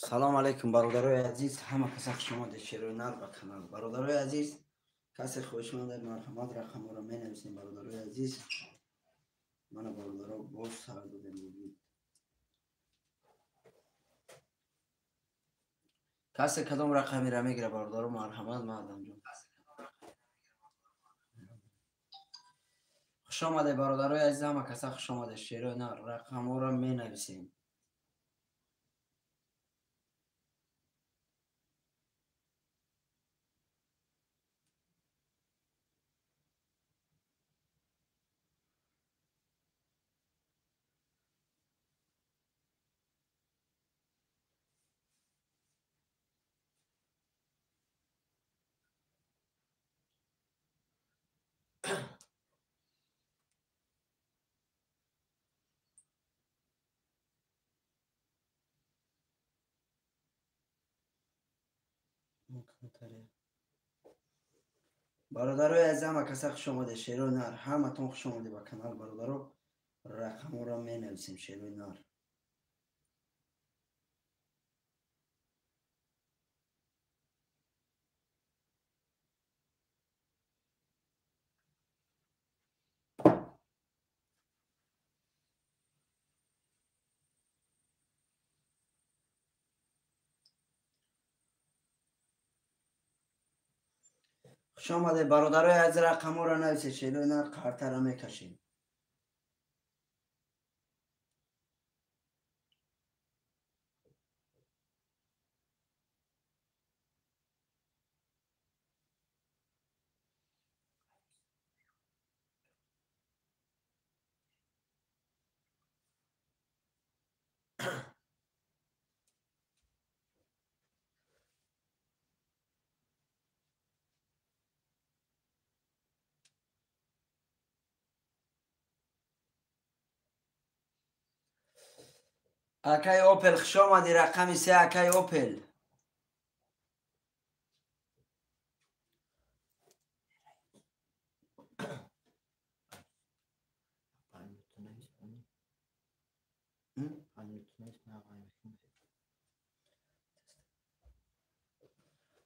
Салом алейкум, бародарои азиз, ҳама каса хуш омадед шерои нар ба канал. Бародарои азиз, касе хоҳишманд марҳамат, рақамҳоро менависем. Бародарои азиз, мана бародаро боз сар додем. Касе кадом рақамеро мегира, бародаро, марҳамат, маъдамҷон. Хуш омадед, бародарои азиз, ҳама каса хуш омадед шерои нар, рақамҳоро менависем. Бародарои азиз, ҳама каса хуш омадед шерои нар, ҳаматон хуш омадед ба канал. Бародаро, рақамҳоро менависем шерои нар. Хуш омадед, бародарои азиз, рақамҳоро нависед шерои нар, қартаро мекашем. Акай Опел, хуш омадӣ, рақами се, акай Опел.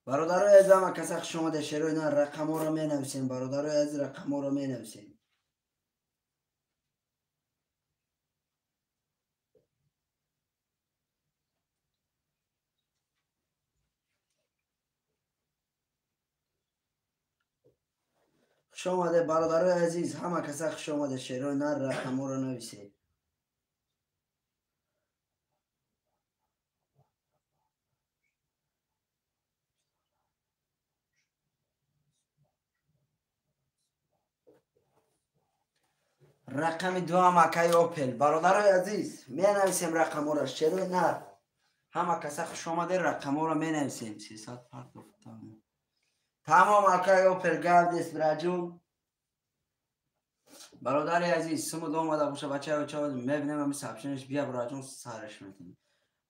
Бародарои азиз, ҳама каса хуш омадед шерои нар, рақамҳоро менависем. Бародарои азиз, рақамҳоро менависем. Хуш омадед, бародарои азиз, ҳама каса хуш омадед шерои нар, рақамҳоро нависед. Рақами дуам акаи Опел. Бародарои азиз, менависем рақамҳоро шерои нар. Ҳама каса хуш омадед, рақамҳоро менависем. 300 партофтам. Тамом, акаи Опел, гап нест, бираҷун. Бародари азиз, сумуд омада боша, бачаи оча мебинем, ами сообщенияш бия, бираҷун, сараш метем.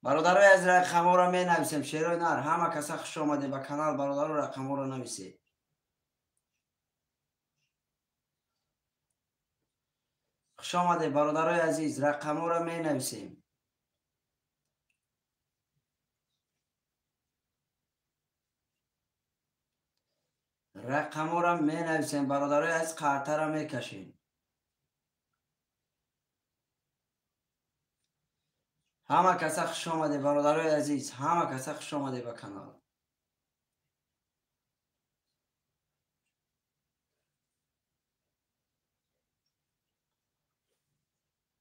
Бародарои азиз, рақамҳоро менависем шерои нар. Ҳама каса хуш омадед ба канал, бародаро, рақамҳоро нависед. Хуш омадед, бародарои азиз, рақамҳоро менависем. Рақамҳоро менависем, бародарои азиз, қартаро мекашем. Ҳама каса хуш омадед, бародарои азиз, ҳама каса хуш омадед ба канал.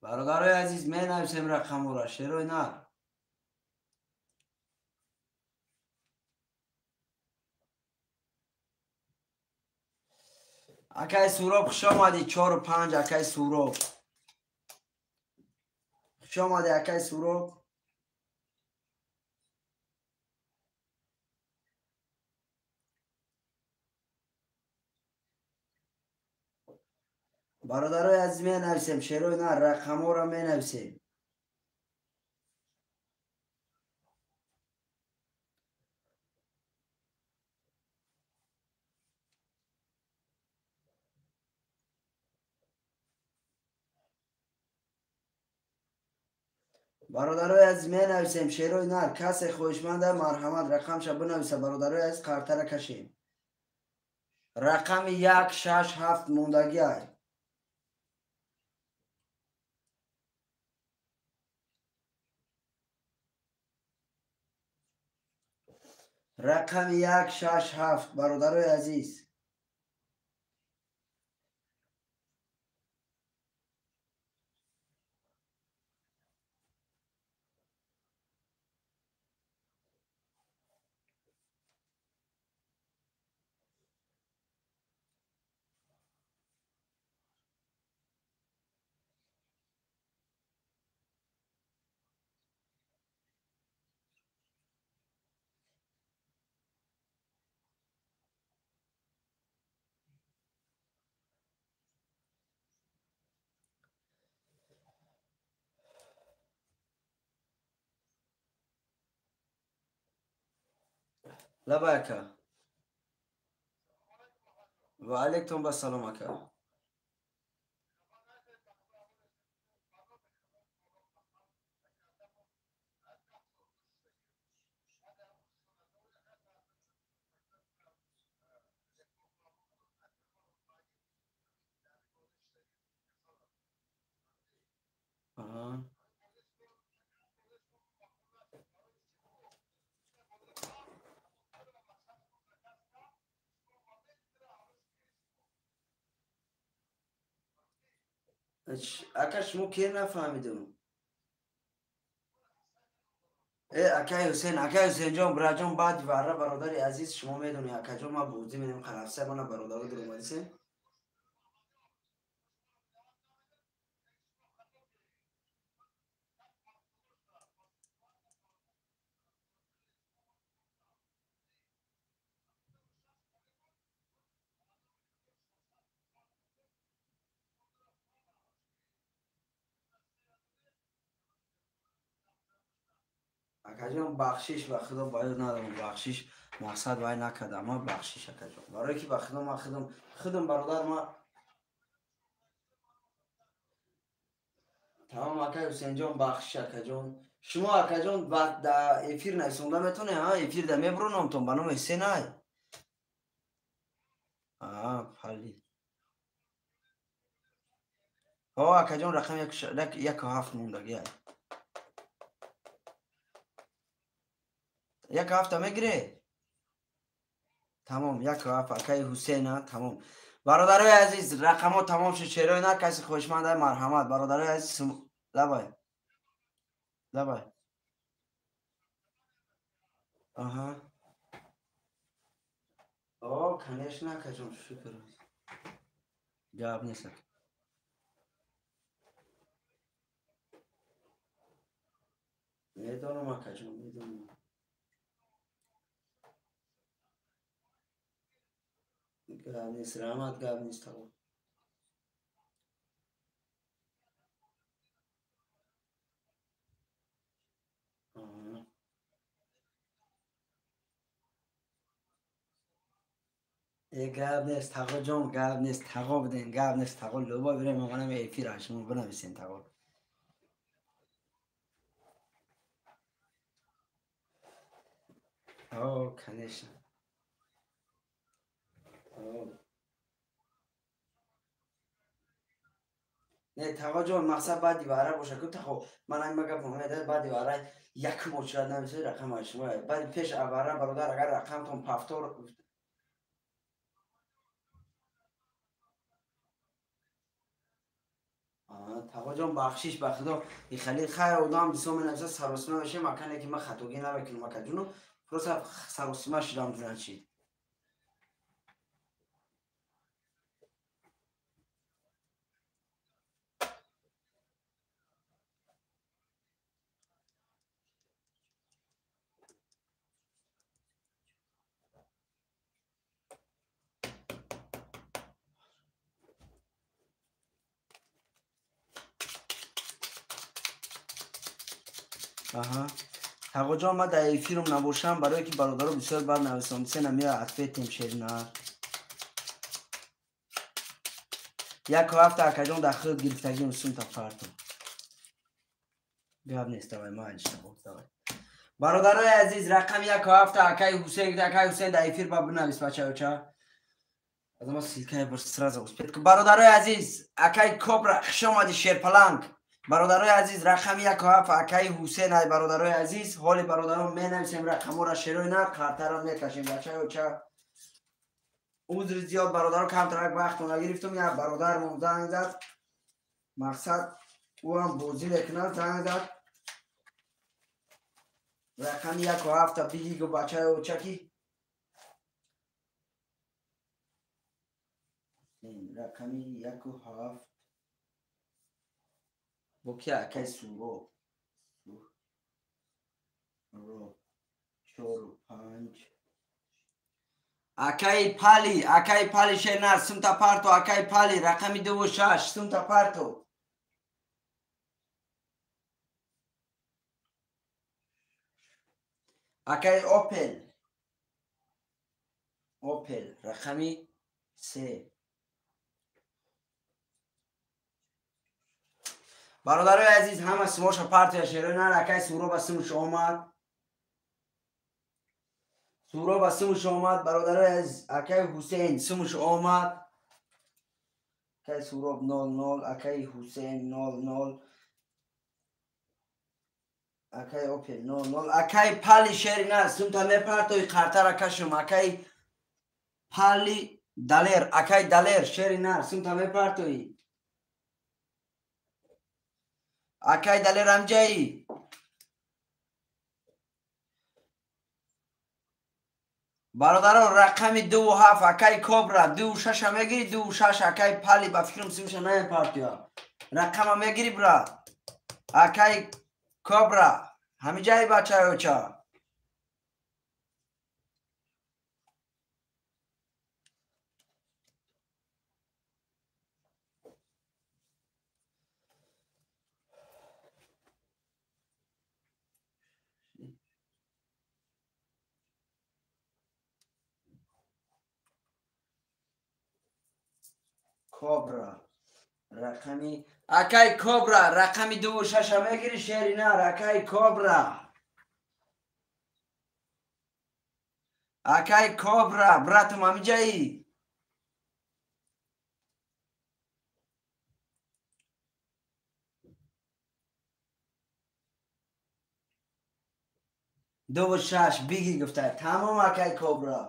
Бародарои азиз, менависем рақамҳоро шерои нар. Акай Суроб, хуш омадӣ, 4-5, акай Суроб. Хуш омадӣ, акай Суроб. Бародарои азиз, менависем шерои нар, рақамҳоро менависем. Бародарои азиз, менависем шерои нар. Касе хоҳишманда, марҳамат, рақамша бинависа. Бародарои азиз, қартара кашем. Рақами 1, 6, 7 мондагиай. Рақами 1, 6, 7, бародарои азиз. Лабай ака. Ва алейкум ассалом ака. Аҳа. Ака, шумо ке нафаҳмидум? Э, акаи Ҳусен, акаи Ҳусенҷон, бираҷон, баъди варра, бародари азиз, шумо медонӣ, акаҷон, ман бозӣ менем қалафса, мана бародаро дуромадисем. Акаҷон, бахшиш, ба худо ба ёд надорам, бахшиш, мақсад вай накардам, ма бахшиш, акаҷон. Барое ки ба худо ман худам бародар ма тамом, акаи Ҳусенҷон, бахшиш, акаҷон. Шумо, акаҷон, да эфир нависонда метавонед, ҳа, эфир да мебуронамтон ба номи Ҳусен ай. Аа, пали. Ҳо, акаҷон, рақами 1 7 мондагӣ ай. 1 ҳафта мегире? Тамом, 1 ҳафт, акаи Ҳусена, тамом. Бародарои азиз, рақамҳо тамом шуд. Шерои нар, касе хоҳишманд, марҳамат, бародарои азиз. Лабай, лабай. Аҳа, о, конечно, акаҷон, шукр, гап нест, ака. Медонам, акаҷон, медонам. Гап нест, раҳмат, гап нест, тамом. Э, гап нест, тағоҷон, гап нест, тағо биден, гап нест, тағо, любой время манам эфир, шумо бинависен, тағо. О, конечно. Не, тағоҷон, мақсад баъди вара боша ку, тағо, ман ама гап омеда, баъди вара як мочират нависед рақама шумо. Баъди пеш вара, бародар, агар рақамтон повтор. Тағоҷон, бахшиш, ба худо, ихали хайр, одам бисёр менависа, саросима мешавем, акане ки ман хатогӣ намекунам, акаҷуну, просто саросима шудам, значит. Аҳа, тағоҷон, ман дар эфирам набошам, барое ки бародаро бисёр бад нависонисена, мея ответим. Шернар, 1 ҳафта, акаҷон, дар худ гирифтагим сумта фарту. Гап нест, давай, майли шабоб, давай. Бародарои азиз, рақами 1 ва 7 акаи Ҳусейн, акаи Ҳусейн дар эфир ба бинавис, бачаоча. Аз ма ссылка бар сразу успеть. Бародарои азиз, акаи Кобра, хуш омадӣ, шерпаланг. Бародарои азиз, рақами 1 ва 7 акаи Ҳусейн ай, бародарои азиз, ҳоли бародарон менависем рақамора, шерои на қартаро мекашем, бачаоча. Узри зиёд, бародаро, камтарак вақтро нагирифтум, як бародармон занг зад. Мақсад ӯ ҳам бозӣ мекунад, занг зад. Рақами 1 ва 7 бигигу, бачаи очаки. Рақами 1 ва 7 бо ки, акаи Суроб. Суроб 4 5. Акаи Пали, акаи Пали, шернар, сумта парто, акаи Пали, рақами 2 ва 6, сумта парто. Акаи Опел, Опел, рақами 3. Бародарои азиз, ҳама симоша партия, шерои нар, акаи Суроба симуш омад. Суроба симуш омад, бародарои азиз, акаи Ҳусейн симуш омад. Акаи Суроб 00, акаи Ҳусейн 00, акаи Опел 00, акаи Пали, шери нар, сумта мепартои, қартара кашум, акаи Пали Далер, акаи Далер, шери нар, сумта мепартои. Акаи Далер амҷаи. Бародарон, рақами 2 ва 7 акаи Кобра, 2 ва 6-а мегири, 2 ва 6 акаи Пали, ба фикрам симша намепартоя. Рақама мегири, брат. Акаи Кобра, ҳамиҷаи, бачаи оча. Кобра рақами, акаи Кобра, рақами 2 ва 6-а мегири, шери нар, акаи Кобра. Акаи Кобра, братум, ҳамиҷаи. 2 ва 6 биги гуфта. Тамом, акаи Кобра.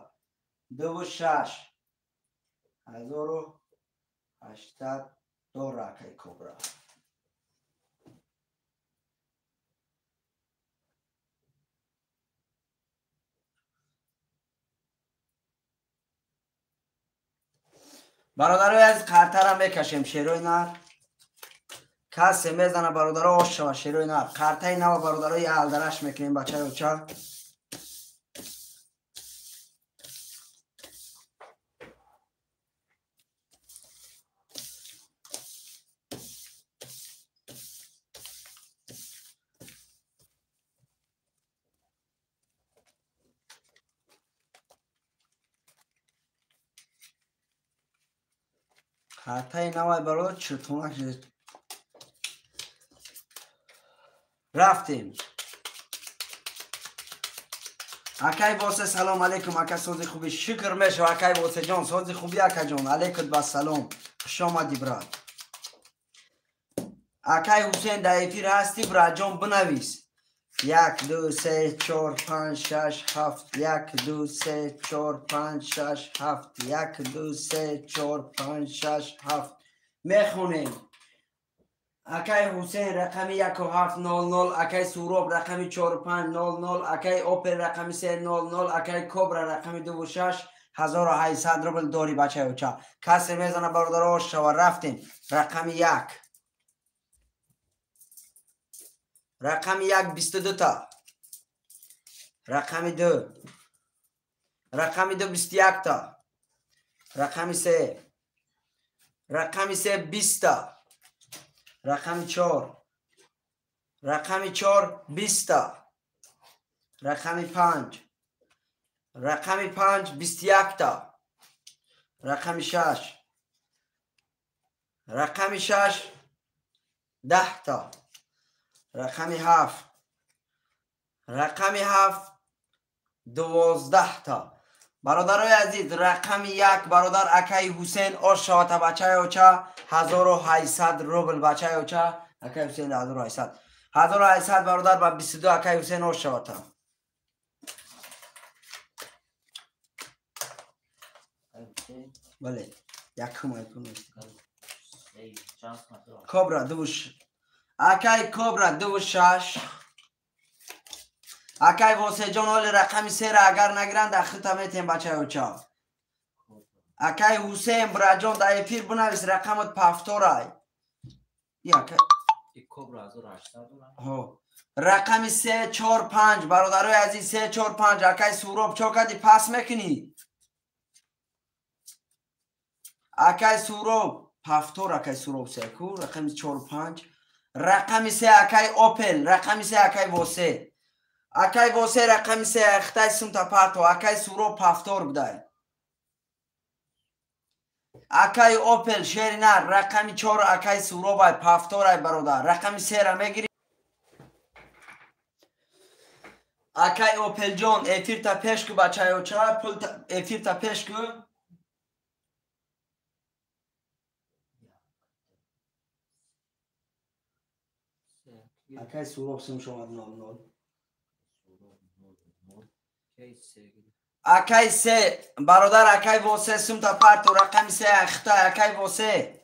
2 ва 6. 1800 дора, акаи Кобра. Бародарои азиз, қартара мекашем, шерои нар. Касе мезана, бародаро, ош шава, шерои нар. Қартаи нава, бародарои, алдараш мекунем, бачаи оча. Қартаи навай, бародар, чиртонак шуд. Рафтем. Акай Босе, салом алейкум, ака, сози хуби, шукр мешава, акай Босе ҷон, сози хуби, акаҷон, алейкум ба салом, хуш омадӣ, брат. Акай Ҳусейн, дар эфир ҳастӣ, братҷон, бинавис. Як, ду, се, чор, панҷ, шаш, ҳафт, як, ду, се, чор, панҷ, шаш, ҳафт, як, ду, се, чор, панҷ, шаш, ҳафт. Мехонем. Акай Ҳусейн рақами 1 ва 7 00, акай Суроб рақами 4 5 00, акай Опел рақами 3 00, акай Кобра рақами 2 ва 6, 1800 рубл дори, бачаи оча. Касе мезана, бародаро, шава, рафтем. Рақами 1. Рақами 1 22 та. Рақами 2. Рақами 2 21 та. Рақами 3. Рақами 3 20 та. Рақами 4. Рақами 4 20 та. Рақами 5. Рақами 5 21 та. Рақами 6. Рақами 6 10 та. Рақами ҳафт. Рақами ҳафт 12 та. Бародарои азиз, рақами як, бародар, акаи Ҳусейн, ош шавата, бачаи оча, 1800 рубл, бачаи оча, акаи Ҳусейн 1800. 1800, бародар, ба 22 акаи Ҳусейн ош шавата. Бале, якум. Кобра дувуш, акаи Кобра дуву шаш. Акай Восеҷон, оли рақами сера агар нагиранд, ахита метем, бачаи оча. Акай Ҳусейн, браҷон, дар эфир бинавис, рақамат пафторай. Рақами се, чор, панҷ, бародарои азиз, се, чор, панҷ. Акай Суроб, чо кади, пас мекунӣ? Акай Суроб пафтор, акай Суроб секу, рақами чор, панҷ, рақами се, акай Опел, рақами се, акай Восе, акай Восе, рақами се, ахтай сумта парто. Акай Суроб пафтор будай. Акай Опел, шеринар, рақами чор, акай Суробай, пафторай, бародар, рақами сера мегирӣ. Акай Опелҷон, эфирта пеш ку, бачаё, ча пул, эфирта пеш ку. Акай Суроб сум шомад нол нол. Акай се, бародар, акай Восе, сумта парту, рақами се, ахта, акай Восе.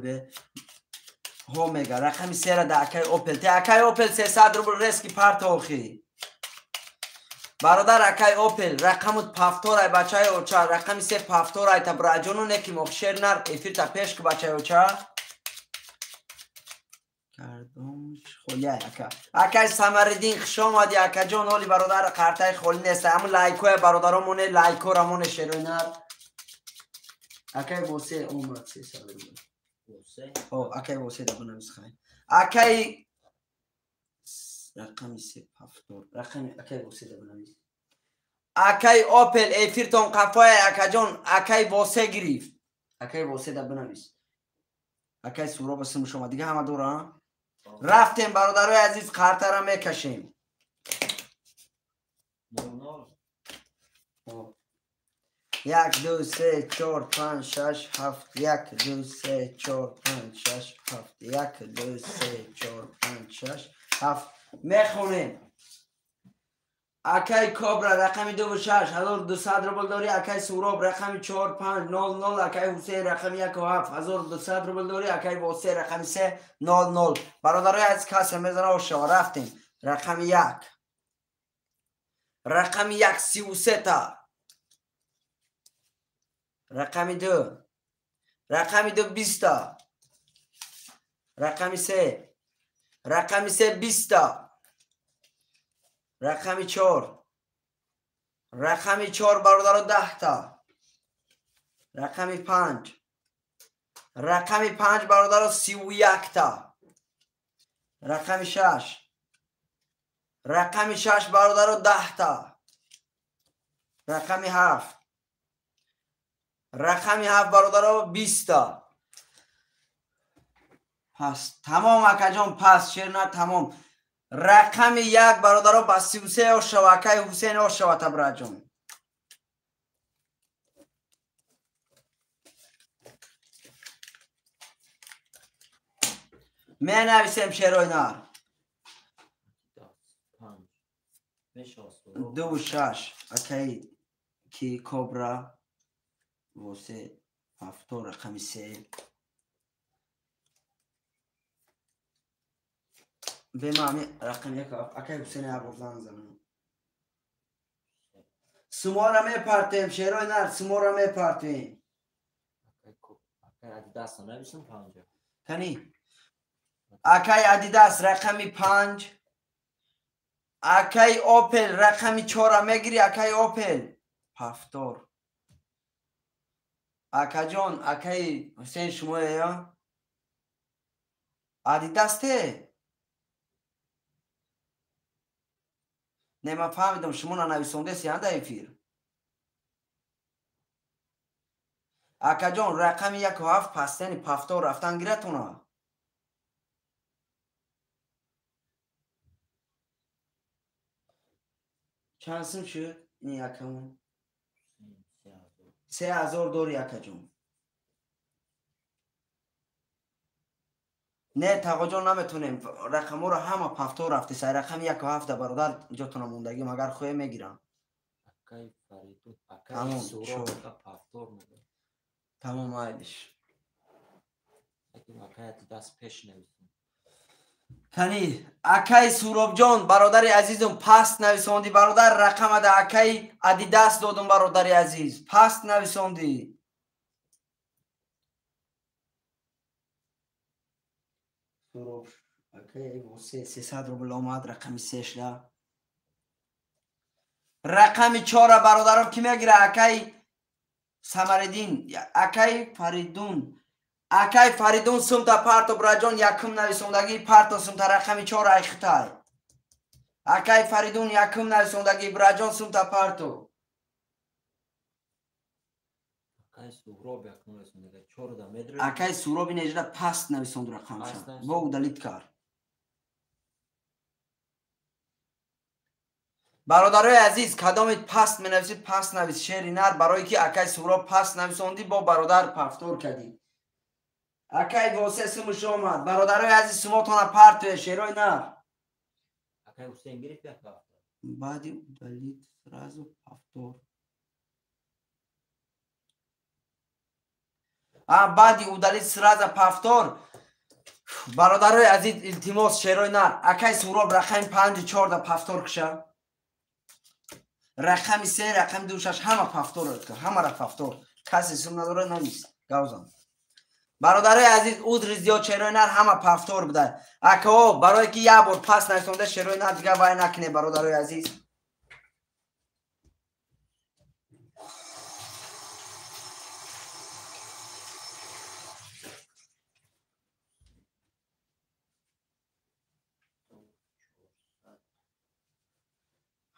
Бе ҳо мега, рақами сера да акай Опел те. Акай Опел, 300 рубл резки парто охи. Бародар, акай Опел, рақамут пафторай, бачаи оча, рақами се пафторай, та браҷону неки мохшер нар, эфирта пеш ку, бачаи оча. Холияй, ака. Акай Самариддин, хушомадӣ, акаҷон. Оли, бародар, қартаи холӣ нест, ҳамн лайкоя, бародаро, моне, лайкора моне, шеройнар. Акай Восе омад, 300 рубл. Акай Восе да бинавис, хай. Акай рақами се пафтор, рақами акай Восе да бинавис. Акай Опел, эфиртон қафоя, акаҷон, акай Восе гирифт. Акай Восе да бинавис. Акай Суроба сим шума дига ҳама дора. Рафтем, бародарои азиз, қартара мекашем. Як, ду, се, чор, панҷ, шаш, ҳафт, як, ду, се, чор, панҷ, шаш, ҳафт, як, ду, се, чор, панҷ, шаш, ҳафт. Мехонем. Акай Кобра, рақами дуву шаш, 1200 рубл дорӣ. Акай Суроб, рақами чор, панҷ, нол, нол. Акай Ҳусейн, рақами яку ҳафт, 1200 рубл дорӣ. Акай Восе, рақами се, нол, нол. Бародарои азиз, касе мезана, ошава. Рафтем. Рақами як, рақами як, 33 та. Рақами ду, рақами ду, 20 та. Рақами се, рақами се, 20 та. Рақами чор, рақами чор, бародаро, 10 та. Рақами панҷ, рақами панҷ, бародаро, 31 та. Рақами шаш, рақами шаш, бародаро, 10 та. Рақами ҳафт, рақами ҳафт, бародаро, 20 та. Пас тамом, акаҷон, пас шерна, тамом. Рақами як, бародаро, ба 33 ошава. Акаи Ҳусейн, ошава, табраҷон. Менависем, шеройнар. Дуву шаш, акаи ки Кобра, Восе ҳафто, рақами се. Бемами рақами як, акаи Ҳусейн, абозан занам. Сумора мепартем, шерои нар, сумора мепартем. Кани, акаи Адидас, рақами панҷ. Акаи Опел, рақами чора мегирӣ. Акаи Опел ҳафтор. Акаҷон, акаи Ҳусейн, шумоя Адидасте. Не, ман фаҳмидам, шумо нанависондеси анда эфир. Акаҷон, рақами 1 7 пастени пафтор рафтан гиратона. Чанд сум шуд? Ин якамон. 3000 дори, акаҷон. Не, тағоҷон, наметонем. Рақамҳоро ҳама пафтор рафти. Сай рақами 1 7 бародар ҷотона мондагӣ, магар хоҳе мегирам. Тамом, тамом, майлиш. Кани, акаи Суробҷон, бародари азизум, паст нависондӣ, бародар, рақамада акаи Адидас додум, бародари азиз, паст нависондӣ. Суроб, акаи восе 300 рубл омад, рақами сешда. Рақами чора, бародарон, кӣ мегира? Акаи Самариддин, акаи Фаридун, акай Фаридун, сумта парто, браҷон, якум нависондагӣ парто сумта, рақами чор айхитай. Акай Фаридун, якум нависондагӣ, браҷон, сумта парто. Акай Суроби нежда паст нависонду рақамша, бо удалить кард. Бародарои азиз, кадомед паст менависед, паст навис, шери нар, барое ки акай Суроб паст нависондӣ, бо бародар пафтор кардӣ. Акай восе сумуш омад, бародарои азиз, сумотона партуе, шерои нар. Баъди удалить сразу повтор. Баъди удалить сразу повтор. Бародарои азиз, илтимос, шерои нар. Акай Суроб, рақами панҷу чорда повтор куша. Рақами се, рақами ду, шаш, ҳама повтор, ҳамара повтор. Касе сум надора, навис, гавзан. Бародарои азиз, узри зиёд, шерои нар, ҳама повтор буда. Акао, барое ки як бор пас нависонда, шерои нар, дигар вай накуне, бародарои азиз.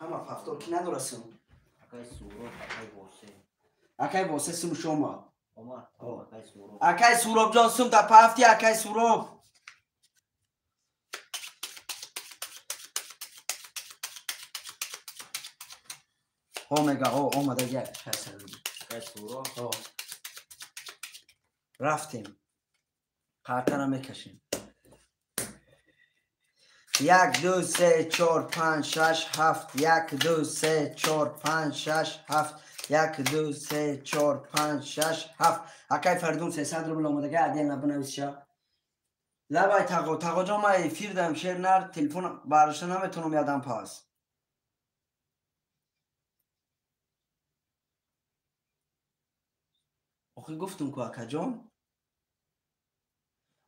Ҳама повтор. Ки надора сум? Акай Восе сумуш омад. Акай Суробҷон, сумта пафти, акай Суроб. О, мега, о, омада я. Рафтем. Қартара мекашем. Як, ду, се, чор, панҷ, шаш, ҳафт. Як, ду, се, чор, панҷ, шаш, ҳафт. Як, ду, се, чор, панҷ, шаш, ҳафт. Акай Фаридун, 300 рубл омадага, отдельно бинависша. Лабай, тағо, тағоҷон, ман эфир дам, шер нар, телефон бардошта наметавонам ядам пас. Охи, гуфтум ку, акаҷон.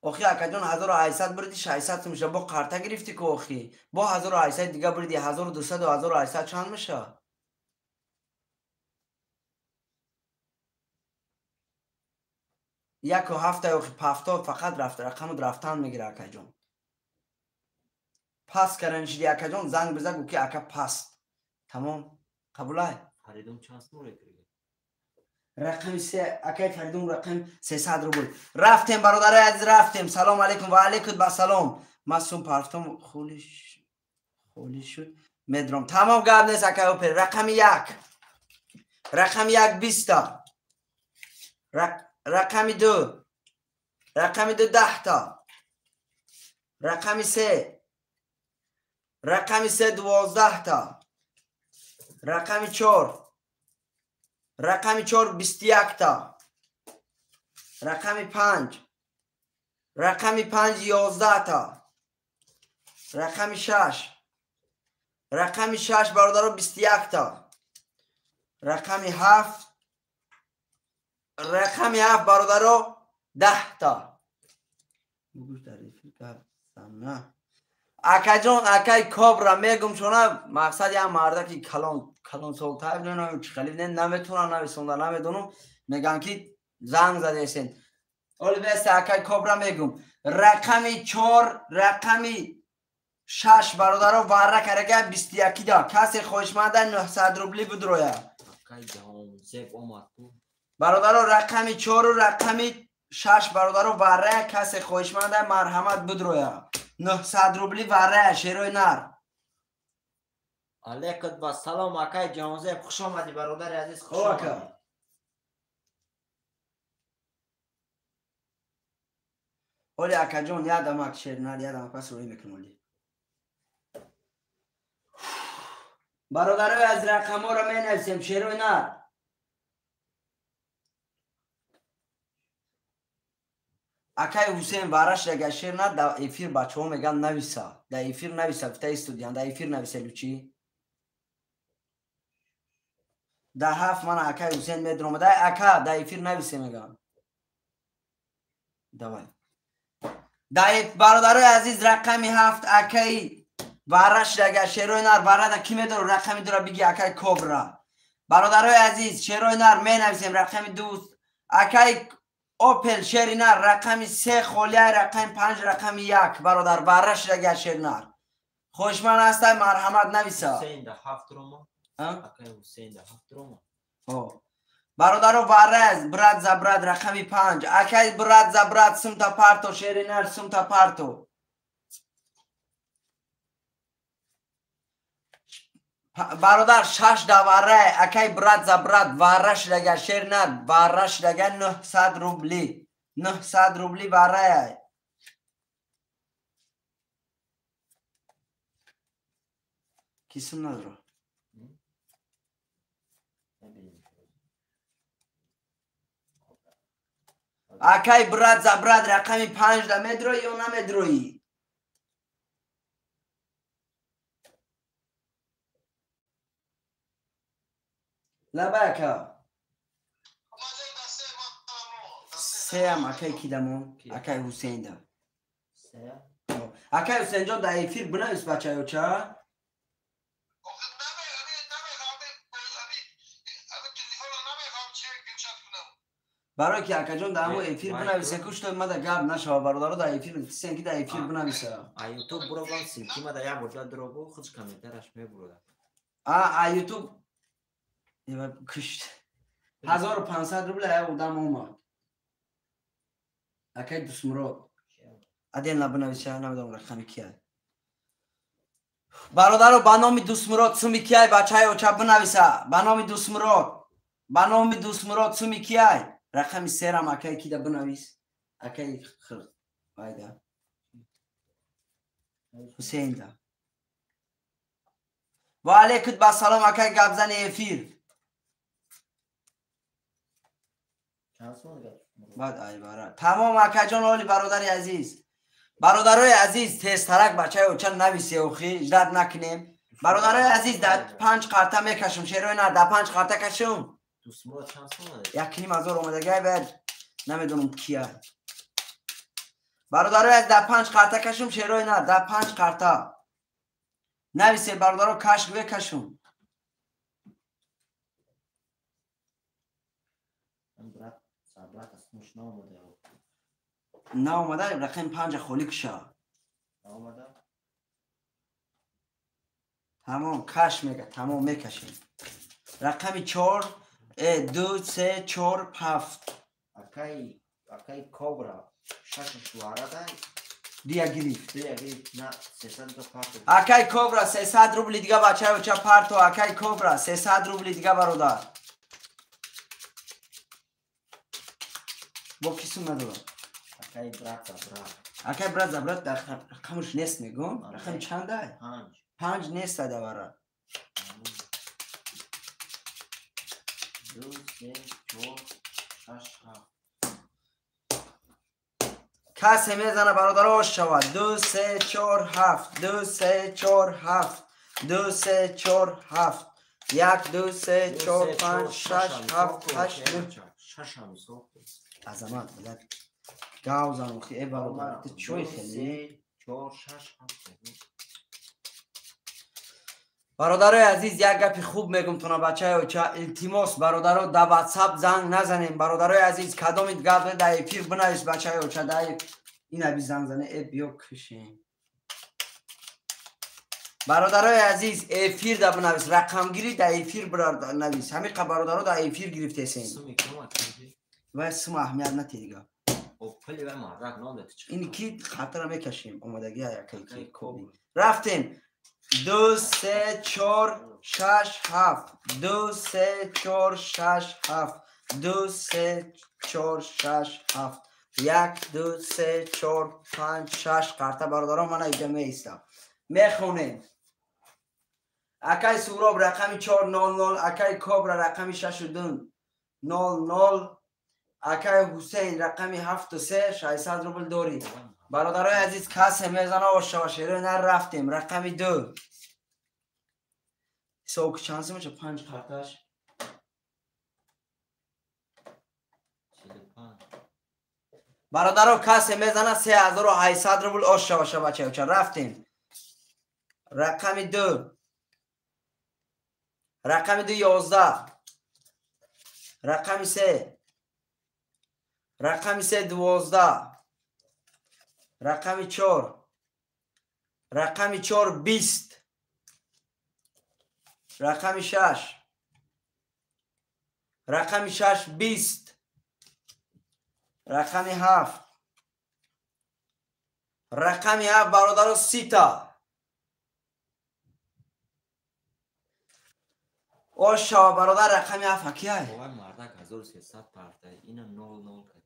Охи, акаҷон, 1800 бирди, 600 меша, бо қарта гирифтӣ ку, охи. Бо 1800 дига бирди, 1200, 1800 чанд меша? 1 ҳафта, охи, повтор фақат рафта, рақамот рафтан мегира, акаҷон. Паст кардан шиди, акаҷон, занг биза, гӯ ки ака паст. Тамом, қабулай? Рақами се, акай Фаридун, рақами 300 рубл. Рафтем, бародарои азиз, рафтем. Салом алейкум, ва алейкум басалом. Ман сум партом, холи шуд, медром. Тамом, гап нест, акай Опер. Рақами як. Рақами як 20та. Рақами ду. Рақами ду 10та. Рақами се. Рақами се 12та. Рақами чор. Рақами чор 21та. Рақами панҷ. Рақами панҷ 11та. Рақами шаш. Рақами шаш, бародаро, 21та. Рақами ҳафт. Рақами ҳафт, бародаро, 10та. Бугӯш дар эфир гап зана. Акаҷон, акай Кобра, мегум чона мақсад як мардаки калон калонсолтайб ненам чӣ хеле не наметавонам нависонда, намедонам, мегӯям ки занг задесен. Оли беста, акай Кобра, мегум. Рақами чор, рақами 6 бародаро варра карага 21 да. Касе хоҳишманда 900 рубли бидроя. Бародаро рақами 4 рақами 6 бародаро варра касе хоҳишманда марҳамат бидроя. 900 рубли варра шерои нар. Алейкум ва салом акай Ҷаҳонзеб, хуш омадӣ бародари азиз, хуш омадӣ. Оли акаҷон, ядамак шернар, ядамак пас рӯй мекунам оли. Бародарои аз рақамҳоро менависем шерои нар. Акай Ҳусейн вараш дага шер нар дар эфир бачаҳо меган нависа. Дар эфир нависа, гуфта студиан, дар эфир нависа лучи. Дар ҳафт мана акай Ҳусейн медромада, ака дар эфир нависе меган. Давай. Бародарои азиз рақами 7 акай вараш дага шерои нар варада ки медору рақами 2-ро биги акай Кобра. Бародарои азиз шерои нар менависем рақами 2 акай Опел шери нар рақами 3 холия рақами 5 рақами 1 бародар вараш дага шери нар. Хоҳишманд ҳастай марҳамат нависа. Ҳусейн да 7 рома. Акай Ҳусейн да 7 рома. Бародаро вараз брат за брат рақами 5 акай брат за брат сумта парто шери нар сумта парто. Бародар 6 да варра акай брат за брат варра шудага шер нар варра шудага 900 рубли 900 рубли варра. Кисум надро. Акай брат за брат рақами 5 да медрои ё намедрои? Лабай ака. Сеам акай кидамо? Акай Ҳусейн да. Акай Ҳусейнҷон дар эфир бинавис бачаё ча? Барои ки акаҷон дар ҳамо эфир бинависе кушто мада гап нашава бародаро дар эфир сен ки дар эфир бинависа. А ютуб буробам силки мада як бор дробу худш комментараш мебурода. А ютуб кушт 1500 рубля як одам омад. Акай Дусмурод. Аден набинависа намедонам рақами кия. Бародаро ба номи Дусмурод суми кияй бачаи оча бинависа. Ба номи Дусмурод. Ба номи Дусмурод суми кияй. Рақами 3-рам акай кида бинавис. Акай хир. Вайда. Ҳусейн да. Ва алейкум ба салом акай гапзани эфир. Баъд ай бара. Тамом акаҷон оли бародари азиз. Бародарои азиз тезтарак бачаи оча нависе охи ждат накунем. Бародарои азиз дар 5 қарта мекашум шерои нар дар 5 қарта кашум. 1,5 ҳазор омадагай баъд намедонам кия. Бародарои азиз дар 5 қарта кашум шерои нар дар 5 қарта. Нависе бародаро каш гӯе кашум. Наомада рақами 5 холӣ куша. Тамом каш мега тамом мекашем. Рақами 4 2 3 4 7. Акай Кобра 6 шуарада дия гирифт. Дия гирифт на 300 парто. Акай Кобра 300 рубли дига бачаё ча парто. Акай Кобра 300 рубли дига бародар. Бо кисум надорам. Акай брат за брат. Акай брат за брат дар рақамаш нест мегӯм. Рақам чанда? 5. 5 нест давара. 2 3 4 6 7. Касе мезана бародаро шавад. 2 3 4 7 2 3 4 7 2 3 4 7 1 2 3 4 5 6 7 8 9 6 ҳам ҳисоб. Азамат блядь. Гав зан охи э бародар ту чой хеле 4 6 7. Бародарои азиз як гапи хуб мегум тона бачаи оча илтимос бародаро да ватсап занг назанем. Бародарои азиз кадомит гап дар эфир бинавис бачаи оча дар ина би занг зане э биё кушем. Бародарои азиз, эфир да бинавис, рақамгирӣ да эфир бинавис. Ҳамиқа бародаро да эфир гирифтесен. Вай сума аҳамият натӣ дига. Ин ки хатара мекашем, омадагӣ якайки. Рафтем. 2 3 4 6 7 2 3 4 6 7 2 3 4 6 7 1 2 3 4 5 6 қарта бародарон мана иҷа меистам. Мехонем. Акай Суроб рақами 400, акай Кобра рақами 62 00, акай Ҳусейн рақами 73 600 рубл дорӣ. Бародарои азиз, касе мезана ошава шерои нар рафтем. Рақами 2. Ҳисоб ки чанд сум меша? 5 қарташ. Бародаро касе мезана 3800 рубл ошава шава. Рафтем. Рақами 2. Рақами 2 11. Рақами 3. Рақами 3 12. Рақами 4. Рақами 4 20. Рақами 6. Рақами 6 20. Рақами 7. Рақами 7 бародаро 30 та. Ошава бародар рақами 7 акияй. Ой мардак 1300 парта. Ина 00 кад.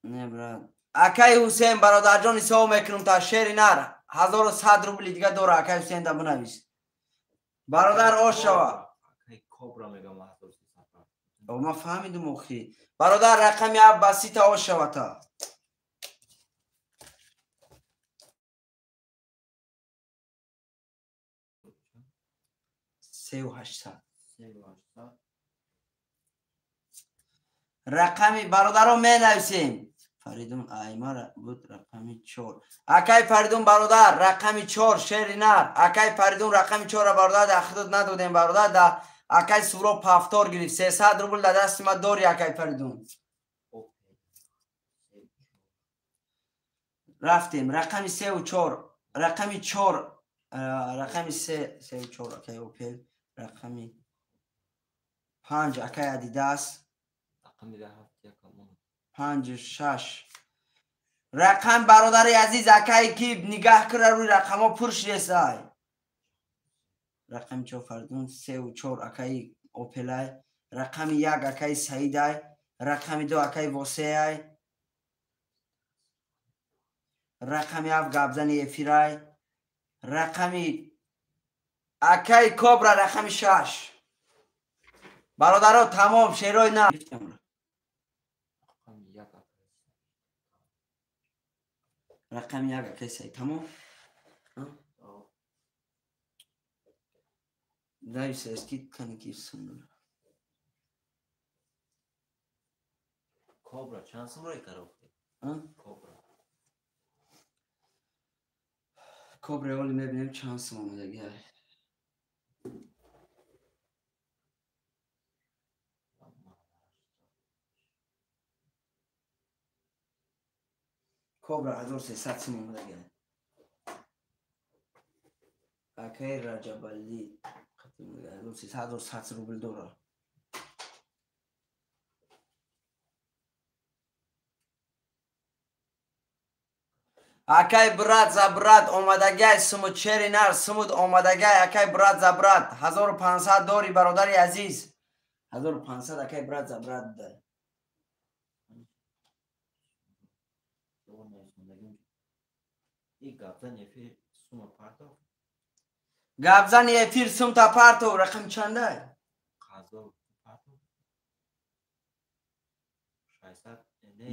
Не брат. Акай Ҳусейн бародарҷон ҳисоб мекунам та шери нар 1100 рубли дига дора акай Ҳусейн да бинавис. Бародар ошава. Акай Кобра мегам 1300 парта. Ма фаҳмидум охи. Бародар рақами 7 ба 30 та ошава та. Се ва 800. Рақами бародаро менависем. Фаридун Аймара буд рақами 4. Акай Фаридун бародар рақами 4 шери нар. Акай Фаридун рақами 4 бародар да худат надодем бародар да акай Суроб пафтор гирифт. 300 рубл да дасти ма дори акай Фаридун. Рафтем. Рақами 3 ва 4. Рақами 4 рақами 3 3 ва 4 акай Опел. Рақами 5 акай Адидас. Рақами 7 5 6 рақам бародари азиз акай ки нигаҳ кара рӯи рақамҳо пур шидесай. Рақами 4 Фаридун, 3 ва 4 акаи Опелай, рақами 1 акаи Саидай, рақами 2 акаи Восеай, рақами 7 гапзани эфирай, рақами акаи Кобра рақами 6. Бародаро тамом шерои на. Рақами 1 акаи Саид тамом. Нависа ки кани сум. Кобра чанд сум рой карофти? Кобра. Кобра оли мебинем чанд сум омадаги. Кобра 1300 сум омадаги. Акаи Раҷабалӣ 1300 рубл дора. Акай брат за брат омадагай сумуд шери нар сумуд омадагай акай брат за брат 1500 дори бародари азиз. 1500 акай брат за брат. Гапзани эфир сумта партов рақам чандай?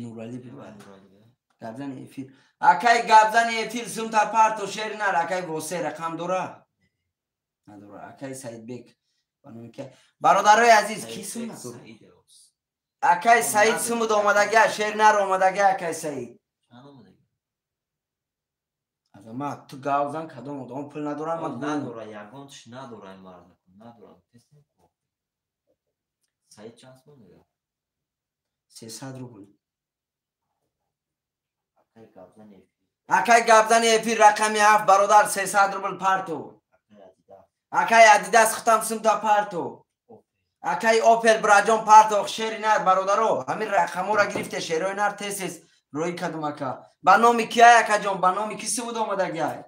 Нурали бибар. Гапзани эфир. Акай гапзани эфир сумта партов шери нар акай восе рақам дора? Надора. Акай Саидбек. Бародарои азиз ки сум надора? Акай Саид сумуд омадага шери нар омадага акай Саид. Ма ту гавзан кадом одам пул надорам ма надора ягон чиз надора ин мард надора. Саид чанд сум мега? 300 рубл. Акай гапзани эфир. Акай гапзани эфир рақами 7 бародар 300 рубл парту. Акай Адидас хутам сумта парту. Акай Опел браҷон парту. Шери нар бародаро, ҳамин рақаморо гирифте шерои нар тез-тез рӯй кадум ака. Ба номи кияй акаҷон, ба номи ки сувуд омадагиай?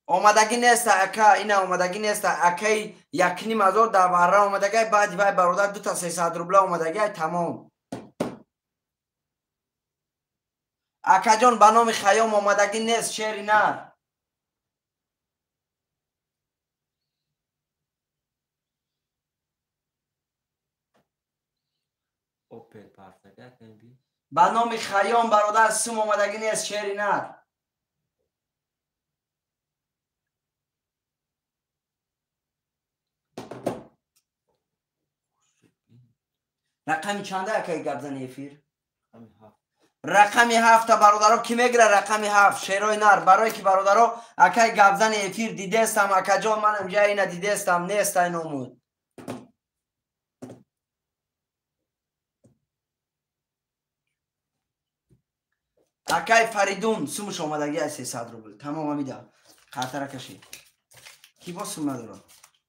Омадагӣ неста ака, ина омадагӣ неста. Акай 1,5 ҳазор дар варра омадагиай, баъди вай бародар дута 300 рубла омадагиай, тамом. Акаҷон ба номи Хайём омадагӣ нест, шери нар. Ба номи Хайём бародар сум омадагӣ нест, шери нар. Рақами чанда акаи гапзани эфир? Рақами 7 бародаро ки мегира рақами 7 шерои нар. Барое ки бародаро акаи гапзани эфир дидестам, акаҷон манам ҷа ина дидестам, нест ай номуд. Акай Фаридун сумуш омадагӣ аз 300 рубл. Тамом амида. Қартара кашид. Ки бо сум надорад?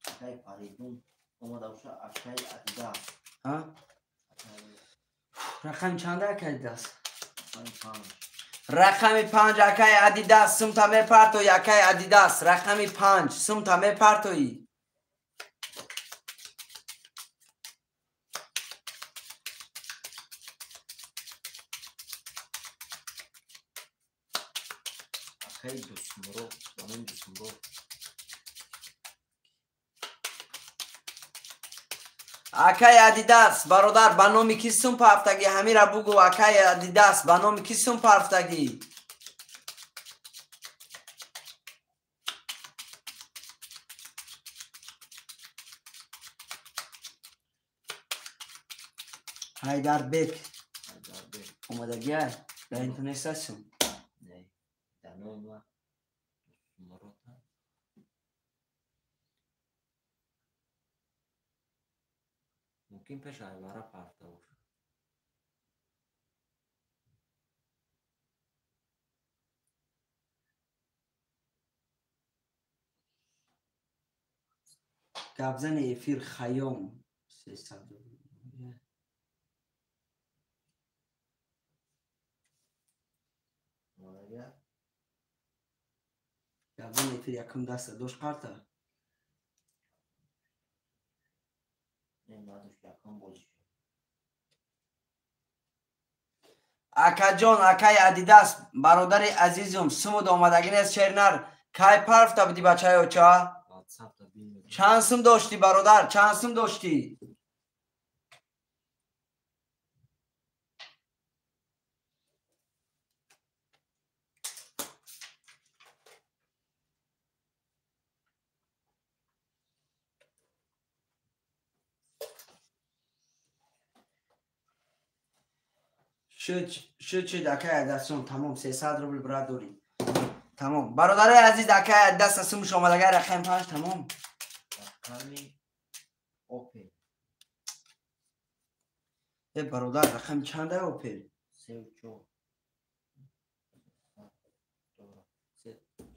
Акай Фаридун омада боша, акай Адидас. Ҳа? Рақами чанда акай Адидас? Рақами 5 акай Адидас сумта мепартои, акай Адидас. Рақами 5 сумта мепартои. Акай Дусмурод, ба номи Дусмурод. Акай Адидас бародар ба номи ки сум парфтагӣ? Ҳамира бугӯ акай Адидас ба номи ки сум парфтагӣ? Ҳайдарбек омадагиай? Дар интернет ҳастум? Не, дар номи ма Дусмурод. Мумкин пеш Айвара парта бошад. Гапзани эфир Хайём 300. Гапзани эфир якум даста дошт парта? Акаҷон, акай Адидас бародари азизум сумуд омадагӣ нест, шернар. Кай парфта будӣ бачаи оча? Чанд сум доштӣ бародар? Чанд сум доштӣ? Шуд шуд акай Адидасум, тамом 300 рубл брат дорӣ. Тамом. Бародарои азиз акай Адидас сумуш омадагай рақами 5 тамом. Рақами Опел. Э бародар рақами чанда Опел? 3 4.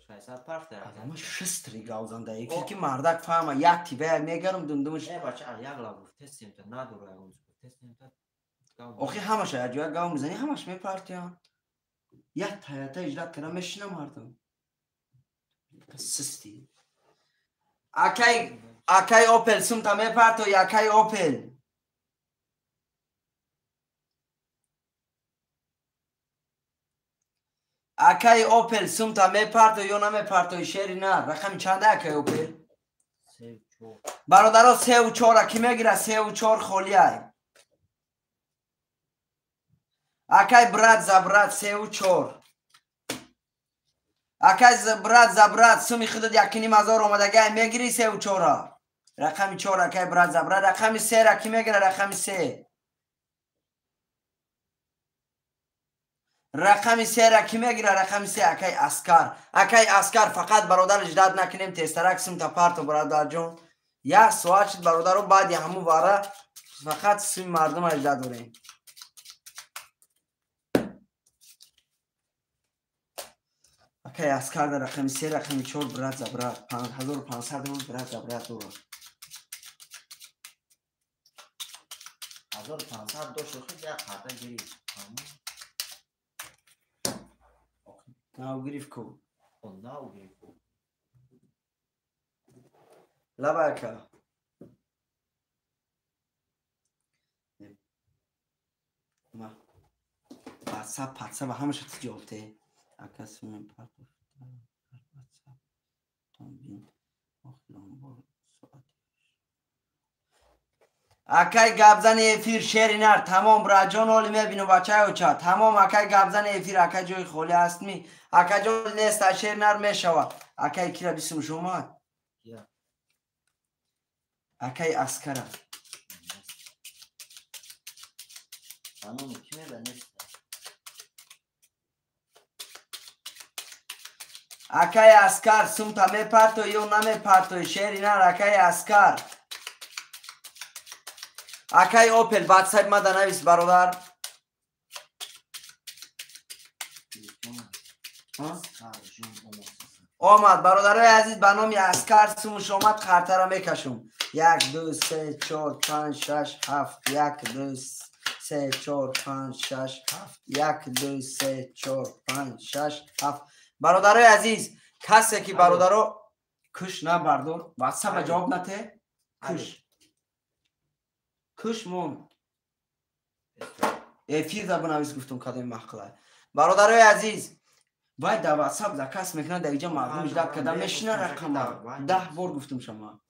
600 парфта. Адама шистри гавзанда эфир ки мардак фаҳма як тивая мегарам дундумш. Э бача як лав гуфтесем та надора он гуфтесем та. Охи ҳамаша як ҷоя гав мезанӣ, ҳамаш мепартиям. Як таята иҷрат кара мешинам мардум. Систи. Акай акай Опел сумта мепартои, акай Опел. Акай Опел сумта мепартои ё намепартои, шери нар. Рақами чанда акай Опел? 3 4. Бародаро 3 4 ки мегира? 3 4 холиай. Акай брат за брат 3 4. Акай брат за брат суми худат 1,5 ҳазор омадагай мегири 3 4-а. Рақами 4 акай брат за брат. Рақами 3-ра ки мегира? Рақами 3. Рақами 3-ра ки мегира? Рақами 3 акай Аскар. Акай Аскар фақат бародар ждать накунем, тезтарак сумта парто бародарҷон. Як соат шуд бародаро, баъди ҳамун вара фақат суми мардума ждать дорем. Акай Аскар дар рақами 3, рақами 4 брат за брат 5500 рубл брат за брат дорад. 1500 дошт, хид як қарта гирифт. Нав гирифт ку. Нав гирифт ку. Лаба ака. Ма. WhatsApp, WhatsApp ҳамаша ти ҷавоб те. Ака сумен партофта дар WhatsApp. Тон бин охирон бор соати. Акай гапзани эфир шеринар тамом браҷон оли мебину бачаи оча тамом акай гапзани эфир ака ҷои холӣ ҳастми ака ҷо нест шеринар мешава акай кира бисумш омад акай Аскара акай Аскар сумта мепарто ё намепарто шеринар акай Аскар акай Опел ватсап мада навис бародар. Омад бародарои азиз ба номи Аскар сумуш омад қартара мекашум. 1 2 3 4 5 6 7 1 2 3 4 5 6 7 1 2 3 4 5 6 7. Бародарои азиз касе ки бародаро куш набардор ватсапа ҷавоб нате куш куш мон эфир да бинавис гуфтум кадоми маҳқила. Бародарои азиз вай дар ватсап заказ мекунад дар иҷа мардум ждат карда мешина рақама 10 бор гуфтум шума.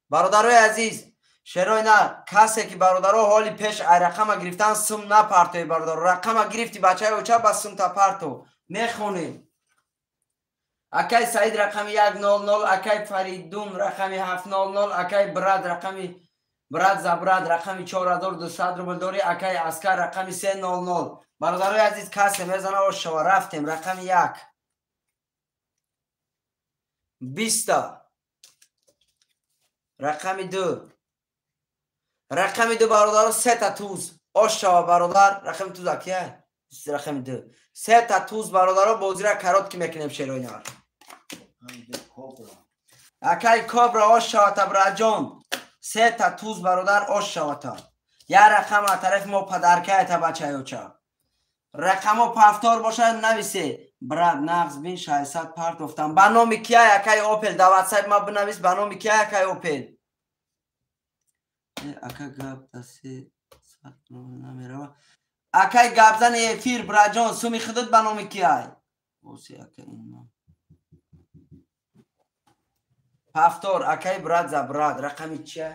Бародарои азиз шерои на касе ки бародаро ҳоли пеш ай рақама гирифтан сум напартои бародаро рақама гирифти бачаи оча ба сумта парто мехонем. Акай Саид рақами 100, акай Фаридун рақами 700, акай брат рақами брат за брат рақами 4200 рубл дори, акай Аскар рақами 300. Бародарои азиз касе мезана ошава рафтем рақами 1 20 рақами 2 рақами 2 бародаро 3 та туз ошава бародар рақами туз акия рақами 2 3 та туз бародаро бозира каротки мекунем шерои нар. Акай Кобра ошава браҷон 3 та туз бародар ошавата. Я рақам аз тарафи мо падаркаята бачаи оча. Рақамо пафтор бошад нависе. Брат нағз бин 600 партофтам. Ба номи кия акай Опел дар ватсап ма бинавис ба номи кия акай Опел. Ака гап да 300 намерава. Акай гапзани эфир браҷон суми худат ба номи кияй. Оси ака инма. Пафтор акай брат за брат рақами чия?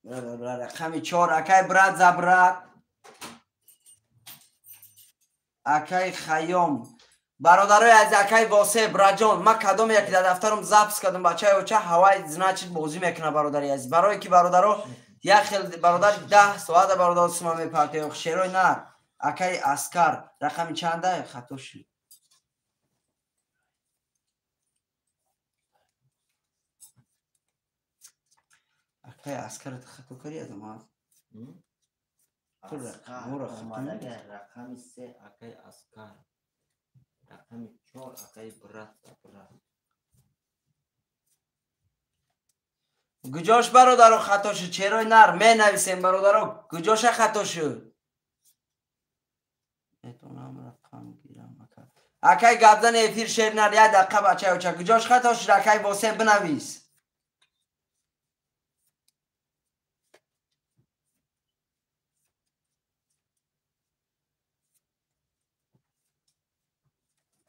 Рақами 4 акай брат за брат акай Хайём. Бародарои азиз акай Восе браҷон ман кадоме яке дар дафтарам запис кардам бачаи оча ҳавай значит бозӣ мекунад бародари азиз. Барое ки бародаро як хел бародар 10 соата бародаро сума мепартояд шерои нар. Акай Аскар рақами чанда хато шуд. Акай Аскар хато карди азамат? Рақами 3 акай Аскар рақами 4 акай брат брат. Гуҷош бародаро хато шуд черои нар менависем бародаро гуҷоша хато шуд. Метавонам рақам гирам ака. Акай гапзани эфир шери нар як дақиқа бачаи оча гуҷош хато шуд акай Восе бинавис.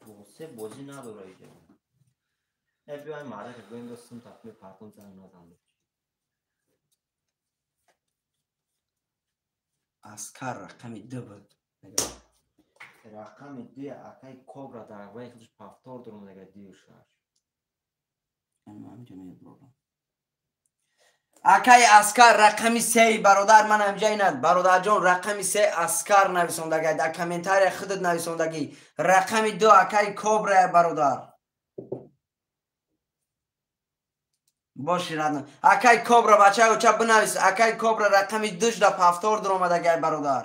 Восе бозӣ надора иҷа. Биёем марака гӯем до сум тақми партон занг назан. Аскар рақами 2 буд. Рақами 2 акай Кобра дар вай худаш пафтор дорум дега диюшаш. Акай Аскар рақами 3 бародар ман ҳамҷа инад бародарҷон рақами 3 Аскар нависондагай дар комментария худат нависондагӣ. Рақами 2 акай Кобра бародар. Боши радно. Акай Кобра бачаи оча бинавис акай Кобра рақами 2 да пафтор дуромадагай бародар.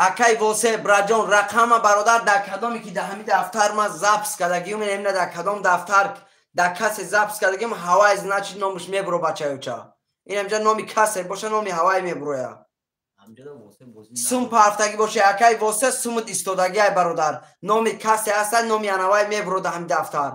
Акай восе браҷон рақама бародар дар кадоме ки дар ҳами дафтар ман запис кардагиум, ина дар кадом дафтар дар касе запис кардагиум, ҳавай значит номаш мебуро бачаюча. Ин ҳамҷа номи касе боша, номи ҳавай мебуроя. Сум пафтагӣ боше, акай восе сумут истодагӣ ай бародар. Номи касе ҳаста, номи анавай мебуро дар ҳами дафтар.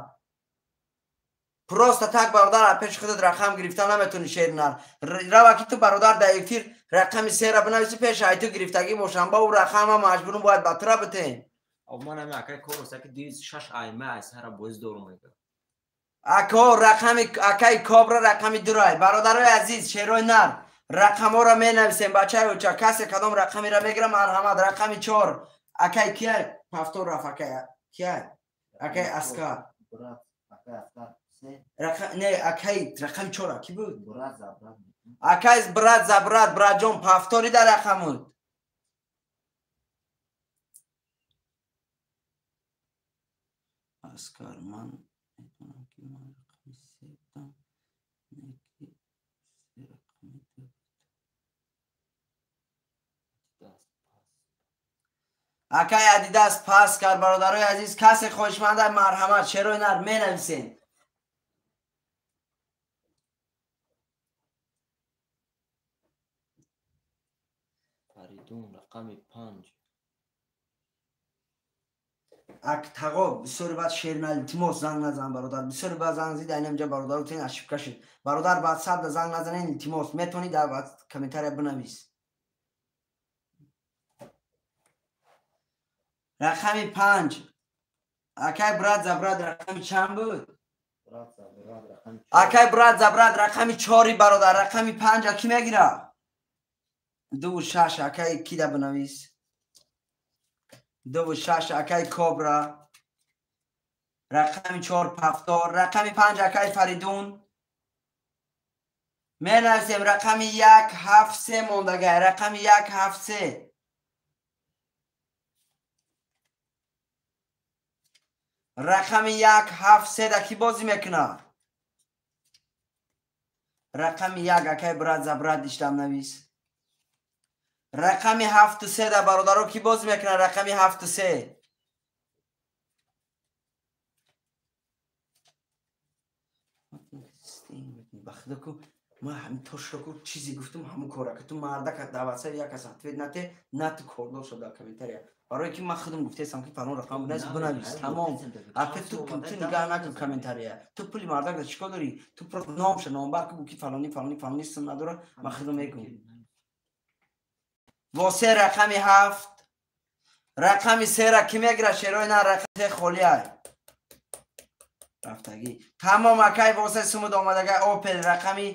Просто так бародар пеш худат рақам гирифта наметони шеринар. Рава ки ту бародар дар эфир рақами сера бинависи, пеш ай ту гирифтагӣ бошам, ба ӯ рақама маҷбурум бояд ба тура битем. Ман ами акай кобра ки 26 айма ай сара боз дорум мега. Ако рақами акай кобра рақами дурай. Бародарои азиз, шерои нар, рақамҳоро менависем бачаи оча. Касе кадом рақамеро мегирам, марҳамат. Рақами 4 акай кияй? Пафтор рафт акай кияй? Акай Аскар. Не, акай рақами 4 ки буд? Акай брат за брат, братҷон, пафтори дар рақамуд. Аскар, ман медонам ки ман рақами 3 будам, не ки се рақами 2 буд. Акай Адидас пас кард бародарои азиз. Касе хоҳишманда марҳамат, шерои нар менависем. Фаридун рақами 5. Ак тағо бисёри баъд шер на, илтимос занг назан бародар. Бисёри баъд занг зид, айнамҷа бародару тен ошибка шид. Бародар ватсап да занг назанен, илтимос. Метавонӣ дар комментария бинавис. Рақами 5. Акай брат за брат рақами чанд буд? Акай брат за брат рақами 4 бародар. Рақами 5 ки мегира? 2 6 акай кида бинавис. 2 6 акай кобра. Рақами 4 пафтор. Рақами 5 акай Фаридун. Менависем рақами 1 7 3 мондагай. Рақами 1 7 3. Рақами 1 7 3 да ки бозӣ мекунад? Рақами 1 акай брат за брат иштам навис. Рақами 7 3 да бародаро ки бозӣ мекунад? Рақами 7 3. Ба худо ку ман ҳамин тошро ку чизе гуфтум, ҳамун кора ки ту мардака дар ватсап як кас ответ нате, на ту кордор шуд дар комментария. Барое ки ман худам гуфтаистам ки фалон рақам бинавис, бинавис, тамом. Апе ту нигаҳ накун комментария. Ту пули мардак да чикор дорӣ? Ту просто номша номбар ку ки фалони фалони фалони сум надора, ман худам мегӯм. Восе рақами 7, рақами 3-ра ки мегира? Шерои на, рақами 3 холиай. Рафтагӣ. Тамом акай восе сумуд омадагай Опел рақами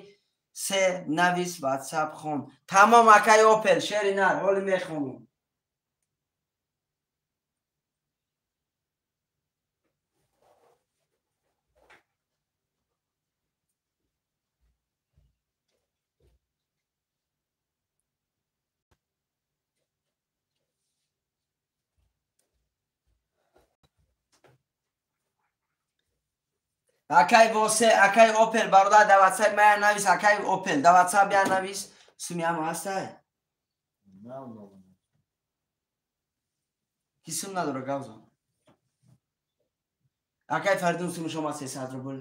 3 навис, ватсап хон. Тамом акай Опел, шери нар, ҳоли мехонум. Акай восе, акай Опел бародар дар ватсап мая навис, акай Опел дар ватсап я навис. Суми ҳама ҳастай? Ки сум надора гавза? Акай Фаридун суми шума 300 рубл.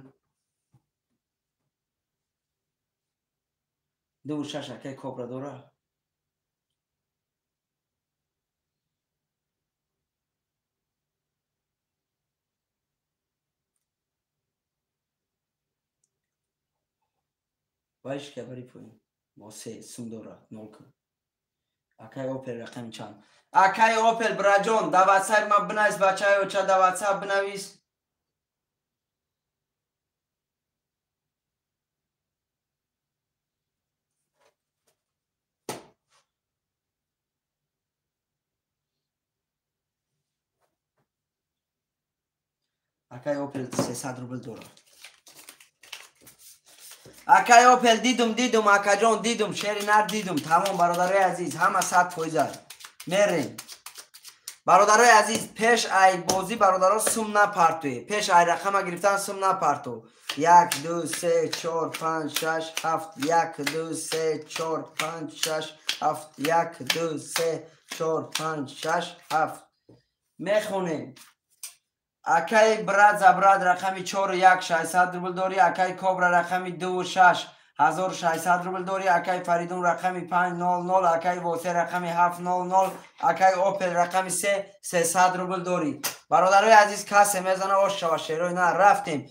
2 6 акай кобра дора. Вайш ки бари поин. Восе сум дора нол кун. Акай Опел рақами чанд? Акай Опел браҷон дар ватсап ма бинавис, бачаи оча дар ватсап бинавис. Акай Опел 300 рубл дора. Акай Опел дидум, дидум, акаҷон дидум, шери нар дидум. Тамом бародарои азиз, ҳама 100%. Мерем. Бародарои азиз, пеш ай бозӣ бародаро сум напартуе. Пеш ай рақама гирифтан сум напарту. 1 2 3 4 5 6 7 1 2 3 4 5 6 7 1 2 3 4 5 6 7 мехонем. Акай брат за брат рақами 4 1 600 рубл дорӣ. Акай Кобра рақами 2 6 1600 рубл дорӣ. Акай Фаридун рақами 5 0 0. Акай Восе рақами 7 0 0. Акай Опел рақами 3 300 рубл дорӣ. Бародарои азиз, касе мезана ош шава, шерои на рафтем.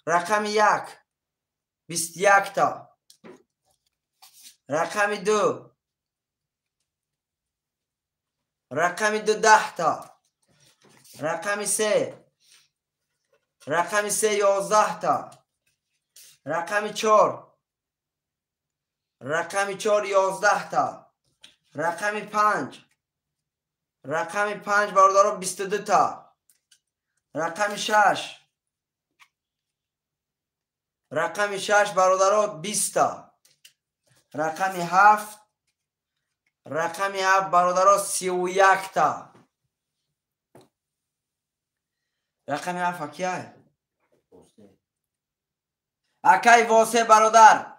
Рақами 1 21 та. Рақами 2 рақами 2 10 та. Рақами 3 рақами 3 11 та. Рақами 4 рақами 4 11 та. Рақами 5 рақами 5 бародаро 22 та. Рақами 6 рақами 6 бародаро 20 та. Рақами 7 рақами 7 бародаро 31 та. Рақами 7 акияй? Акай Восе бародар.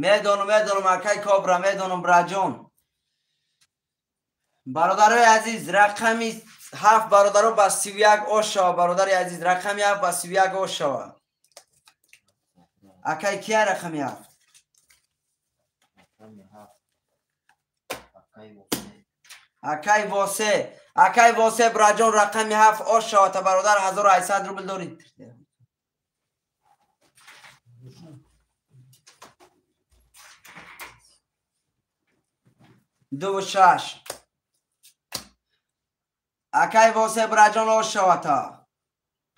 Медонам, медонам, акай Кобра, медонам, браҷон. Бародарои азиз, рақами 7 бародаро ба 31 ош шава. Бародари азиз, рақами 7 ба 31 ош шава. Акай кия рақами 7? Акай Восе. Акай Восе браҷон, рақами 7 ош шава та бародар 1800 рубл дорӣ. 2 6. Акай Восе браҷон ош шавата.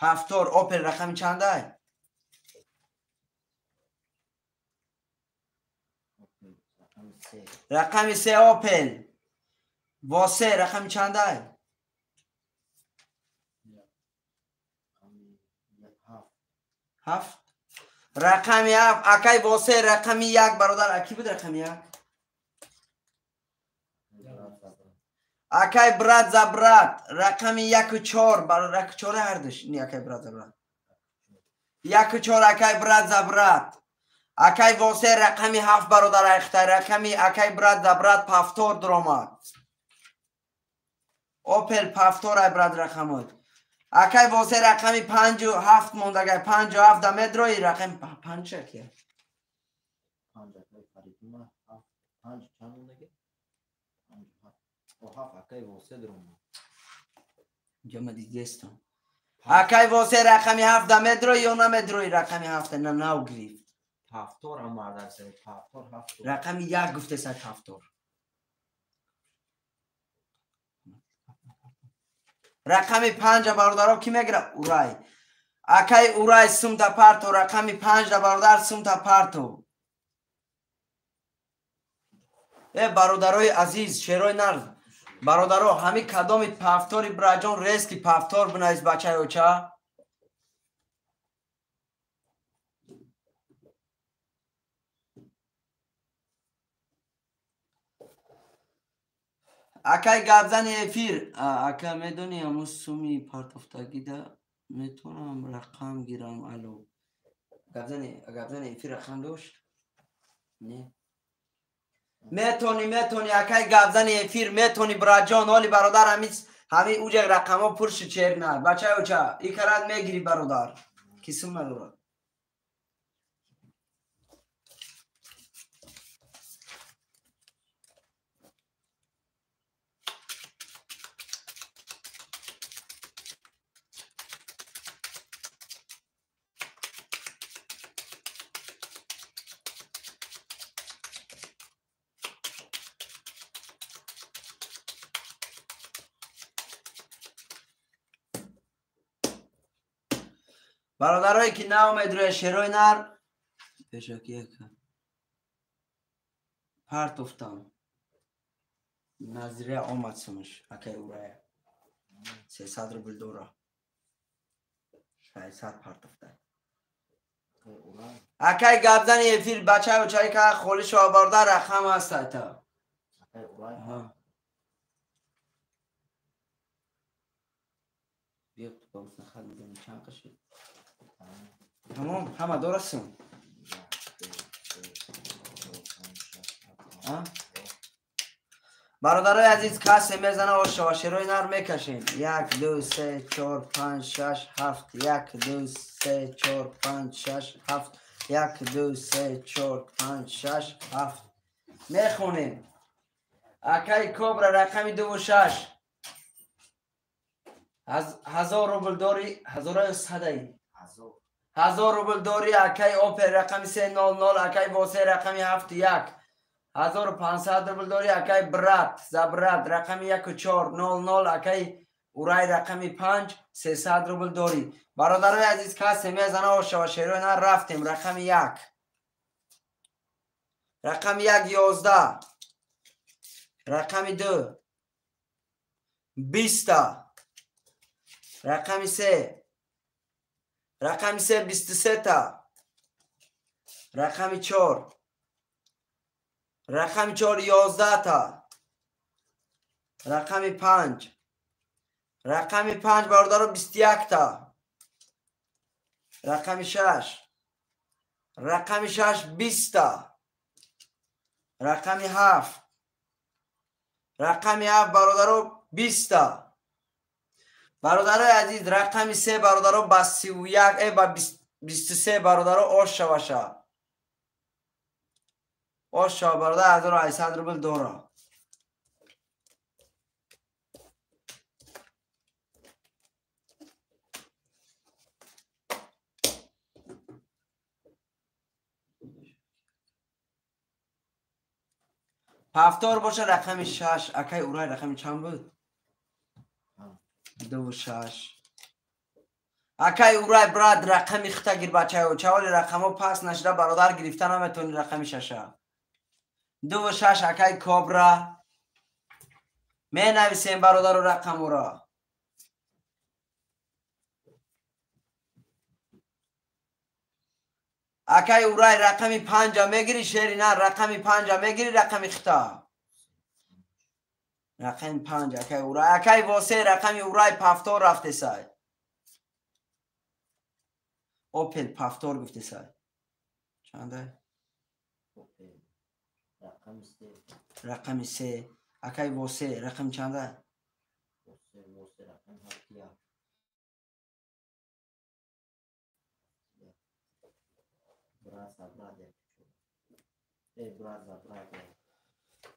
Ҳафтор Опел рақами чандай? Рақами 3 Опел. Восе рақами чандай? 7. Рақами 7 акай Восе рақами 1 бародар. Аки буд рақами 1? Акай брат за брат рақами 1 4 бародар 4 ҳардуш. Не, акай брат за брат 1 4. Акай брат за брат. Акай Восе рақами 7 бародар айхтай. Рақами акай брат за брат пафтор дуромад. Опел пафтор ай брат рақамот. Акай Восе рақами 5 7 мондагай. 5 7 да медрои рақами 5 акия. 5 акай Фаридуна 5 чанд мондагай? Акай Восе дуромад. Ҷама дидестам. Акай Восе рақами 7 да медрои ё намедрои рақами 7 на нав гирифт. Ҳафтор ам мардак сай ҳафтор ҳафтор. Рақами 1 гуфте сай ҳафтор. Рақами 5 бародаро ки мегира? Урай. Акай Урай сумта парто. Рақами 5 бародар сумта парто. Э бародарои азиз, шерои нар. Бародаро, ҳами кадоми пафтори браҷон резки пафтор бинавис бачаи оча. Акай гапзани эфир. Ака медони ҳамун суми партофтагида метавонам рақам гирам? Ало. Гапзани эфир рақам дошт? Не. Метони, метони, акай гапзани эфир, метони браҷон. Оли бародар, ҳами уҷа рақамҳо пур шуд черна. Бачаи оча, икарат мегири бародар. Ки сум надорад. Бародарое ки наомед рӯя шерои нар пешакияка партофтам. Назира омад сумш акай Урая. 300 рубл дора. 600 партофта. Акай гапзани эфир бачаю чайка холи шава бародар рақам ҳаст айта. Биё ба усна хат мезанем чанд қашид. Тамом, ҳама дорасум. Бародарои азиз, касе мезана ошава шерои нар мекашем. 1 2 3 4 5 6 7 1 2 3 4 5 6 7 1 2 3 4 5 6 7 мехонем. Акай Кобра рақами 2 6 1000 рубл дори, 1100 1000 рубл дори. Акай Опер рақами 300, акай Восе рақами 71 1500 рубл дори. Акай Брат Забрат рақами 1400, акай Урай рақами 5 300 рубл дори. Бародарои азиз, касе мезана ошава шерои нар рафтем. Рақами 1 рақами 1 11 рақами 2 20 рақами 3 рақами 3 23 та рақами 4 рақами 4 11 та рақами 5 рақами 5 бародаро 21 та рақами 6 рақами 6 20 та рақами 7 рақами 7 бародаро 20 та. Бародарои азиз, рақами 3 бародаро ба 31 ба 23 бародаро ош шаваша. Ош шава бародар 1800 рубл дора. Пафтор боша рақами 6. Акай Урай рақами чанд буд? 2 6. Акай Урай брат рақами хита гир бачаё. Чаволи рақамо пас нашида бародар гирифта наметони рақами 6. 2 6 акай Кобра. Менависем бародару рақамуро. Акай Урай рақами 5 мегири шери на рақами 5 мегири рақами хита. Рақами 5 акай Урай. Акай Восе рақами Урай пафтор рафтесай. Опел пафтор гуфтесай. Чанда? Рақами 3. Акай Восе рақами чанда? Восе рақами 7.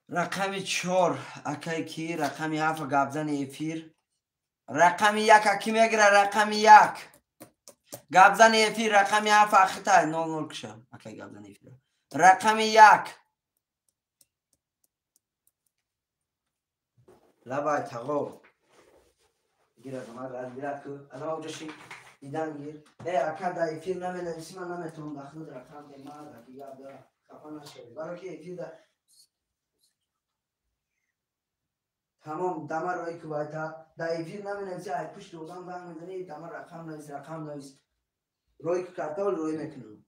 Рақами 4 акай ки рақами 7 гапзани эфир. Рақами 1 аки мегира рақами 1. Гапзани эфир рақами 7 ахитай 00 киша. Акай гапзани эфир. Рақами 1. Лабай тағо. Гира ман разбират ку. Ана оҷаши дидан гир. Ака да эфир наменависи ман наметавонам дахлуд рақам де ман аки гап да хафа нашавед. Барои ки эфир да тамом дама рои ку байта да эфир наменависи ай пушти одам занг мезани дама рақам навис рақам навис. Рои ку картаол рои мекунам.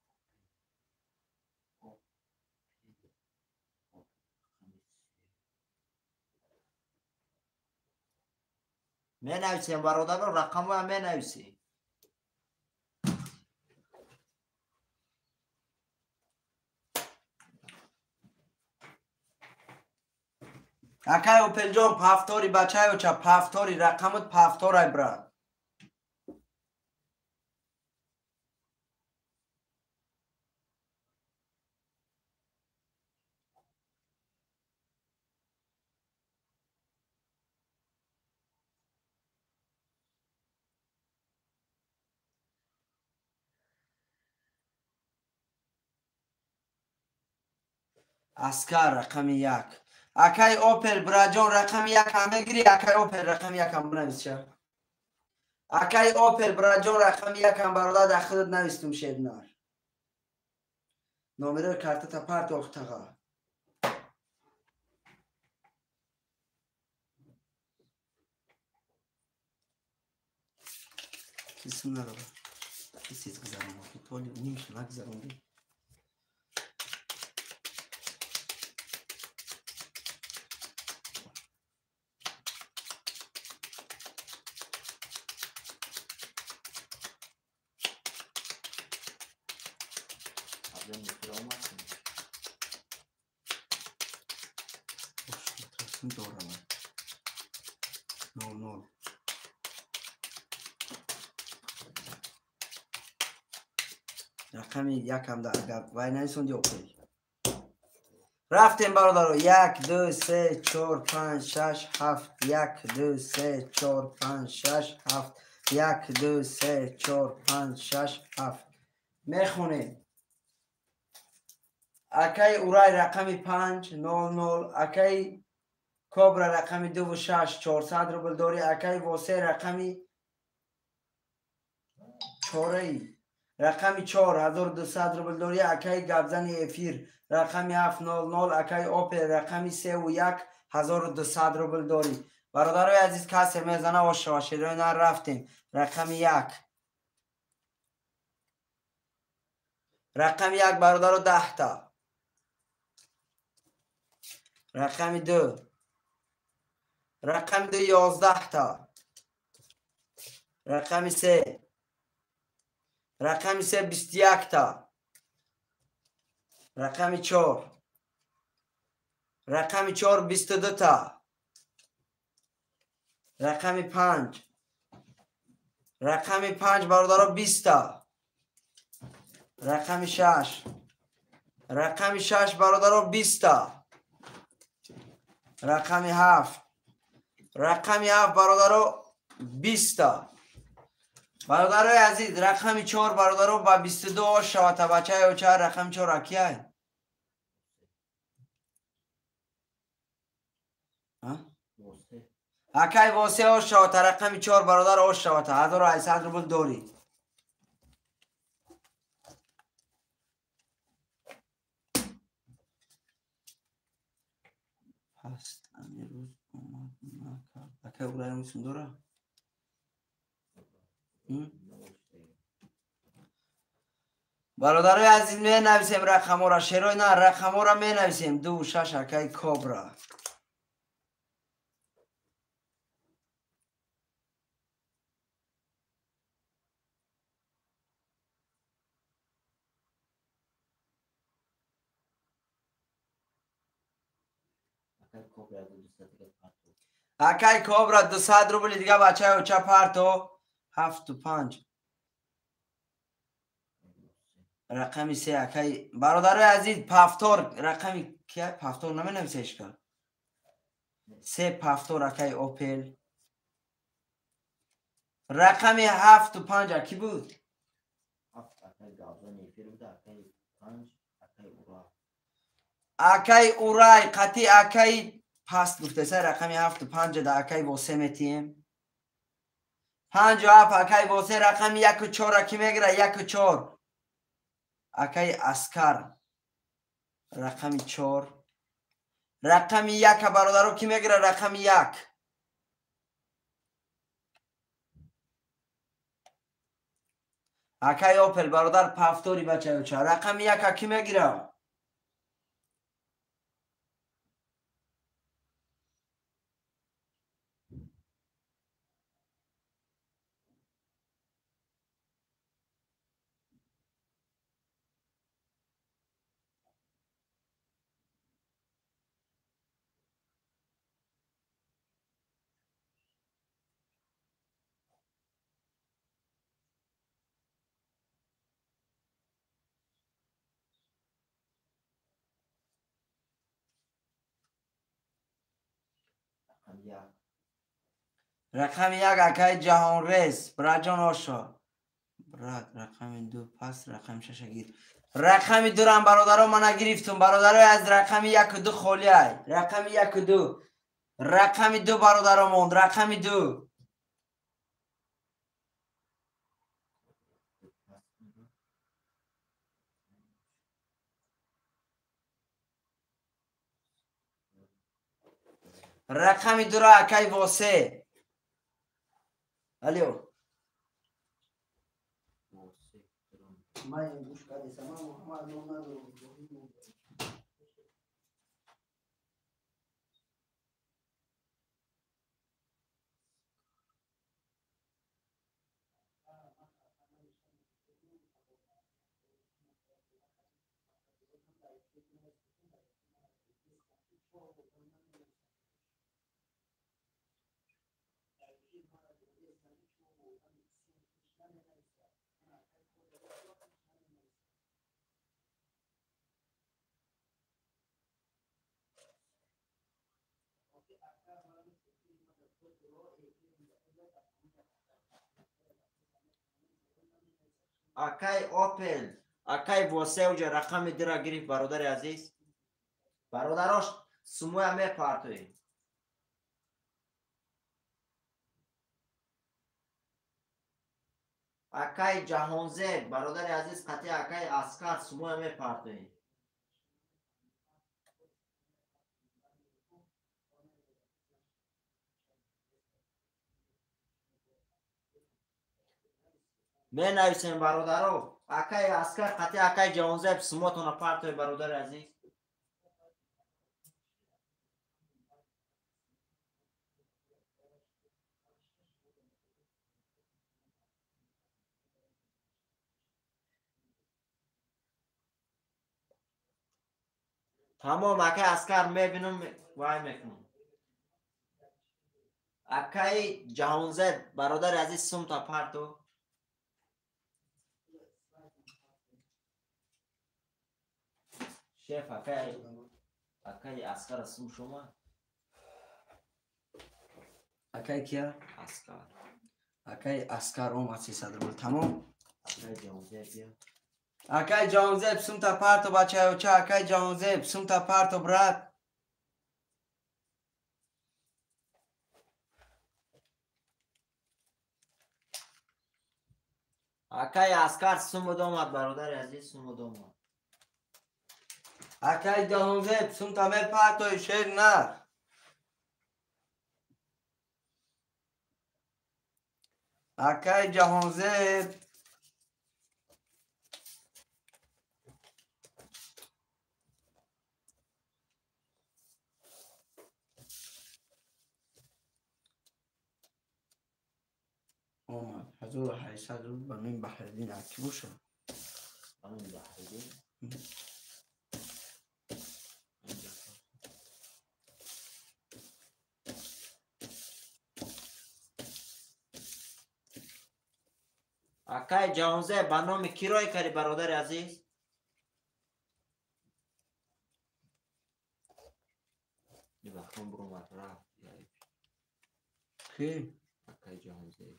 Менависем бародаро рақамро менависем. Акай Опелҷон пафтори бачаёча пафтори рақамут пафторай брат. Аскар рақами 1. Акай Опел браҷон рақами 1 ҳам мегири. Акай Опел рақами 1 ҳам бинавис ша. Акай Опел браҷон рақами 1 ҳам бародар дар худат навистум шеднар. Номерои картата парт охтаға. Исм надора. Исиз гузарон. Толи нимша нагузаронди. Дора. 00. Рақами якам да агар вай нависонди Опел. Рафтем бародаро. 1 2 3 4 5 6 7 1 2 3 4 5 6 7 1 2 3 4 5 6 7 мехонем. Акай Урай рақами 5 00, акай Кобра рақами 2 6 400 рубл дори, акай Восе рақами 4 рақами 4 1200 рубл дори, акай Габзани эфир рақами 700, акай Опел рақами 3 1 1200 рубл дори. Бародарои азиз, касе мезана ошава шерои нар рафтем. Рақами 1. Рақами 1 бародаро 10 та. Рақами 2. Рақами 2 11 та. Рақами 3. Рақами 3 21 та. Рақами 4. Рақами 4 22 та. Рақами 5. Рақами 5 бародаро 20 та. Рақами 6. Рақами 6 бародаро 20 та. Рақами 7. Рақами 7 бародаро 20 та. Бародарои азиз, рақами 4 бародаро ба 22 ош шавад. Бачаи оча рақами 4 акияй? Акай Восе ош шавад. Рақами 4 бародар ош шавад. 1800 рубл дорӣ. Паст амирӯз омад накард. Акай Урай мусун дора? Бародарои азиз, менависем рақамора. Шерои на рақамора менависем. 2 6 акай Кобра. Акай Кобра 200 рубли дига бачаи оча парто. 7 5. Рақами 3 акай бародарои азиз, пафтор рақами кия? Пафтор наменависа ишкал. 3 пафтор акай Опел. Рақами 7 5 аки буд? 7 акай Гавзани эфир буд, акай 5 акай Урай. Акай Урай қати акай паст гуфтеса рақами 7 5 да акай Восе метием. 5 7 акай Восе. Рақами 1 4 аки мегира? 1 4 акай Аскар. Рақами 4. Рақами 1 бародаро ки мегира? Рақами 1. Акай Опел бародар пафтори бачаюча. Рақами 1 ки мегира? Рақами 1 акай Ҷаҳонрез. Браҷон ошо. Брат, рақами 2 пас, рақами 6 гир. Рақами 2 рам бародаро мана гирифтум. Бародарои аз рақами 1 2 холӣ ай. Рақами 1 2. Рақами 2 бародаро монд. Рақами 2. Рақами 2 ра акай Восе. Алло. Ман гӯш кардесам, ман Муҳаммад ном надорам. Акай Опел, акай Восеуҷа рақами дира гирифт, бародари азиз. Бародарош, сумоя мепартоем. Акай Ҷаҳонзеб, бародари азиз, қатъи акай Аскар сумоя мепартоем. Менависем, бародаро. Акай Аскар қатъи акай Ҷаҳонзеб сумотона партои, бародари азиз. Тамом, акай Аскар, мебинам, вай мекунам. Акай Ҷаҳонзеб, бародари азиз, сумта парто. Шеф, акай Аскар сум шума? Акай кия? Аскар. Акай Аскар омад 300 рубл. Тамом? Акай Ҷаҳонзеб бия. Акай Ҷаҳонзеб сумта парто, бачаёча, акай Ҷаҳонзеб сумта парто, брат. Акай Аскар сум омад, бародари азиз, сум омад. Акай Ҷаҳонзеб сумта мепартои, шер нар. Акай Ҷаҳонзеб омад 1800 рубл ба номи Баҳриддин. Аки боша? Ба номи Баҳриддин? Акай Ҷаҳонзеб, ба номи кӣ рой кардӣ, бародари азиз? Бахтон буромад, рафт. Кӣ? Акай Ҷаҳонзеб.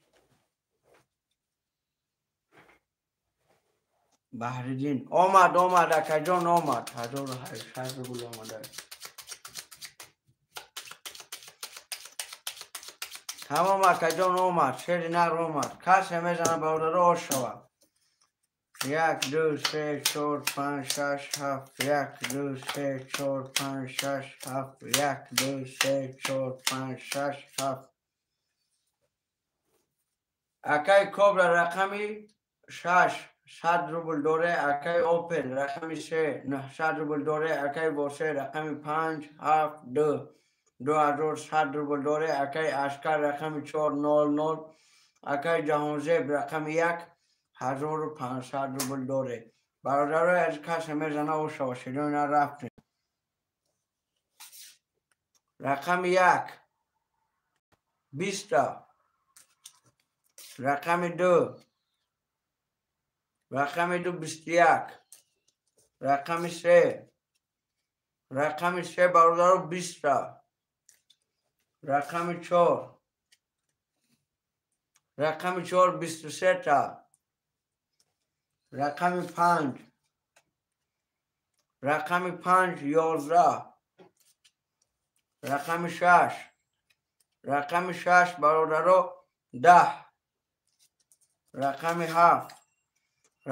Баҳриддин омад, омад, акаҷон омад. 1800 рубл омада. Тамом, акаҷон омад, шери нар омад. Касе мезана, бародаро, ош шава. Як, ду, се, чор, панҷ, шаш, ҳафт. Як, ду, се, чор, панҷ, шаш, ҳафт. Як, ду, се, чор, панҷ, шаш, ҳафт. Акай Кобра рақами шаш 100 рубл доре. Акай Опел рақами се 900 рубл доре. Акай Босе рақами панҷ, ҳафт, ду 2100 рубл доре. Акай Аскар рақами чор, нол, нол. Акай Ҷаҳонзеб рақами як 1500 рубл доре. Бародарои аз, касе мезана, ошава, широи рафтем. Рақами як 20та, рақами ду, рақами ду 21, рақами се, рақами се, бародаро, 20та, рақами чор, рақами чор 23та, рақами панҷ, рақами панҷ 11, рақами шаш, рақами шаш, бародаро, 10, рақами ҳафт,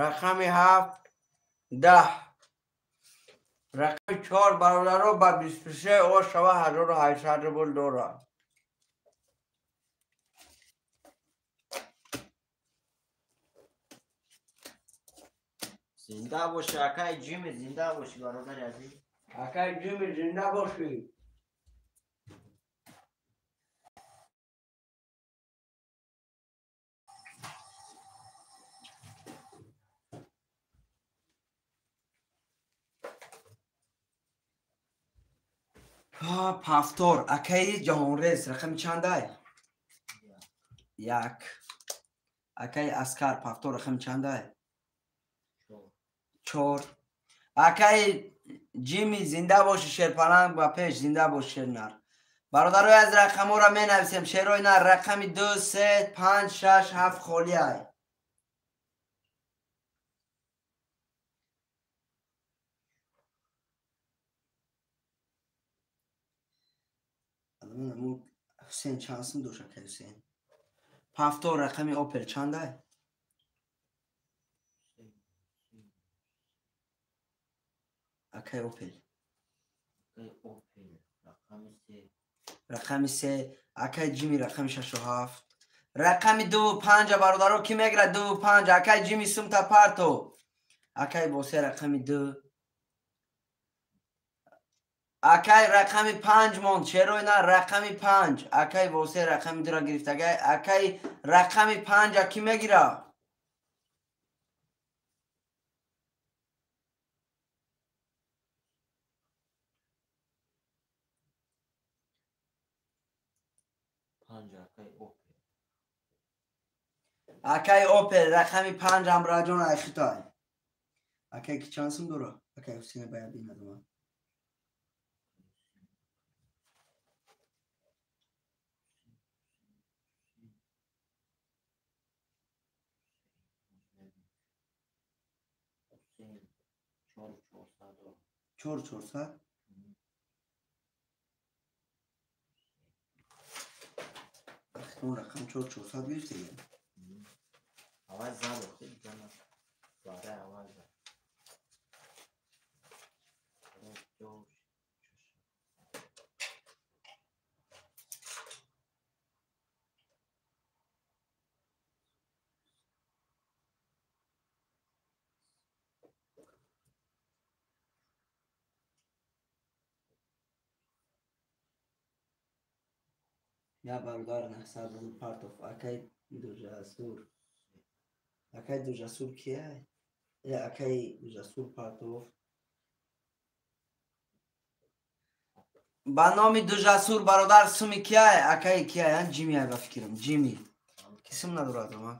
рақами ҳафт 10, рақами чор, бародаро, ба 23 о шава, 1800 рубл дорад. Зинда боши, акай Ҷими, зинда боши, бародари азиз. Акай Ҷими, зинда боши. Пафтор, акаи Ҷаҳонрез, рақами чандай? Як. Акаи Аскар, пафтор, рақами чандай? Чор. Акаи Ҷими, зинда боши, шерпаланг ба пеш, зинда боши, шернар. Бародарои аз рақамҳоро менависем. Шерои нар рақами 2, 3, 5, 6, 7 холиай. Ҳусен чанд сум дошт, акаи Ҳусен? Пафтор рақами Опел чандай? Акаи Опел. Рақами 3. Акаи Ҷими рақами 6 7. Рақами 2 5 бародаро ки мегирад 2 5? Акаи Ҷими сумта парто. Акаи Босе рақами 2. Акай рақами 5 монд. Шерои на рақами 5. Акай Восе рақами 2-ра гирифт. Акай рақами 5-а ки мегира? Акай Опел рақами 5 ҳамраҷон айхитай. Акай ки чанд сум дора? Акай Ҳусейна баяд бинадам. 4 400. Он рақам 4 400 гирифтем. Аввал зад, зада аввал зад. Я бародар 900 рубл партов. Акай Дуҷасур. Акай Дуҷасур кия? Э, акай Дуҷасур партов. Ба номи Дуҷасур бародар суми кияй? Акай кияй? Ҷими ай ба фикрам. Ҷими. Ки сум надорад ама?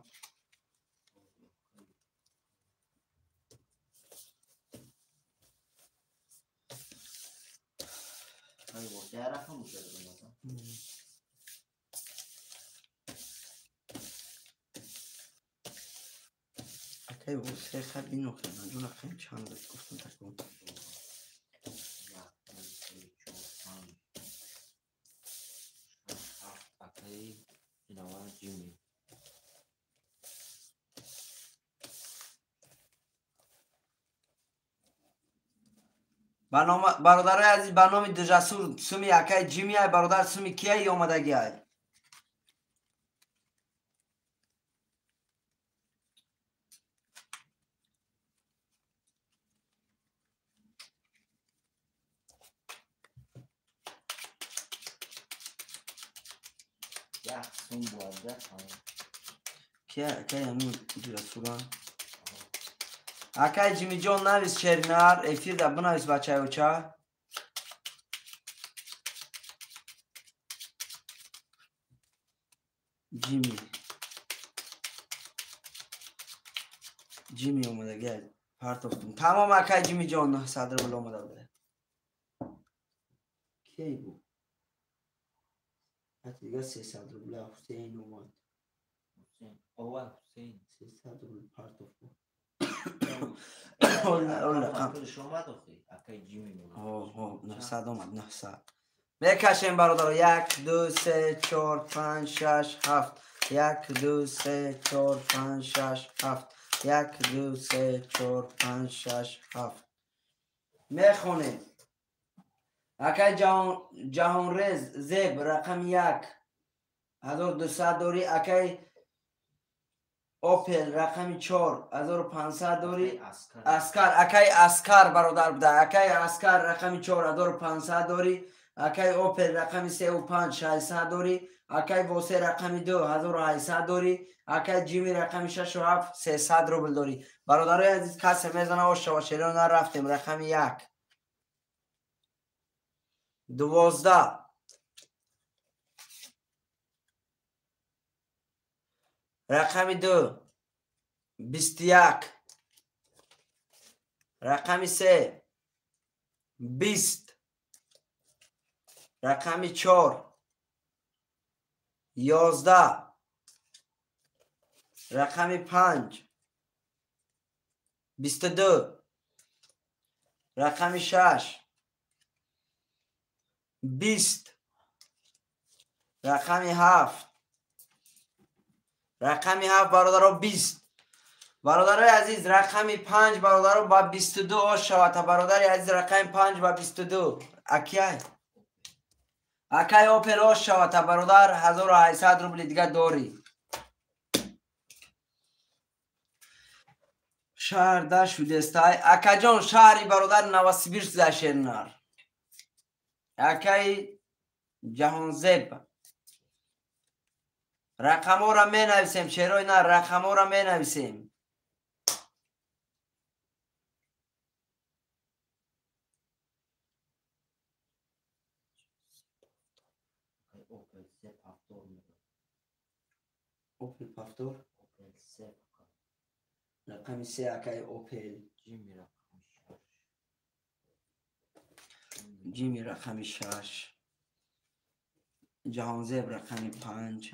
Рақам Акай Восе хай бинохе. Наҷон рақами чанд буд? Гуфтам такон. Як, ду, се, чор, панҷ, шаш, ҳафт. Акаи инава Ҷими. Бародарои азиз, ба номи Дуҷасур суми акаи Ҷими ай, бародар суми кияй омадагӣ ай? Як сум бояд. Кия акаи ҳамин Дуҷасура? Акаи Ҷимиҷон навис, шеринар эфирда бинавис, бачаёча. Ҷими. Ҷими омадагӣ партофтум. Тамом акаи Ҷимиҷон 900 рубл омада буда. Кей бу? Дига 300 рубла Ҳусейн омад. Ова Ҳусейн. 300 рубл партофт. 900 омад, 900. Мекашем бародаро. Як, ду, се, чор, панҷ, шаш, ҳафт. Як, ду, се, чор, панҷ, шаш, ҳафт. Як, ду, се, чор, панҷ, шаш, ҳафт. Мехонем. Акай Ҷаҳонрез Зеб рақами 1 1200 дорӣ. Акай Опел рақами 4 1500 дорӣ. Аскар, акай Аскар бародар буда. Акай Аскар рақами 4 1500 дорӣ. Акай Опел рақами 3 ва 5 600 дорӣ. Акай Восе рақами 2 1800 дорӣ. Акай Ҷими рақами 6 ва 7 300 рубл дорӣ. Бародарои азиз, касе мезана ош шава, шеро нарафтем. Рақами 1 12 рақами 2 21 рақами 3 20 рақами 4 11 рақами 5 22 рақами 6 20 рақами 7 рақами 7 бародаро 20. Бародарои азиз, рақами 5 бародаро ба 22 ош шавад. Бародари азиз, рақами 5 ба 22. Акай акай Опел ош шавад, бародар, 1800 рубли дига дорӣ. Шаҳр да шудестай. Акаҷон, шаҳри бародар Новосибирск да шернар. Акай Ҷаҳонзеб. Рақамҳоро менависем, шерои нар, рақамҳоро менависем. Опел повтор? Рақами 3 акай Опел. Ҷими рақами 6. Ҷаҳонзеб рақами 5.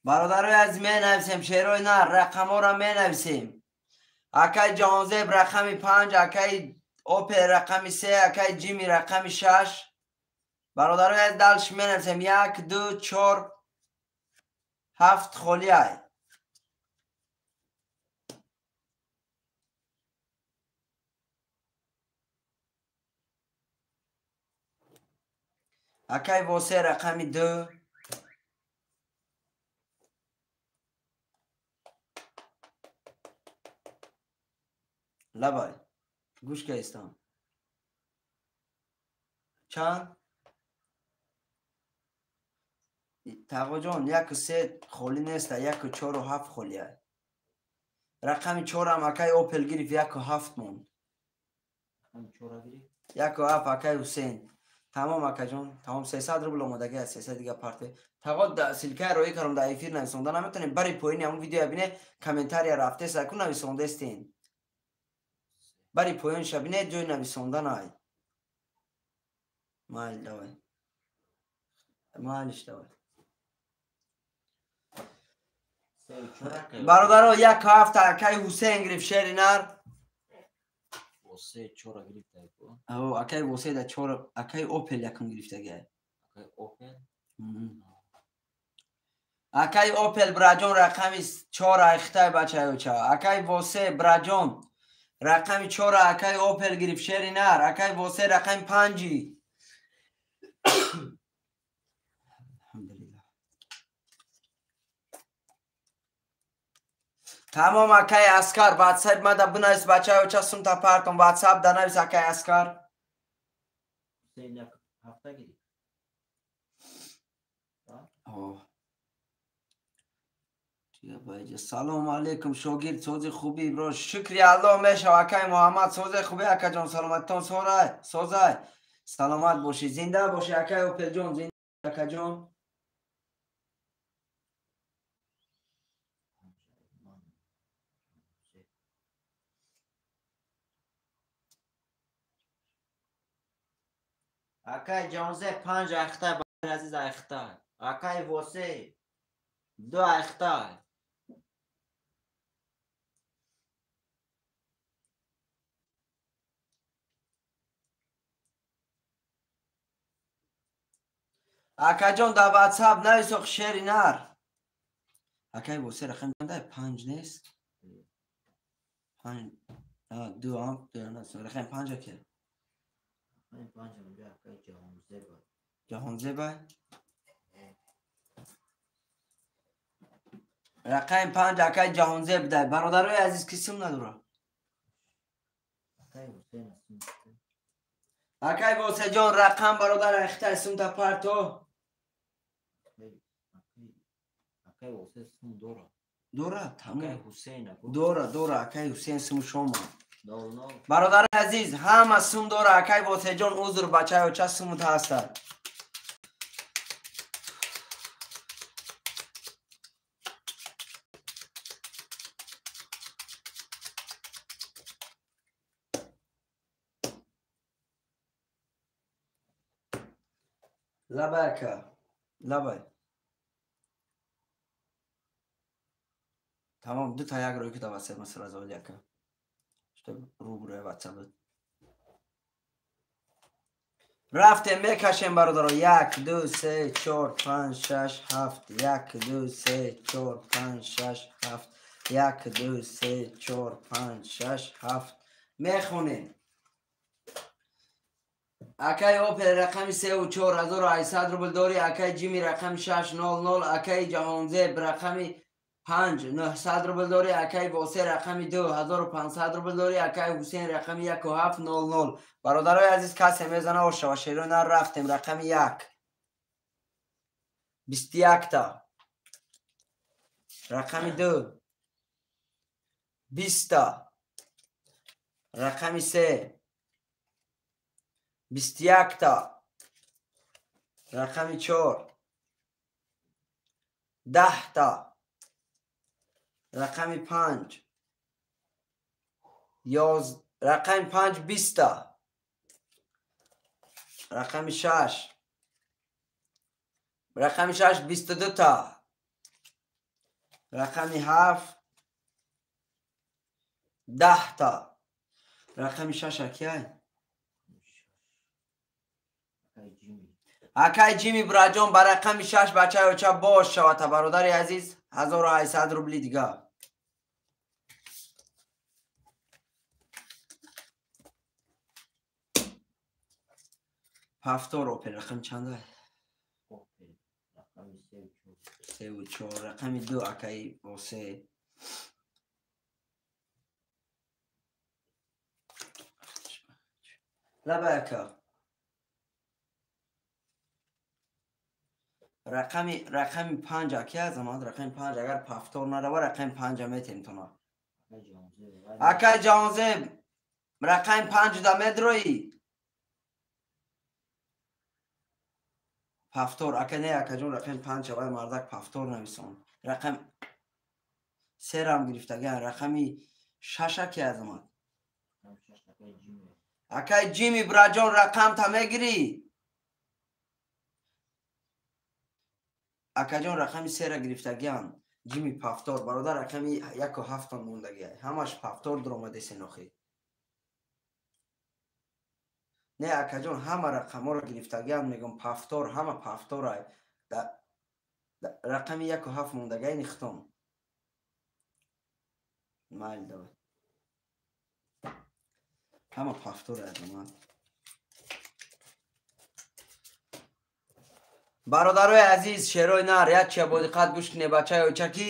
Бародарои азиз, менависем, шерои нар, рақамҳоро менависем. Акай Ҷаҳонзеб рақами 5, акай Опел рақами 3, акай Ҷими рақами 6. Бародарои азиз, далш менависем. 1 2 4 7 холӣ ай. Акай Восе рақами 2. Лабай, гӯш каистам. Чанд? Тағоҷон, 1 3 холӣ неста, 1 4 7 холӣ ай. Рақами 4 ам акай Опел гирифт, 1 7 монд. 1 7 акай Ҳусейн. Тамом акаҷон, тамом 300 рубл омадагӣ аст, 300 дига парте. Тағо ссилкаи роӣ кардам дар эфир нависонда наметонем. Бари поини ҳамон видеоя бине, комментария рафтест, аку нависондаестен. Бари поёнша бине, ҷои нависонда най. Майли, давай. Майлиш, давай. Бародаро, 1 7 акай Ҳусейн гирифт, шери нар. Акай Восе да 4, акай Опел якум гирифтагай. Акай Опел браҷон рақами 4 айхтай бачаёча. Акай Восе браҷон рақами 4 акай Опел гирифт, шери нар. Акай Восе рақами 5. Алҳамдулиллаҳ. Тамом акай Аскар, ватсап мада бинавис бачаёча, сумта партон ватсап да навис акай Аскар. Салом алейкум шогирд, сози хуби бро. Шукри Аллоҳ мешав акай Муҳаммад, сози хуби акаҷон, саломаттон созай. Саломат бошӣ, зинда бошӣ акай Опелҷон, зинда акаҷон. Акай Ҷаҳонзеб 5 айхтай, бародари азиз айхтай. Акай Восе 2 айхтай. Акаҷон, дар ватсап нависоқ шери нар. Акай Восе рақами чанда? 5 нест? 5 2 ам, 2 рақами 5 аке. Ҷаҳонзеба. Рақами 5 акай Ҷаҳонзеб дай. Бародарои азиз, ки сум надора? Акай Восеҷон, рақам бародар ахтай сумта парто. Акай Восе сум дора. Дора, тамом. Акай Ҳусейн дора, дора, акай Ҳусейн сум шома. Бародари азиз, ҳама сум дора. Акай Восеҷон, узр, бачаё, ча сумут ҳастад. Лабай, ака, лабай. Тамом, дута як рӯй кида васет масала заводи ака. Рӯбрӯи ватсап. Рафтем, мекашем, бародаро. 1, 2, 3, 4, 5, 6, 7. 1, 2, 3, 4, 5, 6, 7. 1, 2, 3, 4, 5, 6, 7. Мехонем. Акай Опел рақами 3 4800 рубл дорӣ. Акай Ҷими рақами 600. Акай Ҷаҳонзеб рақами 5 900 рубл дорӣ. Акай Восе рақами 2 1500 рубл дорӣ. Акай Ҳусейн рақами 1 700. Бародарои азиз, касе мезана ошава шеро нар. Рафтем, рақами 1 21 та. Рақами 2 20 та. Рақами 3 21 та. Рақами 4 10 та. Рақами 5 11, рақами 5 20 та. Рақами 6, рақами 6 22 та. Рақами 7 10 та. Рақами 6 акай? Акай Ҷими браҷон, ба рақами 6 бачаи оча бош шавата, бародари азиз, 1800 рубли дига. Ҳафтор Опел рақами чанда? 3 4. Рақами 2 акай Восе. Лабай ака. Рақами 5 аки азамат, рақами 5 агар пафтор нарава, рақами 5 метем тона. Акай Ҷаҳонзеб, рақами 5 да медроӣ? Пафтор, ака не, акаҷон, рақами 5 авай мардак пафтор нависон. Рақам 3 рам гирифтаган, рақами 6 аки азамат. Акай Ҷими браҷон, рақам та мегирӣ? Акаҷон, рақами 3 гирифтагиан. Ҷими пафтор, бародар, рақами 1 7 мондагиай. Ҳамаш пафтор дуромадесен охи. Не, акаҷон, ҳама рақамҳоро гирифтагиан, мегӯм пафтор, ҳама пафторай. Рақами 1 7 мондагиай нихтон. Майли, давай. Ҳама пафторай азамат. Бародарои азиз, шерои нар, як чия бо диққат гӯш кунед, бачаи очаки.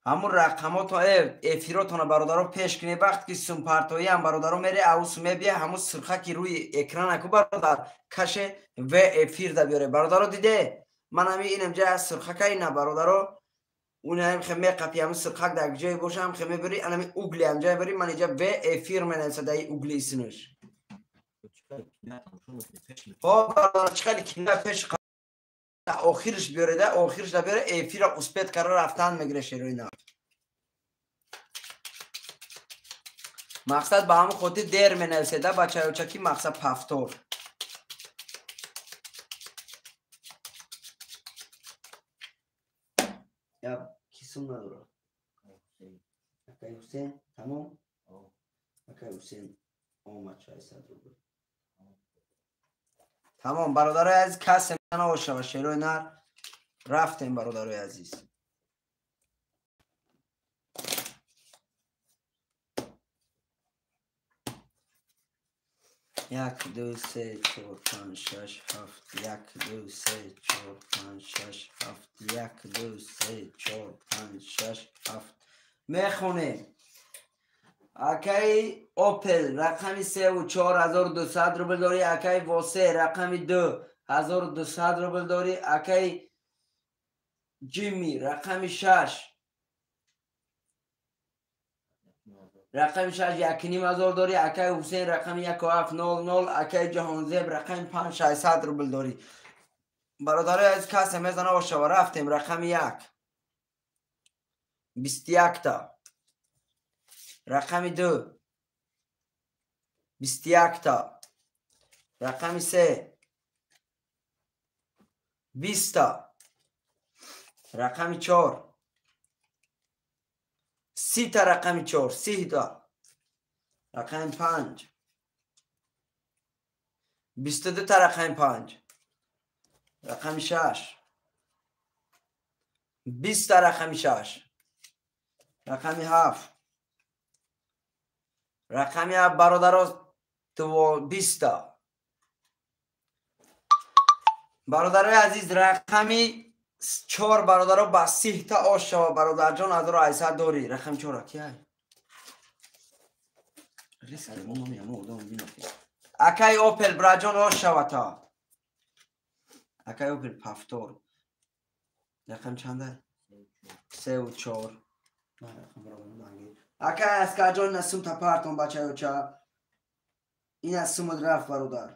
Ҳамун рақамото эфиротона бародаро пеш кунед. Вақт ки сумпартоиам бародаро мере, аус мебия, ҳамун сирхаки рӯи экрана ку бародар каше в эфир да биёре. Бародаро диде, ман ҳами инам ҷа сирхака ина бародаро, унаем хе меқапи ҳамун сирхак дар ҷое боша, ҳам хе мебири, анами угли ҳам ҷае бери, ман иҷа в эфир менависа дар угли исмиш. Хоб бародаро, чӣ хеле кина пеш охирш биёреда, охирш да биёре, эфира успет кара рафтан мегире шерои нар. Мақсад ба ҳамон хотир дер менависеда бачаёчаки, мақсад пафтор. Я кисум надора. Акай Ҳусейн, тамом? Акай Ҳусейн омад 600 рубл. Тамом, бародарои азиз, касе набошава шерои нар. Рафтем, бародарои азиз. 1 2 3 4 5 6 7 1 2 3 4 5 6 7 1 2 3 4 5 6 7 мехонем. Акаи Опел рақами 3 ва 4200 рубл дорӣ. Акаи Восе рақами 2 1200 рубл дорӣ. Акаи Ҷимми рақами 6 рақами 6 1500 дорӣ. Акаи Ҳусейн рақами 1700. Акаи Ҷаҳонзеб рақами 5 600 рубл дорӣ. Бародарои азиз, касе мезана ошава. Рафтем. Рақами 1 21 та. Рақами 2 21 та. Рақами 3 20 та. Рақами 4 30 та. Рақами 4 30 та. Рақами 5 22 та. Рақами 5 рақами 6 20 та. Рақами 6 рақами 7 рақами 7 бародаро 20 та. Бародарои азиз, рақами 4 бародаро ба 30 та ош шава. Бародарҷон, 1800 дорӣ. Рақами 4 кияй? Акаи Опел браҷон ош шава та. Акаи Опел пафтор. Рақам чанда? 3 ва 4. Акаи Аскарҷон, ина сум та партон бачаёча. Ина сумуд рафт бародар.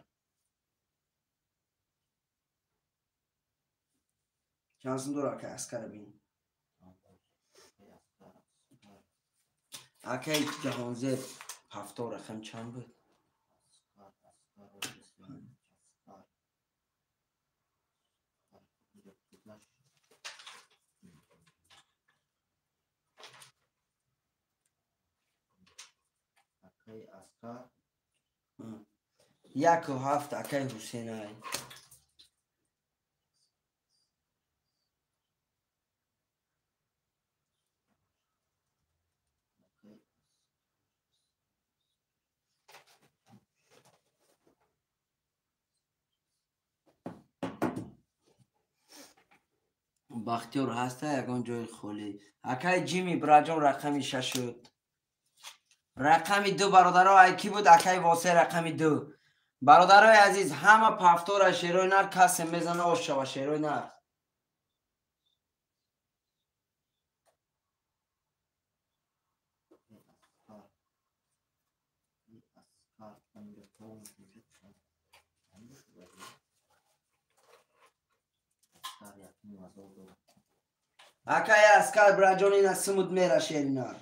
Чанд сум дора акаи Аскара бин? Акаи Ҷаҳонзеб ҳафтор рақам чанд буд? Як ва ҳафт акаи Ҳусейнай. Бахтиёр ҳаста ягон ҷои холӣ? Акаи Ҷими браҷон рақами 6 шуд. Рақами 2 бародаро ай кӣ буд? Акаи Восе рақами 2. Бародарои азиз, ҳама пафтора шерои нар касе мезана ош шава. Шерои нар. Акаи Аскар браҷон, ина сумуд мера шери нар.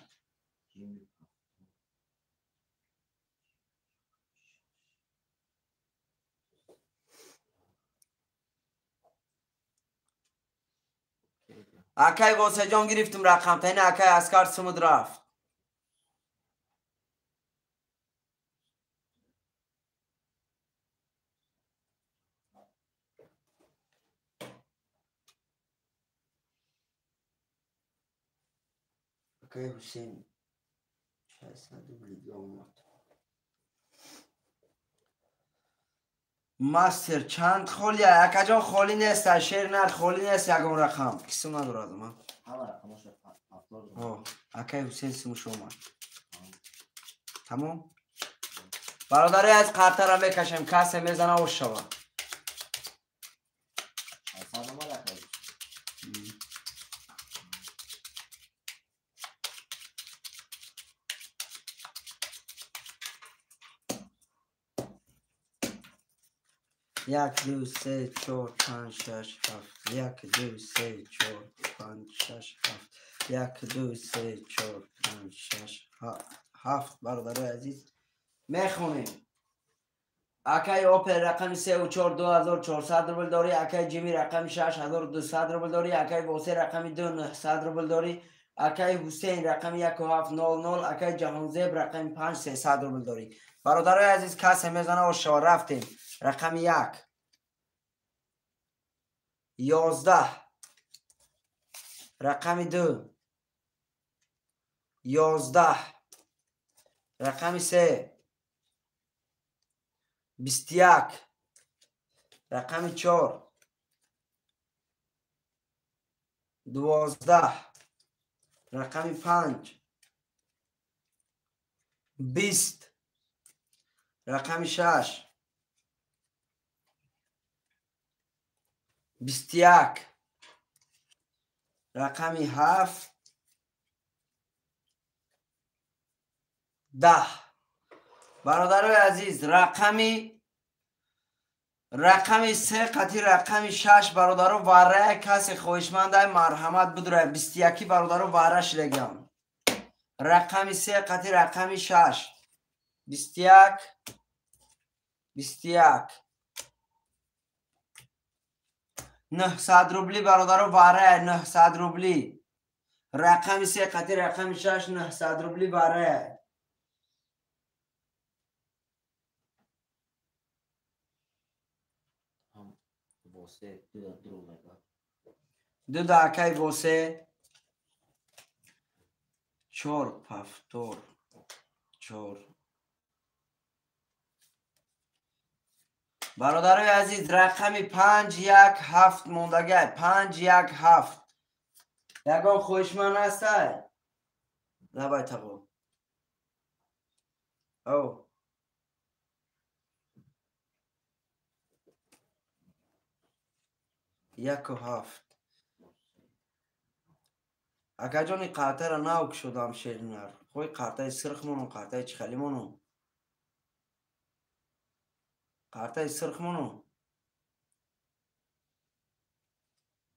Акаи Восеҷон гирифтум рақамта. Ина акаи Аскар сумуд рафт. Акаи Ҳусейн 600 рубли омад. Мастер чанд холия? Акаҷон холӣ нест, шер нар холӣ нест ягон рақам. Ки сум надорад ман? Акаи Ҳусейн сумуш омад. Тамом? Бародари аз қартара мекашем, касе мезана ош шава. 1 2 3 4 5 6 7 1 2 3 4 5 6 7 1 2 3 4 5 6 7. Бародарои азиз, мехонем. Акаи Опел рақами 3 ва 4 2400 рубл дорӣ. Акаи Ҷими рақами 6 1200 рубл дорӣ. Акаи Восе рақами 2 900 рубл дорӣ. Акаи Ҳусейн рақами 1700. Акаи Ҷаҳонзеб рақами 5 300 рубл дорӣ. Бародарои азиз, касе мезана ош шава. Рафтем. Рақами 1 11 рақами 2 11 рақами 3 21, рақами 4, 12, рақами 5, 20, рақами 6, 21, рақами 7, 10. Бародарои азиз, рақами 3 қати рақами 6 бародаро варая касе хоҳишмандай марҳамат бидурай. 21 бародаро вара шидагиам. Рақами 3 қати рақами 6, 21, 21, 900 рубли бародаро варая, 900 рубли. Рақами 3 қати рақами 6, 900 рубли варая. Дуда акай восе 4 повтор 4. Бародарои азиз, рақами 5 1 7 мондагай. 5 1 7. Ягон хоҳишманд ҳастай? Давай тағо. О. 1 7. Акаҷони қартаро нав кушодам шеринар. Хой қартаи сирх монум, қартаи чихали монум. Қартаи сирх монум.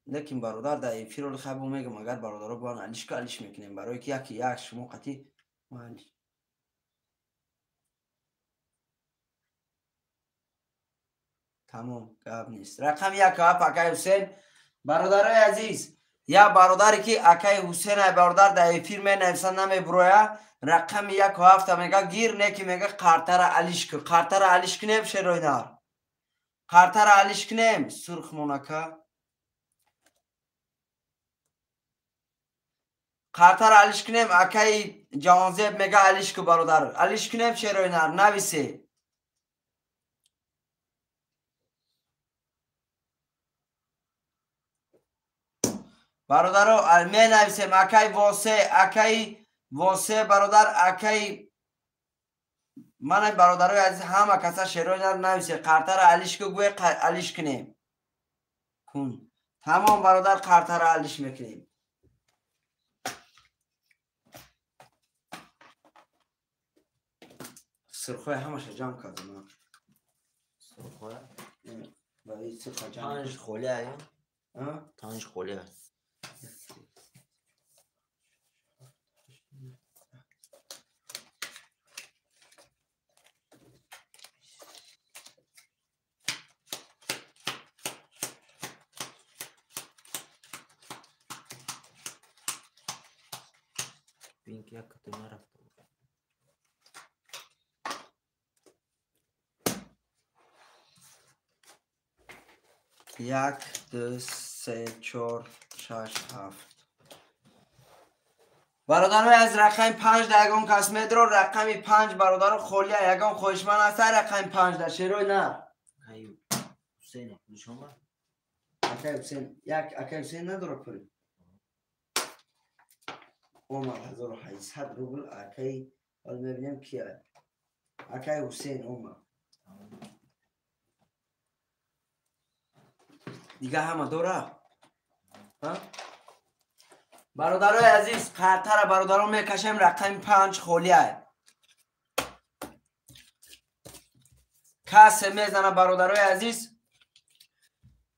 Лекин бародар дар эфир оли хайбо мегам, агар бародаро гӯянд алиш ку алиш мекунем, барое ки яки як шумо қатӣ алиш. Тамом, гап нест. Рақами 1 7 акай Ҳусен. Бародарои азиз, я бародаре ки акай Ҳусен ай бародар дар эфир менависа намебуроя, рақами 1 7 мега гир, не ки мега қартара алиш ку. Қартара алиш кунем шеройнар. Қартара алиш кунем сурх монака. Қартара алиш кунем акай Ҷаҳонзеб мега алиш ку бародар. Алиш кунем шеройнар, нависе. Бародаро менависем акай Восе, акай Восе бародар, акай мана бародарои азиз ҳама каса шеройнар нависе. Қартара алиш ку гӯе алиш кунем. Кун. Тамом бародар, қартара алиш мекунем. Сирхоя ҳамаша ҷамъ кардам. Сирхоя? Барои сирха ҷамъ. Панҷ холия, а? Панҷ холия. Як, ду, се, чор, шаш, ҳафт. Бародарои аз рақами 5 да ягон кас медро, рақами 5 бародаро холия, ягон хоҳишманд ҳаста рақами 5 да шерой на. Акай Ҳусен, як акай Ҳусен надора пул. Омад 1800 рубл акай, ҳол мебинем кия. Акай Ҳусен омад. Дига ҳама дора? Бародарои азиз, қартара бародарон мекашем, рақами 5 холия. Касе мезана бародарои азиз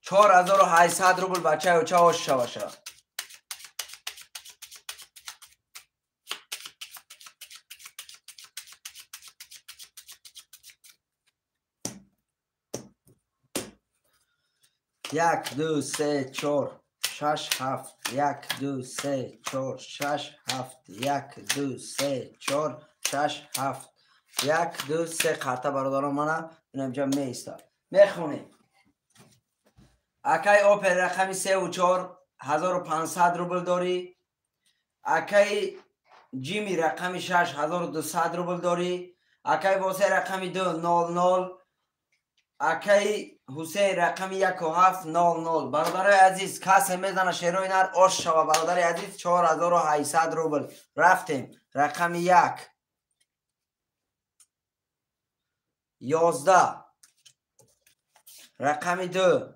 4800 рубл бачаи оча ош шаваша. Як, ду, се, чор, шаш, ҳафт. Як, ду, се, чор, шаш, ҳафт. Як, ду, се, чор, шаш, ҳафт. Як, ду, се. Қарта бародарон мана инамҷа меиста. Мехонем. Акай Опер рақами 3 ва 4 1500 рубл дорӣ. Акай Ҷими рақами 6 1200 рубл дорӣ. Акай Восе рақами 2 00. Акаи Ҳусейн рақами 1700. Бародарои азиз, касе мезана шерои нар ош шава. Бародари азиз, 4800 рубл. Рафтем. Рақами 1. 11. Рақами 2.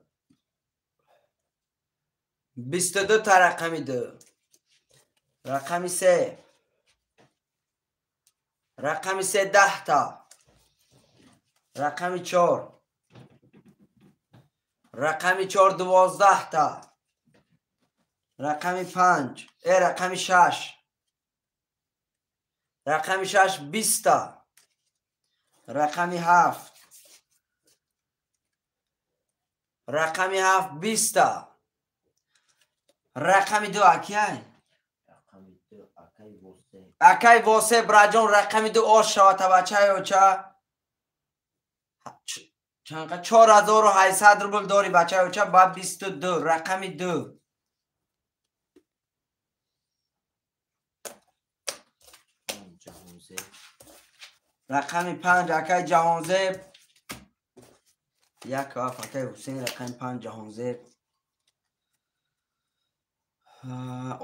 22 та рақами 2. Рақами 3. Рақами 3 10 та. Рақами 4. Рақами 4 12 та. Рақами 5. Рақами 6. Рақами 6 20 та. Рақами 7. Рақами 7 20 та. Рақами 2 акай? Рақами 2 акай Восе. Акай Восе браҷон рақами 2 ош шава табачай оча. Чанқа 4800 рубл дори бачай оча ба 22 рақами 2. Рақами 5 акай Ҷаҳонзеб. 1 7 акай Ҳусейн рақами 5 Ҷаҳонзеб.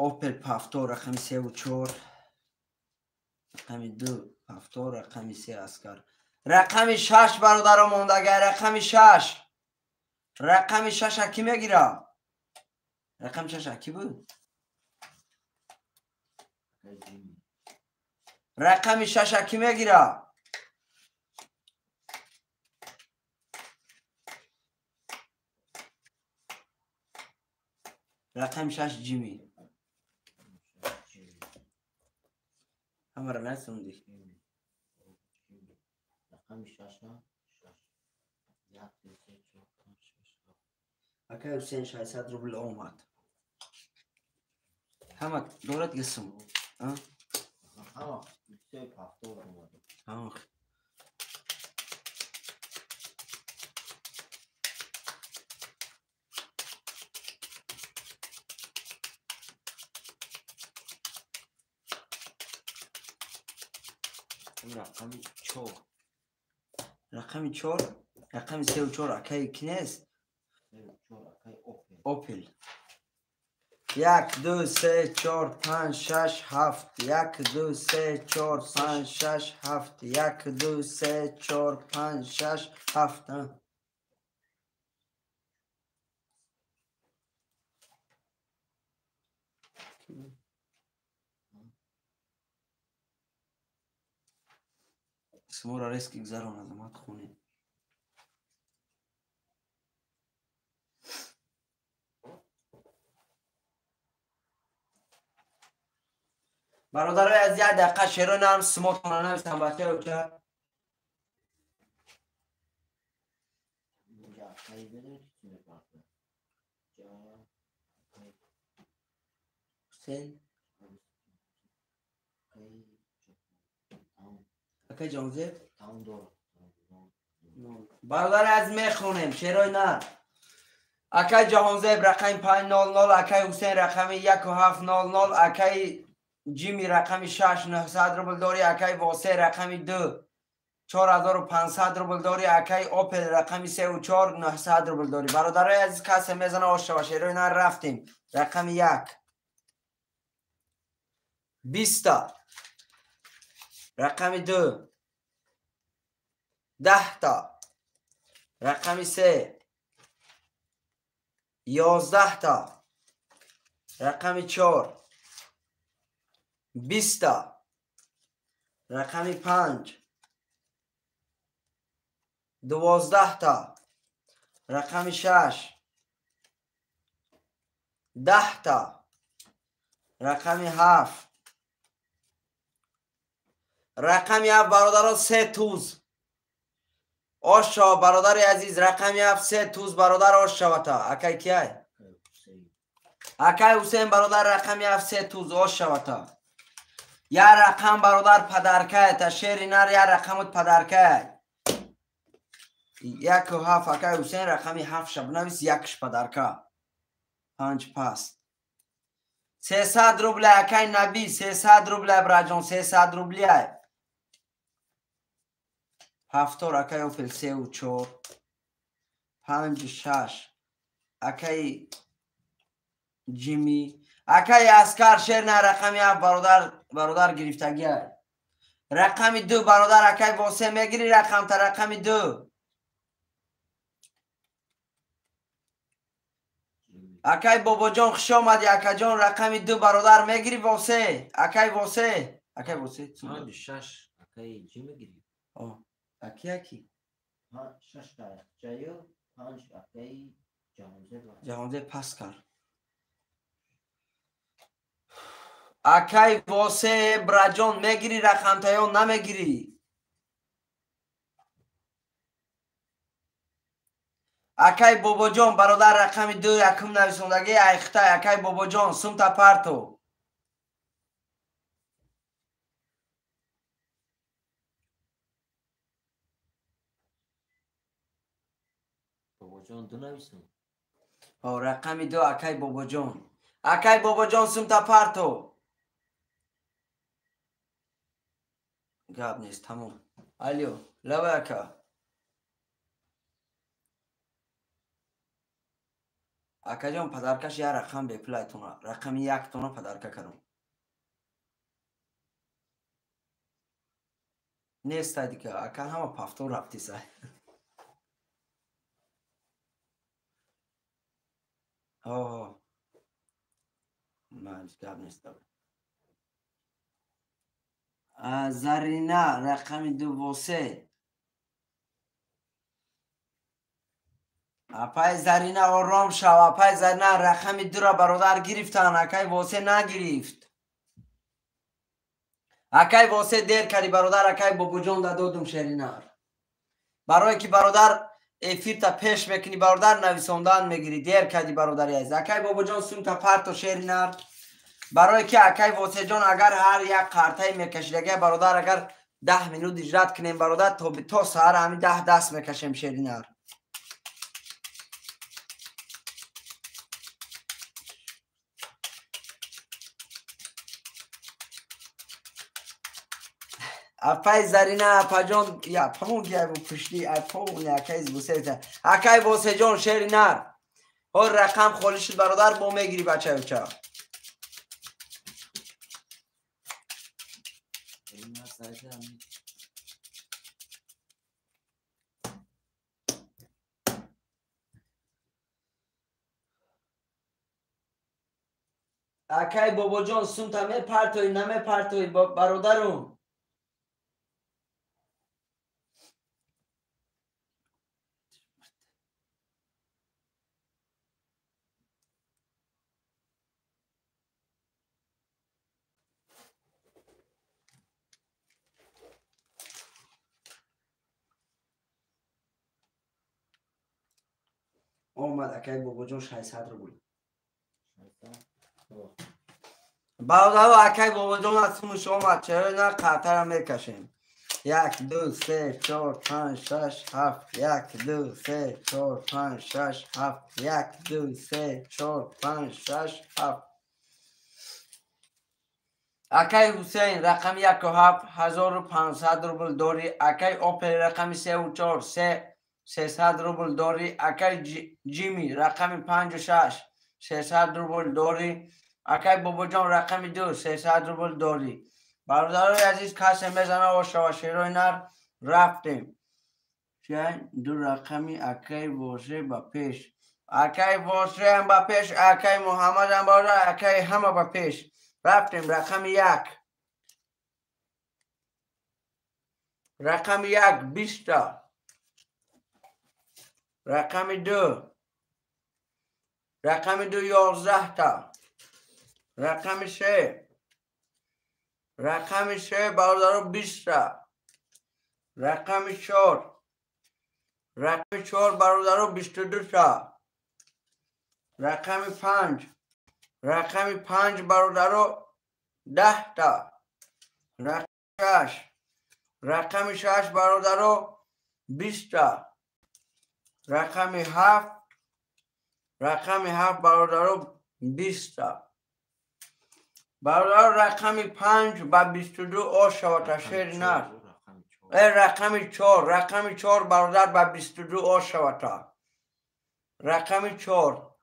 Опел Павто рақами 3 ва 4. Рақами 2 Павто рақами 3 Аскар. Рақами 6 бародаро мондагай, рақами 6. Рақами 6 аки мегира? Рақами 6 аки буд? Рақами 6 аки мегира? Рақами 6 Ҷими. Ҳамаро насунди. Рақами 6 6 1 2 3 4 5 6 7. Акай Ҳусейн 600 рубл омад. Ҳама дорад гисм. Ҳама се пафтор омад. Ҳама. Рақами 4. Рақами 4, рақами 3 ва 4 акай ки нест? 3 ва 4 акай Опел. Опел. 1 2 3 4 5 6 7 1 2 3 4 5 6 7 1 2 3 4 5 6 7. Смора резки гузарон азамат хонем. Бародарои аз як дақиқа шерои нарм симотона нависам бачаи оча. Ҳусейн акай Ҷаҳонзеб. Бародари аз мехонем шерои нар. Акай Ҷаҳонзеб рақами 500, акай Ҳусейн рақами 1700, акай Ҷими рақами 6 900 рубл дори, акай Восе рақами 2 4500 рубл дори, акай Опел рақами 3 ва 4 900 рубл дори. Бародарои азиз, касе мезана ош шава. Шерои нар рафтем. Рақами 1 20 та. Рақами 2 10 та. Рақами 3 11 та. Рақами 4 20 та. Рақами 5 12 та. Рақами 6 10 та. Рақами 7. Рақами 7 бародаро 3 туз. Ош шава бародари азиз, рақами 7 3 туз бародар ош шавата. Акай киай? Акай Ҳусейн бародар рақами 7 3 туз ош шавата. Я рақам бародар падаркая та шери нар я рақамут падаркая. 1 7 акай Ҳусейн рақами 7 шабнавис якш падарка. 5 паст. 300 рубля акай Наби, 300 рубля браҷон, 300 рубля. 7 акай Опел 3 ва 4. 5 6 акаи Ҷими акаи Аскар шер на рақами 7 бародар гирифтагия. Рақами 2 бародар акаи Восе мегири рақамта рақами 2. Акай Бобоҷон хуш омадӣ акаҷон рақами 2 бародар мегири Восе. Акай Восе. Акай Восе. 5 6 акаи Ҷими гири. Аки аки. 6 ҷаю 5 акаи Ҷаҳонзеб. Ҷаҳонзеб пас кард. Акай Восе браҷон мегири рақамта ё намегирӣ? Акай Бобоҷон бародар рақами 2 якум нависондагӣ айхтай акай Бобоҷон сумта парто. Бобоҷон 2 нависон. Рақами 2 акай Бобоҷон. Акай Бобоҷон сумта парто. Гап нест, тамом. Алё, лавай ака. Акаҷон падаркаш як рақам бепулайтона. Рақами 1 тона падарка кардам. Нестай дига, ака ҳама пафтон рафтисай. Ман гап нест. Зарина рақами 2 Восе. Апай Зарина ором шав. Апай Зарина рақами 2-ро бародар гирифтан. Акай Восе нагирифт. Акай Восе дер карди бародар. Акай Бобоҷон дадодум шеринар. Барое ки бародар эфирта пеш мекунӣ бародар нависондан мегирӣ. Дер карди бародари азиз. Акай Бобоҷон сумта парто шеринар. Барое ки акай Восеҷон агар ҳар як қартаи мекашидагия бародар агар 10 минут иҷрат кунем бародар то саҳар ҳамин 10 даст мекашем шеринар. Апай Зарина апаҷон я памон гиябу пушти апон акай Восеҷон. Акай Восеҷон шеринар. Ҳор рақам холӣ шуд бародар бо мегири бачаюча. Акай Бобоҷон сумта мепартоӣ намепартоӣ бародарум? Омад акай Бобоҷон 600 рубл. Бародаро акай Бобоҷон аз сумуш омад. Чаро на қартара мекашем? 1 2 3 4 5 6 7 1 2 3 4 5 6 7 1 2 3 4 5 6 7. Акай Ҳусейн рақами 1 7 1500 рубл дорӣ. Акай Опел рақами 3 4 3 300 рубл дорӣ. Акай Ҷими рақами 5 6 300 рубл дорӣ. Акай Бобоҷон рақами 2 300 рубл дорӣ. Бародарои азиз касе мезана ошава шерои нар рафтем. Ду рақами акай Восе ба пеш. Акай Восеам ба пеш, акай Муҳаммадам ба акай ҳама ба пеш. Рафтем рақами 1. Рақами 1 20 та. Рақами 2. Рақами 2 11 та. Рақами 3. Рақами 3 бародаро 20 та. Рақами 4. Рақами 4 бародаро 22 та. Рақами 5. Рақами 5 бародаро 10 та. Рақами 6. Рақами 6 бародаро 20 та. Рақами 7. Рақами 7 бародаро 20 та. Бародаро рақами 5 ба 22 ошавата шер нар. Рақами 4, рақами 4 бародар ба 22 ошавата. Рақами 4.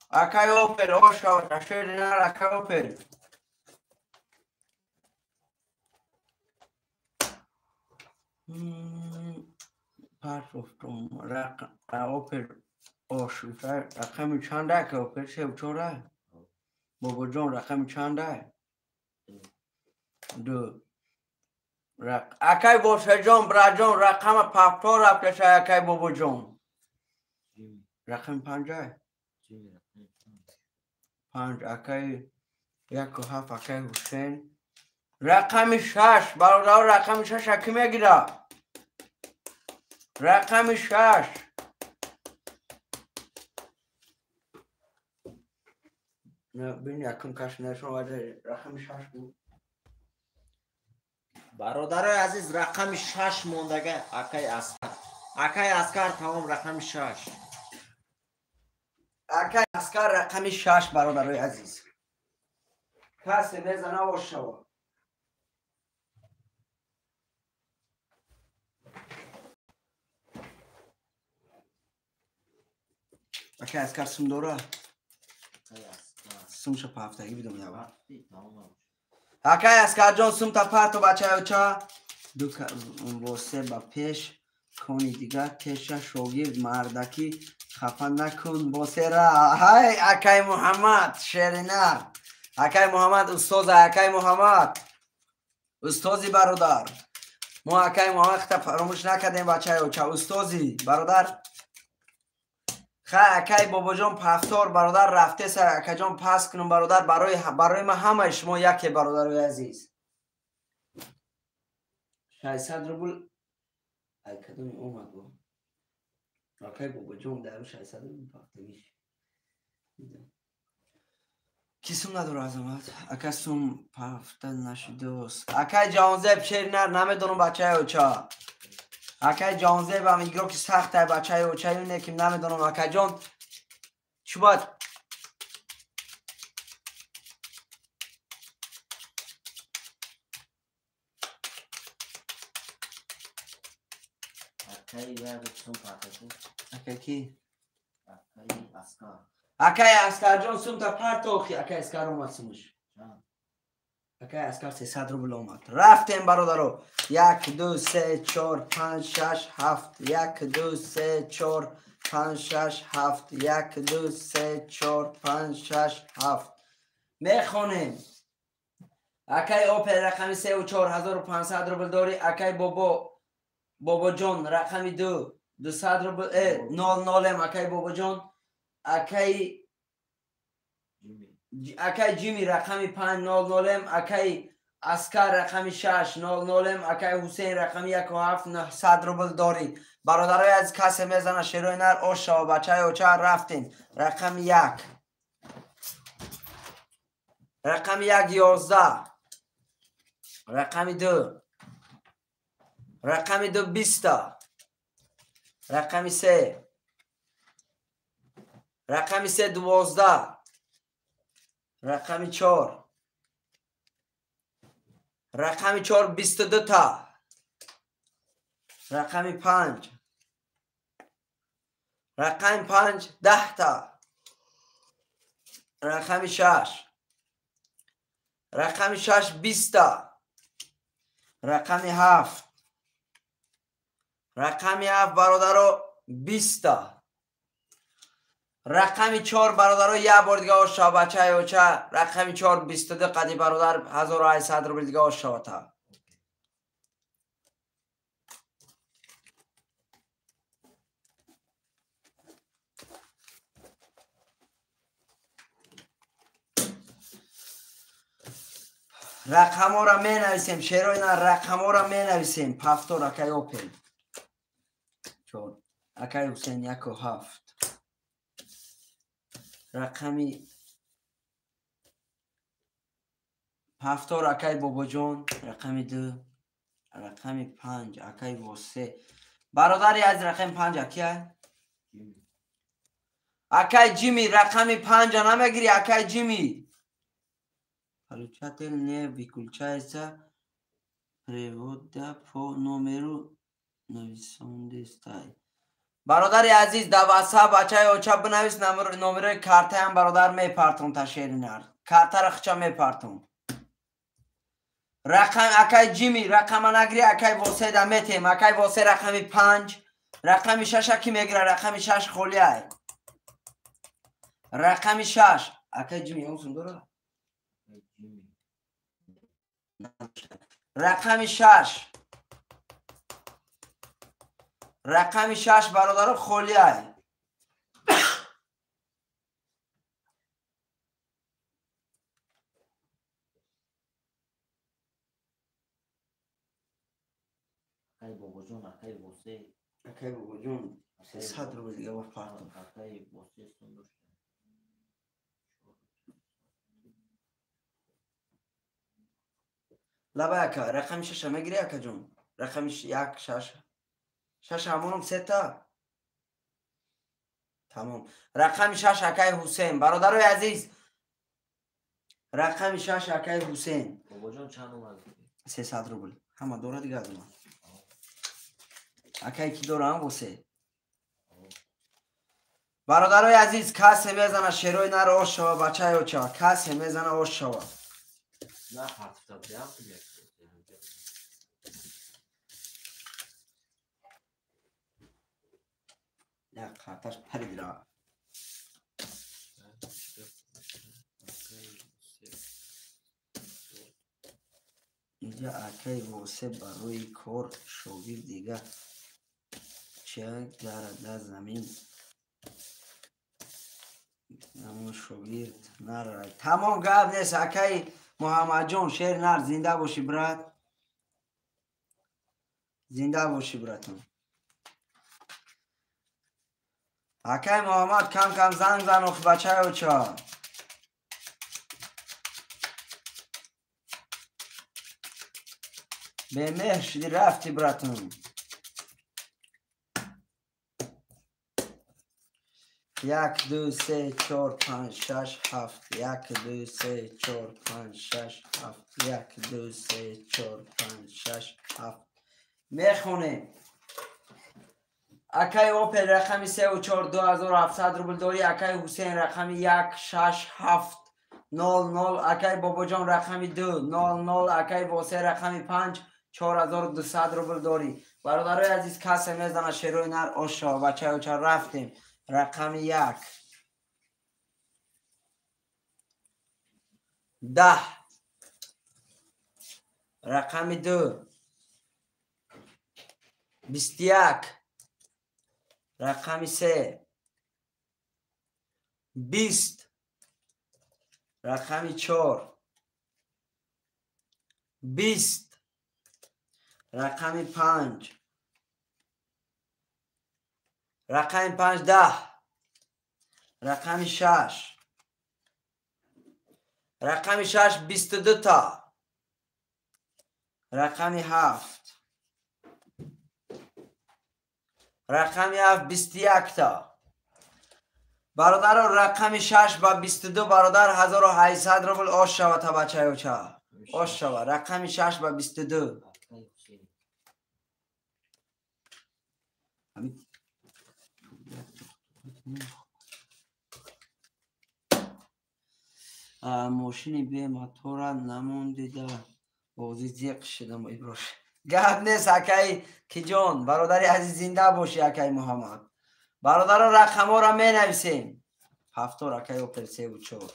Акай Опел, ошава, шери нар, акай Опел. Партофтум, Опел ош, рақами чанда акай Опел? 3 4. Бобоҷон, рақами чанда? 2. Акай Бошаҷон, браҷон, рақама пафтор рафташа, акай Бобоҷон. Рақами 5? 5, акай 1 7, акай Ҳусен. Рақами 6, бародаро, рақами 6 аки мегира? Рақами 6. Бин, якум каш нашон, рақами 6 буд. Бародарои азиз, рақами 6 мондага, акай Аскар. Акай Аскар, тамом, рақами 6. Акай Аскар, рақами 6, бародарои азиз. Касе мезана, ошава. Акай Аскар сум дора? Сумша пафтагӣ бидум ява. Акай Аскарҷон, сумта парто, бачаёча. Ду восе ба пеш, кони дигар теша шогирд, мардакӣ хафа накун, восера. Ҳай, акай Муҳаммад, шеринар. Акай Муҳаммад устоза, акай Муҳаммад. Устози бародар. Мо акай Муҳаммад хита фаромӯш накардем, бачаёча. Устози бародар. Хай, акай Бобоҷон пафтор, бародар, рафтеса, акаҷон, пас кунум, бародар, барои ма ҳамаи шумо яке, бародарои азиз. 600 рубл ай кадоми омад бо? Акай Бобоҷон дару 600 рубл пафтагиш. Ки сум надора, Азамат? Ака сум пафта нашидост. Акай Ҷаҳонзеб, шери нар, намедонам, бачаи оча. Акай Ҷаҳонзебам игроки сахтай, бачаи очаю не ки намедонам, акаҷон. Чӣ бояд? Акай ки? Акай Аскарҷон, сумта партохи. Акай Аскар омад сумуш. Акай Аскар 300 рубл омад. Рафтем, бародаро. 1 2 3 4 5 6 7. 1 2 3 4 5 6 7. 1 2 3 4 5 6 7. Мехонем. Акай Опел рақами 3 4500 рубл дорӣ. Акай Бобоҷон рақами 2 200 рубл, 0 0 акай Бобоҷон. Акай Ҷими рақами 5 0 0, акай Аскар рақами 6 0 0, акай Ҳусейн рақами 1 7 900 рубл дорӣ. Бародарои азиз, касе мезана, шерои нар, ошава, бачаи оча, рафтем. Рақами 1. Рақами 1 11. Рақами 2. Рақами 2 20. Рақами 3. Рақами 3 12. Рақами 4. Рақами 4 22 та. Рақами 5. Рақами 5 10 та. Рақами 6. Рақами 6 20 та. Рақами 7. Рақами 7, бародаро, 20 та. Рақами 4, бародаро, як бор дига ошава, бачаи оча. Рақами 4 22 қади, бародар, 1800 рубл дига ошава та. Рақамҳоро менависем, шерои на, рақамҳоро менависем. Пафтор, акай Опел. 4. Акай Ҳусейн 1 7. Рақами пафтор, акай Бобоҷон, рақами 2, рақами 5, акай Восе. Бародари аз, рақами 5 акия? Акай Ҷими, рақами 5 намегири, акай Ҷими. Получатель не выключается перевода по номеру нависондестай. Бародари азиз, дар ватсап бачаи оча бинавис, номерои картаям бародар мепартон та шери нар. Картаро хича мепартон. Рақам акай Ҷими, рақама нагири, акай Воседа метем. Акай Восе рақами 5, рақами 6 ки мегира, рақами 6 холиай. Рақами 6. Акай Ҷими, он сум дора? Рақами 6. Рақами 6 бародаро холиай. Акай Бобоҷон, акай Восе. Акай Бобоҷон, 300 рубл дига ба партов. Акай Восе сум дошт. Лаба ака, рақами 6 мегири акаҷон? Рақами 1, 6. 6 ҳамонам сета. Тамом. Рақами 6 акай Ҳусейн. Бародарои азиз, рақами 6 акай Ҳусейн. Бобоҷон чанд омад? 300 рубл. Ҳама дора дига аз ман. Акай ки дорам Восе. Бародарои азиз, касе мезана шерои нар ош шава, бачаи очава. Касе мезана ош шава. На партифта биям. Як карташ парид ра. Инҷа акай Восе барои кор шогирд дига ча гарада замин. Намон шогирд нарай. Тамом гап нест акай Муҳаммадҷон, шер нар, зинда бошӣ брат. Зинда бошӣ братон. Акай Муҳаммад кам-кам занг зан охи бачаи оча. Бемеҳр шуди рафти братон. 1, 2, 3, 4, 5, 6, 7. 1, 2, 3, 4, 5, 6, 7. 1, 2, 3, 4, 5, 6, 7. Мехонем. Акай Опел рақами 3 ва 4 2700 рубл дорӣ. Акай Ҳусейн рақами 1, 6, 7, 0, 0. Акай Бобоҷон рақами 2, 0, 0. Акай Восе рақами 5, 4200 рубл дорӣ. Бародарои азиз, касе мезана шерои нар ош шава, бачаи оча рафтем. Рақами 1, 10, рақами 2, 21, рақами 3, 20, рақами 4, 20, рақами 5, рақами 5, 10, рақами 6, рақами 6, 22 та, рақами 7, рақами 7, 21 та. Бародаро, рақами 6 ба 22 бародар 1800 рубл ош шава та бачаи оча. Ош шава. Рақами 6 ба 22. Мошини бемотора намондида. Бозӣ зиқ шудам иброш. Гап нест акай Киҷон, бародари азиз, зинда бошӣ акай Муҳаммад. Бародаро, рақамҳоро менависем. 7 акай Опел 3 ва 4.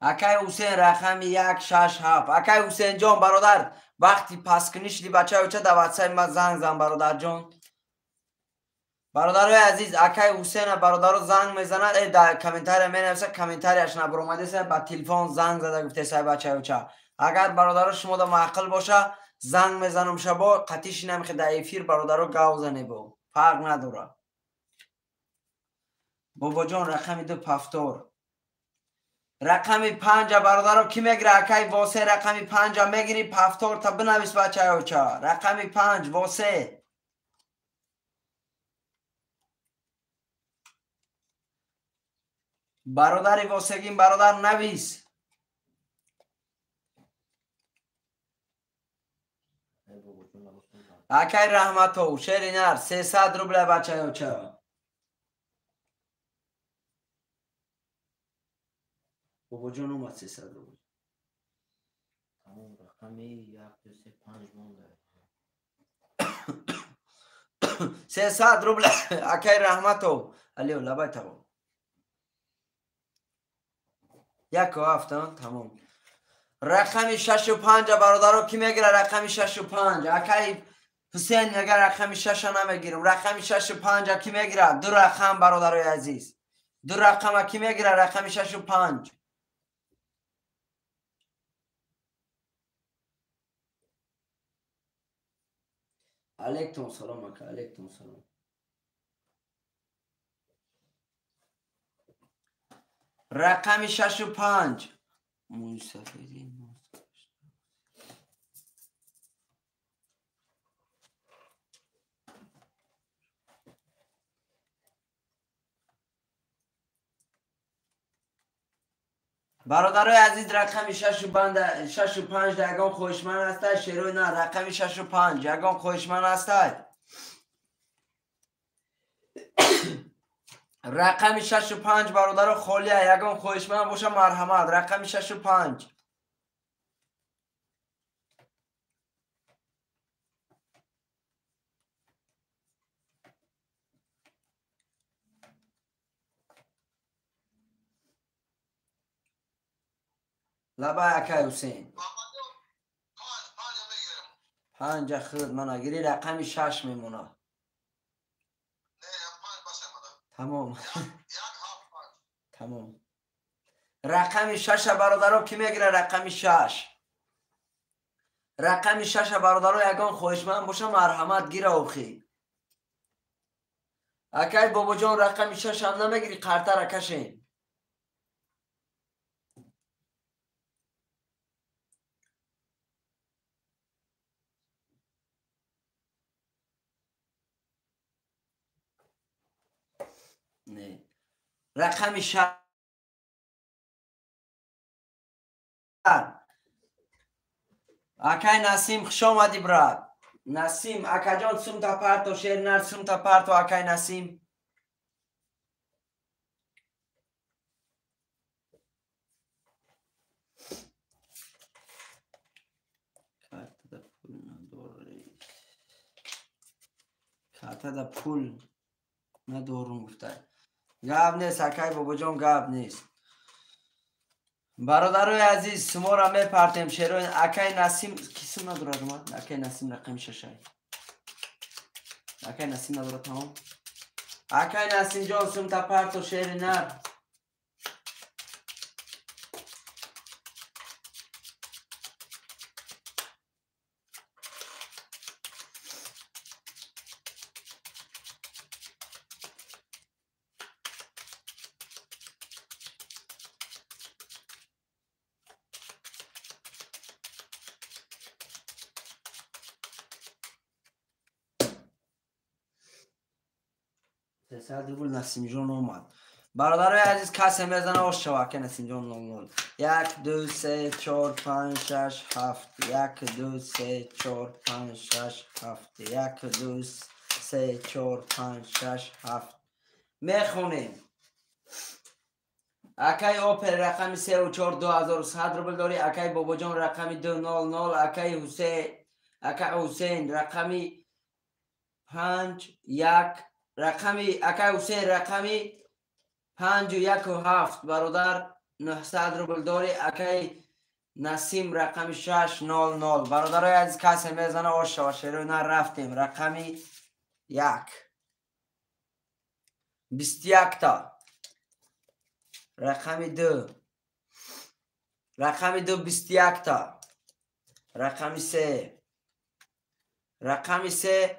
Акай Ҳусейн рақами 1, 6, 7. Акай Ҳусейнҷон бародар, вақти пасткунӣ шуди бачаи оча дар ватсапи ман занг зан бародарҷон. Бародарои азиз, акай Ҳусейна бародаро занг мезанад, дар комментария менависад, комментарияш набаромадеса, ба телефон занг зада гуфтеса бачаи оча. Агар бародаро шумо да маъқул боша, занг мезанам шабо, қатъи шинам ки дар эфир бародаро гав занебо. Фарқ надора. Бобоҷон рақами 2 пафтор. Рақами 5 бародаро ки мегира? Акай Восе рақами 5 мегири, пафтор та бинавис бачаи оча. Рақами 5 Восе. Бародари Восегин бародар навис. Акай Раҳматов, шери нар, 300 рубля бачаёча. Бобоҷон омад 300 рубл. Тамом, рақами 1, 2, 3, 5 монда. 300 рубля акай Раҳматов. Алиев, лабай тамом. 1 7, тамом. Рақами 6 5 бародаро ки мегира рақами 6 5? Акай Ҳусейн мега рақами 6 намегирам. Рақами 6 5 ки мегира? Ду рақам, бародарои азиз. Ду рақама ки мегира рақами 6 5? Алейкум салом, ака, алейкум салом. Рақами 6 5. Мӯи сафеди. Бародарои азиз, рақами 6 5 ягон хоҳишманд ҳастай? Шерои на, рақами 6 5 ягон хоҳишманд ҳастай? Рақами 6 5, бародаро, холия. Ягон хоҳишманд боша, марҳамат, рақами 6 5. Лабай, акай Ҳусейн. Панҷа худ мана гири, рақами 6 мемонад. Тамом, тамом. Рақами 6-а, бародаро, ки мегира рақами 6? Рақами 6-а, бародаро, ягон хоҳишманд боша, марҳамат, гира. Охи, акай Бобоҷон, рақами 6-ам намегирӣ? Қартара кашем. Не, рақами 6. Акай Насим, хуш омадӣ, брат. Насим акаҷон, сумта парто, шер нар, сумта парто, акай Насим. Картада пул надорӣ, картада пул надорум гуфта. Гап нест, акай Бобоҷон, гап нест. Бародарои азиз, шуморо мепартем, шерои. Акай Насим, ки сум надорад омад? Акай Насим, рақами 6-ай. Акай Насим надорад, тамом. Акай Насимҷон, сумта парто, шери нар. 300 рубл Насимҷон омад. Бародарои азиз, касе мезана, ош шава. Ака Насимҷон, 00. Як, ду, се, чор, панҷ, шаш, ҳафт. Як, ду, се, чор, панҷ, шаш, ҳафт. Як, ду, се, чор, панҷ, шаш, ҳафт. Мехонем. Акай Опел, рақами 3 4, 2100 рубл дорӣ. Акай Бобоҷон, рақами 2 0 0. Акай Ҳусейн, акай Ҳусейн, рақами 5 1. Рақами акай Ҳусейн, рақами 5 1 7, бародар, 900 рубл дорӣ. Акай Насим, рақами 6 0 0. Бародарои азиз, касе мезана, ош шава, шерои на. Рафтем. Рақами 1, 21-та. Рақами 2, рақами 2, 21-та. Рақами 3, рақами 3,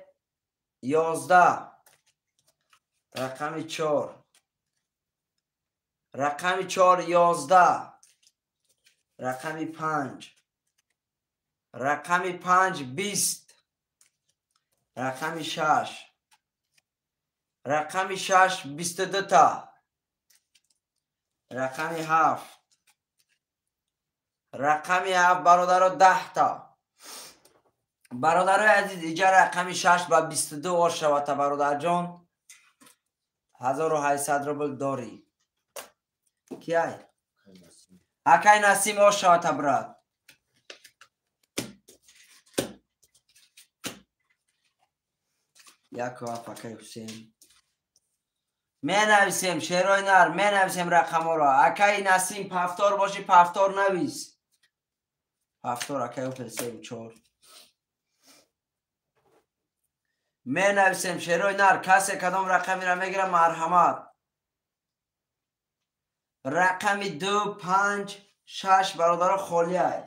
11. Рақами 4, рақами 4, 11. Рақами 5, рақами 5, 20. Рақами 6, рақами 6, 22-та. Рақами 7, рақами 7, бародаро, 10-та. Бародарои азиз, иҷа рақами 6 ба 22 ош шавата бародарҷон. 1800 рубл дорӣ. Кияй? Акай Насим ош шавата брат. Яко акай Ҳусейн. Менависем шерои нар, менависем рақамҳоро. Акай Насим пафтор бошӣ, пафтор навис. Пафтор акай Опел 3 4. Менависем шерои нар, касе кадом рақамеро мегирад, марҳамат. Рақами 2 5 6 бародаро холиай.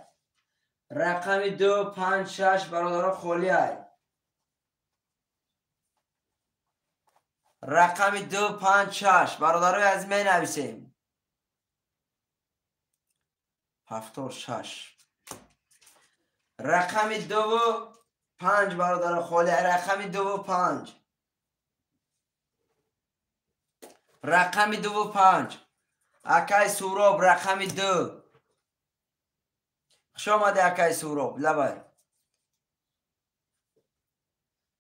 Рақами 2 5 6 бародаро холиай. Рақами 2 5 6 бародарои аз менависем. 76. Рақами 2 5 бародаро холиай. Рақами 2 5. Рақами 2 5. Акай Суроб рақами 2. Хуш омадӣ акай Суроб. Лабай.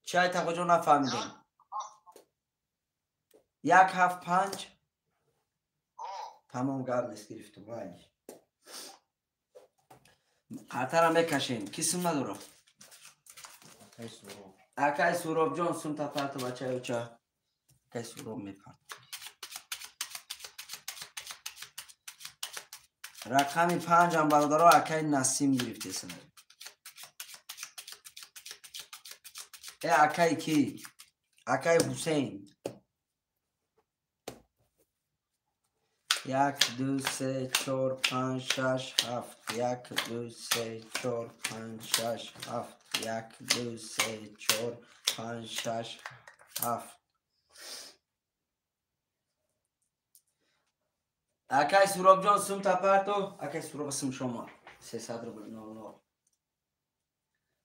Чай тақоҷо нафаҳмидем. 1 7 5. Тамом гап нест, гирифтум. Вай. Қатара мекашем. Ки сум надорад? Акай Суробҷон сум тапарто бачаи оча. Акай Суроб мепарт. Рақами 5 ам бародаро акай Насим гирифтеса. Акай ки? Акай Ҳусейн. 1 2 3 4 5 6 7. 1 2 3 4 5 6 7. 1 2 3 4 5 6 7. Акай Суробҷон сум тапарто. Акай Суроб сум шумо 300 рубл 00.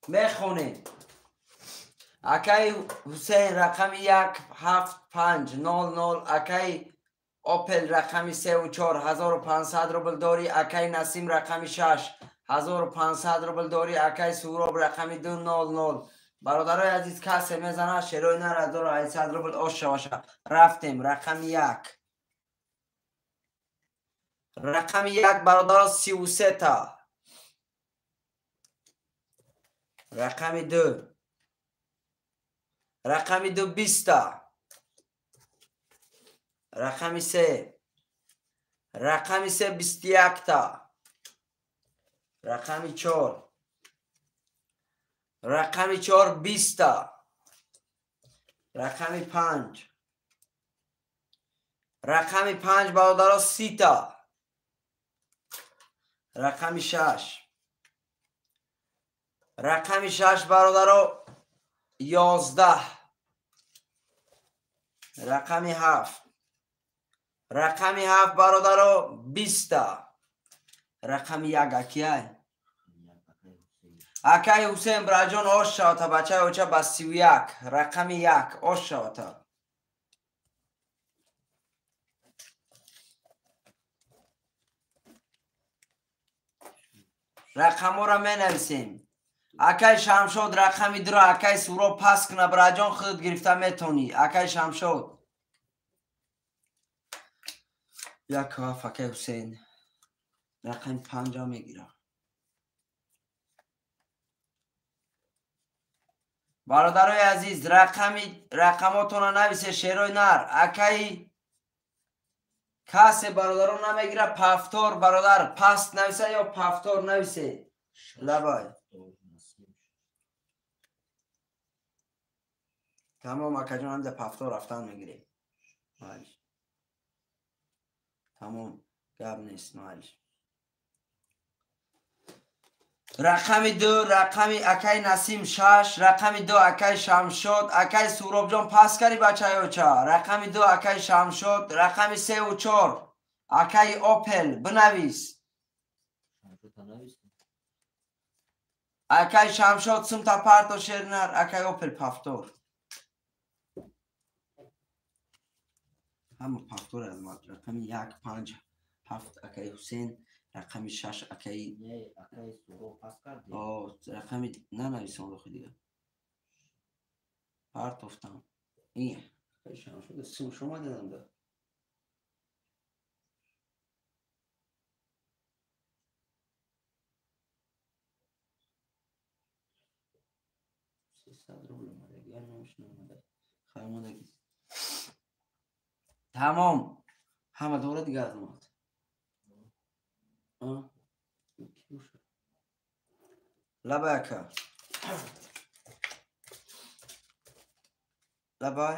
Мехонем. Акай Ҳусейн рақами 1 7 5 00. Акай Опел рақами 3 4 1500 рубл дорӣ. Акай Насим рақами 6 1500 рубл дорӣ. Акай Суроб рақами 2 00. Бародарои азиз, касе мезанад шерои нар 1800 рубл ош шаваша. Рафтем рақами 1. Рақами 1 бародаро 33 та. Рақами 2. Рақами 2 20 та. Рақами 3. Рақами 3 21 та. Рақами 4. Рақами 4 20 та. Рақами 5. Рақами 5 бародаро 30 та. Рақами 6. Рақами 6 бародаро 11. Рақами 7. Рақами 7 бародаро 20 та. Рақами 1 акияй. Акай Ҳусейн браҷон ош шавата бачаи оча ба 31. Рақами 1 ош шавата. Рақамҳоро менависем. Акай Шамшод рақами 2 акай Суроб пас куна браҷон, худат гирифта метонӣ. Акай Шамшод. 1 7 акай Ҳусейн. Рақами 5 мегирам. Бародарои азиз, рақамотонро нависе шерои нар. Акай касе бародаро намегира, пафтор бародар паст нависа ё пафтор нависе. Лабай. Тамом акаҷон, ҳамда пафтор рафтан мегирем. Майли. Тамом, гап нест, майли. Рақами 2, рақами акай Насим 6, рақами 2 акай Шамшод, акай Суробҷон пас кари бачаи оча. Рақами 2 акай Шамшод, рақами 3 4 акай Опел бинавис. Акай Шамшод сум тапарто шернар, акай Опел пафтор. Ҳама пафтор аз рақами 1 5 7 акай Ҳусейн, Рақами 6 акаи рақами нанависам рохи дига. Партофтам. Шумо дадам да. Тамом. Ҳама дора дига аз омад. Лабай ака. Лабай.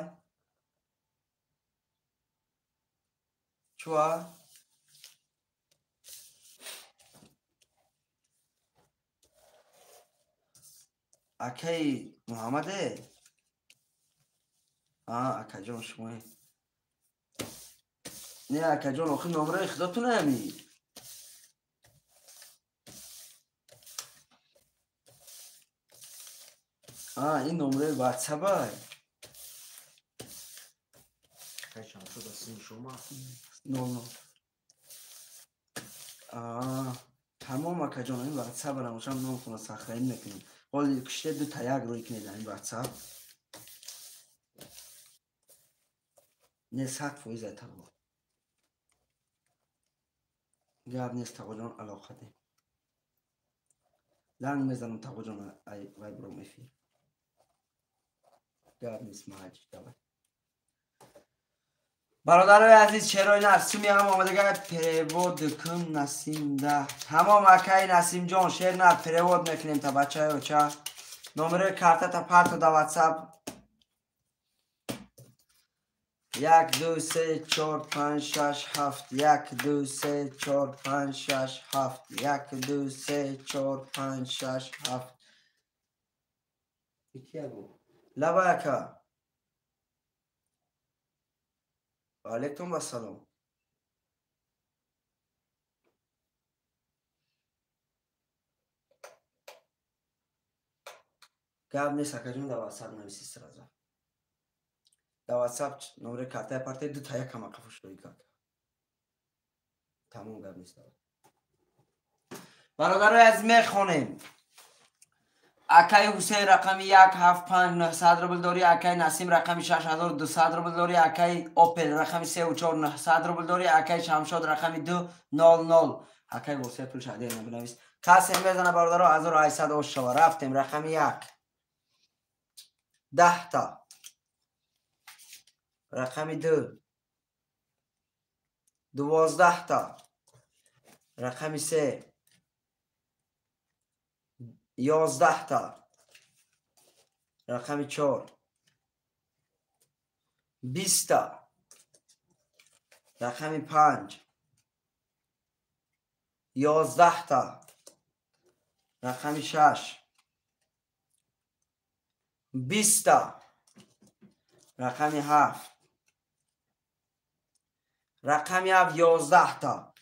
Чуа? Акаи Муҳаммаде? Акаҷон шумое. Не акаҷон, охи номраи худотун ами. Ин номраи ватсабай. Но. Тамом акаҷон, ин ватсаб рамошам номтона сахраин мекунем. Ҳоли киште ду та як рӯй кунед ин ватсаб. Не 100% тағо. Гап нест тағоҷон, алоқа дем. Занг мезанам тағоҷон, ай вай бром эфир. Гап нест маҷ, давай. Бародарои азиз, чарои нар суми ҳам омадага перевод кун Насим да. Тамом акаи Насимҷон, шер нар перевод мекунем та бачаи оча. Номерои картата парто да WhatsApp. 1 2 3 4 5 6 7 1 2 3 4 5 6 7 1 2 3 4 5 6 7. Икия бу? Лабай ака. Алейкум ассалом. Гап нест акаҷон, да WhatsApp нависи сразу. Да WhatsApp номери картаи партия ду та як ҳама қафо шуд карта. Тамом, гап нест. Бародарои азиз, мехонем. Акаи Ҳусейн рақами 1 7 5 900 рубл дорӣ, акаи Насим рақами 6200 рубл дорӣ, акаи Опел рақами 3 4 900 рубл дорӣ, акаи Шамшод рақами 2 0 0. Акаи Восия пул шаҳдер набинавис. Касе мезана бародаро 1800 ош шава. Рафтем рақами 1. 10 та. Рақами 2. 12 та. Рақами 3. 11 та. Рақами 4. 20 та. Рақами 5. 11 та. Рақами 6. 20 та. Рақами 7. Рақами 7 11 та.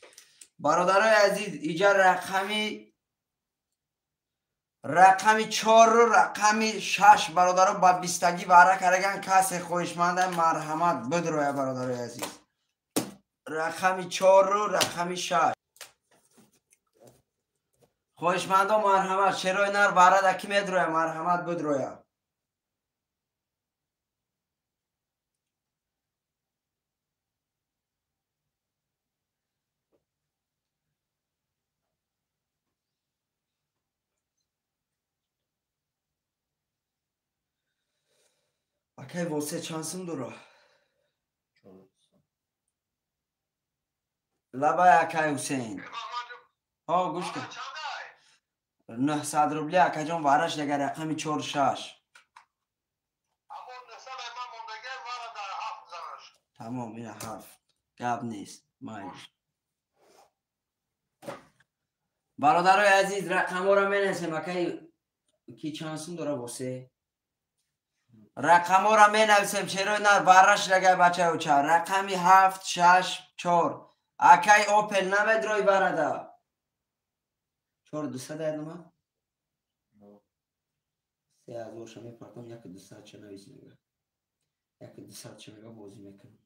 Бародарои азиз, иҷа рақами 4 рақами 6 бародаро ба бистагӣ вара караган. Касе хоҳишманда марҳамат бидроя бародарои азиз. Рақами 4 рақами 6 хоҳишмандо марҳамат. Шерои нар варада ки медроя, марҳамат бидроя. Акай Восе чанд сум дора? Лабай акай Ҳусейн. Ҳо, гӯш кун. 900 рубли акаҷон, вараш дагар рақами 4 6. Тамом, ина 7. Гап нест. Майли. Бародарои азиз, рақамҳоро менависем. Акай ки чанд сум дора Восе? Рақамҳоро менависем. Чарои нар вараш дагар бачаи оча. Рақами 7 6 4. Акай Опел намедрои варада. 4 200 ядума? 3000 ша мепартам, 1 200 ча навис мега. 1 200 ча мега бозӣ мекунам.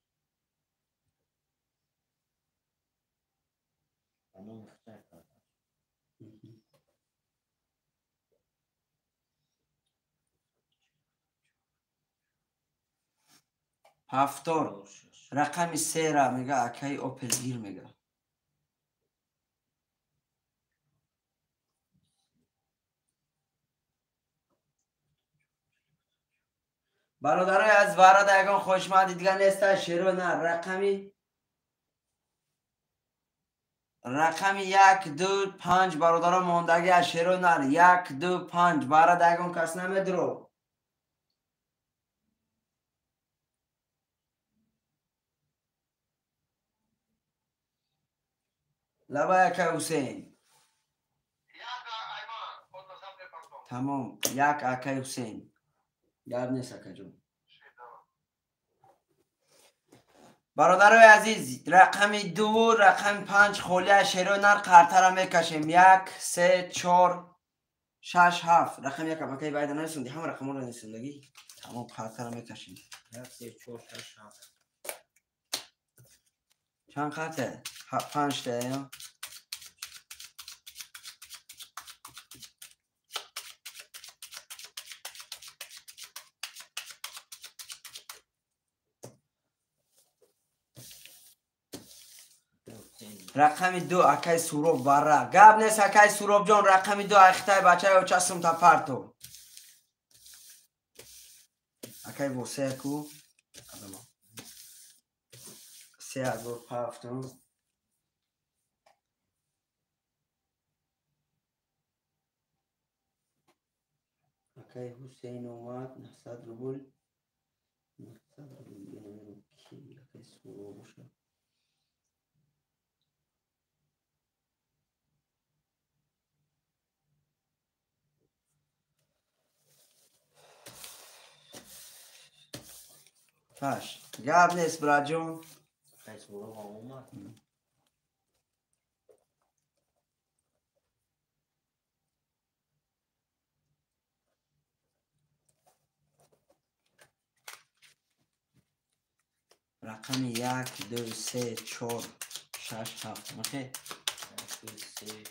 Ҳафтор рақами сера мега акаи Опел гир мега. Бародарои аз варада ягон хоҳишманди дига неста шеро на рақами 1 2 5 бародаро мондаги аз шеро нар 1 2 5 варада ягон кас намедуро. Лабай акай Ҳусейн. Тамом, як акай Ҳусейн. Гап нест акаҷон. Бародарои азиз, рақами 2, рақами 5 холия шерои нар қартара мекашем. 1 3 4 6 7. Рақами 1 акай байда нарисонди, ҳама рақамҳоро нарисондагӣ. Тамом, қартара мекашем. 1 3 4 6 7. Чанд қарта? 5 та ё? Рақами 2 акай Суроб бара. Гап нест акай Суробҷон, рақами 2 айхтай бачаи оча сумта парто. Акай восеку. 3000 пафтум. Акай Ҳусейн омад 900 рубл. 900 рубл намедонам ки акай Суроб бошад. Паш. Гап нест браҷон. Рақами 1 2 3 4 6 7. Махе? 1 2 3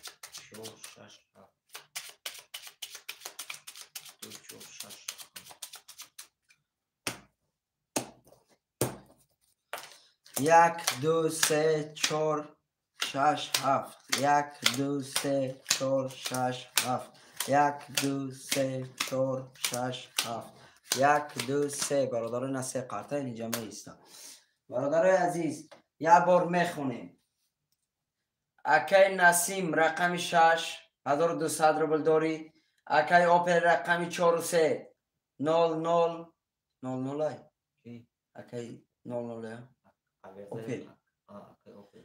4 6 7. 2 4 6 1 2 3 4 6 7. 1 2 3 4 6 7. 1 2 3 4 6 7. 1 2 3. Бародарои на се қарта инҷа меиста. Бародарои азиз, як бор мехонем. Акай Насим рақами 6 1200 рубл дорӣ. Акай Опел рақами 4 3 0 0 0 0. Акай 0 0. Опел.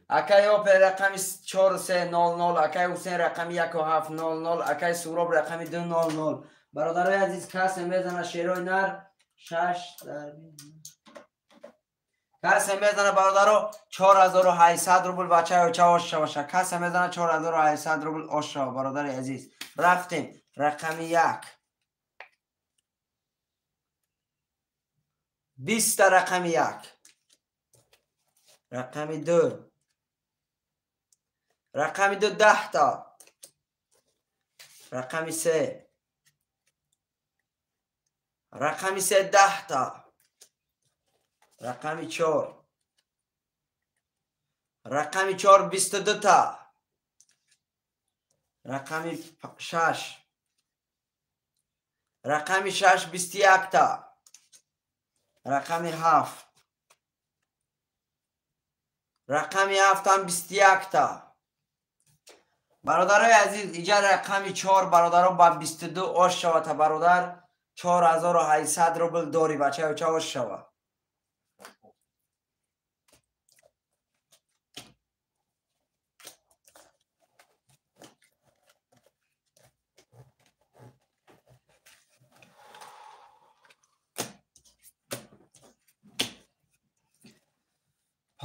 Акай Опел рақами 4 3 0 0, акай Ҳусейн рақами 1 7 0 0, акай Суроб рақами 2 0 0. Бародарои азиз, касе мезана шерои нар 6 дарби. Касе мезана бародаро 4800 рубл бачаи оча ош шаваша. Касе мезана 4800 рубл ош шава бародари азиз. Рафтем рақами 1. 20 та рақами 1. Рақами 2. Рақами 2 10 та. Рақами 3. Рақами 3 10 та. Рақами 4. Рақами 4 22 та. Рақами 6. Рақами 6 21 та. Рақами 7. Рақами 7 ҳам 21 та. Бародарои азиз, иҷа рақами 4 бародаро ба 22 ош шава та бародар 4800 рубл дорӣ бачаи оча ош шава.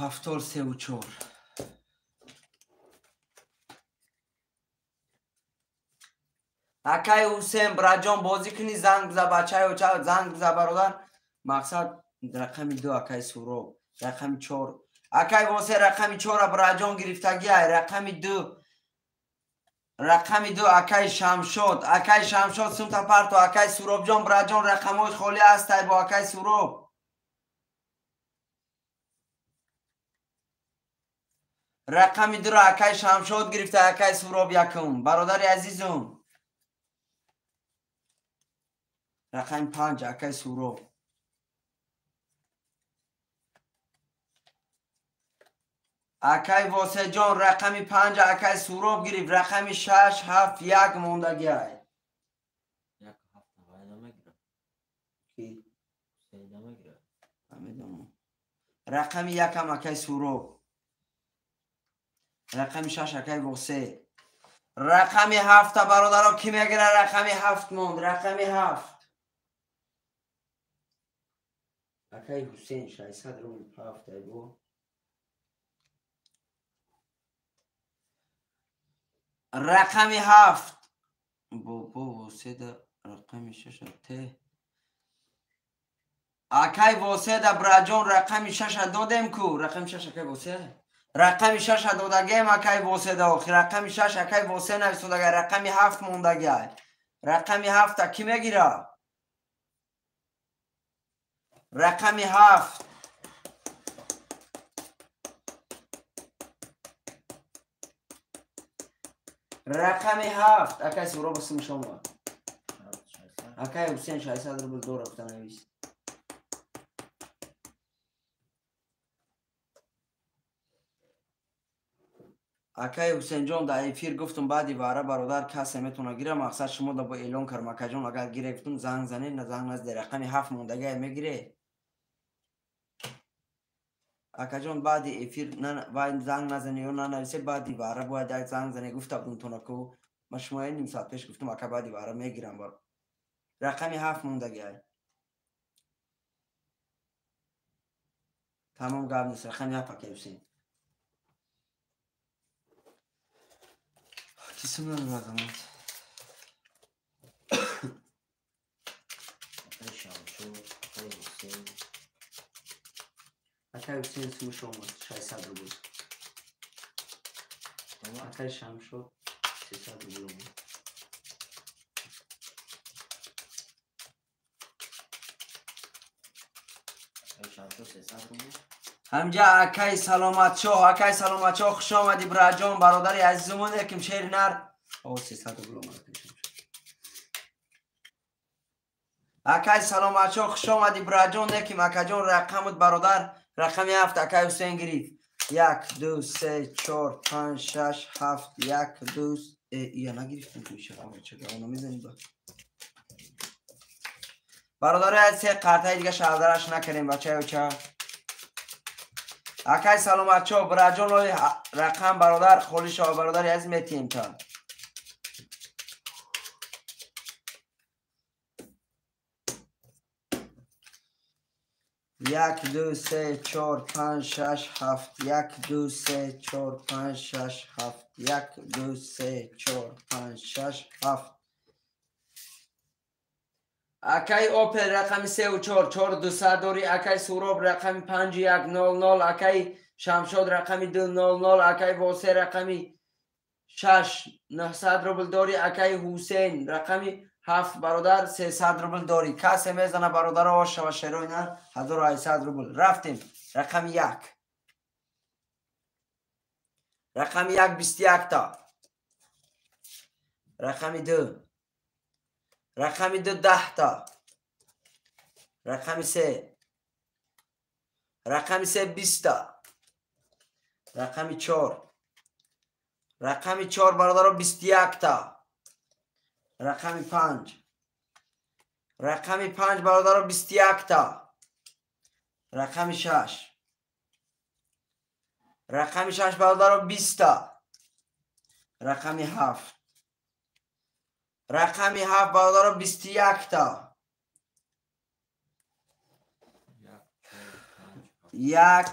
Ҳафтор севу чор. Акай Ҳусейн браҷон бозӣ кунӣ, занг биза бачаи оча, занг биза бародар. Мақсад рақами 2 акай Суроб, рақами 4 Акай Восе рақами 4 Браҷон гирифтагиай. Рақами 2. Рақами 2 акай Шамшод. Акай Шамшод сумта парто. Акай Суробҷон Браҷон рақамҳои холӣ ҳастай бо акай Суроб. Рақами 2 акай Шамшод гирифта, акай Суроб якум. Бародари азизум. Рақами 5 акай Суроб. Акай Восеҷон рақами 5 акай Суроб гирифт. Рақами 6 7 1 мондагиай. 1 7 вай намегирад. Ки? Ҳусейн намегирад. Намедонам. Рақами 1 ҳам акай Суроб. Рақами 6 акай Восе. Рақами 7 бародаро ки мегирад? Рақами 7 монд. Рақами 7. Акай Ҳусейн 600 рубл 7 ай бо. Рақами 7. Бобо Воседа рақами 6 те. Акай Воседа Браҷон рақами 6 додем ку. Рақами 6 акай Восе. Рақами 6 додагем акай Воседа охир. Рақами 6 акай Восе нависодага. Рақами 7 мондагиай. Рақами 7 ки мегирад? Рақами 7. Рақами 7. Акай Суроб сум шумо. Акай Ҳусейн 600 рубл дора гуфта навис. Акай Ҳусейнҷон дар эфир гуфтум баъди вара бародар касе метавона гира. Мақсад шумо да бо эълон кардам. Акаҷон агар гире гуфтум занг занед, на занг назде. Рақами 7 мондагиай мегире. Акаҷон баъди эфир вай занг назане ё нанависе, баъди вара бояд як занг зане гуфта будум тона ку. Ма шумо ним соат пеш гуфтум ака баъди вара мегирам. Рақами 7 мондагиай. Тамом гап нест. Рақами 7 акай Ҳусейн. Кисум надорад амад. Акай Шамшод, акай Ҳусейн. Акай Ҳусейн сумуш омад 600 рубл. Акай Шамшод 300 рубл омад. Акай Шамшод 300 рубл. Ҳамҷа акай Саломатшоҳ, акай Саломатшоҳ хуш омадӣ Браҷон, бародари азизумон яким шери нар. О 300 рубл омад акай Шамшод. Акай Саломатшоҳ хуш омадӣ Браҷон, яким акаҷон рақамут бародар. Рақами 7 акай Ҳусейн гирифт. 1 2 3 4 5 6 7 1 2 ия нагирифтем ку иша. Чага она мезанӣ ба. Бародари аз се қартаи дига шаҳрдараш накардем бачаё ча. Акай Саломатшоҳ Браҷон рақам бародар холӣ шава бародари аз метием та. 1 2 3 4 5 6 7 1 2 3 4 5 6 7 1 2 3 4 5 6 7. Акай Опел рақами 3 ва 4 4 200 дори. Акай Суроб рақами 5 1 0 0. Акай Шамшод рақами 2 0 0. Акай Восе рақами 6 900 рубл дори. Акай Ҳусейн рақами 7 бародар 300 рубл дори. Касе мезана бародаро ошава шерои нар 1800 рубл. Рафтем. Рақами 1. Рақами 1 21 та. Рақами 2. Рақами 2 10 та. Рақами 3. Рақами 3 20 та. Рақами 4. Рақами 4 бародаро 21 та. Рақами 5. Рақами 5 бародаро 21 та. Рақами 6. Рақами 6 бародаро 20 та. Рақами 7. Рақами 7 бародаро 21 та. 1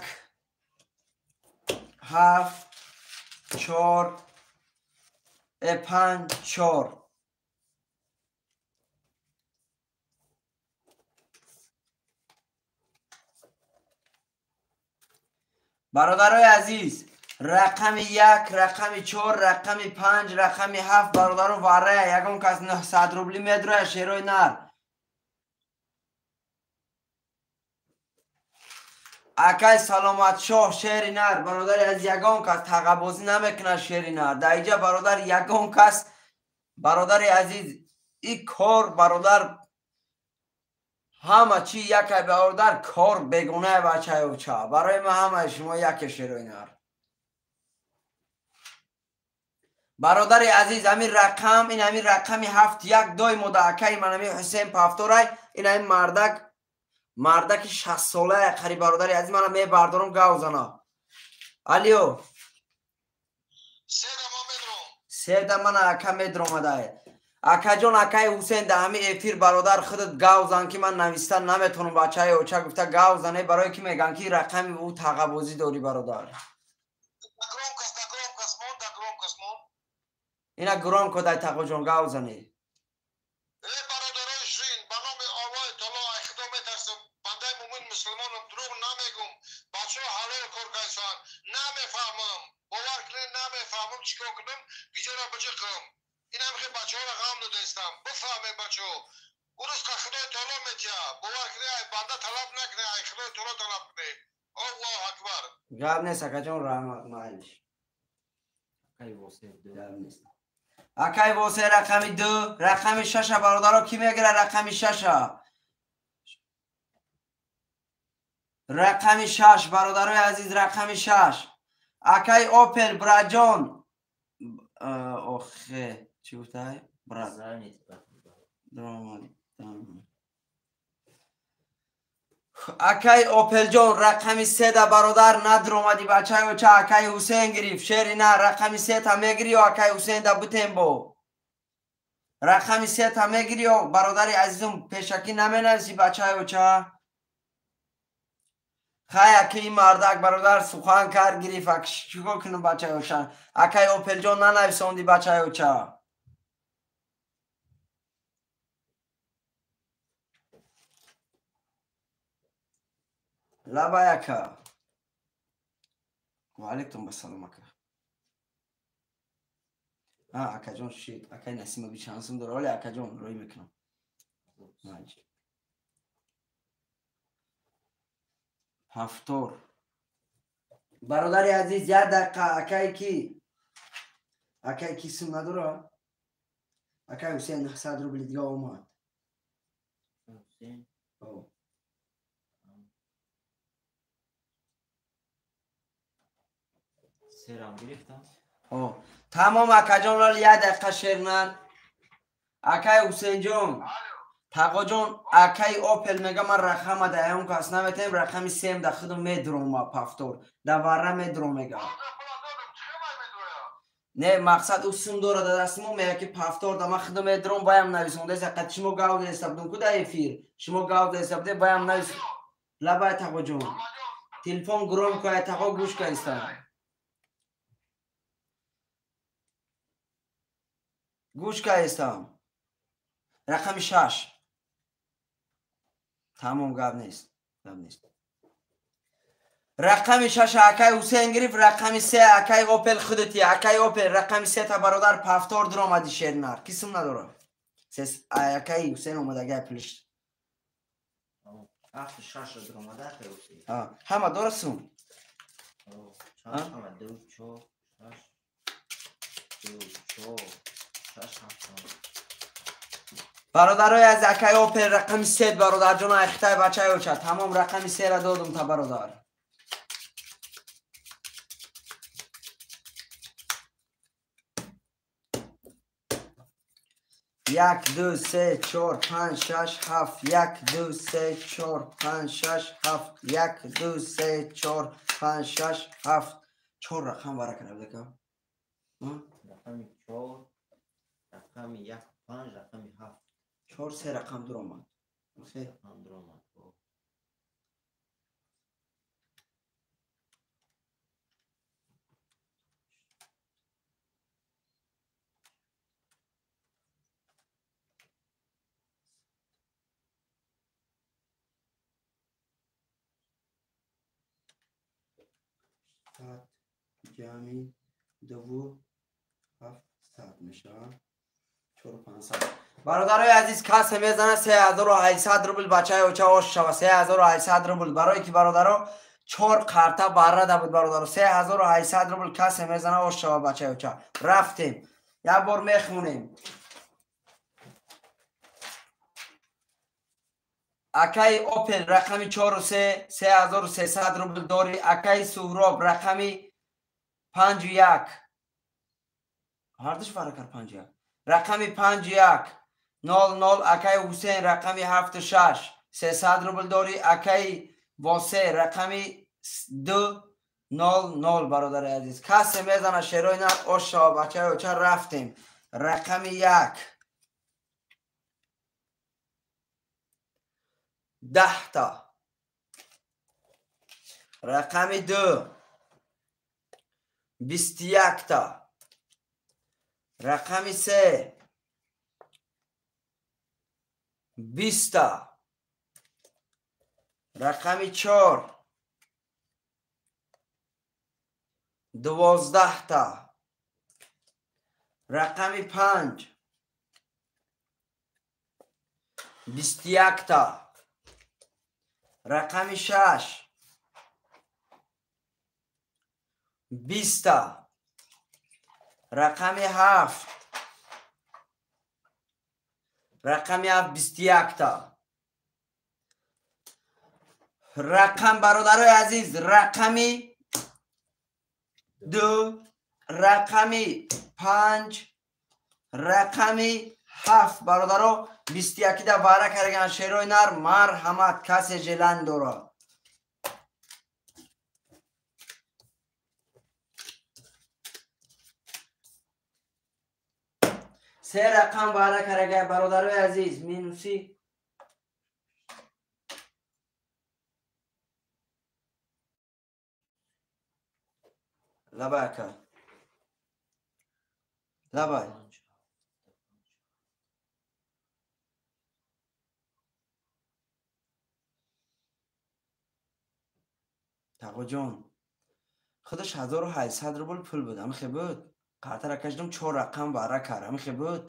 7 4 5 4. Бародарои азиз, рақами 1, рақами 4, рақами 5, рақами 7 бародаро варая ягон кас 900 рубли медроя шерои нар. Акай Саломатшоҳ шери нар бародари аз ягон кас тағабозӣ намекунад шери нар. Дар инҷа бародар ягон кас бародари азиз и кор бародар ҳама чи якай бародар кор бегонае бачаёча. Барои ман ҳамаи шумо яке шерои нар. Бародари азиз ҳамин рақам ин ҳамин рақами 7 1 доимо да акаи ман ҳамин Ҳусейн Пафторай ин ҳамин мардак мардаки 60 солае қариб бародари азиз мана мебардорам гавзана. Алио. Седа мана ака медромадае. Акаҷон акаи Ҳусейн да ҳамин эфир бародар худат гавзан ки ман нависта наметонам бачаи оча гуфта гавзане барое ки меган ки рақами ӯ тағабозӣ дорӣ бародар. Ина громко дай тағоҷон гавзане. Гап нест акаҷон раҳмат майлиш. Гап нест. Акай Восе рақами 2, рақами 6 бародаро ки мегирад рақами 6? Рақами 6 бародарои азиз рақами 6. Акай Опел браҷон. Охе, чӣ гуфтай? Брат. Акай Опелҷон рақами 3 да бародар надромадӣ бачаёча акай Ҳусейн гирифт. Шери на рақами 3 та мегирӣ ё акай Ҳусейн да бутем бо. Рақами 3 та мегирӣ ё бародари азизум пешакӣ наменависӣ бачаёча? Хай аки ин мардак бародар сухан кард гирифт. Ак чикор кунам бачаёча? Акай Опелҷон нанависондӣ бачаёча. Лабай ака. Ва алайкум ассалом ака. А акаҷон шид. Акай Насимови чанд сум дора? Оле акаҷон рӯй мекунам. Ҳафтор. Бародари азиз як дақиқа акай ки? Акай ки сум надора? Акай Ҳусейн 900 рубли дига омад. Ҳусейн. Тамом акаҷон лол як дақиқа шернан. Акай Ҳусейнҷон, тағоҷон акай Опел мега ман рақама да ягон кас наметаем рақами 3 да худам медрома пафтор. Да варра медром мега. Не мақсад ӯ сум дора да дасти мо мега ки пафтор да ман худам медром баям нависондаест ақад шумо гав деста будум ку да эфир. Шумо гав деста буде баям навис. Лабай тағоҷон. Телефон громко ай тағо гӯш кайста. Гӯш кайстам. Рақами 6. Тамом гап нест. Гап нест. Рақами 6 акай Ҳусейн гирифт, рақами 3 акай Опел худати, акай Опел рақами 3 та бародар пафтор дуромади шернар. Ки сум надора? Акай Ҳусейн омадагай пулиш. 7 6 дуромада акай Ҳусейн. Ҳама дора сум? Ҳама 2 4 6 2 4 6 7. Бародарои аз акай Опел рақами 3 бародарҷон айхитай бачаёча. Тамом рақами 3 ра додум та бародар. Як, ду, се, чор, панҷ, шаш, ҳафт. Як, ду, се, чор, панҷ, шаш, ҳафт. Як, ду, се, чор, панҷ, шаш, ҳафт. Чор рақам варака набудака? Рақами 4, рақами 1, 5, рақами 7. 4 3 рақам дуромад. Рақам дуромад. 800 ҷамъи 2700 мешавад 4500. Бародарои азиз, касе мезана 3800 рубл бачаи оча ош шава 3800 рубл. Барое ки бародаро 4 қарта баррада буд бародаро 3800 рубл касе мезана ош шава бачаи оча. Рафтем, як бор мехонем. Акаи Опел рақами 4 3300 рубл дори. Акаи Суҳроб рақами 51, ҳардуш фарқ кар 51, рақами 5100. Акаи Ҳусейн рақами 76 300 рубл дори. Акаи Восе рақами 200. Бародари азиз, касе мезана шерои нар ош шава бачаи оча. Рафтем, рақами 1 10 та, рақами 2 21 та, рақами 3 20 та, рақами 4 12 та, рақами 5 21 та, рақами 6 20 та, рақами 7, рақами 7 21 та. Рақам бародарои азиз, рақами 2, рақами 5, рақами 7 бародаро 21 да вара кардан шерои нар. Марҳамат, касе желан дорад. Се рақам вара карда бародарои азиз, минуси лабай ака, лабай. Тағоҷон, худаш 1800 рубл пул буд, ҳамихе буд. Қартара кашидам 4 рақам вара кард, ҳамихе буд.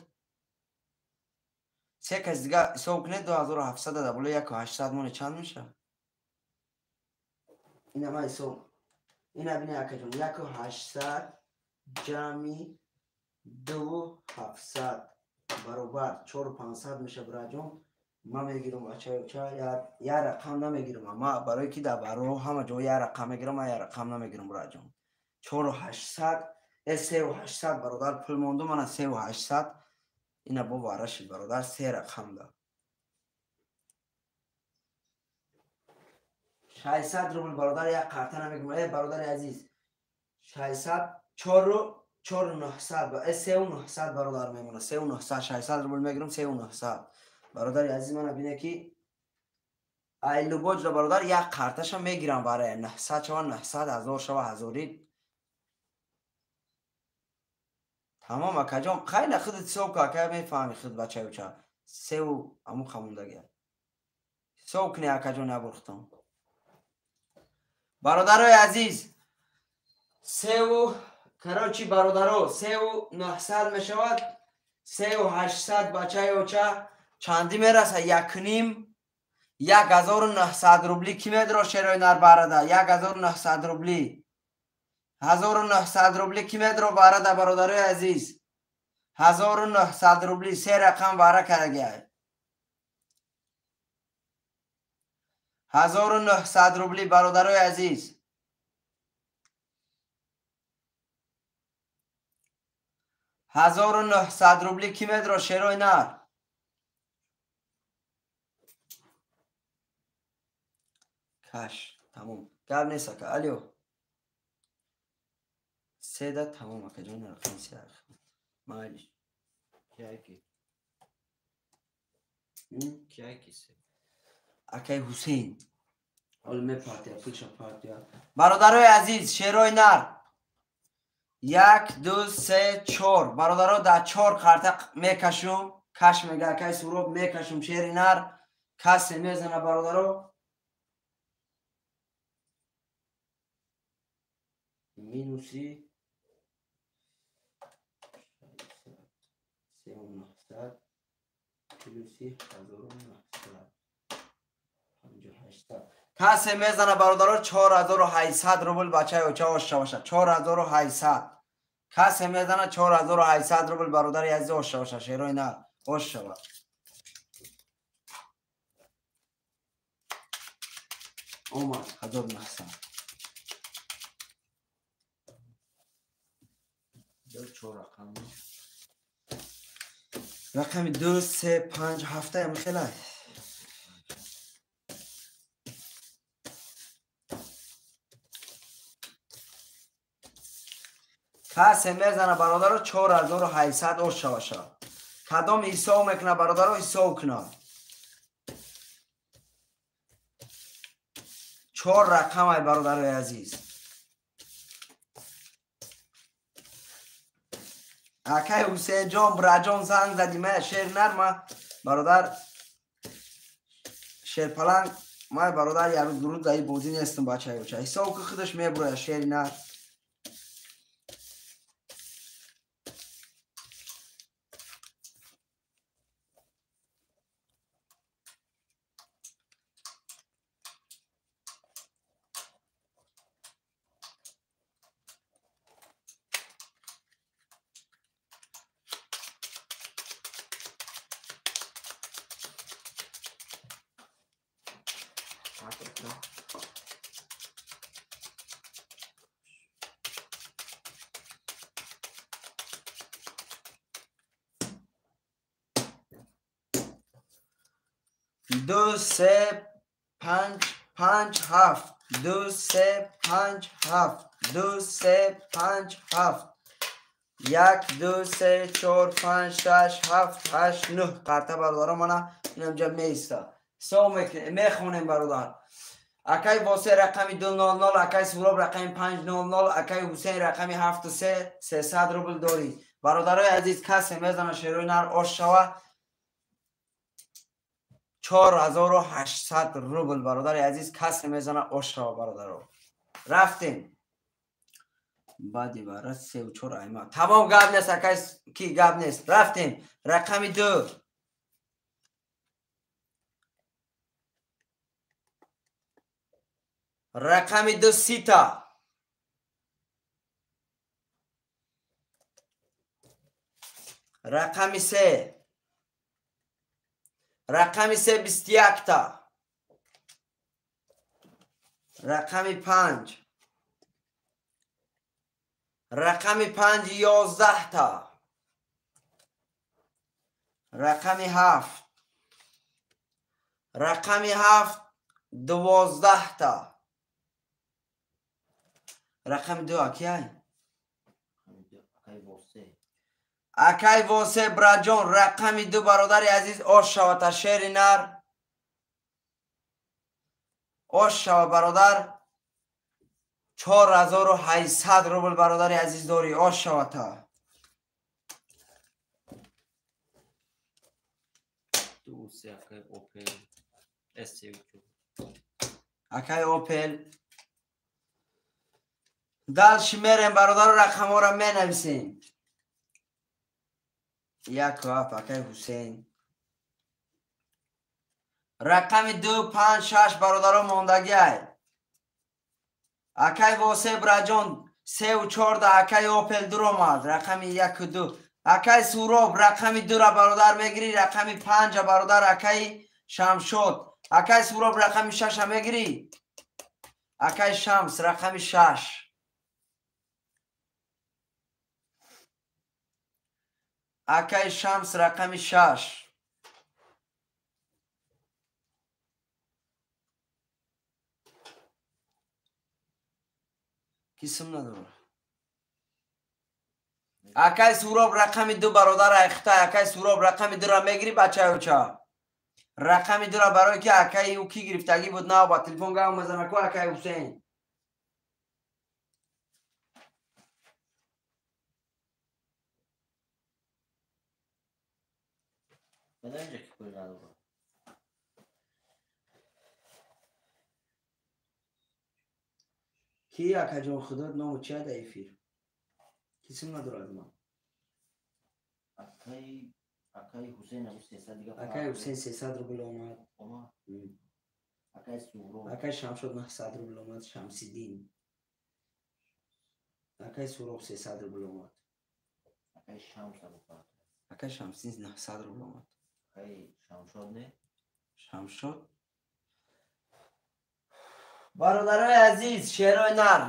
Се кас дига ҳисоб кунед 2700 да болои 1800 моне чанд мешавад? Ина ман ҳисоб, ина бини акаҷон, 1800 ҷамъи 2700 баробар 4500 мешавад бираҷон. Ман мегирам бачаи оча, як рақам намегирам. Ма барое ки дар баро ҳама ҷо як рақам мегирам, ман як рақам намегирам бираҷон. 4800, 3800 бародар пул монду, мана 3800 ина бо вара шид бародар, се рақам да. 600 рубл бародар як қарта намегирам. Э бародари азиз, 600 4 4900, 3900 бародар мемонад. 3900, 600 рубл мегирам, 3900. Бародари азиз, мана бине ки ай лубоҷро бародар як қарташа мегирам барая 900 шава 900, 1000 шава 1000. Тамом акаҷон, қайна худат ҳисоб кун ака, мефаҳми худ бачаи оча. Севу аму хамондагия. Ҳисоб куни акаҷон, набурхтон. Бародарои азиз, севу короче бародаро 3900 мешавад, 3800 бачаи оча. Чанди мераса? 1.5, 1900 рубли. Ки медро шерои нар барада? 1900 рубли, 1900 рубли ки медро барада бародарои азиз? 1900 рубли се рақам вара карда. 1900 рубли бародарои азиз. 1900 рубли ки медро шерои нар? Каш, тамом. Гап нест ака. Алё. Седа тамом ака ҷон, рақам се рақам. Майлиш. Кияки? Кияки се? Акай Ҳусейн. Ҳоло мепартия, пулша партия. Бародарои азиз, шерои нар. 1 2 3 4. Бародаро дар 4 қарта мекашум. Каш мега акай Суроб, мекашум шери нар. Касе мезана бародаро. Минуси 3900 плюси 1900 5800. Касе мезана бародаро 4800 рубл бачаи оча оша боша. 4800. Касе мезана 4800 рубл бародари азиз оша боша. Шерои нар оша боша. Омад 1900. Чор рақам. Рақами 2 3 5 7 ам хелай. Касе мезана бародаро 4800 оша боша. Кадом ҳисоб мекуна бародаро ҳисоб куна. 4 рақам ай бародарои азиз. Акай Ҳусейнҷон, Браҷон занг зади, ма шер нарма бародар шерпаланг ма бародар ярӯз дуруд заи бозӣ нестам бачаи оча. Ҳисоб ки худаш мебурояд шери нар. Ду се панҷ панҷ ҳафт. 2 3 5 7. 2 3 5 7. 1 2 3 4 5 6 7 8 9. Қарта бародаро мана инамҷа меиста. Ҳисоб мехонем бародар. Акай Восе рақами 200, акай Суроб рақами 500, акай Ҳусейн рақами 73, 300 рубл дорӣ. Бародарои азиз, касе мезана шерои нар ош шава 4800 рубл бародари азиз, касе мезана ош шава бародаро. Рафтем. Баъди бара 3 4 айма. Тамом гап нест акай ки гап нест. Рафтем. Рақами 2. Рақами 2 сита. Рақами 3. Рақами 3 21 та. Рақами 5. Рақами 5 11 та. Рақами 7. Рақами 7 12 та. Рақами 2 акай? Акай Восе браҷон, рақами 2 бародари азиз ош шава та шери нар. Ош шава бародар. 4800 рубл бародари азиз дорӣ. Ош шава та. 2 3 акай Опел S3. Акай Опел. Дальше мерем бародаро рақамҳоро менависем. 1 7 акай Ҳусейн. Рақами 2 5 6 бародаро мондагиай. Акай Восе браҷон 3 4 акай Опел дуромад. Рақами 1 2. Акай Суроб рақами 2 ра бародар мегирӣ, рақами 5 бародар акай Шамшод. Акай Суроб рақами 6 мегирӣ. Акай Шамс рақами 6. Акай Шамс рақами 6. Кисм надорад. Акай Суроб рақами 2 бародар айхта. Акай Суроб рақами 2 ра мегирӣ бачаи оча. Рақами 2 ра барое ки акаи ӯ ки гирифтагӣ буд нав ба телефон гав мезана ку акай Ҳусейн. Ки акаҷон худот ному чия да эфир? Ки сум надорад ман? Акай Ҳусейн абу 300 дига. Акай Ҳусейн 300 рубл омад. Омад. Акай Суҳроб. Акай Шамшод 900 рубл омад, Шамсиддин. Акай Суҳроб 300 рубл омад. Акай Шамс абу фарқ. Акай Шамсиддин 900 рубл омад. Акай Шамшод не? Шамшод. Бародарои азиз, шерои нар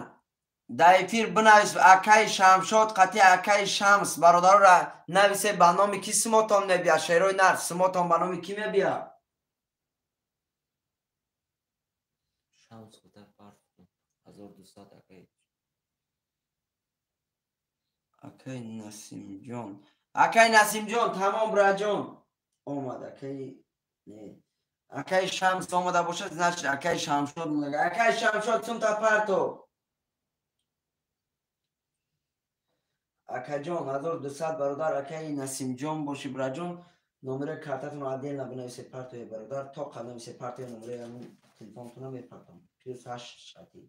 дар эфир бинавис акаи Шамшод қатъи акаи Шамс. Бародарора нависе ба номи ки симотон мебия? Шерои нар симотон ба номи ки мебия? Шамс қата фарқ 1200 акай. Акаи Насимҷон. Акаи Насимҷон тамом браҷон. Омад акаи не. Акаи Шамс омада бошад, значит акаи Шамшод мега. Акаи Шамшод сумта парто. Акаҷон 1200 бародар, акаи Насимҷон боши браҷон, номери картатонро отдельно бинависе партои бародар, то нависе партои номери ҳамун телефонтона мепартом. Плюс 8 шати.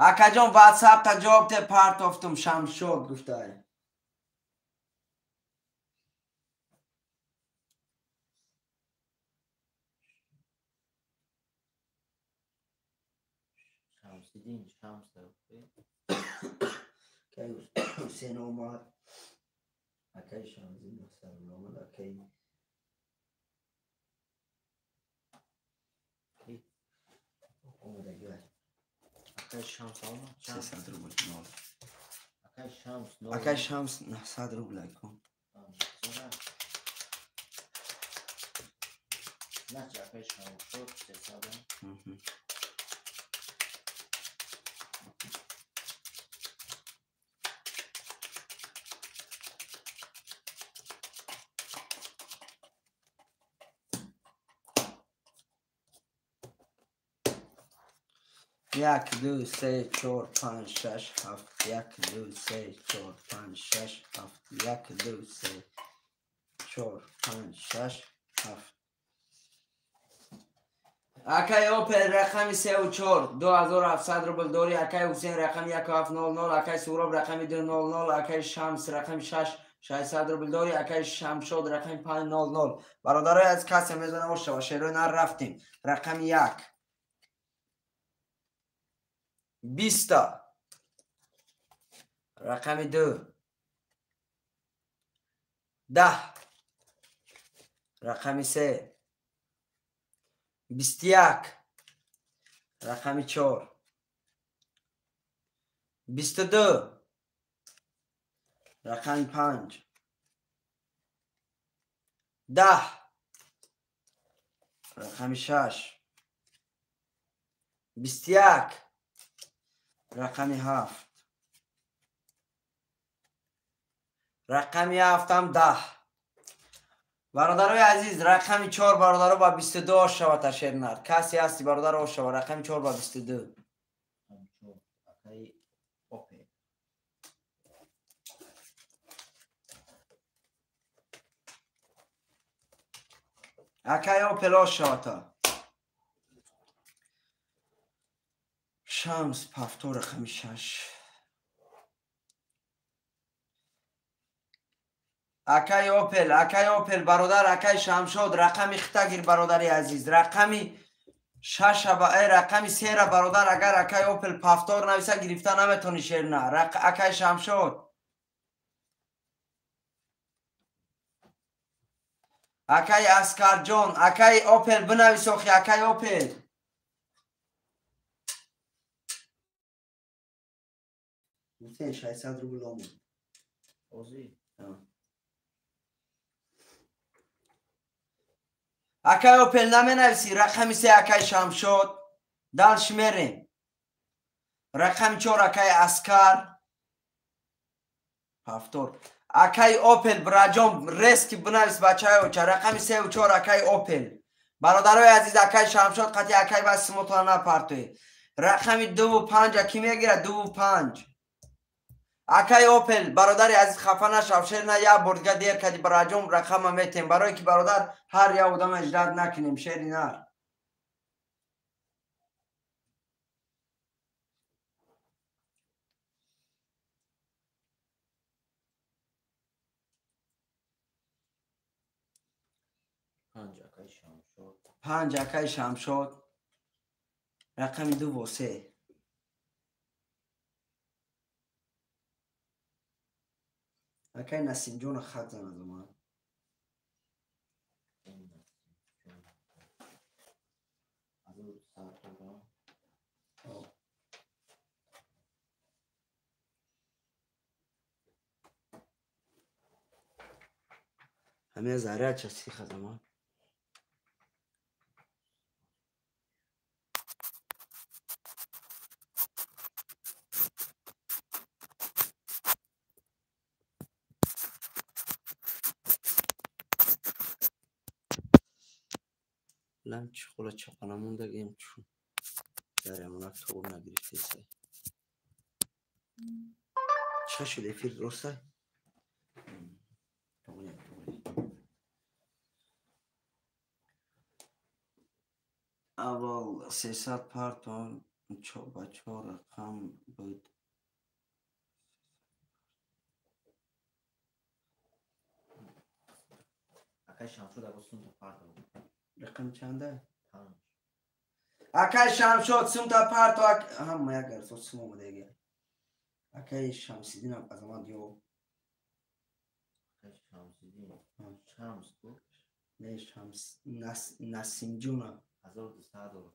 Акаҷон WhatsApp-та ҷавоб те партофтум Шамшод гуфтай. Шамсиддин Шамс Акай Ҳусейн омад. Акай Шамсиддин 900 омад. Акай омадагӣ. Акай Шамс омад. 300 рубл нол. Акай Шамс нол. Акай Шамс 900 рубл акун. Значит, акай Шамшод 300. Як, ду, се, чор, панҷ, шаш, ҳафт. Як, ду, се, чор, панҷ, шаш, ҳафт. Як, ду, се, чор, панҷ, шаш, ҳафт. Акай Опел рақами 3 4 2700 рубл дорӣ. Акай Ҳусейн рақами 1700, акай Суҳроб рақами 200, акай Шамс рақами 6 600 рубл дорӣ, акай Шамшод рақами 500. Бародарои аз касе мезанам ошава, шерои нар рафтем. Рақами 1 20, рақами 2 10, рақами 3 21, рақами 4 22, рақами 5 10, рақами 6 21, рақами 7, рақами 7 10. Бародарои азиз, рақами 4 бародаро ба 22 ошава ташернар. Касе ҳасти бародар ошава, рақами 4 ба 22. Акай Опел. Акай Опел ошава та. Шамс пафто рақами 6. Акай Опел, акай Опел бародар, акай Шамшод рақами хита гир бародари азиз. Рақами 6 рақами 3 бародар, агар акай Опел пафтор нависа гирифта наметони шерна. Акай Шамшод. Акай Аскарҷон, акай Опел бинавис охи, акай Опел. Ҳусейн 600 рубл омад. Озӣ. Акай Опел наменависӣ, рақами 3 акай Шамшод. Дальше мерем. Рақами 4 акай Аскар. Пафтор. Акай Опел браҷон резки бинавис бачаи оча. Рақами 3 4 акай Опел. Бародарои азиз, акай Шамшод қатъи акай бас симотона напартоед. Рақами 2 5 ки мегирад? 2 5. Акай Опел, бародари азиз, хафа нашав, шер на як бор дига дер кади, бараҷон рақама метем, барое ки бародар ҳар як одама иждат накунем, шери нар. Панҷ акай Шамшод, рақами 2 восе. Акай Насимҷона хат занад омад. Ҳамин заряча сиха замон. Лам чӣ хола чапана мондагем чун дар ямонак туғур нагирифтеса. Чӣ шуд эфир дуруста? Аввал 300 партон ба чор рақам буд. Акай Шамшод або сумта парто. Рақам чанда? Акай Шамшод сумта парто. Ҳама як гарсо сум омадага. Акай Шамсиддин Азамат ё Акай Шамсиддин. Шамс ку? Не, Шамс Насимҷона. 1200 доллар.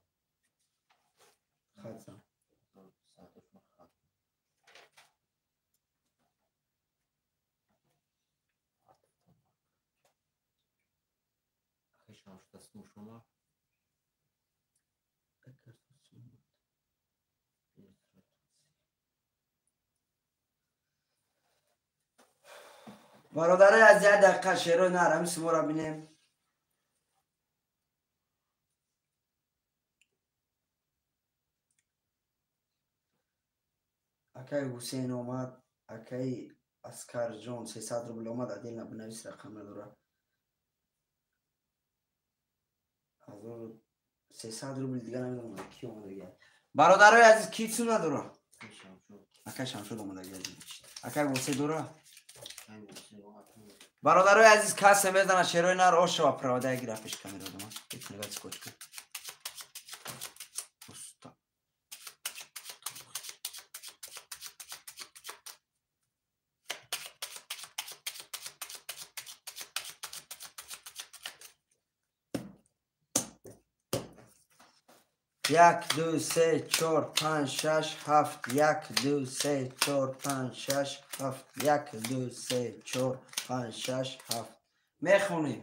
Хат зан. 1200 хат. Акай Шамшод сум шума? Бародари аз як дақиқа шерои нар ҳамин суморо бинем. Акай Ҳусейн омад, акай Аскарҷон 300 рубл омад, отдельно бинавис, рақам надора. 1300 рубл дига намедонам ки омадага. Бародарои азиз, ки сум надора? Акай Шамшод омадага. Акай Восе дора? Бародарои азиз, касе мезана шерои нар ошава провода гира пеш камера дома. Итнега скочка. Уста. Як, ду, се, чор, панҷ, шаш, ҳафт. Як, ду, се, чор, панҷ, шаш, ҳафт. Як, ду, се, чор, панҷ, шаш, ҳафт. Мехонем.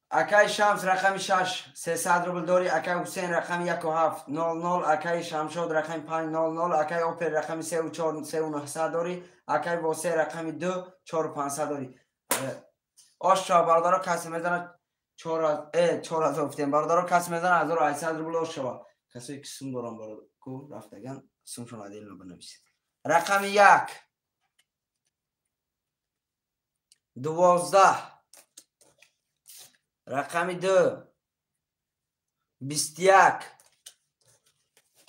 Акай Шамс рақами 6 300 рубл дорӣ. Акай Ҳусейн рақами 1 7 00. Акай Шамшод рақами 5 00. Акай Опер рақами 3 4 3 900 дорӣ. Акай Восе рақами 2 4 500 дорӣ. Ошо бародаро, касе мезанад 4000 гуфтем. Бародаро, касе мезанад 1800 рубл ошава. Касое ки сум дорам ку рафтаган сумшон отдельно бинависед. Рақами 1 12, рақами 2 21,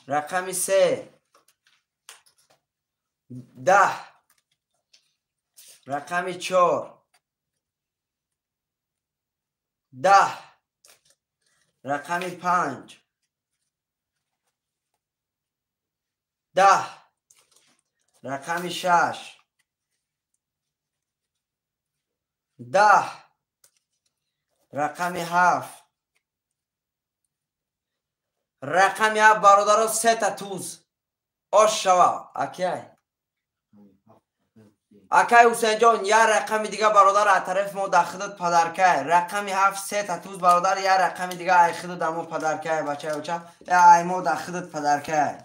рақами 3 10, рақами 4 10, рақами 5 10, рақами 6 10, рақами 7, рақами 7. Бародаро, сета туз ош шава. Акай Акай Ҳусейнҷон, як рақами дига бародар аз тарафи мо дар худат падаркай. Рақами 7 сета туз бародар, як рақами дига ай худат дар мо падаркай, бачаи оча. Ай мо дар худат падаркай.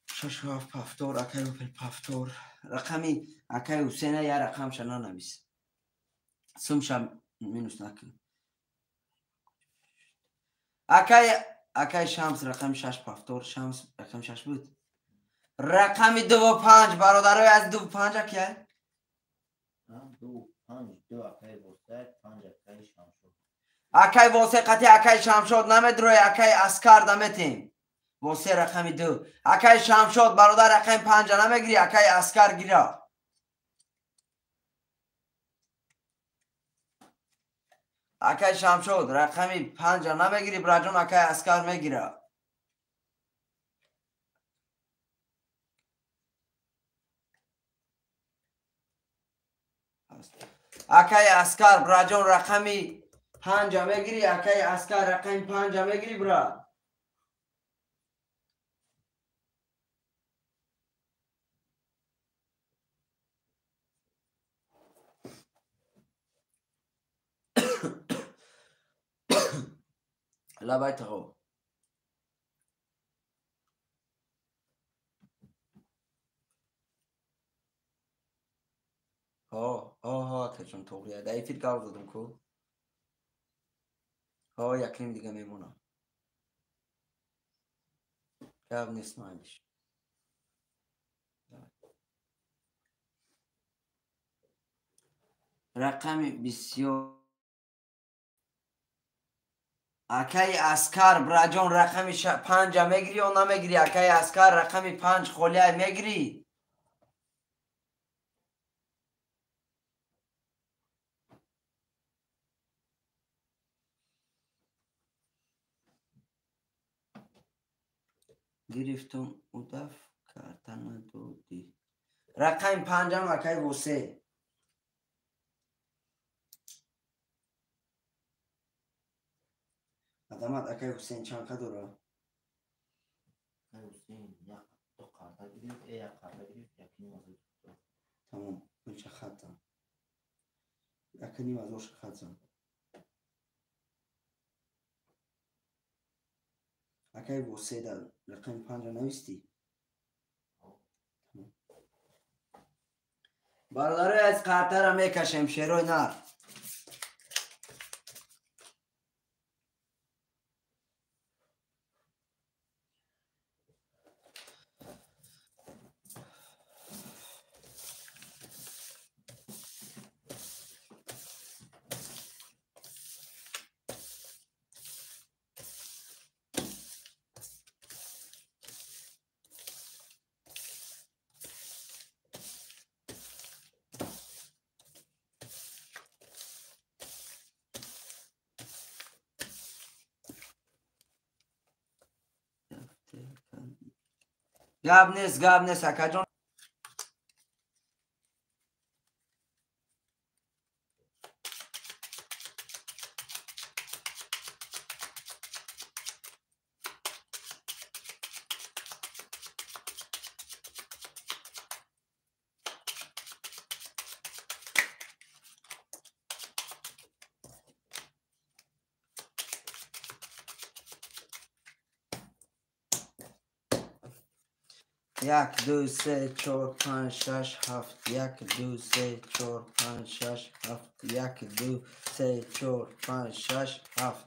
6 7 пафтор, акай Опел пафтор. Рақами акай Ҳусейна як рақамша нанавис. Сумша минус накун. Акай Шамс рақами 6 повтор. Шамс рақами 6 буд. Рақами 2 5 бародарои аз 2 5 акай? 2 5 2 акай Восе, 5 акай Шамшод. Акай Восе қати акай Шамшод намедрои, акай Аскар наметем. Восе рақами 2. Акай Шамшод бародар рақами 5 намегири, акай Аскар гира. Акай Шамшод рақами 5 намегири, браҷон, акай Аскар мегира. Акай Аскар браҷон рақами 5 мегири, акай Аскар рақами 5 мегири, бра. Лабай тағо. Ҳо, ҳо, ҳо, акаҷон, тоғрия. Дар эфир гап задам ку. Ҳо, якним дига мемонам. Гап нест, майлиш. Рақами бисёр. Акай Аскар браҷон рақами 5 мегири ё намегири? Акай Аскар рақами 5 холия мегири? Гирифтум, удаф карта надодӣ. Рақами 5-ам акай Восе. Адамат, акай Ҳусейн чанд қа дора? Акай Ҳусейн як ду карта гирифт, як карта гирифт, 1,5 ҳазор. Тамом, пулча хат зан. 1,5 ҳазорша хат зан. Акай Восе дар рақами 5 навистӣ? Бародарои аз қартара мекашем, шерои нар. Гап нест, гап нест, акаҷон. Як, ду, се, чор, панҷ, шаш, ҳафт. Як, ду, се, чор, панҷ, шаш, ҳафт. Як, ду, се, чор, панҷ, шаш, ҳафт.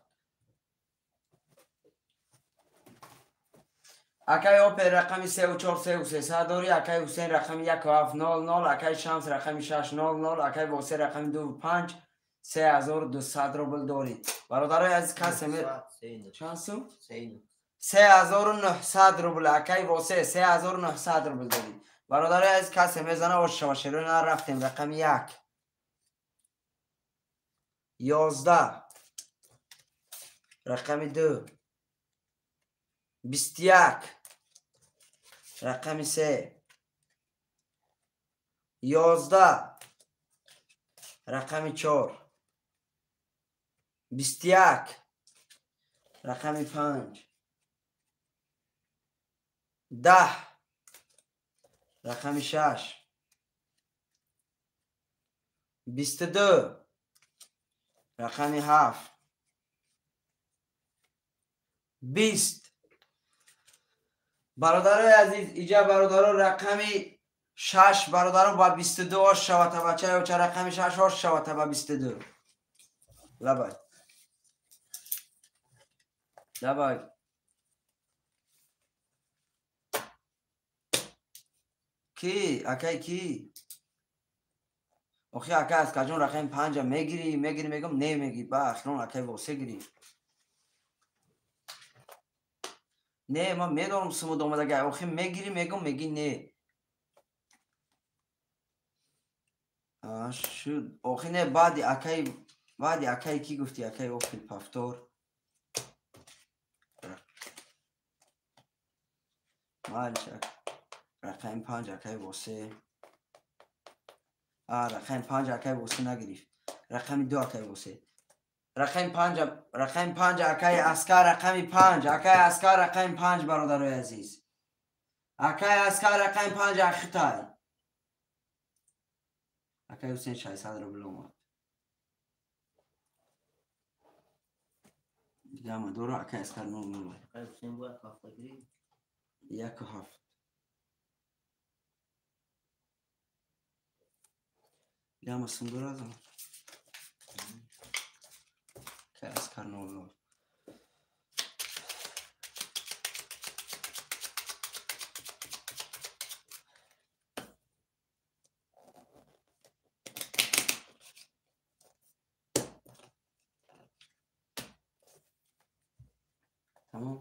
Акай Опер рақами 3 4 3 300 дорӣ, акай Ҳусейн рақами 1 7 0 0, акай Шамс рақами 6 0 0, акай Восе рақами 2 5 3200 рубл дорӣ. Бародарои азиз, касе чанд сум? 3900 рубл, акай Восе 3900 рубл дорӣ. Бародарои азиз, касе мезана, ош шава. Шерои нар, рафтем. Рақами 1, 11, рақами 2, 21, рақами 3, 11, рақами 4, 21, рақами 5, 10, рақами 6, 22, рақами 7, 20. Бародарои азиз, иҷа бародаро рақами 6, бародаро, ба 22 ош шавата, бачаи оча, рақами 6 ош шавата ба 22. Лабай. Давай. Ки? Акай ки? Охи акай Аскарҷон рақами панҷа мегирӣ, мегирӣ, мегӯм, не мегирӣ. Ба ахирон акай Восе гирӣ. Не, ман медонам сумуд омадага. Охи мегирӣ, мегӯм, мегӣ не. Шуд. Охи не, баъди акай ки гуфтӣ? Акай Опел Пафтор. Рақами панҷ акай Восе. Рақами панҷ акай Восе нагирифт. Рақами ду акай Восе. Рақами панҷ акай Аскар, рақами панҷ акай Аскар, рақами панҷ бародарои азиз. Акай Аскар, рақами панҷ Ахитай. Акай Ҳусейн 600 рубл омад. Дига дора акай Аскар 00. Акай Ҳусейн бояд ҳафта гирӣ. 1.7. Дига сум дора азам. Акай Аскар 00. Тамом.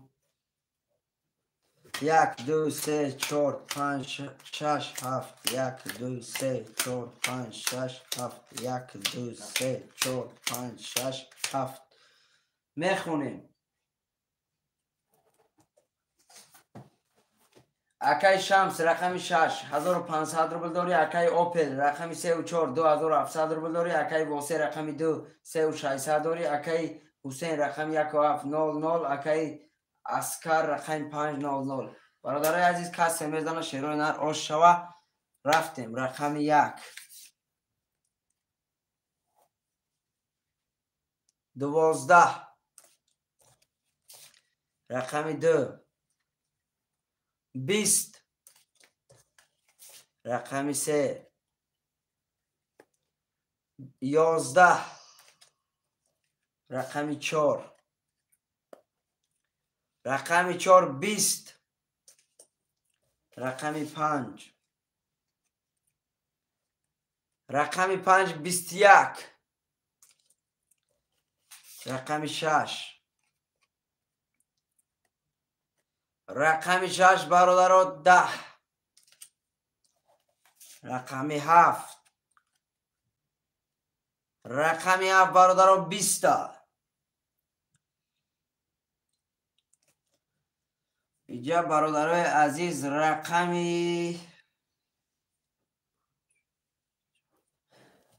1, 2, 3, 4, 5, 6, 7. 1, 2, 3, 4, 5, 6, 7. 1, 2, 3, 4, 5, 6, 7. Мехонем. Акай Шамс рақами 6 1500 рубл дорӣ. Акай Опел рақами 3 4 2700 рубл дорӣ. Акай Восе рақами 2 3600 дорӣ. Акай Ҳусейн рақами 1 7 00. Акай Аскар рақами 5 00. Бародарои азиз, касе мезана шерои нар ош шава. Рафтем. Рақами 1 12, рақами 2 20, рақами 3 11, рақами 4, рақами 4 20, рақами 5, рақами 5 21, рақами 6, рақами 6 бародаро 10, рақами 7, рақами 7 бародаро 20. Иҷа бародарои азиз, рақами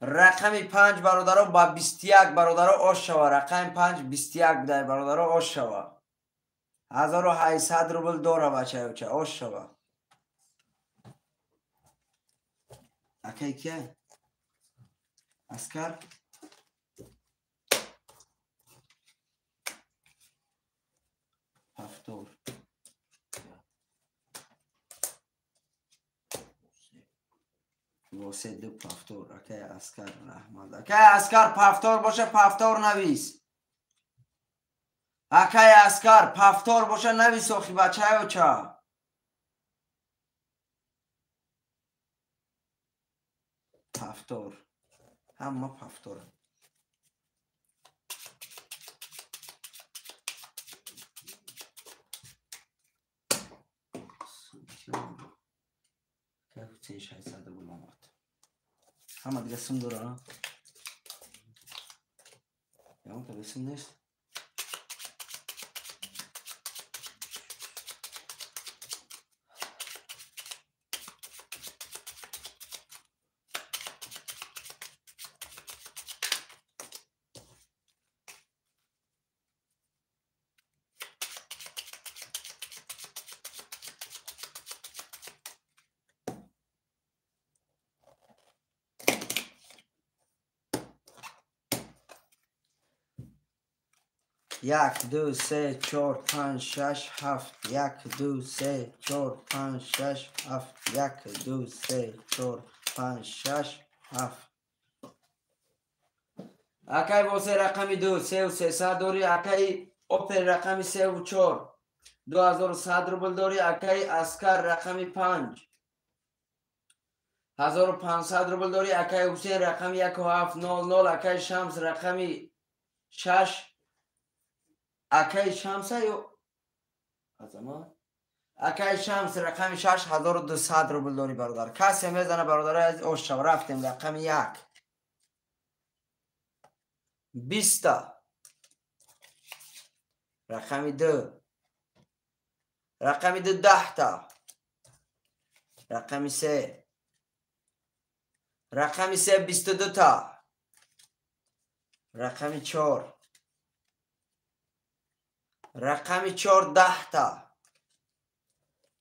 5 бародаро ба 21 бародаро ош шава. Рақами 5 21 будай бародаро ош шава. 1800 рубл дора бачаёча ош шава. Акай кия? Аскар? Пафтор. Восе ду пафтор. Акай Аскар раҳмат. Акай Аскар пафтор боша, пафтор навис. Акай Аскар пафтор боша, навис охи бачаёча. Пафтор. Ҳама пафтора. Акай Ҳусейн 600 рубл омад. Ҳама дига сум дора? Ягон та сум нест? 1, 2, 3, 4, 5, 6, 7. 1, 2, 3, 4, 5, 6, 7. 1, 2, 3, 4, 5, 6, 7. Акай Восе рақами 2 3300 дорӣ. Акай Опел рақами 3 4 2100 рубл дорӣ. Акаи Аскар рақами 5 1500 рубл дорӣ. Акаи Ҳусейн рақами 1700. Акаи Шамс рақами 6. Акаи Шамса ё Азамат? Акаи Шамс рақами 6 1200 рубл дорӣ бародар. Касе мезана бародари азиз, ошшав. Рафтем рақами 1 20та, рақами 2, рақами 2 10та, рақами 3, рақами 3 22та, рақами 4, рақами 4 10та,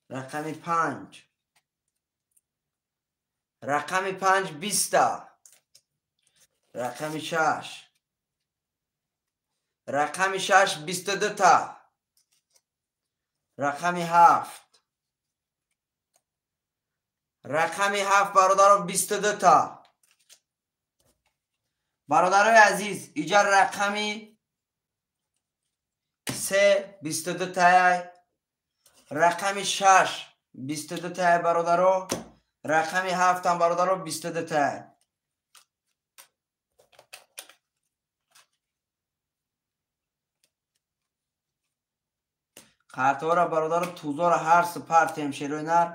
рақами 5, рақами 5 20та, рақами 6, рақами 6 22та, рақами 7, рақами 7 бародаро 22та. Бародарои азиз, иҷа рақами 3 22тая, рақами 6 22тая бародаро, рақами 7 бародаро 22тая. Қартора бародаро тузора ҳар супартем шерои нар.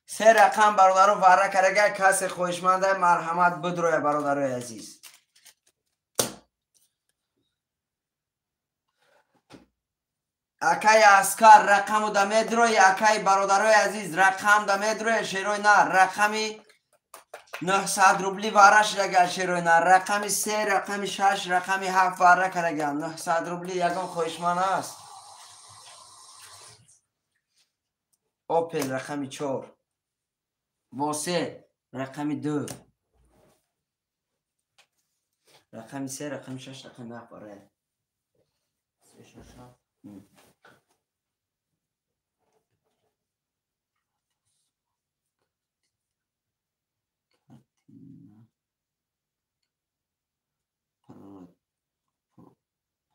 Се рақам бародаро варра карага, касе хоҳишманда марҳамат бидроя бародарои азиз. Акаи Аскар рақаму да медрои, акаи бародарои азиз рақам да медроя шерои нар. Рақами 900 рубли варра шудага шерои нар. Рақами 3, рақами 6, рақами 7 варра карага. 900 рубли ягон хоҳишманд аст? Опел рақами 4, Восе рақами 2, рақами 3, рақами 6, рақами 7 бароя.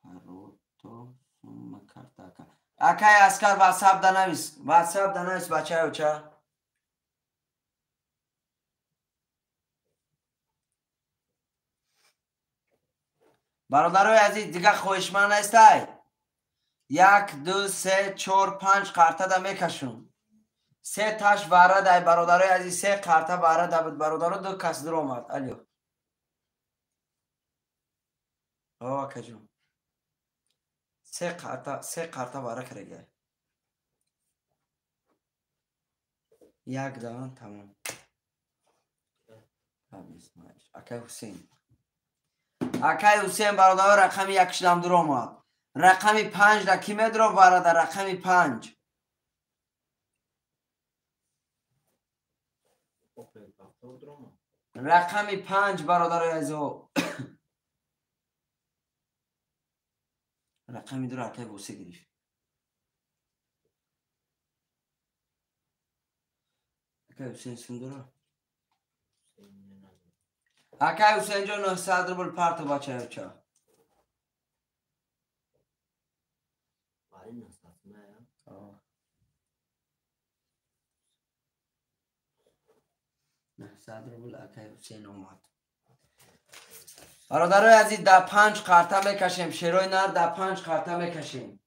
Парото сумма карта ака. Акай Аскар ватсап да навис, ватсап да навис бачаё ча. Бародарои азиз, дигар хоҳишманд нестай? 1 2 3 4 5 қарта да мекашум. Се таш варра дай бародарои азиз, се қарта варра да буд бародаро, ду кас дуромад. Алё. О, акаҷон. Се қарта, се қарта варра карага. Як даан тамом. Акай Ҳусейн. Акай Ҳусейн бародаро рақами 1 шудам дуромад. Рақами 5 да ки медро варра да рақами 5. Рақами 5 бародарои азиз. Рақами 2 акай Восе гирифт. Акай Ҳусейн сундура. Акай Ҳусейнҷон 900 рубл парто бачаёча. 900 рубл акай Ҳусейн омад. Бародарои азиз, да 5 қарта мекашем шерои нар, да 5 қарта мекашем.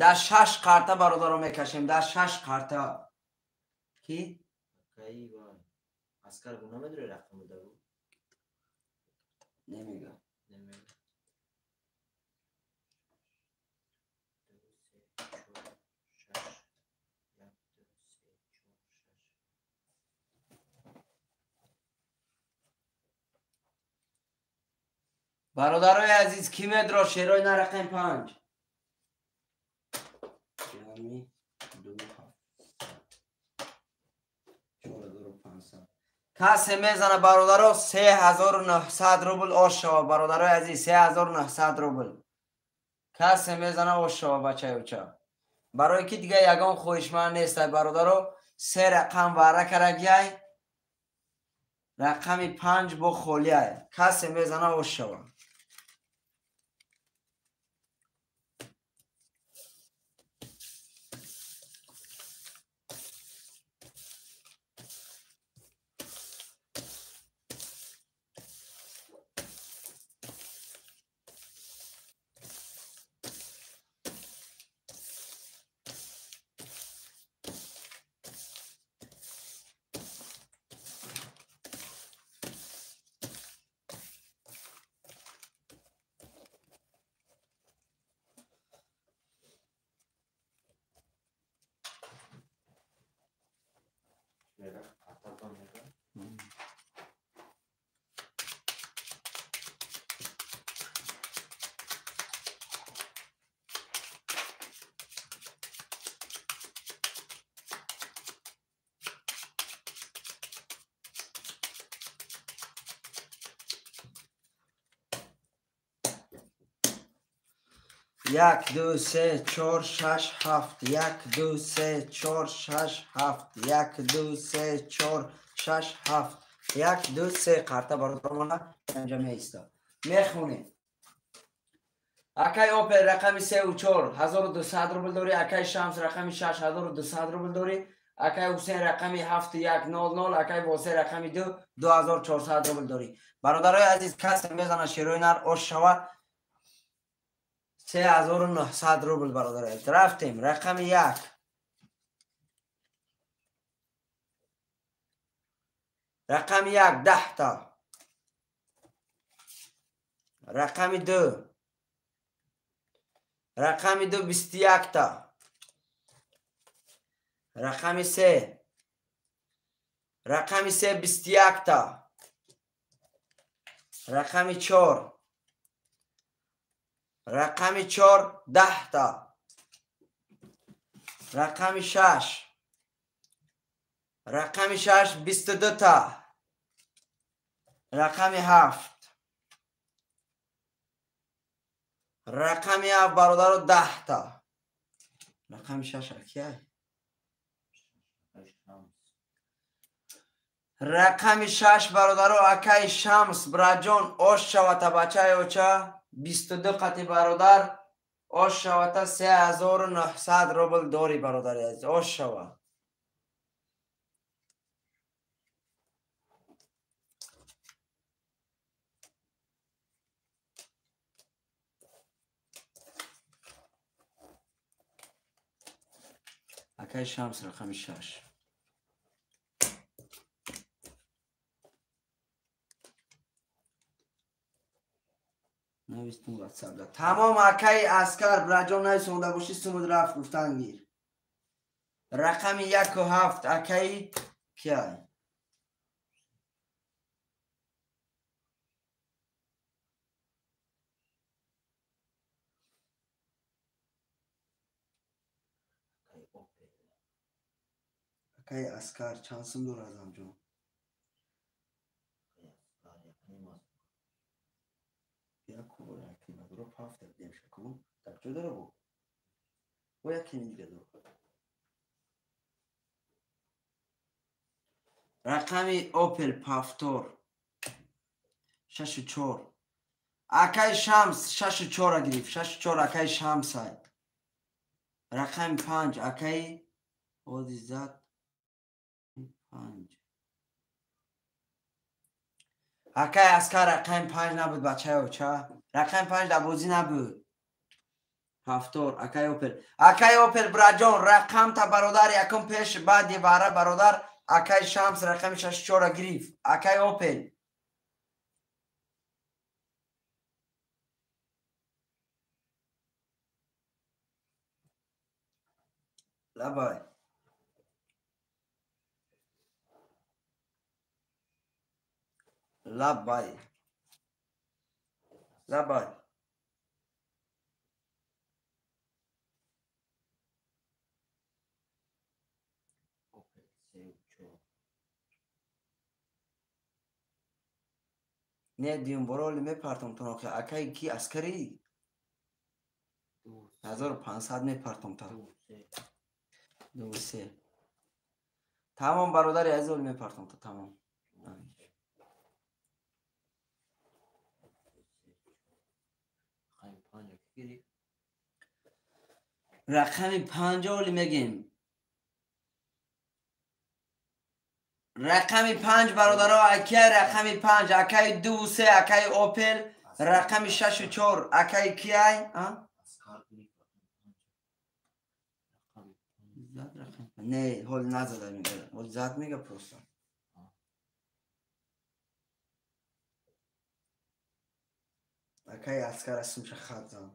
Да 6 қарта бародаро мекашем, да 6 қарта. Ки? Аскар гу намедрои рақаму да гу? Немега. Немега. Бародарои азиз, ки медро шерои на рақами 5? Ҷамъи 2 7 4500. Касе мезана бародаро 3900 рубл ош шава бародарои азиз, 3900 рубл. Касе мезана ош шава бачаёча. Барои ки дига ягон хоҳишманд нестай бародаро, Се рақам вара карагиай, рақами 5 бо холиай. Касе мезана ош шава. Як, ду, се, чор, шаш, ҳафт. Як, ду, се, чор, шаш, ҳафт. Як, ду, се, чор, шаш, ҳафт. Як, ду, се. Қарта бародарона инҷа меиста. Мехонем. Акай Опел рақами 3 ва 4 1200 рубл дорӣ. Акай Шамс рақами 6 1200 рубл дорӣ. Акай Ҳусейн рақами 7 1 0 0. Акай Восе рақами 2 2400 рубл дорӣ. Бародарои азиз, касе мезана шерои нар ош шава. 3900 рубл, бародар. Рафтем, рақами 1. Рақами 1 10 та. Рақами 2. Рақами 2 21 та. Рақами 3. Рақами 3 21 та. Рақами 4. Рақами 4 10 та. Рақами 6. Рақами 6 22 та. Рақами 7. Рақами 7, бародаро, 10 та. Рақами 6 акияй? Рақами 6, бародаро, акаи Шамс, браҷон, ош шавата, бачаи оча, 22 қати, бародар, ош шавата, 3900 рубл дорӣ, бародари азиз, ош шава. Акаи Шамс, рақами 6. Навистум ватсап. Тамом, акаи Аскар, браҷон, нависонда бошӣ, сумуд рафт, гуфтан гир. Рақами 1 ва 7 акаи кияй? Акаи Аскар чанд сум дорад, Азамҷон? Як дуро пафта бидем шаку. Дар куҷо дора бу? Бо як кими дига дор. Рақами Опел Пафтор 6 ва 4. Акаи Шамс 6 ва 4-а гирифт. 6 ва 4 акаи Шамсай. Рақами 5 акаи Одизат 5. Акаи Аскар, рақами 5 набуд, бачаи оча. Рақами 5 дар бозӣ набуд. Ҳафтор акаи Опел. Акаи Опел, браҷон, рақамта, бародар, якум пеш баъди вара, бародар, акаи Шамс рақами 6 ва 4-а гирифт. Акаи Опел. Лабай. Лабай. Лабай. Опел 3 ва 4. Не, диюм бороли мепартом тоноқи. Акаи ки, Аскарӣ? 2 1500 мепартом та. 2 3. 2 3. Тамом бародари азиз, оли мепартом то тамом. Рақами 5 оли мегем. Рақами 5 бародаро, акай рақами 5, акай 2 3, акай Опел, рақами 6 4, акай киай, а? Не, ҳол назада мега. Ҳол зад мега просто. Акай Аскар асмша хат зан.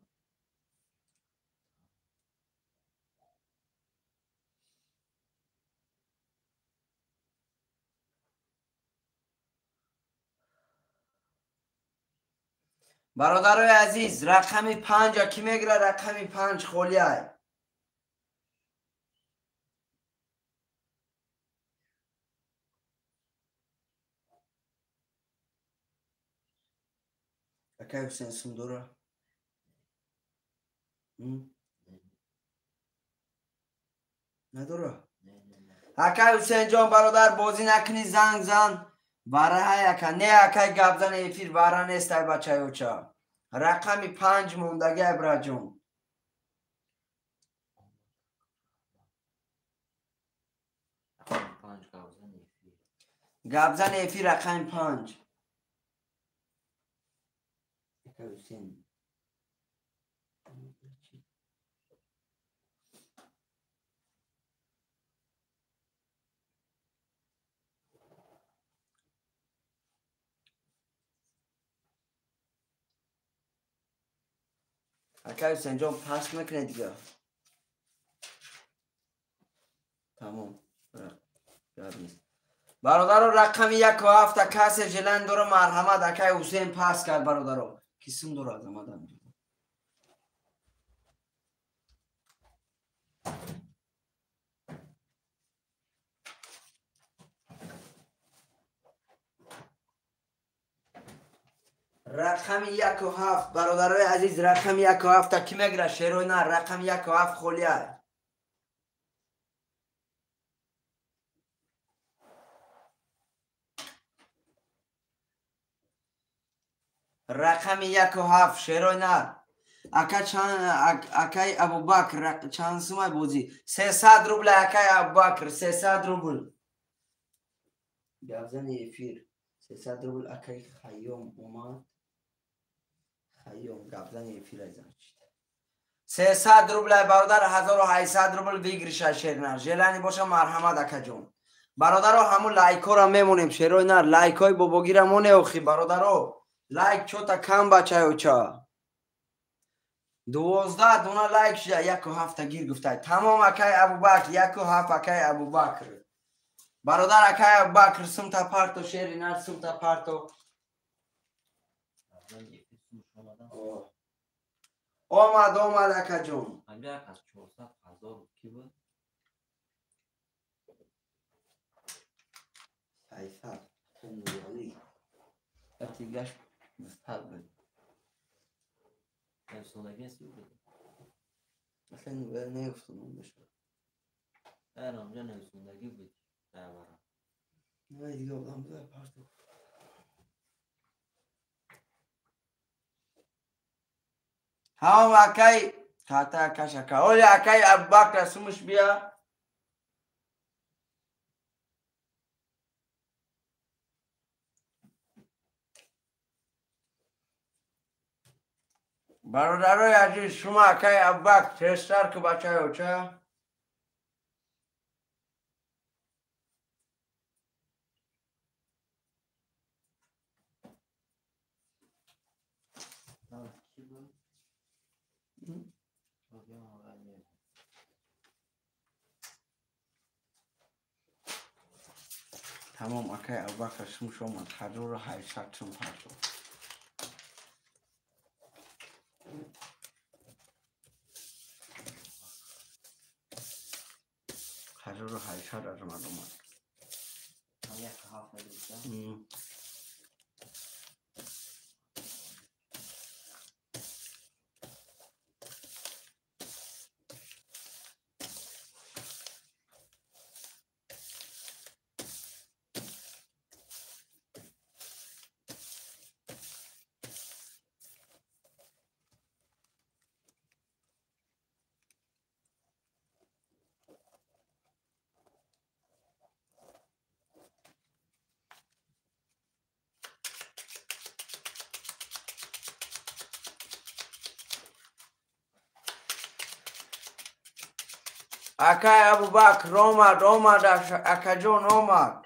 Бародарои азиз, рақами 5 ки мегира? Рақами 5 холиай. Акай Ҳусейн сум дора? Надора? Акай Ҳусейнҷон бародар, бозӣ накунӣ, занг зан. Вараҳай ака, не акай гапзани эфир вара нест ай бачаёча. Рақами 5 мондаги ай браҷон. Гапзани эфир рақами 5. Акай Ҳусейн. Акай Ҳусейнҷон паст мекунед дига. Тамом. Гап нест. Бародаро, рақами 1 7 касе желан дора, марҳамат. Акай Ҳусейн паст кард бародаро. Ки сум дора аз омадан. Рақами 1 7 бародарои азиз, рақами 1 7 ки мегира? Шерои на, рақами 1 7 холиай. Рақами 1 7 шерои на. Ака чанд, акай Абубакр чанд сумай бозӣ? 300 рубл акай Абубакр, 300 рубл. Гапзани эфир 300 рубл акай Хайём омад. Хайём гапзани эфир айзан чита. 300 рубл ай бародар, 1800 рубл выигрыша шернар. Желани боша марҳамат акаҷон. Бародаро, ҳамун лайкҳоро мемонем шерои нар, лайкҳои бобогира моне охи бародаро. Лайк чота кам бачаёча. 12 дона лайк шуда, 1 7 гир гуфтай. Тамом акай Абубакр, 1 7 акай Абубакр. Бародар акай Абубакр сумта парто шери нар, сумта парто. Омад, омад акаҷон. Аз 400 ҳазор ки буд? 600 нурали. Атигаш 100 буд. افسردگی نیستی بود؟ اصلا نیفتادم بشه. نه اونجا نویسندگی بود درباره. نه دیگه آدم بود پرتو. ҳам акай тата акаш ака. Оли акай Абубакр сумуш бия. Бародарои азиз, шумо акай Абубакр тезтар ки бачаёча. Тамом акай Абубакр сумуш омад 1800 сум партов. 1800 аз омад омад. Акай Абубакр омад, омад, акаҷон омад.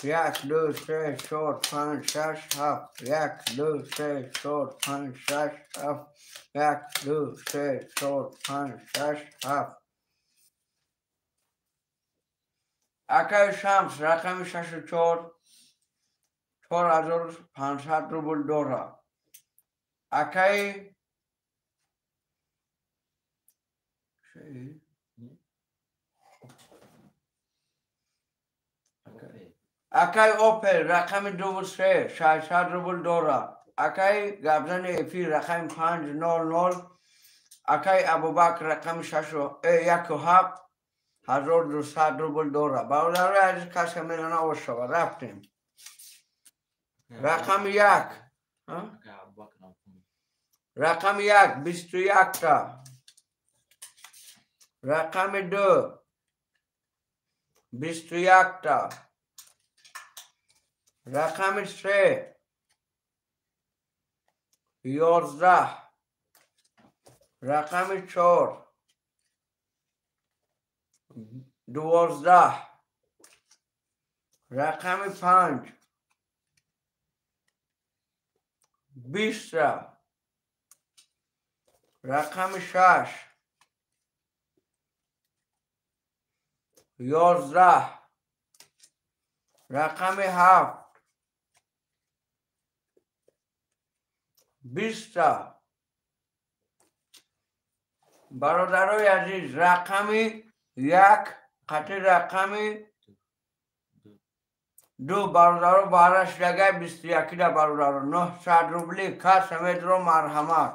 1, 2, 3, 4, 5, 6, 7. 1, 2, 3, 4, 5, 6, 7. 1, 2, 3, 4, 5, 6, 7. Акай Шамс рақами 6 4, 4500 рубл дора. Акай Акай Опел рақами 2 3, 600 рубл дора. Акай Габзани эфир рақами 5 0 0. Акай Абубакр рақами 6 1 7, 1200 рубл дора. Бародарои азиз, касе медона, ош шавад. Рафтем. Рақами 1. Рақами 1, 21-та. Рақами 2, 21-та. Рақами 3, 11. Рақами 4, 12. Рақами 5, 20-та. Рақами 6, 11. Рақами 7, 20-та. Бародарои азиз, рақами 1 қати рақами 2, бародаро, баҳра шидагай 21-да, бародаро, 900 рубли каса медро, марҳамат.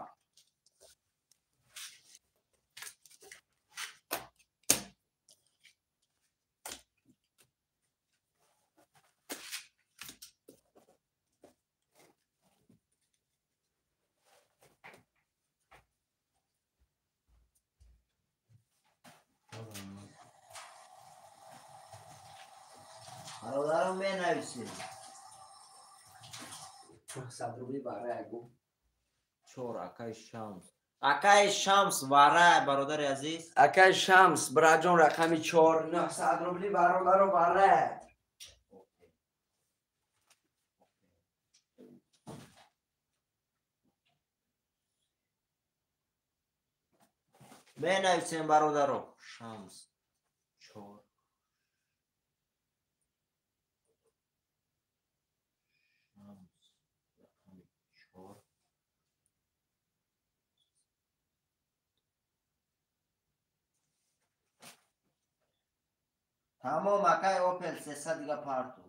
Бародаро, менависем. 900 рубли баҳра гу. Чор, акай Шамс. Акай Шамс вара, бародари азиз. Акай Шамс, бираҷон, рақами 4, 900 рубли, бародаро, баҳра. Менависем, бародаро. Шамс чор. Шамс рақами 4. Тамом, акай Опел, 300 дига парту.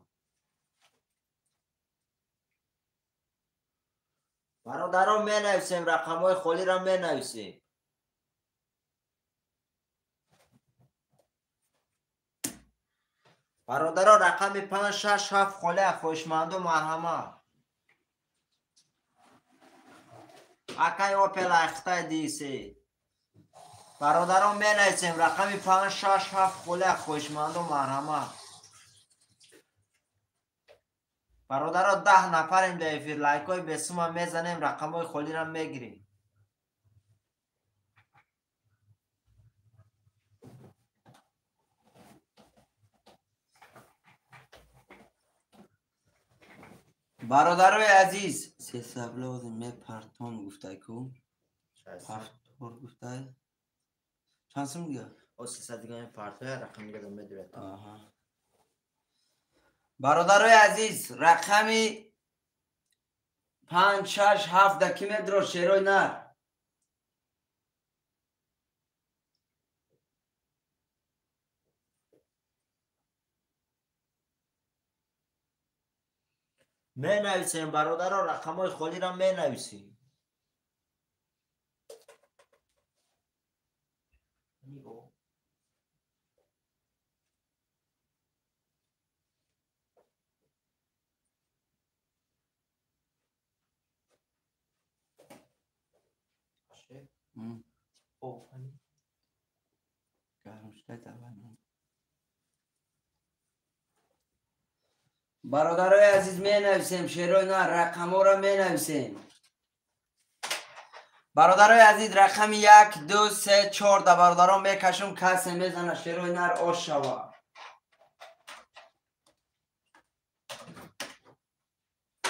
Бародаро, менависем, рақамҳои холиро менависем. Бародаро, рақами 5, 6, 7 холия, хоҳишманду, марҳамат. Акай Опел айхтай дисе. Бародарон, менависем, рақами 5, 6, 7 холия, хоҳишманду, марҳамат. Бародаро, 10 нафарем дар эфир, лайкҳои бесума мезанем, рақамҳои холиро мегирем. Бародарои азиз, сесаблози мепартон гуфтай ку, ҳафтор гуфтай, чанд сум дига? О, 300 дига мепартоя, рақам дига медурад. Бародарои азиз, рақами 5, 6, 7 да ки медро, шерои нар? Менависем, бародаро, рақамҳои холиро менависем. Гарм шуда, давай. Бародарои азиз, менависем, шерои на, рақамҳоро менависем. Бародарои азиз, рақами 1, 2, 3, 4 да бародарон мекашум, касе мезана шерои нар ош шава.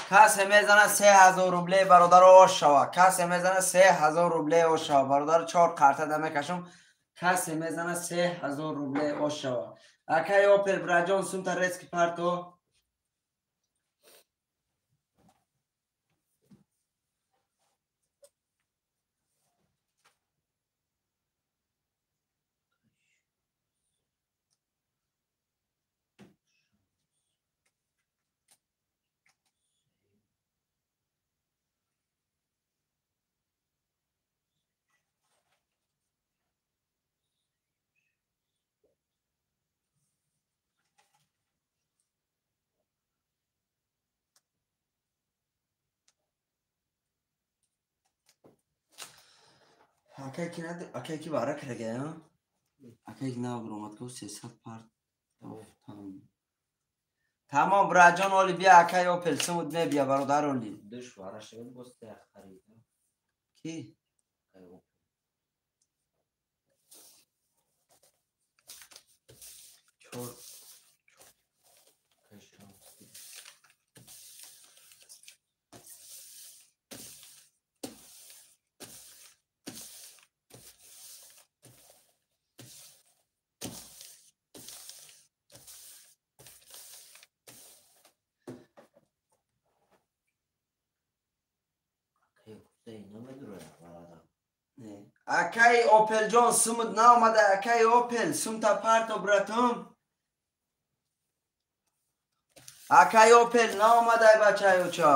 Касе мезана 3000 рубле бародаро ош шава. Касе мезана 3000 рубле ош шава. Бародаро 4 карта да мекашум. Касе мезана 3000 рубле ош шава. Акай Опел браҷон сумта резки парто. Акай ки бара карагая? Акай ки нав буромад ку 300 парт. Тамом браҷон оли бия акай Опел сумуд мебия бародар оли. Душ вара шавед боз те харид. Ки? Акай Опел. Чор. Акай шанс. Акай Опелҷон сумуд наомада, акай Опел сумта парто братум. Акай Опел наомада бачаи оча.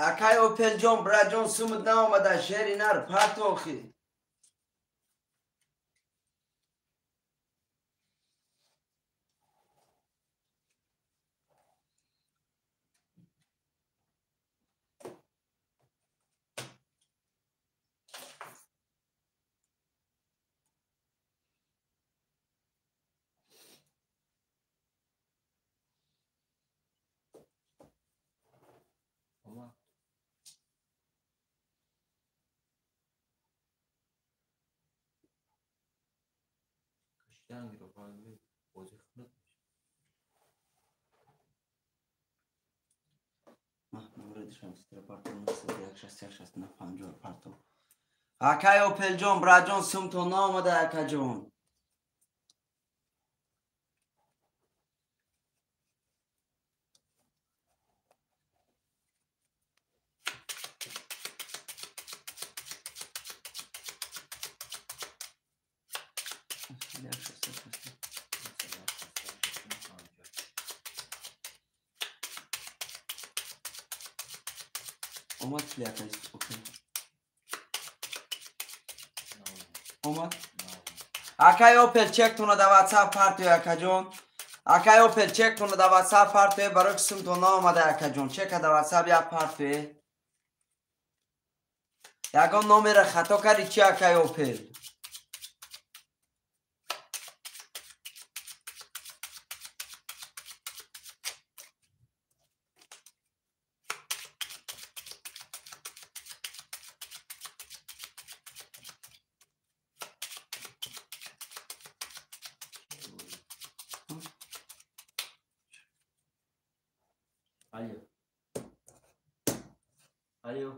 Акай Опелҷон браҷон сумуд наомада, шери нар партохи. Акай Опелҷон браҷон сумто наомада акаҷон. Омад пли акай Опел. Омад? Акай Опел чектона да WhatsApp партои акаҷон. Акай Опел чектона да WhatsApp партои барои ки сумто наомада акаҷон. Чека да WhatsApp як партои. Ягон номера хато карди чи акай Опел? Алло. Алло.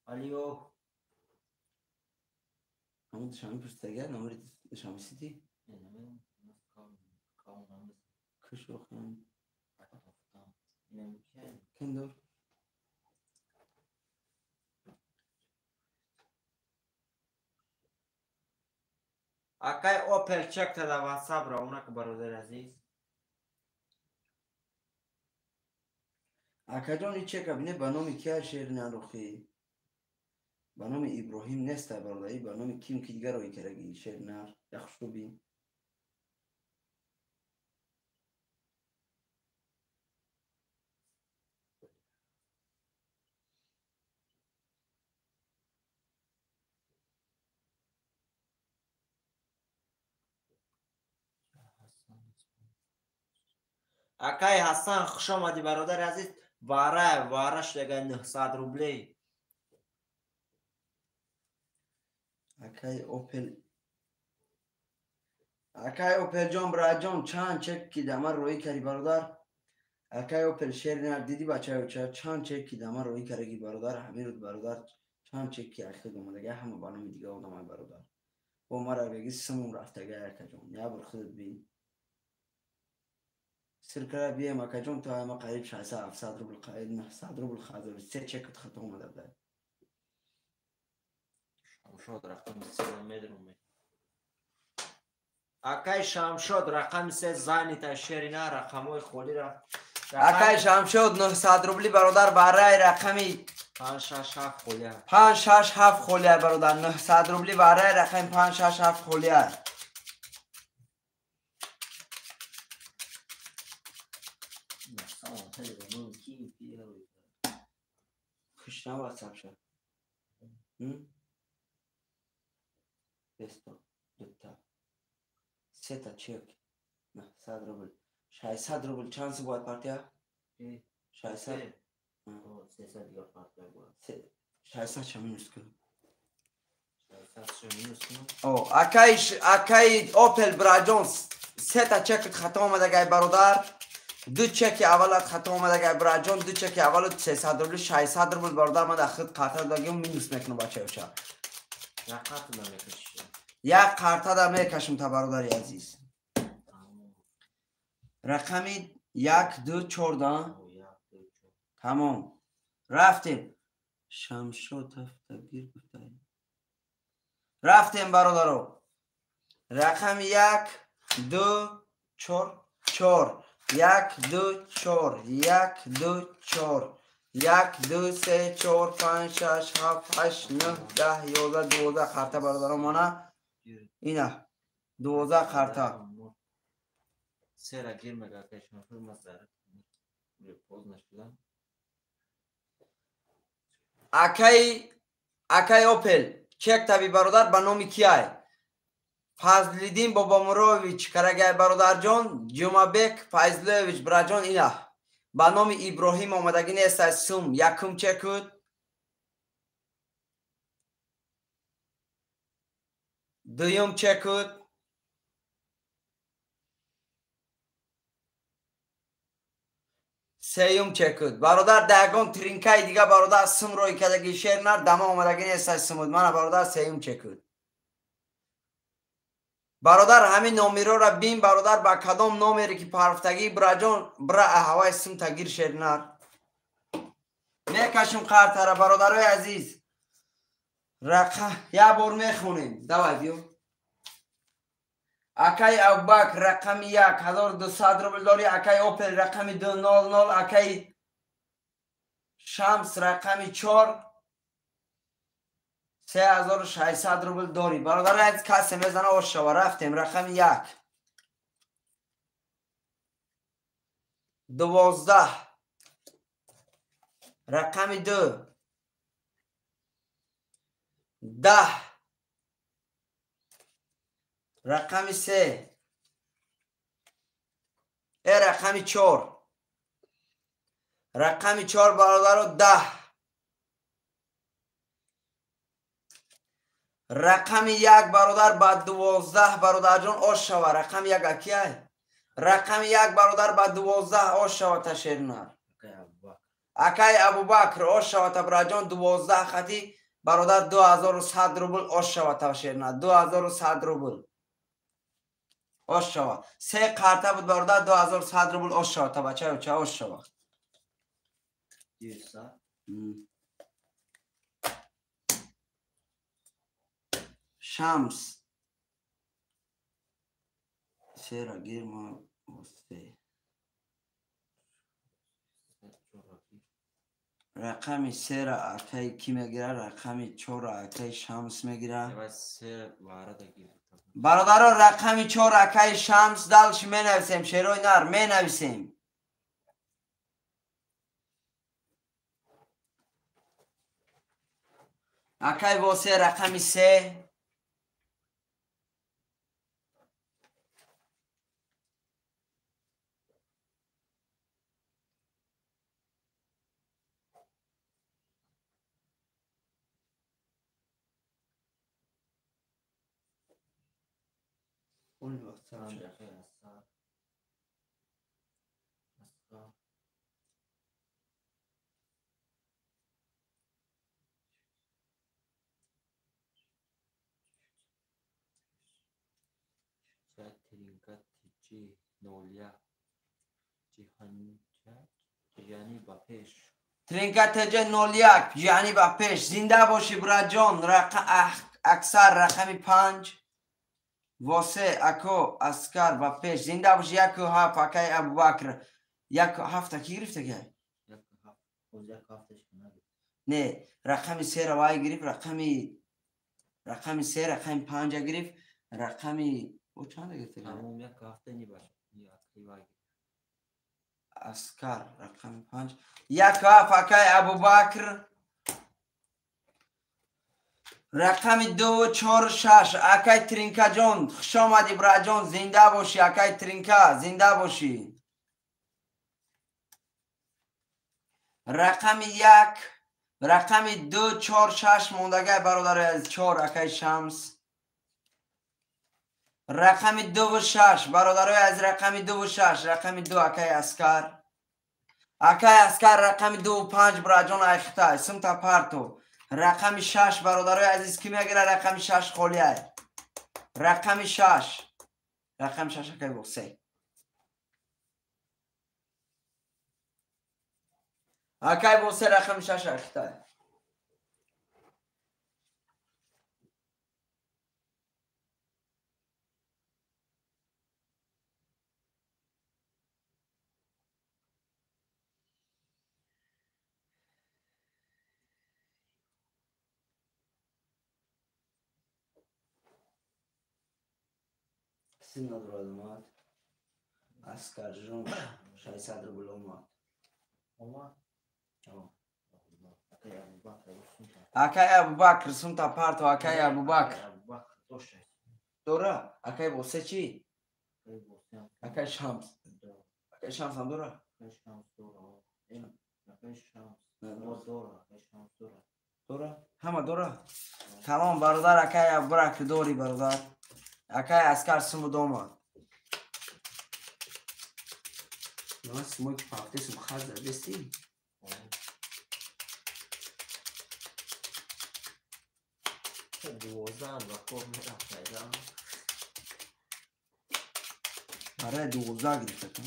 Алло. Ҳамон душанбе пурсидага номери душанбе сити? Куш охирам. Кендор. Акай Опел чек тада WhatsApp равона ки бародари азиз. Акаҷон, и чека бине, ба номи кия шери нарухӣ? Ба номи Иброҳим неста, бародар, и ба номи ким ки дигар роӣ кардаги шери нар. Як хушрӯ бин. Акай Ҳасан, хуш омадӣ, бародари азиз. Вара вара шудага 900 рублей. Акай Опел, акай Опелҷон, браҷон, чанд чек ки дама роӣ карди, бародар? Акай Опел, шери нар диди, бачаёча, чанд чек ки дама роӣ кардаги, бародар? Ҳамин рӯз, бародар, чанд чек ки ахир омадага, ҳама ба номи дига одамай, бародар. Бо мара беги сумум рафтага, акаҷон, як бор худат бин. Сир кара бием, акаҷон, то ама қариб 600-700 рубл, қариб 900 рубл хазор се чекат хато омада буда. Шамшод рақами се медруме. Акай Шамшод, рақами се занята, шерина рақамҳои холира. Акай Шамшод, 900 рубли, бародар, барай рақами 5 6 7 холия. 5 6 7 холия, бародар, 900 рубли барай рақами 5 6 7 холия. Хушна WhatsApp ша. Бесто, дута. Сета чек. 900 рубл. 600 рубл чанд сум бояд партия? 600. 300 дигар партия бояд. 600 ша минус кун. 600 ша минус кун. О, акай Опел, браҷон, сета чекат хато омадагай, бародар. Ду чеки аввалат хато омадагай, браҷон, ду чеки аввалат 300 рубли, 600 рубл, бародар, ман дар худ карта дагим, минус мекунам, бачаёча. Як карта да мекашӣ. Як карта да мекашам та, бародари азиз. Рақами 1 2 4 да? Тамом. Рафтем. Шамшод ҳафтагир гуфтай. Рафтем, бародаро. Рақами 1 2 4 4 1 2 4 1 2 4 1 2 3 4 5 6 7 8 9 10 11 12 карта, бародаро, мана ина 12 карта. Сера гир мега, акай Шамшод, ма зарат. Поздно шудам. Акай Опел, чек таби, бародар, ба номи кияй? Фазлиддин Бобомурович карагай, бародарҷон, Ҷумабек Файзлоевич, браҷон, ина ба номи Иброҳим омадагӣ нестай сум. Якум чекуд, дуюм чекуд, сеюм чекуд, бародар. Да ягон тринкаи дига, бародар, сум рӯй кардаги, шер нар дама омадагӣ нестай сумуд. Мана, бародар, сеюм чекуд, бародар. Ҳамин номерора бин, бародар, ба кадом номере ки парфтагӣ, браҷон, бра ҳавай сум тагир, шернар. Мекашим қартара, бародарои азиз. Рақа як бор мехонем. Давай, биё. Акай Абубакр, рақами 1, 1200 рубл дорӣ. Акай Опел, рақами 2, 00. Акай Шамс, рақами 4, 3600 рубл дорӣ, бародари азиз. Касе мезана, ош шава. Рафтем. Рақами 1, 12, рақами 2, 10, рақами 3, рақами 4, рақами 4, бародаро, 10, рақами 1, бародар, ба 12, бародарҷон, ош шава. Рақами 1 акияй? Рақами 1, бародар, ба 12 ош шава ташернар. Акай Абубакр, ош шава та, браҷон, 12 хати, бародар, 2100 рубл ош шава ташернар, 2100 рубл ош шава. Се карта буд, бародар, 2100 рубл ош шава та, бачаёча, ош шава. Шамс. Сера гирма се. Рақами сера акай ки мегира? Рақами чора акай Шамс мегира. Бародаро, рақами чор акай Шамс, дальше менависем, шерои нар менависем. Акай восе рақами се. Тринка ТЖ 01 ҷиҳани ба пеш. Зинда бошӣ, браҷон. Аксар рақами 5. Восе ако Аскар ба пеш. Зинда бошӣ. 1 7 акай Абубакр. 1 7 ки гирифта ки? Не, рақами сера вай гирифт, рақами се, рақами панҷа гирифт, рақами о чанда гирифта? Аскар рақами панҷ. 1 7 акай Абубакр. Рақами 2 4 6 акай Тринкаҷон, хуш омадӣ, браҷон, зинда бошӣ, акай Тринка, зинда бошӣ. Рақами 1, рақами 2 4 6 мондагай, бародари азиз. 4 акай Шамс. Рақами 2 6, бародарои азиз, рақами 2 6, рақами 2 акай Аскар. Акай Аскар рақами 2 5, браҷон, айхитай, сумта парто. Рақами 6, бародарои азиз, ки мегира? Рақами 6 холиай. Рақами 6. Рақами 6 акай Восе. Акай Восе рақами 6 айхитай. Киси надорад омад. Аскарҷон 600 рубл омад. Омад? Акай Абубакр, сумта парто, акай Абубакр. Дора? Акай Восе чӣ? Акай Шамс. Акай Шамс ҳам дора? Дора? Ҳама дора? Тамом, бародар, акай Абубакр дорӣ, бародар. Акай Аскар суму домад. Ман сумои ки пафтесум хат задестӣ? Барои 12 гирифта кун.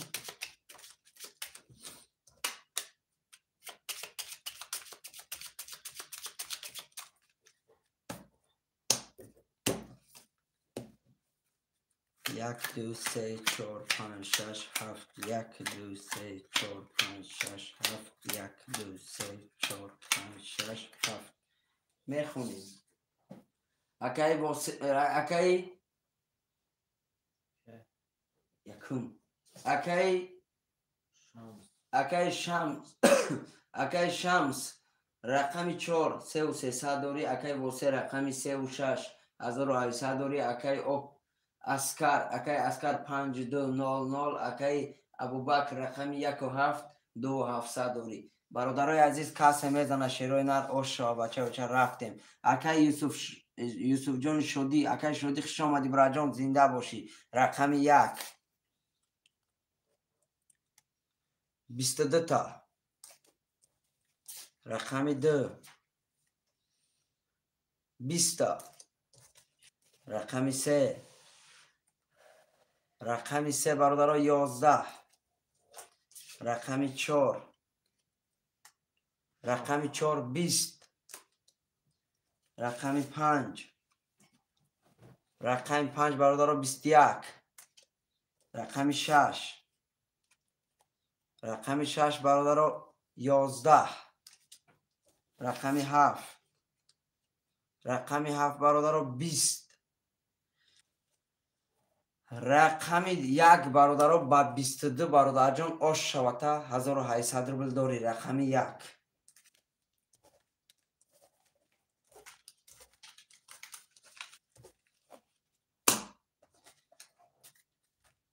Як, ду, се, чор, панҷ, шаш, ҳафт. Як, ду, се, чор, панҷ, шаш, ҳафт. Як, ду, се, чор, панҷ, шаш, ҳафт. Мехонем. Акай акай якум. Акай Шамс. Акай Шамс рақами 4 3300 дорӣ. Акай Восе рақами 3 6 1800 дорӣ. Акай Оп Аскар, акай Аскар 5200, акай Абубакр рақами 1 7 2700 дорӣ. Бародарои азиз, касе мезана, шерои нар, ош шава, бача бача рафтем. Акай Юсуф, Юсуфҷони Шодӣ, акай Шодӣ, хуш омадӣ, браҷон, зинда бошӣ. Рақами 1 22 та. Рақами 2 20 та. Рақами 3, рақами 3, бародаро, 11. Рақами 4, рақами 4 20. Рақами 5, рақами 5, бародаро, 21. Рақами 6. Рақами 6 бародаро 11. Рақами 7. Рақами 7 бародаро 20. Рақами 1 бародаро ба 22 бародарҷон ош шавата 1800 рубл дорӣ. Рақами 1.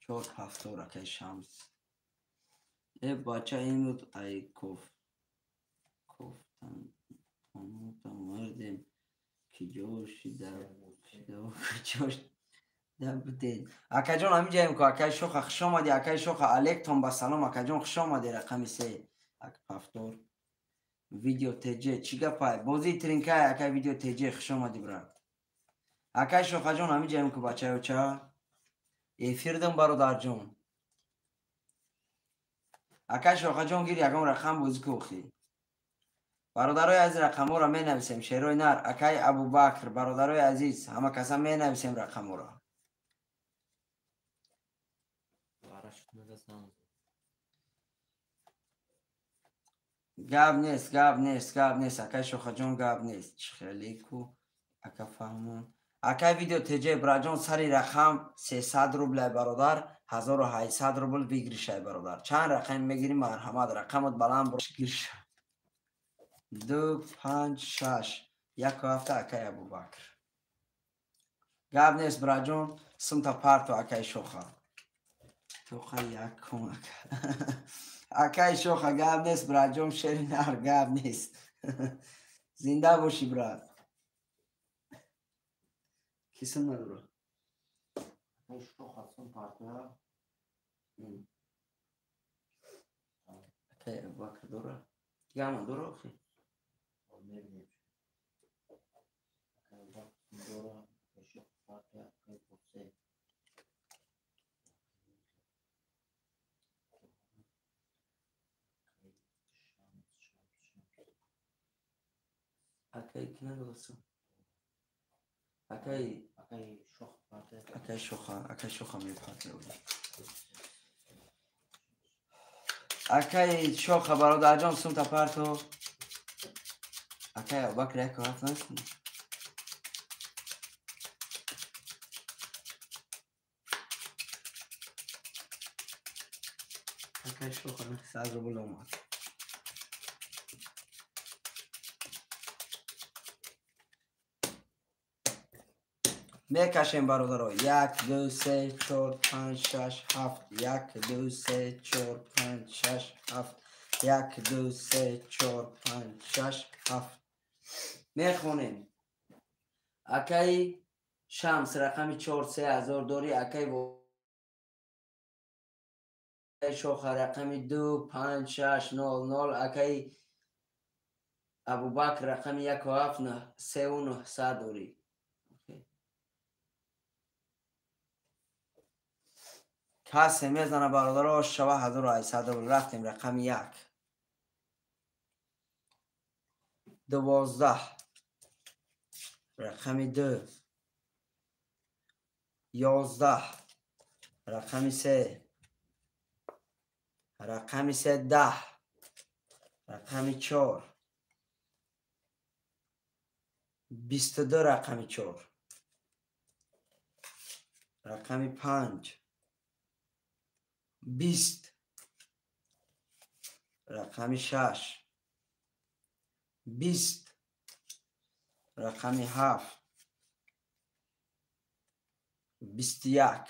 Чор ҳафтор акай Шамс. Э бача имрӯз ай кофтан мардем ки ҷо шида будед. Акаҷон ҳаминҷаем ку акай Шоха хуш омадӣ. Акай Шоха алейктон ба салом акаҷон хуш омадӣ. Рақами 3 ҳафтор. Видео ТЖ чӣ гапай? Бозии тринкай акай видео ТЖ хуш омадӣ брат. Акай Шохаҷон ҳаминҷаем ку бачаёча. Эфирдам бародарҷон. Акай Шохаҷон гир ягон рақам бозӣ ку охи. Бародарои азиз рақамҳоро менависем. Шерои нар акай Абубакр бародарои азиз ҳама каса менависем рақамҳоро. Гап нест, гап нест, гап нест акай Шохаҷон гап нест. Чӣ хеле ку ака фаҳмон. Акай видео ТЖ браҷон сари рақам 300 рублай бародар 1800 рубл выигрышай бародар. Чанд рақам мегирӣ марҳамат рақамот баланд гирша. 2 5 6 1 7 акай Абубакр. Гап нест браҷон сумта парто акай Шоха. Тоқа як кун ака. Акай Шоха гап нест браҷон шери нар гап нест. Зинда бошӣ брат. Кисм надора. Акай Шоха сум партоя. Акай Абубакр дора. Гама дора охи. Мебинем. Акай Абубакр сум дора, акай Шоха партоя, акай Босе. Акай ки надорасу? Акай Акай Шоха, акай Шоха мепартоя. Акай Шоха бародарҷон сумта парто. Акай Абубакр як ҳафт накунӣ. Акай Шоха 900 рубл омад. Мекашем бародаро. 1 2 3 4 5 6 7 1 2 3 4 5 6 7 1 2 3 4 5 6 7 мехонем. Акай Шамс рақами 4 3000 дорӣ. Акай Шоха рақами 2 5 6 0 0. Акай Абубакр рақами 1 7 3 900 дорӣ. Касе мезана бародаро шава 1800 рубл. Рафтем рақами 1. 12. Рақами 2. 11. Рақами 3. Рақами 3 10. Рақами 4. 22 рақами 4. Рақами 5. 20. Рақами 6. 20. Рақами 7. 21.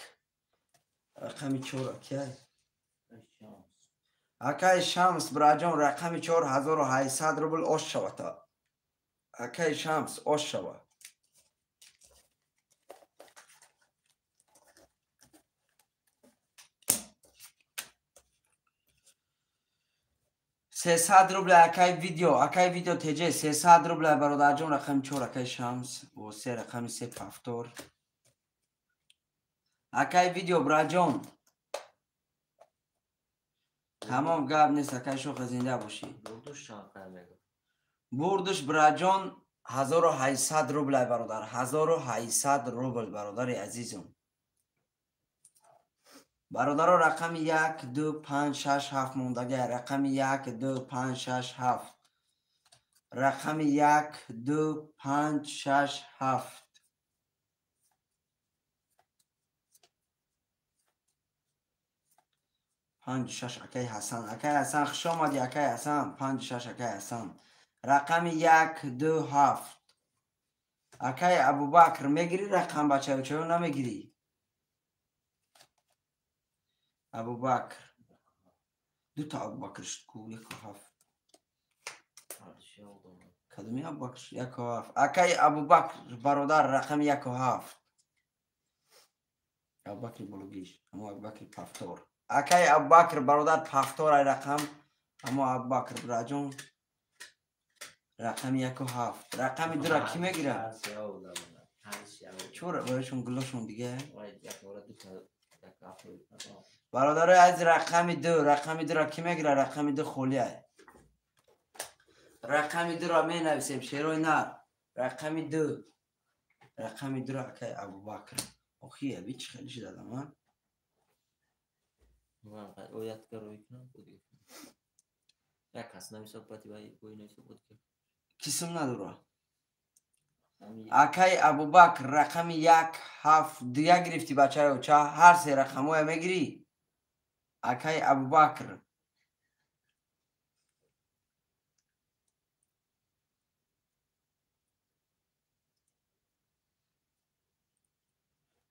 Рақами 4 акай. Акай Шамс браҷон рақами 4 1800 рубл ош шавата. Акай Шамс ош шава. 300 рубл акай видео, акай видео ТЖ 300 рубл бародарҷон рақами 4 акай Шамс ва 3 рақами 3 повтор. Акай видео браҷон. Тамом гап нест акай Шоха зинда бошӣ. Бурдуш чанд қадр мегӯ? Бурдуш браҷон 1800 рубл бародар, 1800 рубл бародари азизум. Бародаро рақами 1 2 5 6 7 мондагай. Рақами 1 2 5 6 7. Рақами 1 2 5 6 7. 5 6 акай Ҳасан. Акай Ҳасан хуш омадӣ, акай Ҳасан. 5 6 акай Ҳасан. Рақами 1 2 7. Акай Абубакр мегирӣ рақам бачаё чаё намегирӣ? Абубакр. Дута Абубакр шуд ку 1 7. Кадоми Абубакр 1 7. Акай Абубакр бародар рақами 1 7. Абубакри Бологиш, амо Абубакри Пафтор. Акай Абубакр бародар Пафтор ай рақам, амо Абубакр бираҷон рақами 1 7. Рақами 2-ра кӣ мегирад? Чора барояшон гулошон дига? Бародарои азиз рақами 2, рақами 2-ра кӣ мегирад? Рақами 2 холӣ ай. Рақами 2-ра менависем шерои нар. Рақами 2. Рақами 2-ра акай Абубакр. Охи, аби чӣ хеле шидадам, а? Кисм надора. Акай Абубакр рақами 1 7 2 гирифтӣ бачаё, ча ҳар се рақамҳоя мегирӣ? Акай Абубакр.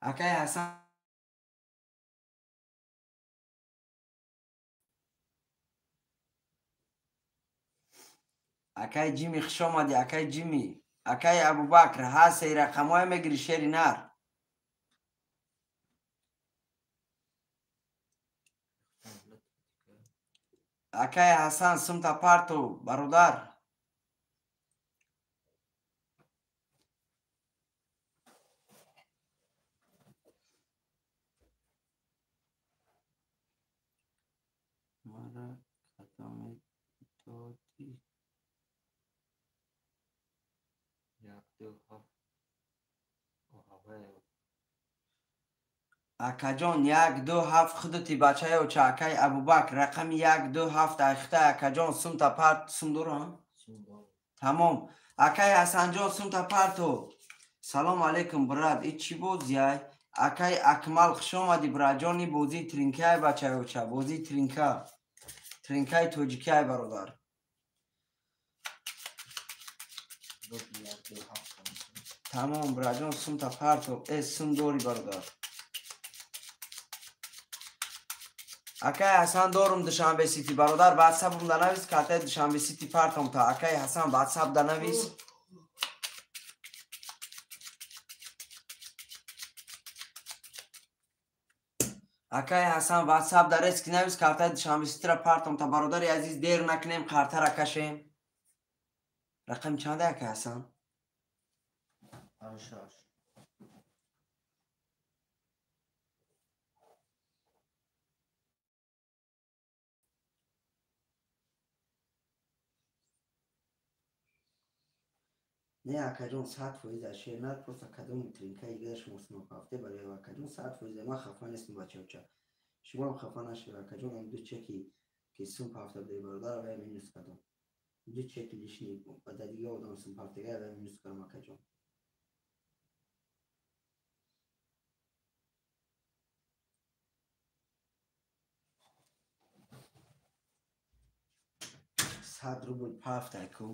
Акай Ҳасан. Акай Ҷими хуш омадӣ, акай Ҷими. Акай Абубакр ҳар се рақамҳоя мегирӣ шери нар. Акай Ҳасан сумта парту бародар. Мара кадоме додӣ? Акаҷон 1 2 7 худати бачаё ча акай Абубакр рақами 1 2 7 айхта акаҷон сумта парт сум дора? Тамом. Акай Ҳасанҷон сумта парту. Салом алейкум брат, и чӣ бозиай? Акай Акмал хуш омадӣ братҷон, и бозии тринкаи бачаё ча, бозии тринка. Тринкаи тоҷикиай бародар. Тамом братҷон сумта парту. Э сум дорӣ бародар. Акай Ҳасан дорум Душанбе Сити бародар, ватсапум данавис, картаи Душанбе Сити партом та. Акай Ҳасан ватсап данавис. Акай Ҳасан ватсап дарес ки навис, картаи Душанбе Ситира партом та. Бародари азиз дер накунем, картара кашем. Рақами чанда акай Ҳасан? 6. Не акаҷон 100% шернар просто кадом тринкаи дига шумо сумапафте барои акаҷон 100% ман хафа нестам бачаоча. Шумоам хафа нашавед акаҷон, ам ду чеки ки сум пафта будаи бародар вай минус кардам. Ду чеки лишний ба дига одам сум пафтага вай минус кардам акаҷон. 100 рубл пафта ку.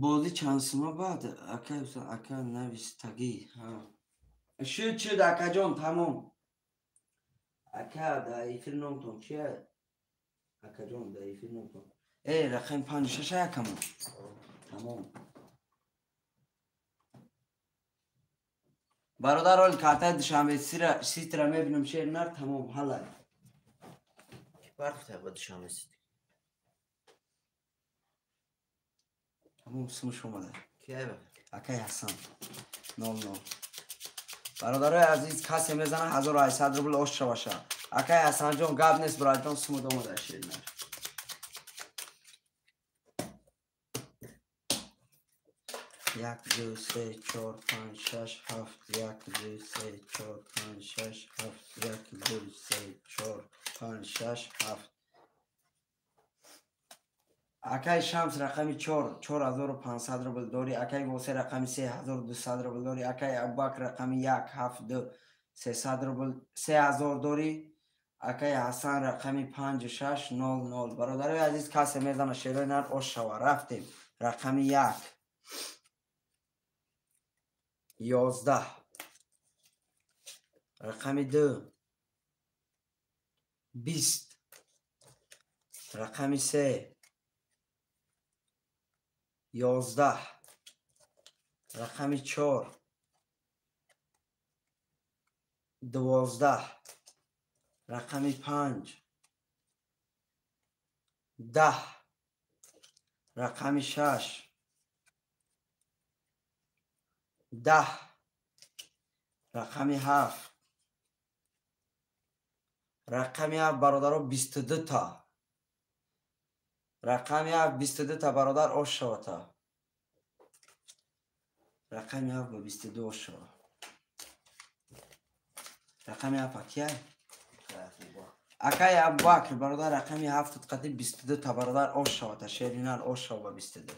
Бозӣ чанд сума баъд ака ака навистагӣ. Шуд шуд акаҷон тамом. Ака дар эфир номтон чия? Акаҷон дар эфир номтон. Э рақами 5 6 акамон. Тамом. Бародар ол картаи Душанбе Ситира мебинам шер нар тамом ҳалай. Барфта ба Душанбе Сити. Тамом сумуш омада. Киева? Акай Ҳасан. 00. Бародарои азиз касе мезана 1800 рубл ош шаваша. Акай Ҳасанҷон гап нест братҷон сумуд омада шернар. 1 2 3 4 5 6 7 1 2 3 4 5 6 7 2, 3, 4, 5, 6, 7. Акай Шамс рақами 4, 4500 рубл дорӣ. Акай Восе рақами 3, 1200 рубл дорӣ. Акай Абубакр рақами 1, 7, 2, 300 рубл, 3000 дорӣ. Акай Ҳасан рақами 5, 6, 0, 0. Бародарои азиз, касе мезана шерои нар ош шава. Рафтем. Рақами 1, 11, рақами 2, 20, рақами 3, 11, рақами 4, 12, рақами 5, 10, рақами 6, 10, рақами 7, рақами 7 бародаро 22 та. Рақами 7 22 та бародар ош шавата. Рақами 7 ба 22 ош шава. Рақами 7 акияй? Акай Абубакр бародар рақами 7 қати 22 та бародар ош шавата. Шеринар ош шава ба 22.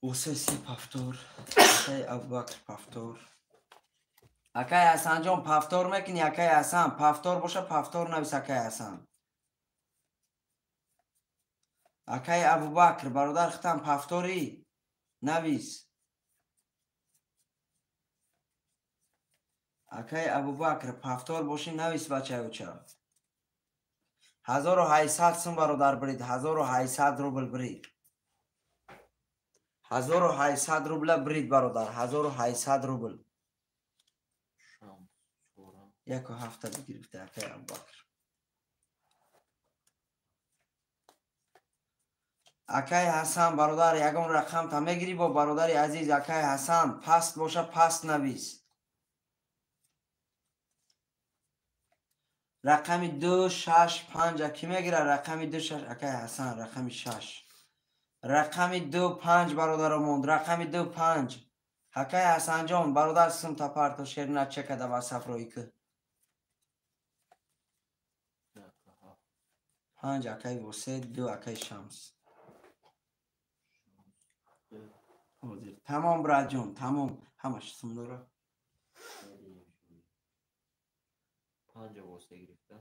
Осе се пафтор. Акай Абубакр пафтор. Акай Ҳасанҷон пафтор мекунӣ? Акай Ҳасан пафтор боша, пафтор навис акай Ҳасан. Акай Абубакр бародар хитам пафторӣ навис. Акай Абубакр пафтор бошӣ навис бачаюча. 1800 сум бародар бирид, 1800 рубл бирид. 1800 рубла бирид бародар, 1800 рубл. Яку ҳафта бигирифта акай Абубакр. Акай Ҳасан бародар ягон рақам та мегирӣ бо бародари азиз акай Ҳасан паст боша паст навис. Рақами 2, 6, 5 ки мегира? Рақами 2, 6 акай Ҳасан рақами 6. Рақами 2, 5 бародаро монд. Рақами 2, 5. Акай Ҳасанҷон бародар сум тапарто шерина чекада ватсап рои ки. 5 акай Восе, 2 акай Шамс. Ҳозир. Тамом братҷон, тамом. Ҳамаш сум дора. 5 Восе гирифта.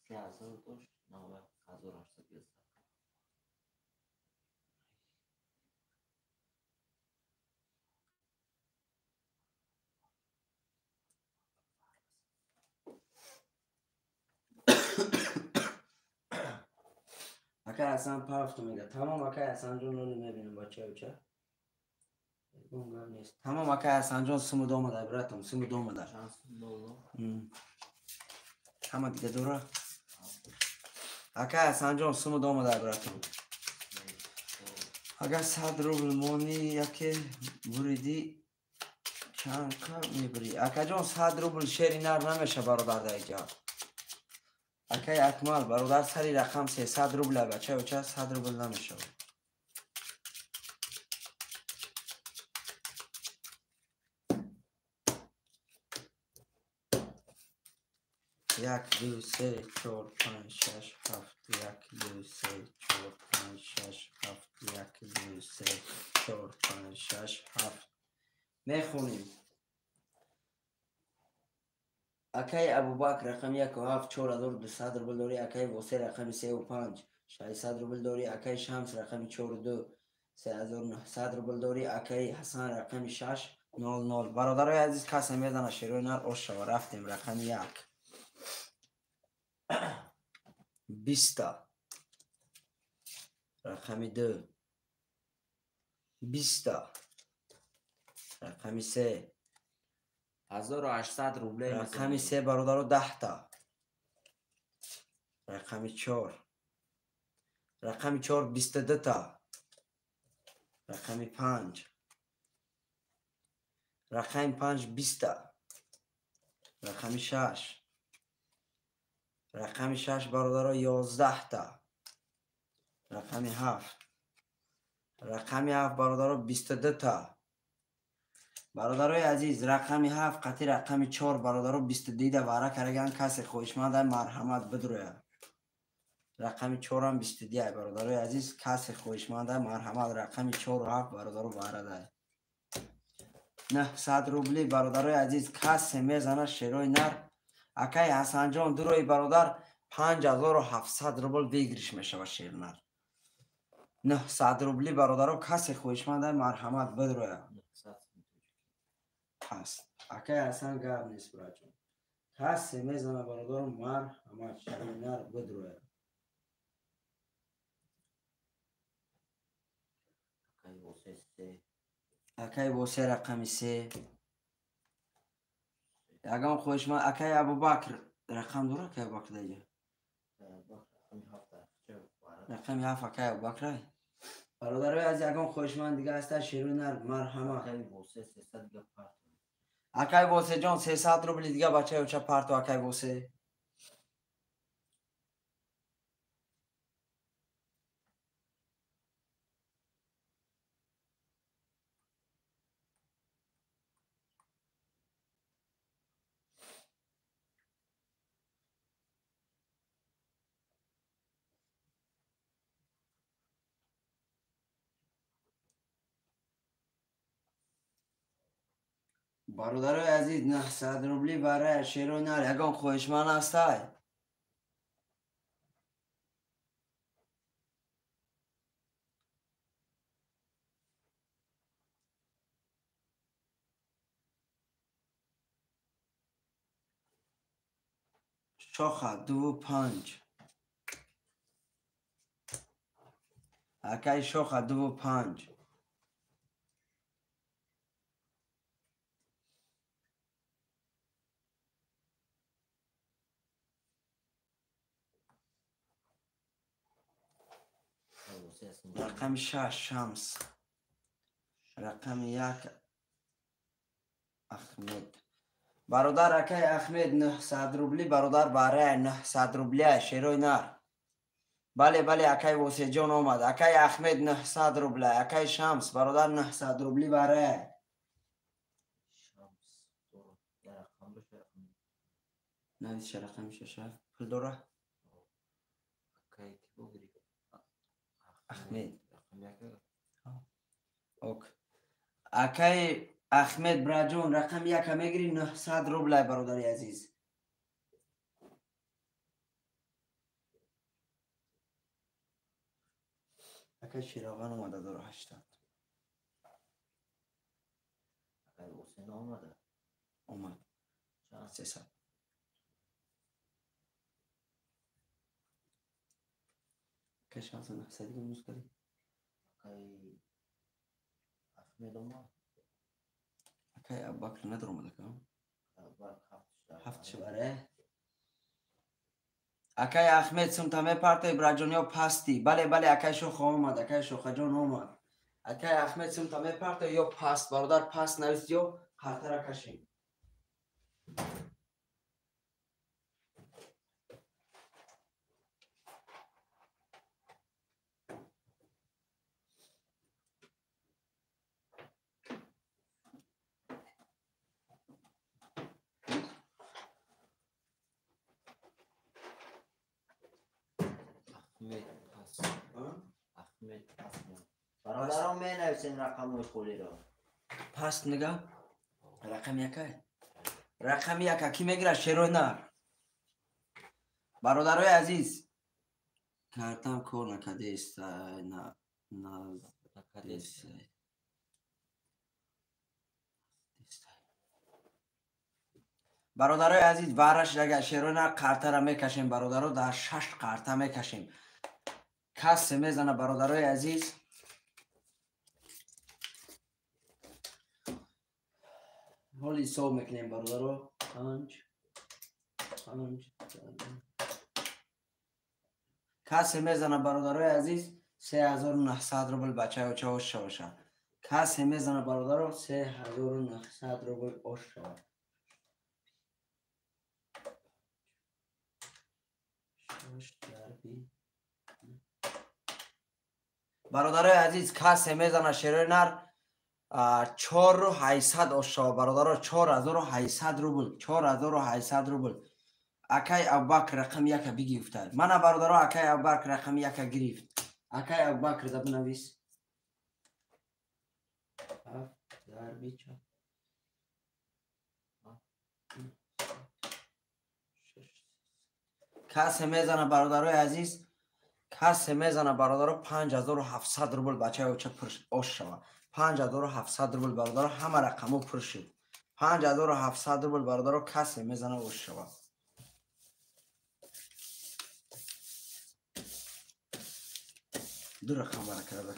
Се ҳазор дошт, 1811. Акай Ҳасан пафту мега. Тамом акай Ҳасанҷон ноли мебинам бачаюча. Тамом акай Ҳасанҷон суму домада братом, суму домада. Ҳама дига дора. Акай Ҳасанҷон суму домада братом. Агар 100 рубл мони яке буридӣ чанд ка мебурӣ? Акаҷон 100 рубл шери нар намеша бародар дар иҷа. Акай Акмал бародар сари рақам 300 рубла бачаюча 100 рубл намешавад. 1, 2, 3, 4, 5, 6, 7, 1, 2, 3, 4, 5, 6, 7, 1, 2, 3, 4, 5, 6, 7. Мехонем. Акай Абубакр рақами 1 7, 4200 рубл дорӣ. Акай Восе рақами 3 5, 600 рубл дорӣ. Акай Шамс рақами 4 2, 3900 рубл дорӣ. Акай Ҳасан рақами 6, 0 0. Бародарои азиз, касе мезана шерои нар ош шава. Рафтем рақами 1. 20, Рақами 2 20та. Рақами 3 1800 рублей. Рақами 3 бародаро 10та. Рақами 4. Рақами 4 22та. Рақами 5. Рақами 5 20та. Рақами 6. Рақами 6 бародаро 11та. Рақами 7. Рақами 7 бародаро 22та. Бародарои азиз, рақами 7 қати рақами 4 бародаро 22 да вара караган касе хоҳишманда марҳамат бидрояд. Рақами 4 ҳам 22 ай бародарои азиз, касе хоҳишманда марҳамат рақами 4 7 бародаро вара дай. 900 рубли бародарои азиз, касе мезана шерои нар. Акай Ҳасанҷон дурои бародар 5700 рубл выигрыш мешавад шернар. 900 рубли бародаро касе хоҳишманда марҳамат бидрояд. Паст. Акай Ҳасан гап нест браҷон. Касе мезана бародаро марҳамат шернар бидрояд. Акай Восе рақами 3. Ягон хоҳишманд акай Абубакр рақам дора акай Абубакр даҷа? Рақами 7 акай Абубакр ай. Бародарои азиз, ягон хоҳишманд дига ҳаста шерои нар марҳамат. Акай Восеҷон 300 рубли дига бачаи оча парту акай Восе. Бародарои азиз, 900 рубли барои шерои нар ягон хоҳишманд ҳастай? Шоха 2.5. Акай Шоха 2.5. Рақами 6 Шамс. Рақами 1 Ахмед. Бародар акай Ахмед 900 рубли бародар барои 900 рубли шерои нар. Бале бале акай Восеҷон омад. Акай Ахмед 900 рубли, акай Шамс бародар 900 рубли барои. Шамс рақам Навис рақами 6 пул дора? Акай ки бугри? Ахмед. Ок. Акай Ахмед браҷон рақами 1 мегири 900 рубли бародари азиз. Акай Широған омада дора 80. Акай Восен омада? Омад. 300. Акай Шамс 900 дига минус кардӣ? Акай Ахмед омад? Акай Абубакр надор омад ака? Ҳафт шибаре. Акай Ахмед сумта мепартай браҷон ё пасти? Бале бале акай Шоха омад, акай Шохаҷон омад. Акай Ахмед сумта мепартай ё паст? Бародар паст навис ё қартара кашем. Ахмед пас. Бародарон менависен рақамҳои холиро. Паст нига? Рақами 1. Рақами 1 ки мегирад шерои нар? Бародарои азиз, картам кор накардест, накардест. Бародарои азиз, вараш агар шерои нар қартара мекашем бародаро, дар 6 қарта мекашем. Касе мезана, бародарои азиз. Ҳоли ҳисоб мекунем, бародаро. 5 5. Касе мезана, бародарои азиз, 3900 рубл бачаи оча ош шаваша. Касе мезана, бародаро, 3900 рубл ош шава. Бародарои азиз, касе мезана шерои нар 4800 ош шава, бародаро, 4800 рубл, 4800 рубл. Акай Абубакр рақами яка бигирифта. Мана, бародаро, акай Абубакр рақами яка гирифт. Акай Абубакр да бинавис. 7 зарби 4. Касе мезана, бародарои азиз, касе мезана, бародаро, 5700 рубл бачаи оча пур ош шава. 5700 рубл, бародаро, ҳама рақамо пур шуд. 5700 рубл, бародаро, касе мезана ош шава. Ду рақам бара карда.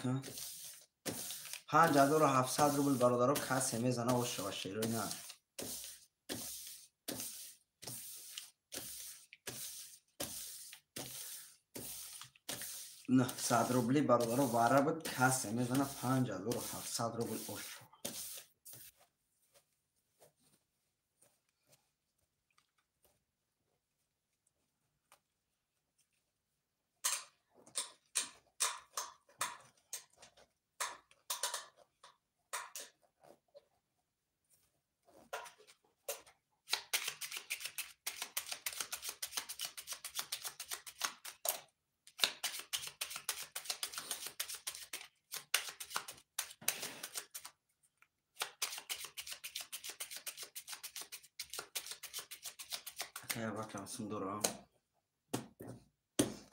5700 рубл, бародаро, касе мезана ош шава, шерои нар. 900 рубли, бародаро, вара буд. Касе мезана 5700 рубл ош шава.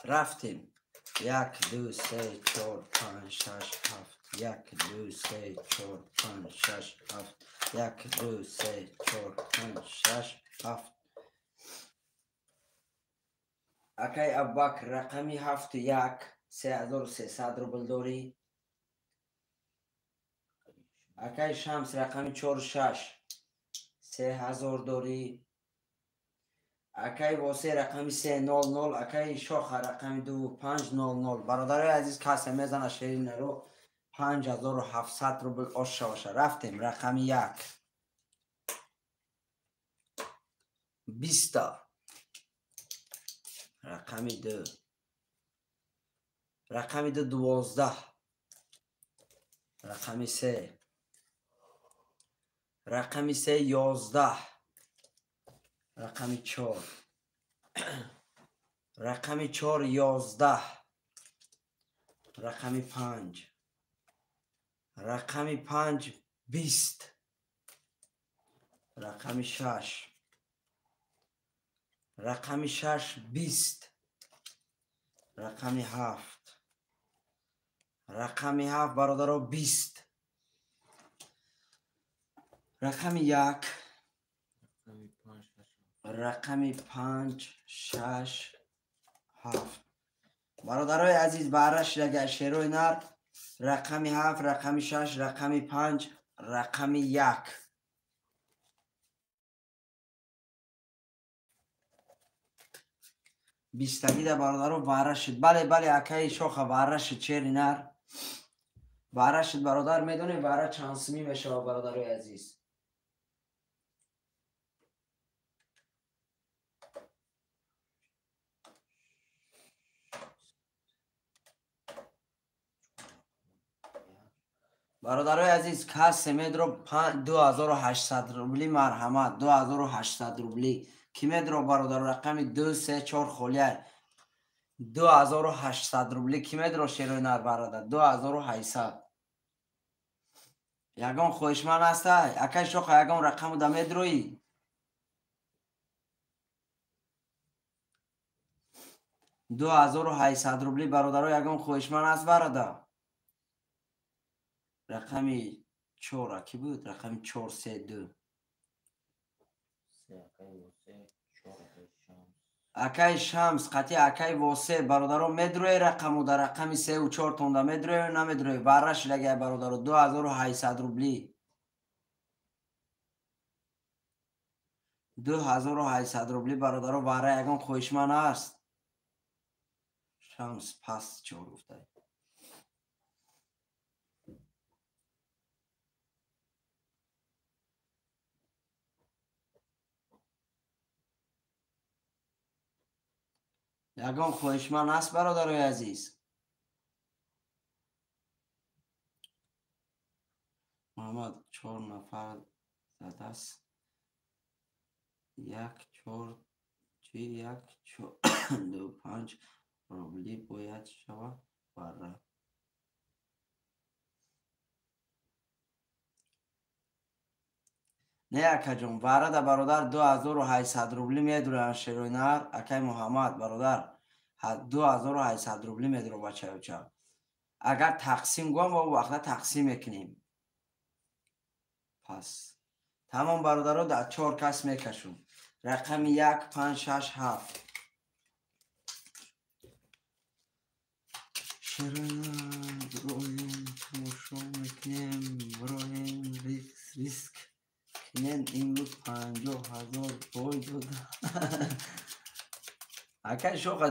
Рафтем. 1 2 3 4 5 6 7. 1 2 3 4 5 6 7. 1 2 3 4 5 6 7. Акай Абубакр рақами 7 1 3300 рубл дорӣ. Акай Шамс рақами 4 6 3000 дорӣ. Акай Восе рақами 300, акай Шоха рақами 2500. Бародарои азиз, касе мезана шери наро 5700 рубл ош шаваша. Рафтем, рақами 1. 20. Рақами 2. Рақами 2 12. Рақами 3. Рақами 3 11. Рақами 4. Рақами 4 11. Рақами 5. Рақами 5 20. Рақами 6. Рақами 6 20. Рақами 7. Рақами 7, бародаро, 20. Рақами 1. Рақами 5 6 7. Бародарои азиз, баҳра шидага шерои нар рақами 7, рақами 6, рақами 5, рақами 1. Бистагида, бародаро, баҳра шид. Бале, бале, акаи Шоха, баҳра шид, шери нар. Баҳра шид, бародар, медонӣ баҳра чанд сумӣ мешавад, бародарои азиз? Бародарои азиз, касе медро 2800 рубли, марҳамат, 2800 рубли. Ки медро, бародаро, рақами 2 3 4 холия 2800 рубли. Ки медро шерои нар, бародар, 2800. Ягон хоҳишманд ҳастай? Акай Шоха, ягон рақаму да медроӣ? 2800 рубли, бародаро, ягон хоҳишманд ҳаст, бародар? Рақами 4 ки буд? Рақами 4 3 2. Акай Шамс қати акай Восе бародаро медрои рақаму дар рақами 3 4 тонда медрои ё намедрои? Варра шидагай бародаро 2800 рубли. 2800 рубли бародаро варра ягон хоҳишманд аст? Шамс пас чор гуфтай. Ягон хоҳишманд аст бародарои азиз? Муҳаммад 4 нафар задааст. 1 4 чи 1 4 2 5 рубли бояд шавад варра. Не акаҷон, варра да бародар 2800 рубли медуранд шерои нар. Акай Муҳаммад бародар 2800 рубли медуро бачаюча. Агар тақсим гӯям ва вақта тақсим мекунем. Пас тамом бародаро дар 4 кас мекашум. Рақами 1 5 6 7. Шерои нар броем тамошо мекунем, броем риск кунем. Имрӯз 50 000 бой дода. Акай шоха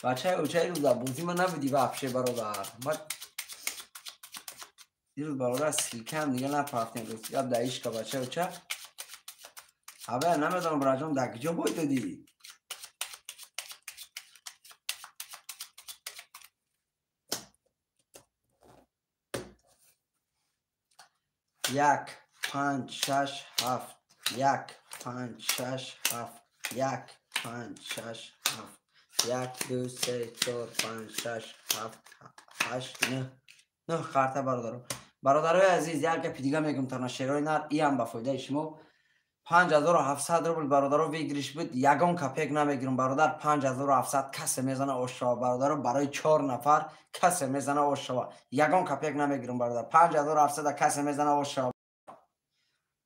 бачаи очаи рӯз дар бозӣ ман набудӣ вообще бародар. Ма дирӯз бародар силкаам дига напафтем. Рости гап дар ишка бачаи оча. Абая намедонам браҷон дар куҷо бой додӣ? Як панҷ шаш ҳафт як панҷ шаш ҳафт як панҷ шаш ҳафт як ду се чор панҷ шаш ҳафт ҳашт нӯҳ нӯҳ карта бародаро. Бародарои азиз, як гапи дига мегӯм тана шерои нар, иам ба фоидаи шумо. 5700 рубл бародаро выигрыш буд, ягон копек намегирам бародар. 5700 касе мезана ошава бародаро, барои 4 нафар касе мезана ошава. Ягон копек намегирам бародар. 5700 касе мезана ошава.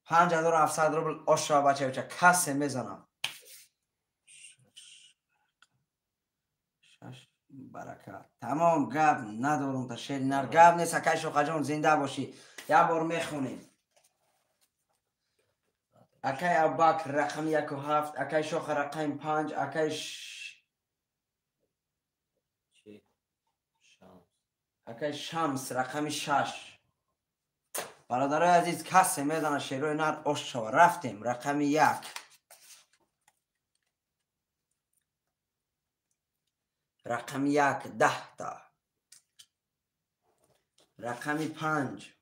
5700 рубл ошава бачаюча касе мезана. 6 баракат. Тамом гап надорум та шери нар. Гап нест акай Шоқаҷон, зинда бошӣ. Як бор мехонем. Акай Абубакр рақами 1 7, акай Шоха рақами 5, акай Шамс рақами 6. Бародарои азиз, касе мезана шерои нар ош шава. Рафтем рақами 1. Рақами 1 10та. Рақами 5.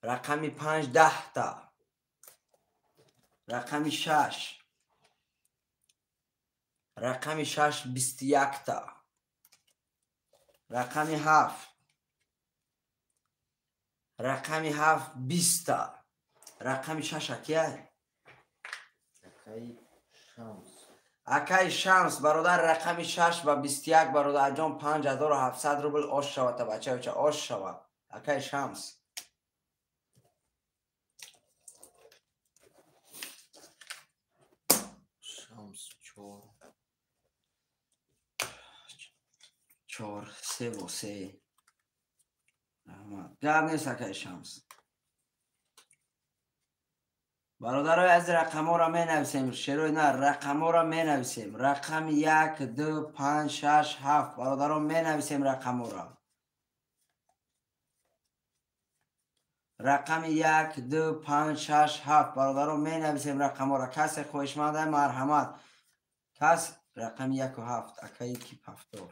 Рақами 5 10та. Рақами 6. Рақами 6 21та. Рақами 7. Рақами 7 20та. Рақами 6 акияй? Акай Шамс. Акай Шамс бародар рақами 6 ва 21 бародарҷон 5700 рубл ош шава та бачаюча ош шава. Акай Шамс. Шамс 4. 4 3 ва 3. Раҳмат. Гап нест акай Шамс. Бародарои азиз, рақамҳоро менависем. Шерои нар рақамҳоро менависем. Рақами 1 2 5 6 7 бародарон менависем рақамҳоро. Рақами 1 2 5 6 7 бародарон менависем рақамҳоро. Касе хоҳишманд аст марҳамат. Кас рақами 1 7 акаи ки пафтор.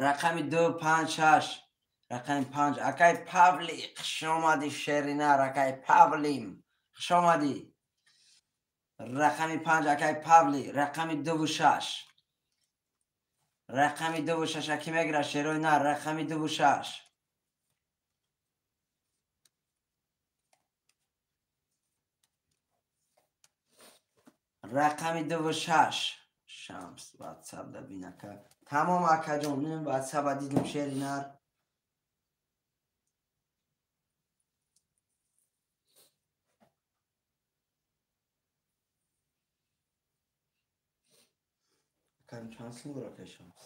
Рақами 2 5 6 рақами 5 акай Павли хуш омадӣ шеринар акай Павлим хуш омадӣ. Рақами 5 акай Павли рақами 2 6 рақами 2 6 аки мегира шерои нар рақами 2 6 рақами 2 6 Шамс ватсап да бинака. Тамом акаҷон, ним ватсапа дидим шери нар. Акам чанд сум дора акай Шамс?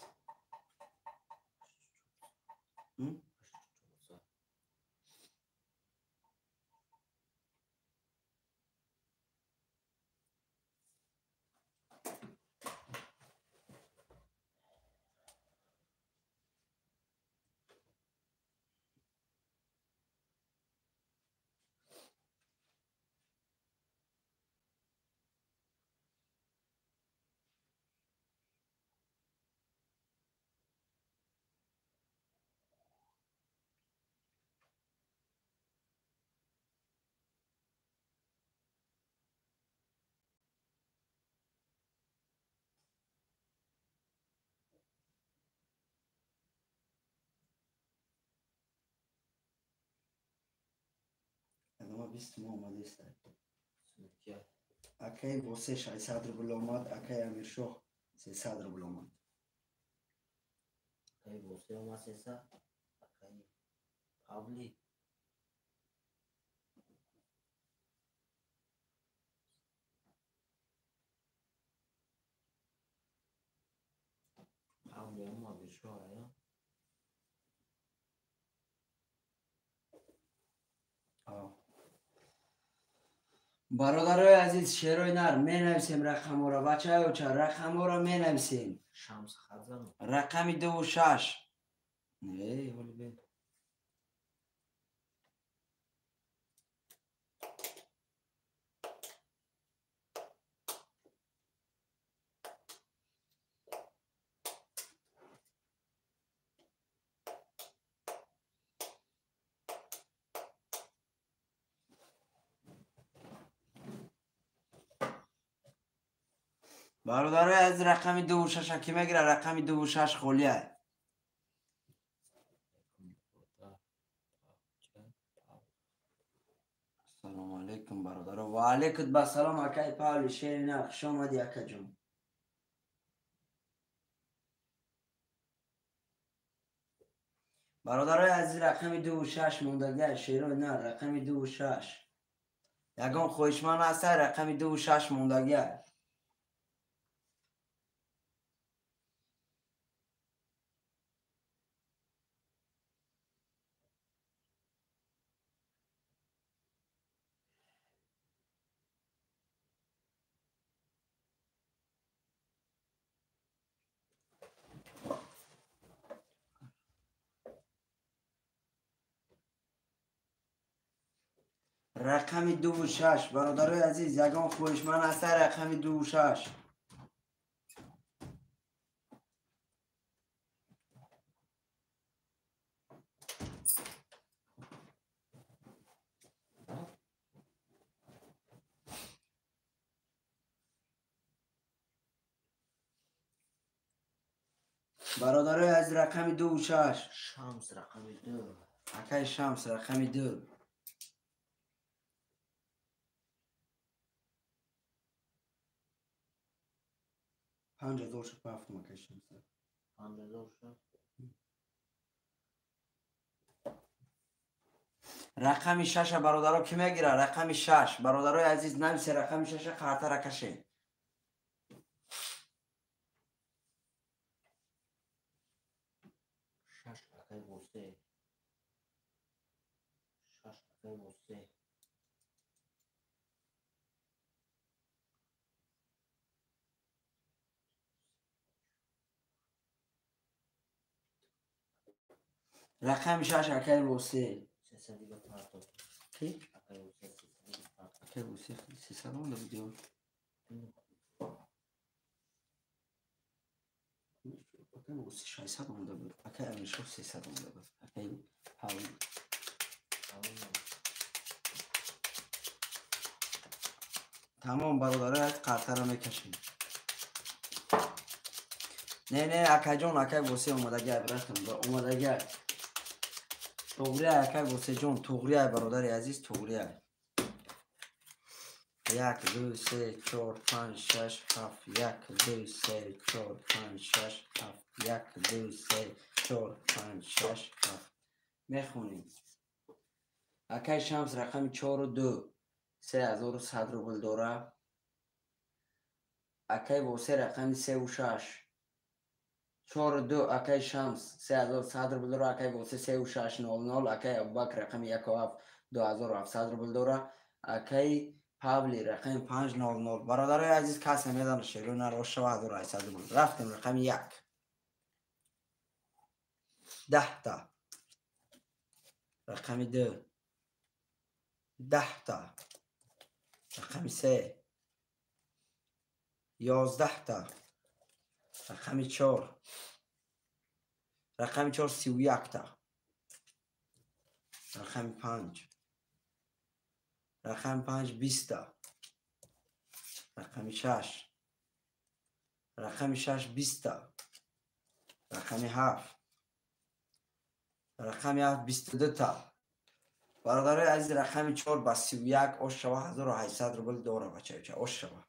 Ма 20 мо омадеста. Акай Восе 600 рубл омад, акай Амиршоҳ 300 рубл омад. Акай Восе омад 300, акай Павли Павли омад Амиршоҳ ая. Бародарои азиз, шерои нар менависем рақамҳоро, бачаи оча рақамҳоро менависем. Шамс Хазанов. Рақами 2 6. Не, ҳоли бе. Бародарои азиз, рақами 2 6 ки мегира? Рақами 2 6 холия. Ассалому алайкум, бародаро. Ва алайкум басалом, акай Павли, шери нар, хуш омадӣ, акаҷон. Бародарои азиз, рақами 2 6 мондагия, шерои нар, рақами 2 6. Ягон хоҳишманд ҳаста? Рақами 2 6 мондагия. Рақами 2 6, бародарои азиз, ягон хоҳишманд ҳаста? Рақами 2 6. Бародарои азиз, рақами 2 6. Шамс рақами 2. Акай Шамс рақами 2. 5000 шуд, пафтум, акай Шамс. 5000 шуд. Рақами 6-а, бародаро, кӣ мегира? Рақами 6, бародарои азиз, нависе рақами 6-а, қартара каше. 6 акай Восе. 6 акай Восе. Рақами 6, акай Восе. 300 дига партов. Ки? Акай Восе 300 дига партов. Акай Восе 300 монда видео. Акай Восе 600 монда буд. Акай Амиршоҳ 300 монда буд. Акай Павли. Тамом, бародарои азиз, қартара мекашем. Не, не, акаҷон, акай Восе омадагиай, братам, омадагиай. Туғриай, акай Восеҷон, туғриай, бародари азиз, туғриай. 1, 2, 3, 4, 5, 6, 7, 1, 2, 3, 4, 5, 6, 7, 1, 2, 3, 4, 5, 6, 7. Мехонем. Акай Шамс рақами 4 2, 3100 рубл дора. Акай Восе рақами 3 6. 4-2 акай Шамс 3100 рубл дора, акай Восе 3600, акай Абубакр рақами 1-7 2700 рубл дора, акай Павли рақами 500. Бародарои азиз, касе медонад шерои нар ошава 1800 рубл. Рафтем рақами 1. 10 та. Рақами 2. 10 та. Рақами 3. 11 та. Рақами 4. Рақами 4 31 та. Рақами 5. Рақами 5 20 та. Рақами 6. Рақами 6 20 та. Рақами 7. Рақами 7 22 та. Бародарои азиз, рақами 4 ба 31 ошава 1800 рубл дора, бачаюча, ошава.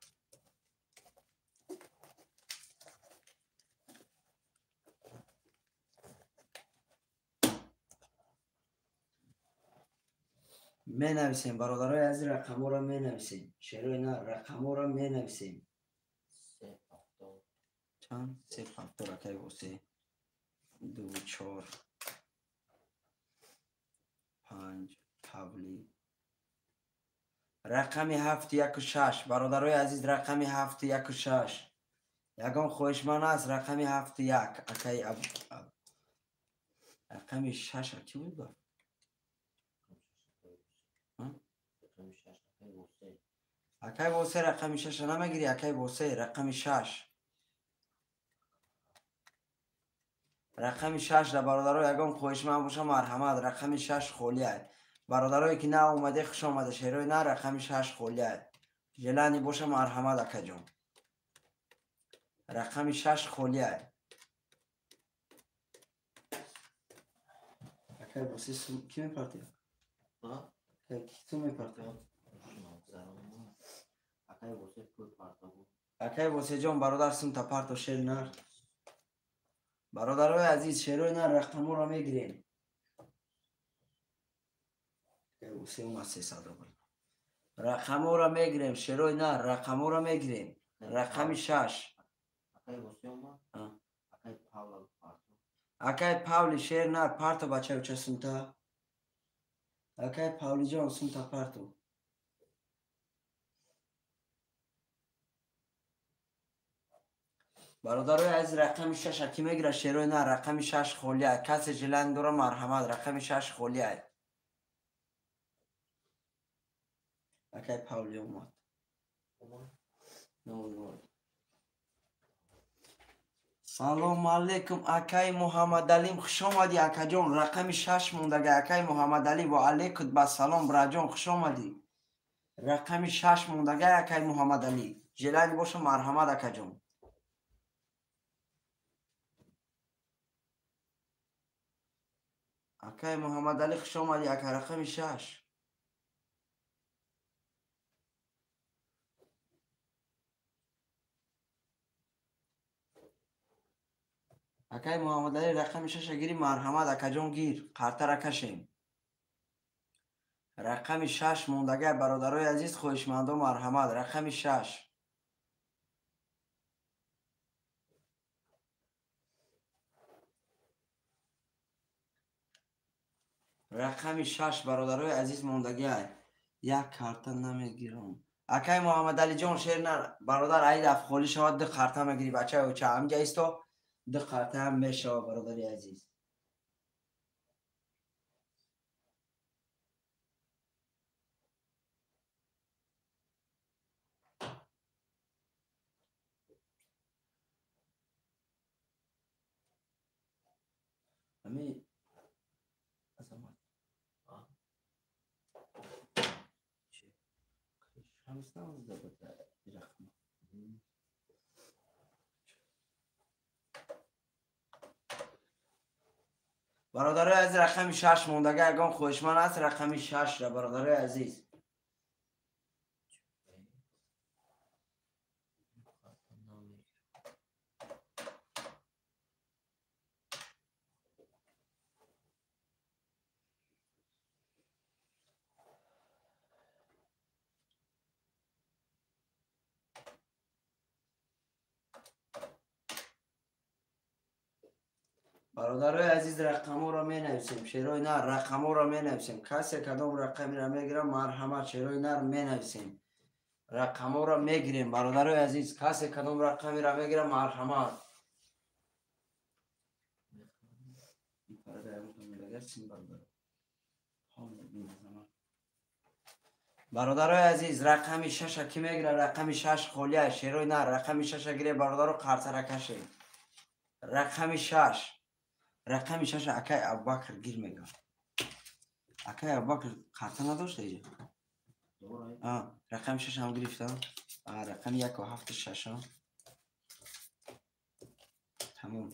Менависем, бародарои азиз, рақамҳоро менависем. Шерои нар, рақамҳоро менависем. Чанд? 3-70, акай Восе. 2, 4, 5, Павли. Рақами 7, 1, 6. Бародарои азиз, рақами 7, 1, 6. Ягон хоҳишманд аст? Рақами 7, 1, акай рақами 6 ки буд ба? Акай Восе, рақами 6 намегирӣ, акай Восе, рақами 6. Рақами 6 да, бародаро, ягон хоҳишманд боша, марҳамат, рақами 6 холиай. Бародарое ки нав омаде, хуш омада. Шерои на, рақами 6 холиай. Желание боша, марҳамат, акаҷон. Рақами 6 холиай. Акай Восе, ки мепартия? Ки мепартия? Акай Восеҷон, бародар, сумта парто, шер нар. Бародарои азиз, шерои нар, рақамҳоро мегирем. Восе омад 300 рубл. Рақамҳоро мегирем, шерои нар, рақамҳоро мегирем. Рақами 6. Акай Павли, шер нар, парто, бачаюча, сумта. Акай Павлиҷон, сумта парто. Бародарои азиз, рақами 6 ки мегирад, шерои на, рақами 6 холиай. Касе желание дора, марҳамат, рақами 6 холиай. Акай Павли омад. 00. Салому алейкум, акай Муҳаммадалим, хуш омадӣ, акаҷон. Рақами 6 мондага, акай Муҳаммадалим. Ва алейкум басалом, браҷон, хуш омадӣ. Рақами 6 мондага, акай Муҳаммадалӣ. Желание боша, марҳамат, акаҷон. Акай Муҳаммадалӣ, хуш омадӣ, ака, рақами 6. Акай Муҳаммадалӣ, рақами 6-а гири, марҳамат, акаҷон, гир, қартара кашем. Рақами 6 мондагай, бародарои азиз, хоҳишмандо, марҳамат, рақами 6. Рақами 6, бародарои азиз, мондагиай. Як карта намегирам. Акай Муҳаммадалиҷон, шер нар, бародар, ай даф холӣ шавад, ду карта мегирӣ, бачаи оча. Ҳамҷа исто, ду карта ҳам мешавад, бародари азиз. Ами Азамат. Шамс навзда буд рақам. Бародарои азиз, рақами 6 мондага, ягон хоҳишманд аст рақами 6-ра, бародарои азиз? Бародарои азиз, рақамҳоро менависем. Шерои нар, рақамҳоро менависем. Касе кадом рақамеро мегирам, марҳамат, шерои нар менависем. Рақамҳоро мегирем, бародарои азиз. Касе кадом рақамеро мегирам, марҳамат. Бародарои азиз, рақами шаша ки мегира? Рақами шаш холия, шерои нар. Рақами шаша гире, бародаро, қарсара каше. Рақами шаш. Рақами шаша акай Абубакр гир мега. Акай Абубакр қарта надошта иҷа? Рақами шаша ҳам гирифта. Рақами яку ҳафту шаша. Тамом.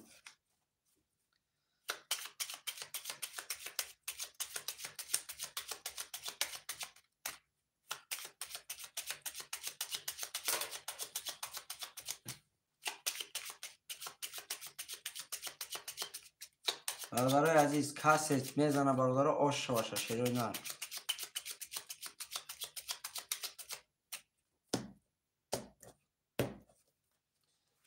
Бародарои азиз, касе мезана, бародаро, ош шаваша, шерои нар.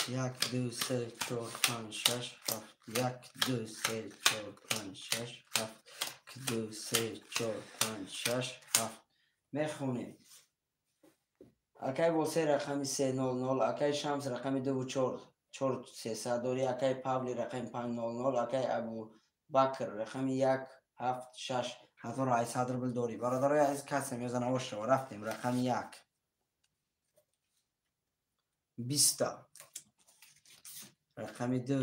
Як, ду, се, чор, панҷ, шаш, ҳафт. Як, ду, се, чор, панҷ, шаш, ҳафт. Ду, се, чор, панҷ, шаш, ҳафт. Мехонем. Акай Восе рақами се нол нол, акай Шамс рақами дуву чор, чор сесад дорӣ, акай Павли рақами панҷ нол нол, акай Абубакр рақами як ҳафт шаш ҳазору ҳаштсад рубл дорӣ. Бародарои азиз, касе мезана, ош шава. Рафтем. Рақами як. Биста. Рақами ду.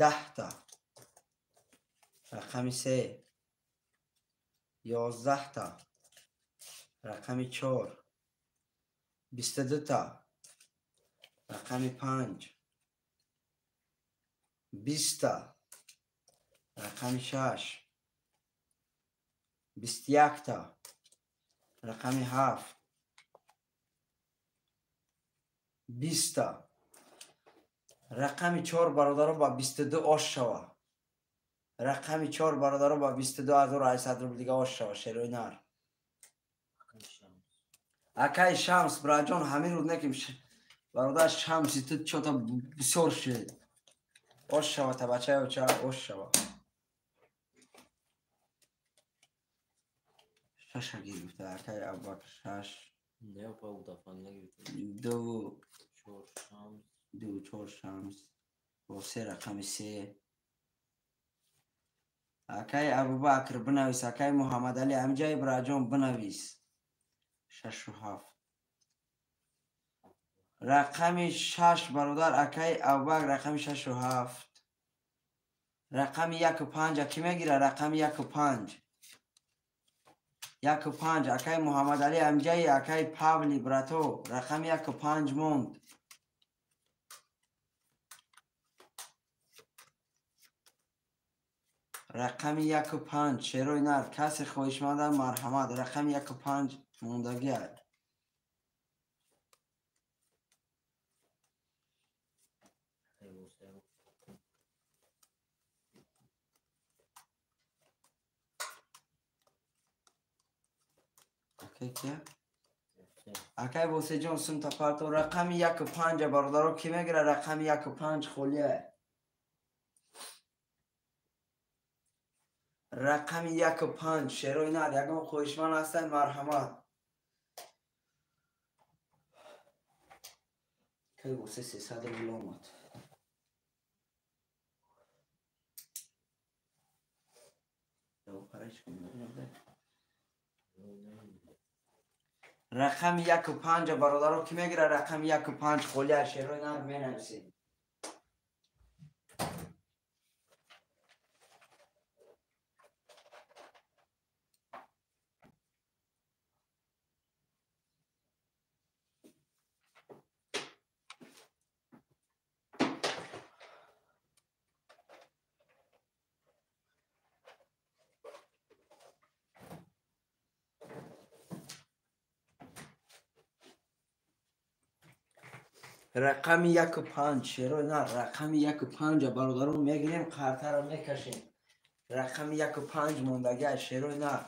Даҳта. Рақами се. Ёздаҳта. Рақами чор. Бисту дута. Рақами панҷ. Биста. Рақами шаш. Бисту якта. Рақами ҳафт. Биста. Рақами чор, бародаро, ба бисту ду ош шава. Рақами чор, бародаро, ба бисту ду ҳазору ҳаштсад рубл дига ош шава, шерои нар. Акай Шамс, браҷон, ҳамин руд неким. Бародар Шамси, ту чота бисёр шуд. Ош шава, табачаи оча, ош шава. Шаша гирифта, акай Абубакр, шаш. Дуву чор Шамс. Бо се рақами се. Акай Абубакр бинавис, акай Муҳаммадалӣ, ҳамиҷаи браҷон бинавис. Шашу ҳафт. Рақами шаш, бародар, акай Абубакр, рақами шашу ҳафт. Рақами яку панҷа ки мегира? Рақами яку панҷ. Яку панҷ, акай Муҳаммадалӣ, ҳамиҷаи акай Павли, брато, рақами яку панҷ монд. Рақами яку панҷ, шерои нар, касе хоҳишманда, марҳамат, рақами яку панҷ мондагиа. Акай кия? Акай Восеҷон, сумта парто. Рақами яку панҷа, бародаро, ки мегира? Рақами яку панҷ холия. Рақами яку панҷ, шерои нар, ягон хоҳишманд ҳастанд, марҳамат. Акай Восе сесад рубл омад. Рақами яку панҷа, бародаро, ки мегира? Рақами яку панҷ холия, шерои нар менависед. Рақами яку панҷ, шерои нар, рақами яку панҷа, бародарон, мегирем, қартаро мекашем. Рақами яку панҷ мондагиа, шерои нар.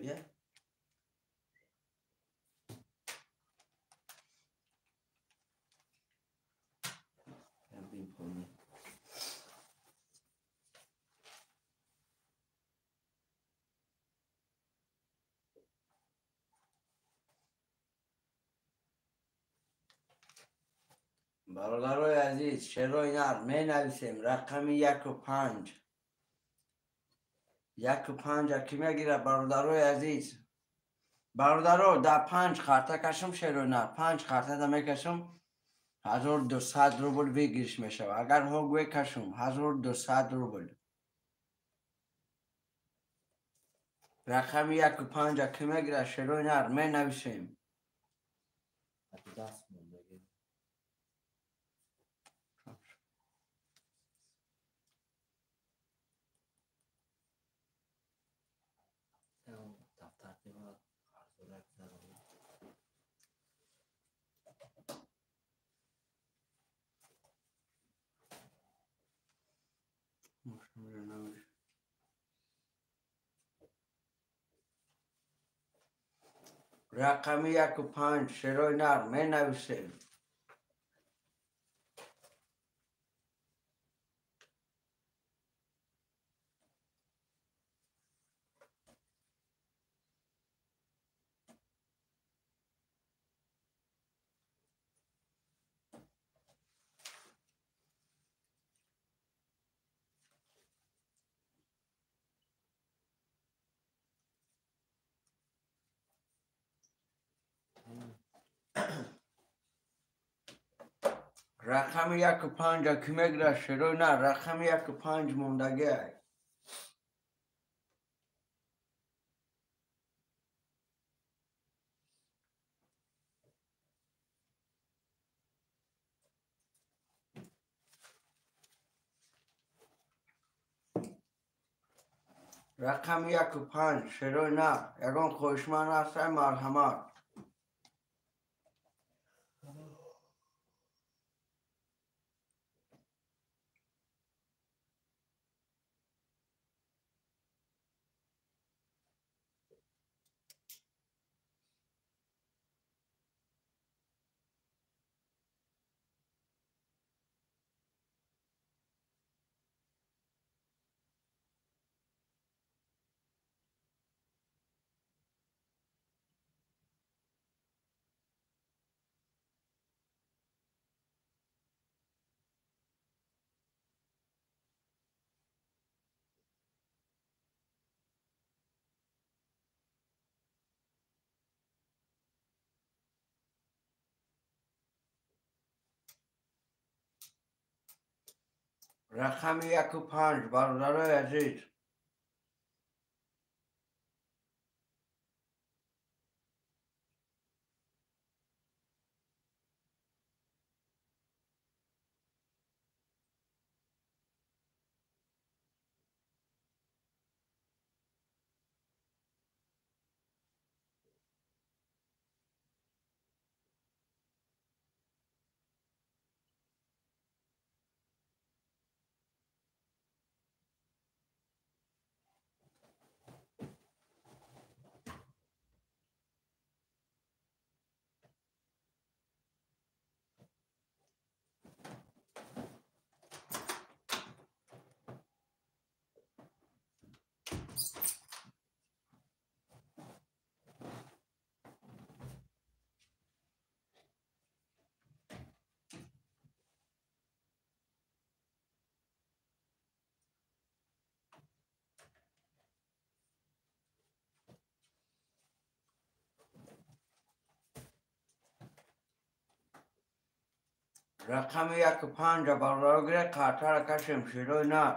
Мондагия. Бародарои азиз, шерои нар менависем рақами 1 ва 5. 1 ва 5 ки мегирад, бародарои азиз? Бародаро, дар 5 қарта кашам, шерои нар, 5 қартада мекашам, 1200 рубл выигрыш мешавад. Агар ҳо гӯе, кашум 1200 рубл. Рақами 1 ва 5 ки мегирад, шерои нар, менависем. Даст мондаги. Дафтар қарзора гузаронем. Рақами 1 ва 5, шерои нар, менависем. Рақами 1 ва 5 ки мегирад, шерои нар? Рақами 1 ва 5 мондагиай. Рақами 1 ва 5, шерои нар, ягон хоҳишманд ҳастай, марҳамат. Рақами 1 ва 5, бародарои азиз. Рақами 1 ва 5 бародаро гиред, қартара кашем, шерои нар.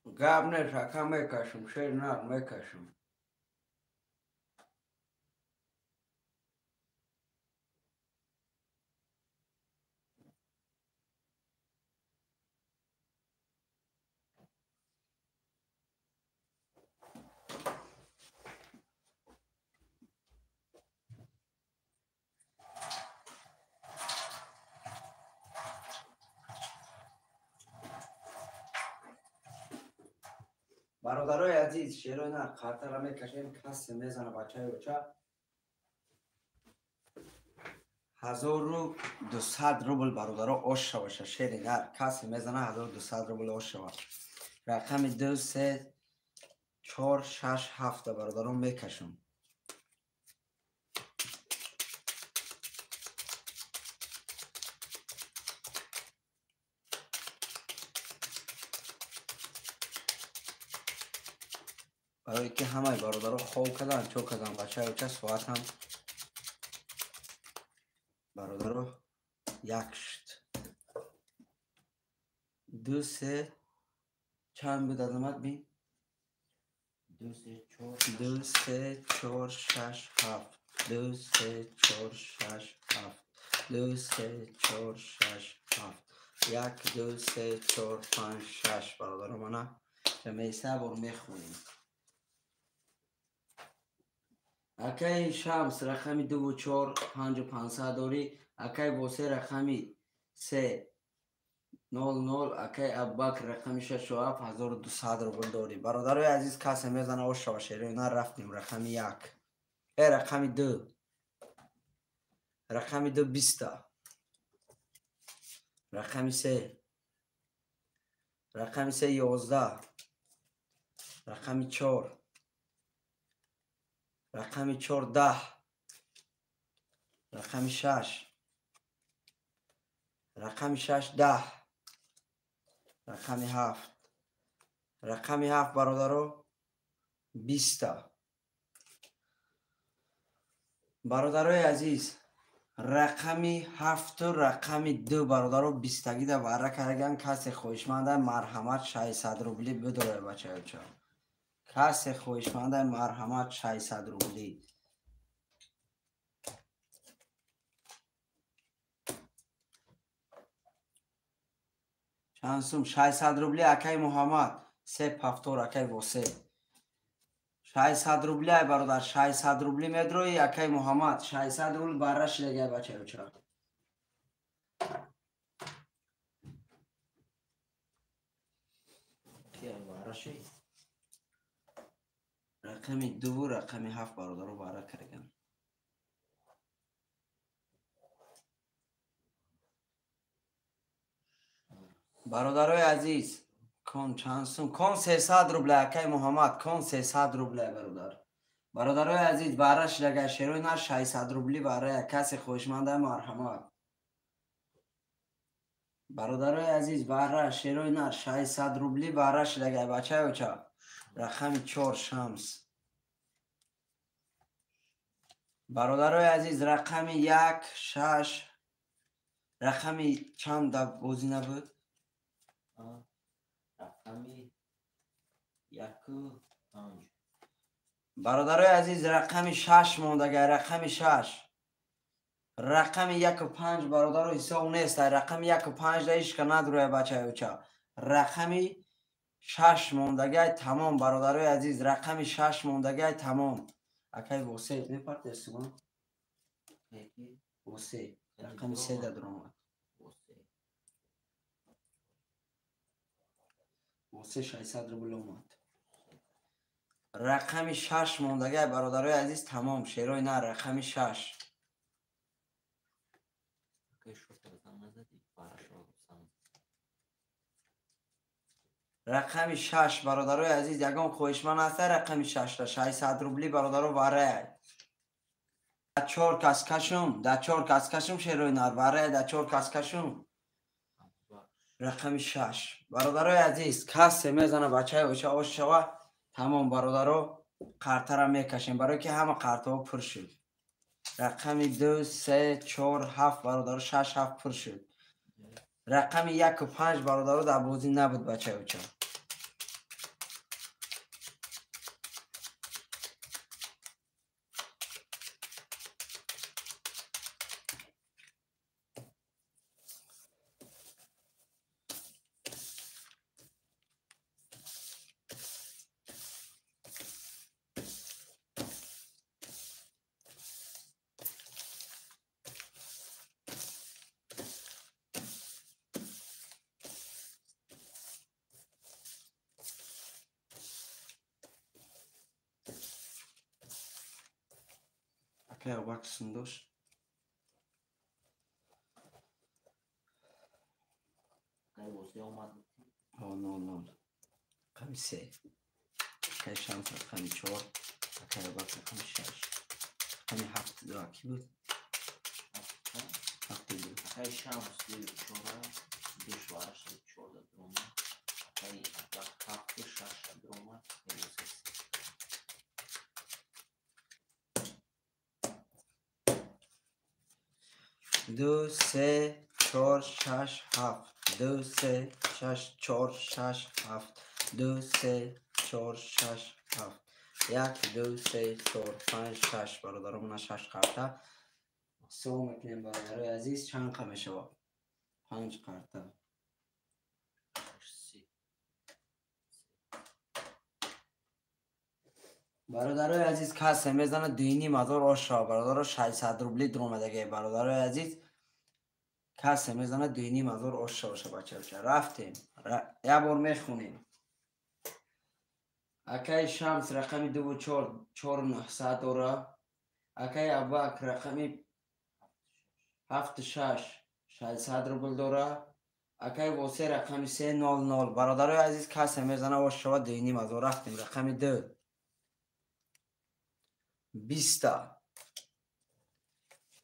Гап нест, ака, мекашам, шер нар мекашам. Бародарои азиз, шерои нар қартара мекашем, касе мезана, бачаи оча, 1200 рубл, бародаро, ош шаваша. Шери нар касе мезана, 1200 рубл ош шава. Рақами 2, 3, 4, 6, 7, бародаро, мекашам. Барои ки ҳамаи бародаро хоб кардан, чо кардан, бачаи оча, соатам, бародаро, 1 шуд. 2, 3, чанд буд, Азамат, бин? 2, 3, 4. 2, 3, 4, 6, 7. 2, 3, 4, 6, 7. 2, 3, 4, 6, 7. 1, 2, 3, 4, 5, 6. Бародаро, мана ҷамъиса бор мехонем. Акаи Шамс, рақами 2, 4, 5, 500 дорӣ. Акаи Восе, рақами 3, 0, 0. Акаи Абубакр, рақами 6, 7, 1200 рубл дорӣ. Бародарои азиз, касе мезана, ош шава. Шерои нар, рафтем. Рақами 1, рақами 2, рақами 2 20-та. Рақами 3, рақами 3 11. Рақами 4, рақами 4 10. Рақами 6, рақами 6 10. Рақами 7, рақами 7, бародаро, 20-та. Бародарои азиз, рақами 7-ту рақами 2, бародаро, 20-тагида варра кардаган. Касе хоҳишманда, марҳамат, 600 рубли бидорад, бачаёча. Касе хоҳишманда, марҳамат, 600 рубли. Чанд сум 600 рубли, акаи Муҳаммад? Се повтор, акаи Восе. 600 рубли, ай бародар, 600 рубли медрои, акаи Муҳаммад? 600 рубл барра шидагай, бачаёча. Рақами 2, рақами 7, бародаро, барра кардаган. Бародарои азиз, кон чанд сум? Кон 300 рубля, акаи Муҳаммад, кон 300 рубля, бародар. Бародарои азиз, барра шидагай, шерои нар, 600 рубли баррая. Касе хоҳишманда, марҳамат. Бародарои азиз, барра, шерои нар, 600 рубли барра шидагай, бачаи оча. Рақами 4, Шамс. Бародарои азиз, рақами 1, 6, рақами чанд дар бозӣ набуд? Рақами 1, 5. Бародарои азиз, рақами 6 мондагай, рақами 6. Рақами 1, 5, бародаро, ҳисоб нест. Рақами 1, 5 да ишка надроя, бачаи оча. Рақами 6 мондагай, тамом, бародарои азиз, рақами 6 мондагай, тамом. Акай Восе, мепартесума? Восе, рақами 3 да дуромад. Восе 600 рубл омад. Рақами 6 мондагай, бародарои азиз, тамом. Шерои нар, рақами 6. Рақами 6, бародарои азиз, ягон хоҳишманд ҳаста рақами 6-ра? 600 рубли, бародаро, варрая. Да 4 кас кашум, да 4 кас кашум, шерои нар, варрая, да 4 кас кашум. Рақами 6. Бародарои азиз, касе мезана, бачаи оча, ош шава, тамом, бародаро, қартара мекашем, барое ки ҳама қартаҳо пур шуд. Рақами 2, 3, 4, 7, бародаро, 6, 7 пур шуд. Рақами 1, 5, бародаро, дар бозӣ набуд, бачаи оча. Акай Абубакр сум дошт. Акай Восе омад. 0-0. Рақами 3. Акай Шамс рақами 4. Акай Абубакр рақами 6. Рақами 7 2 ки буд? 7 2. Акай Шамс 2 4 2 8 4 дрома. Акай Абубакр 7 6 дрома. Акай Восе 2 3 4 6 7 2 3 6 4 6 7 2 3 4 6 7 1 2 3 4 5 6 бародаро мана 6 карта ҳисоб мекунем бародарои азиз чанд қа мешавад 5 карта бародарои азиз касе мезанад 2,5 ҳазор ош шава бародаро 600 рубли дуромадаги бародарои азиз касе мезанад 2,5 ҳазор ош шаваша бачаоча рафтем як бор мехонем акаи Шамс рақами 2 4 4,900 дора акаи Абубакр рақами 7 6 600 рубл дора акаи Восе рақами 3 0 0 бародарои азиз касе мезанад ош шава 2,5 ҳазор рафтем рақами 2 20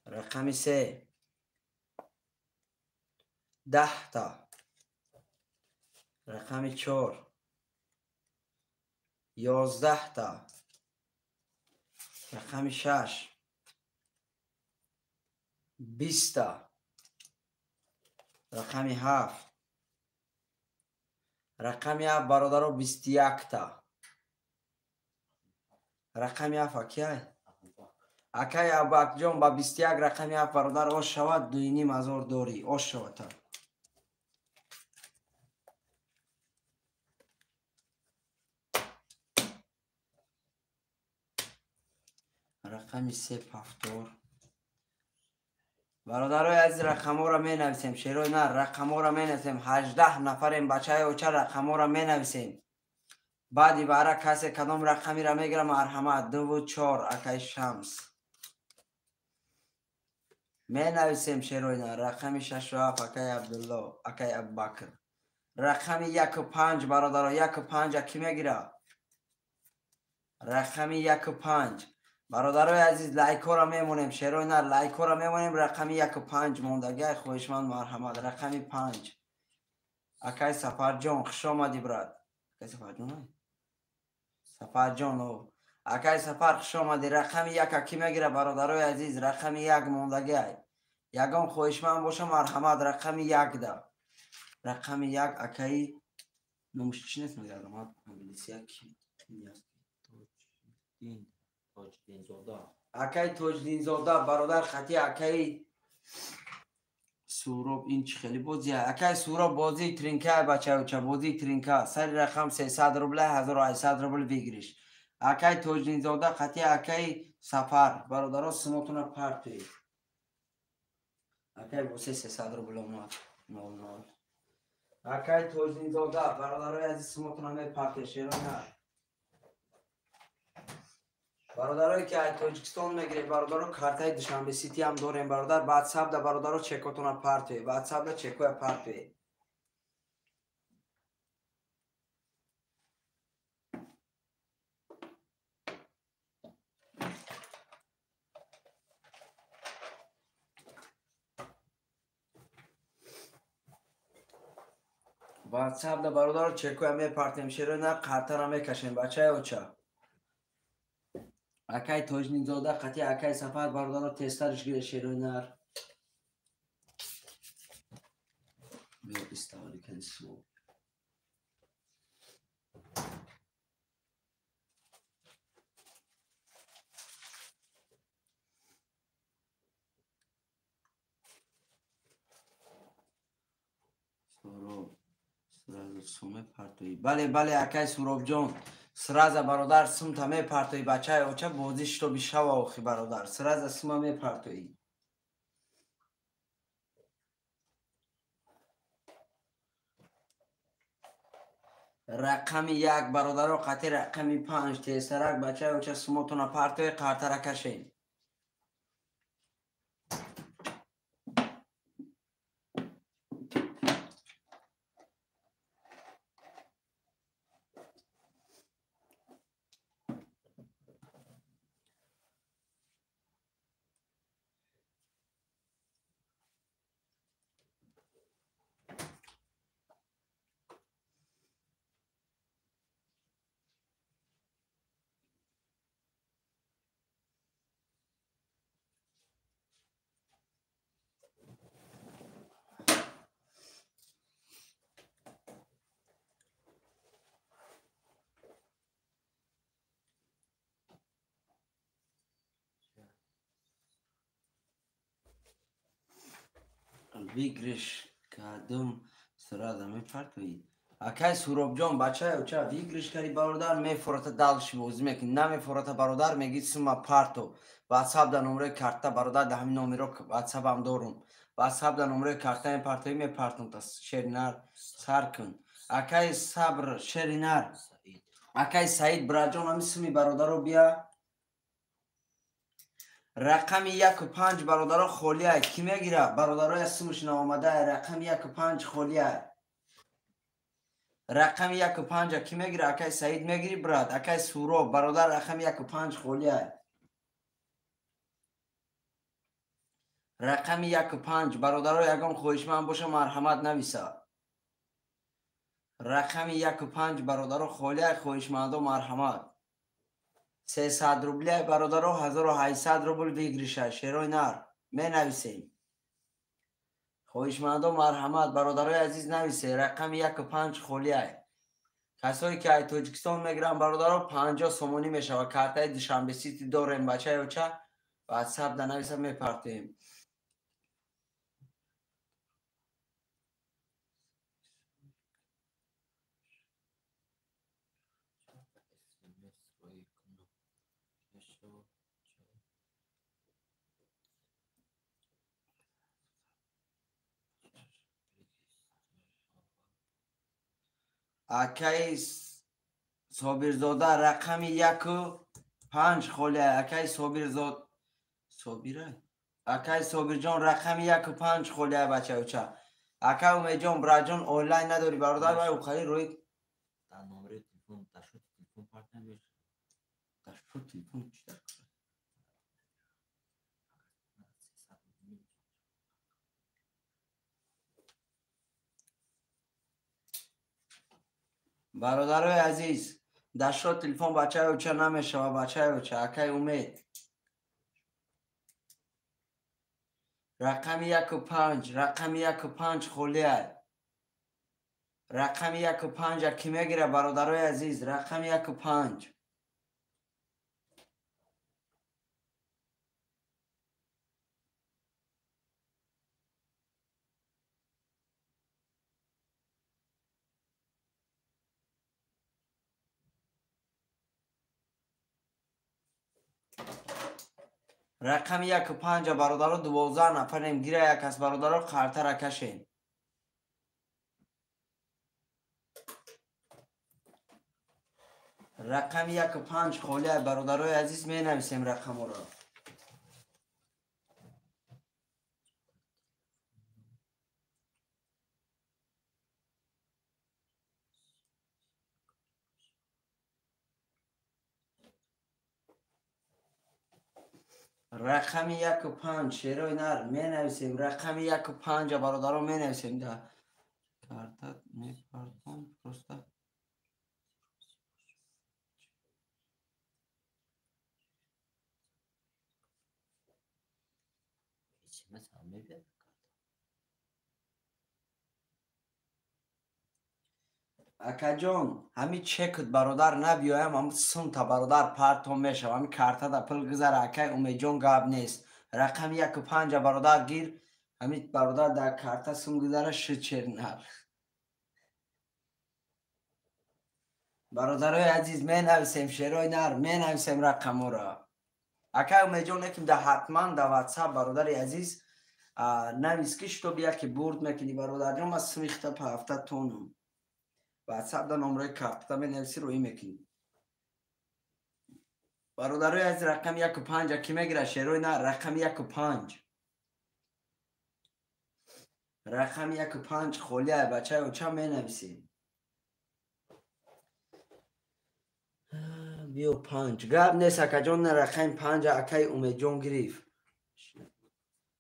рақами 3 10 рақами 4 11 рақами 6 20 рақами 7 рақами 7 бародаро 21 рақами 7 акай акай Абубакрҷон ба 21 рақами 7 бародар ош шавад 2,5 ҳазор дорӣ ош шавад та рақами 3 повтор бародарои азиз рақамҳоро менависем шерои нар рақамҳоро менависем 18 нафарем бачаи оча рақамҳоро менависем баъди баъра касе кадом рақамиро мегирам марҳамат 2 4 акай Шамс менависем шерои нар рақами 6 7 акай Абдулло акай Абубакр рақами 1 5 бародаро 1 5 ки мегира рақами 1 5 бародарои азиз лайкҳоро мемонем шерои нар лайкҳоро мемонем рақами 1 5 мондагиай хоҳишманд марҳамат рақами 5 акай Сафарҷон хуш омадӣ брат акай Сафарҷон Сафарҷон акай Сафар хуш омадӣ рақами 1 ки мегира бародарои азиз рақами 1 мондагиай ягон хоҳишманд боша марҳамат рақами 1 да рақами 1 акаи номаш чӣ нест мегардам англисия ки Тоҷиддинзода акаи Тоҷиддинзода бародар хати акаи Суроб ин чӣ хеле бозия акаи Суроб бозии тринка бачаюча бозии тринка сари рақам 300 рубла 1800 рубл выигрыш акаи Тоҷиддинзода хати акаи Сафар бародаро симотона партоед акаи Восе 300 рубл омад 00 акаи Тоҷиддинзода бародарои азиз симотона мепартед шерона бародарое ки аз Тоҷикистон мегиред бародаро картаи Душанбе Сити ҳам дорем бародар ватсапда бародаро чекотона партоед ватсапда чекоя партоед ватсапда бародаро чекоя мепартем шеро на картара мекашем бачаи оча акай Тоҷиддинзода қати акай Сафар бародаро тезтарш гире шерои нар биё иставали кани су Суроб сразу суме партои бале бале акай Суробҷон сразу бародар сумта мепартои бачаи оча бозӣ шито бишава охи бародар сразу сума мепартоӣ рақами 1бародаро қати рақами 5 тезтарак бачаи оча сумотона партои қартара кашем. Выигрыш кадом сразу мепартоӣ. Акай Суробҷон, бачаи оча, выигрыш кари бародар, мефората дальше бозӣ мекунӣ. Намефората бародар, мегӣ сума парто. WhatsApp да номерои карта бародар, да ҳамин номеро WhatsApp-ам дорум. WhatsApp да номерои карта мепартоӣ, мепартом та шеринар сар кун. Акай Сабр шеринар. Акай Саид браҷон, ҳамин суми бародаро бия. Рақами 1 5 бародаро холия. Ки мегира? Бародароя сумуш наомада. Рақами 1 5 холия. Рақами 1 5 ки мегира? Акай Саид мегири, брат? Акай Суроб, бародар, рақами 1 5 холия. Рақами 1 5 бародаро, ягон хоҳишманд боша, марҳамат нависа. Рақами 1 5 бародаро холия, хоҳишмандо марҳамат. 300 рубля бародаро, 1800 рубл выигрыш а. Шерои нар менависем. Хоҳишмандо марҳамат, бародарои азиз, нависе. Рақами 1 5 холия. Касое ки ай Тоҷикистон мегиранд, бародаро, 50 сомонӣ мешавад. Картаи Душанбе Сити дорем, бачаи оча, WhatsApp да нависа, мепартоем. Акаи Собирзода, рақами 1 5 холия. Акаи Собирзод, Собира, акаи Собирҷон, рақами 1 5 холия, бачаюча. Ака Умедҷон, браҷон, онлайн надорӣ, бародар, вай ухари рӯи Дар номери телефон, дар шоти телефон парт намешавад. Дар шоти телефон чӣ дар? 300 рубл. Бародарои азиз, дар шот телефон, бачаи оча, намешава, бачаи оча. Акаи Умед, рақами 1 5, рақами 1 5 холия. Рақами 1 5 ки мегира, бародарои азиз? Рақами 1 5. Рақами 1 5 бародаро, 12 нафарем. Гира як аз бародаро, қартара кашем. Рақами 1 5 холия, бародарои азиз, менависем рақаморо. Рақами 1 5, шерои нар, менависем. Рақами 1 5 бародаро менависем. Да карта мепартом просто. SMS ҳам мебиёд. Акаҷон, ҳами чекут, бародар, набиёям, ҳами сумта, бародар, партом мешава. Ҳами картада пул гузара, акай Умедҷон, гап нест. Рақами 1 5, бародар, гир. Ҳами, бародар, дар карта сум гузара шуд. Чернар, бародарои азиз, менависем. Шерои нар, менависем рақаморо. Акай Умедҷон, лекин да ҳатман да WhatsApp, бародари азиз, навис, ки чтоб яке бурд мекунӣ, бародарҷон, ман смихта ҳафта тонум. WhatsApp да номерои картата менависӣ, рӯӣ мекунӣ. Бародарои азиз, рақами 1 5 ки мегира, шерои нар? Рақами 1 5, рақами 1 5 холия, бачаи оча, менависем. Биё, панҷ, гап нест, акаҷон. Рақами панҷа акаи Умедҷон гирифт.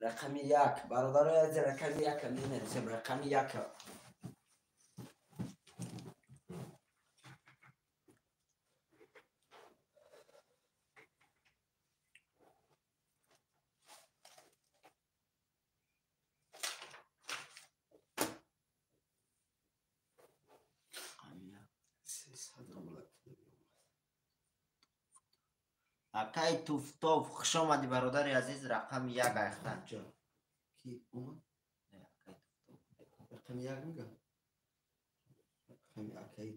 Рақами як, бародарои азиз, рақами яка менависем. Рақами яка. Акай Туфтов, хуш омадӣ, бародари азиз. Рақами як айхта. Ки омад? Рақами як мега.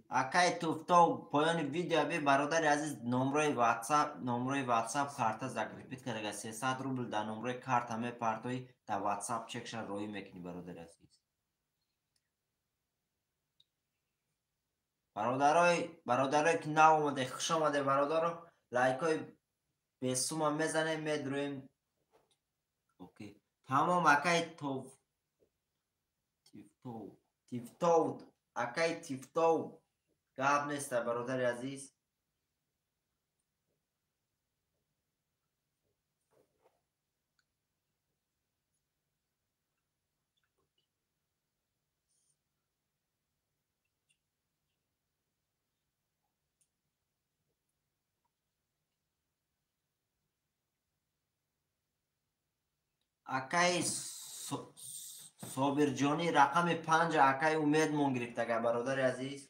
Акай Туфтов поёни видео би бародари азиз номрои WhatsApp карта закрепить кардага 300 рубл дар номрои карта мепартоӣ дар WhatsApp чекша роӣ мекунӣ бародари азиз. Бародарое ки нав омаде, хуш омаде бародаро, лайкҳои бесума мезанем, медроем. Окей. Тамом акай Тифтов акай Тифтов гап неста бародари азиз. Акай Собирҷонӣ рақами 5 акай Умедмон гирифтага бародари азиз.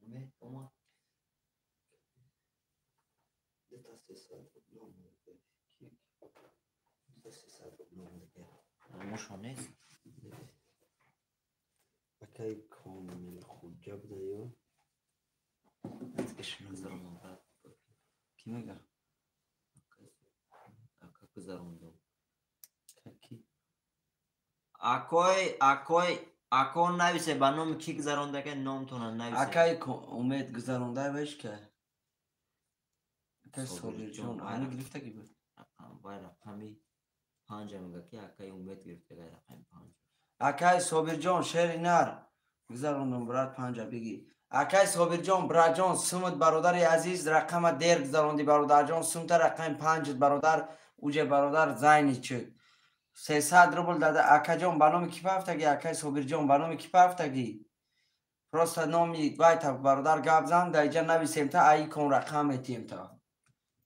Умед омад. Номошон нест. Акай Комил Хуҷа буда ё? Ки мега? Ака гузарондум. Ки? Акой ако нависе ба номи ки гузарондага номтона нависе. Акай Умед гузаронда веш ка? Акай Собирҷон ани гирифтаги буд. Вай рақами 5 мега ки акай Умед гирифтага рақами 5. Акай Собирҷон шери нар гузарондум брат 5 биги. Акай Собирҷон браҷон сумут бародари азиз рақама дер гузаронди бародарҷон сумта рақами 5 бародар уҷе бародар зайни чуд. 300 рубл дада акаҷон ба номи ки пафтаги акай Собирҷон ба номи ки пафтаги? Просто номи вайта бародар гап зан да иҷа нависем та аи кон рақам метием та.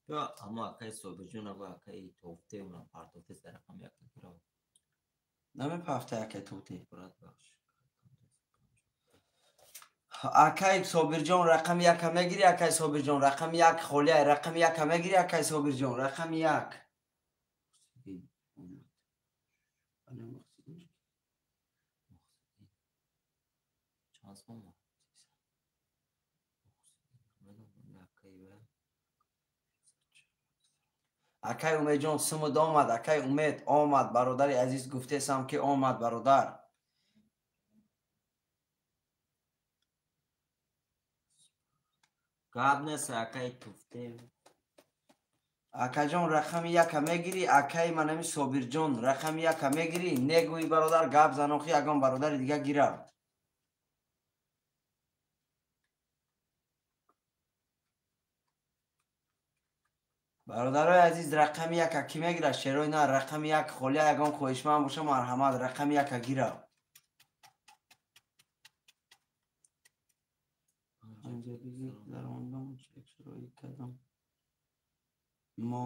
Ё ама акай Собирҷон аго акай Тофте уна партофте за рақами як гирав. Намепафта акай Тофте. Брат бахш. Акай Собирҷон рақами яка мегири акай Собирҷон рақами як холия рақами яка мегири акай Собирҷон рақами як. Чанд сомон? Акай Умедҷон сумуд омад, акай Умед омад, бародари азиз гуфтесам ки омад бародар. Гап нест акай Туфте. Акаҷон рақами яка мегирӣ, акаи манами Собирҷон рақами яка мегирӣ, негӯи бародар гап занохи ягон бародари дига гирав. Бародарои азиз рақами яка ки мегирад шерои на рақами як холия ягон хоҳишманд боша марҳамат рақами яка гирав. Мо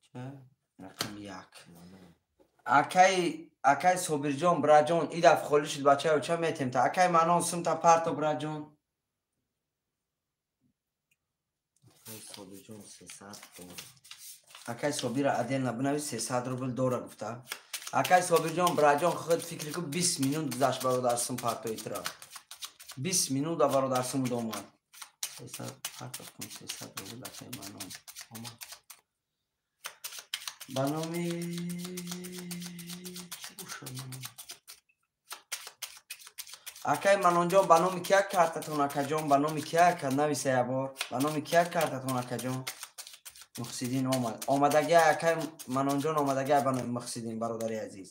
ча рақами як. Акай Собирҷон браҷон и даф холӣ шуд бачаё ча метем та акай манон сумта парто браҷон. Акай Собирҷон 300 дора. Акай Собира отдельно бинавис 300 рубл дора гуфта. Акай Собирҷон браҷон худ фикр ку 20 минут гузашт бародар сум партои тура. 20 минута бародар сум омад. 300 парто кун 300 рубл акай манон. Омад. Ба номи чӣ бошад? Акай Манонҷон ба номи кия картатон акаҷон ба номи кия ака нависа ябор ба номи кия картатон акаҷон Мухсидин омад омадагия акай Манонҷон омадагия ба номи Мухсидин бародари азиз.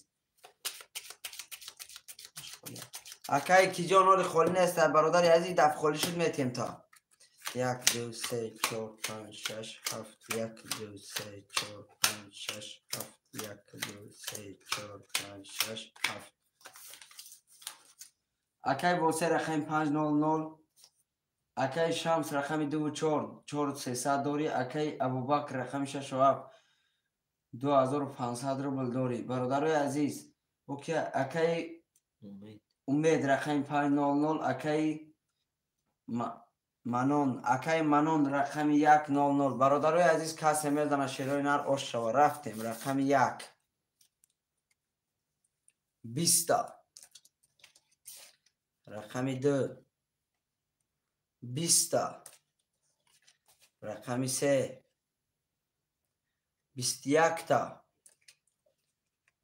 Акай киҷон оли холӣ нест бародари азиз даф холӣ шуд метем та 1 2 3 4 5 6 7 1 2 3 4 5 6 7 1 2 3 4 5 6 7. Акай Босе рақами 500, акай Шамс рақами 2 4 4 300 дорӣ, акай Абубакр рақами 6 7. 2500 рубл дорӣ. Бародарои азиз, акаи Умед рақами 500, акаи Манон, акаи Манон рақами 100. Бародарои азиз, касе мезана шерои нар ош шава. Рафтем, рақами 1. 20. Рақами 2. 20. Рақами 3. 21.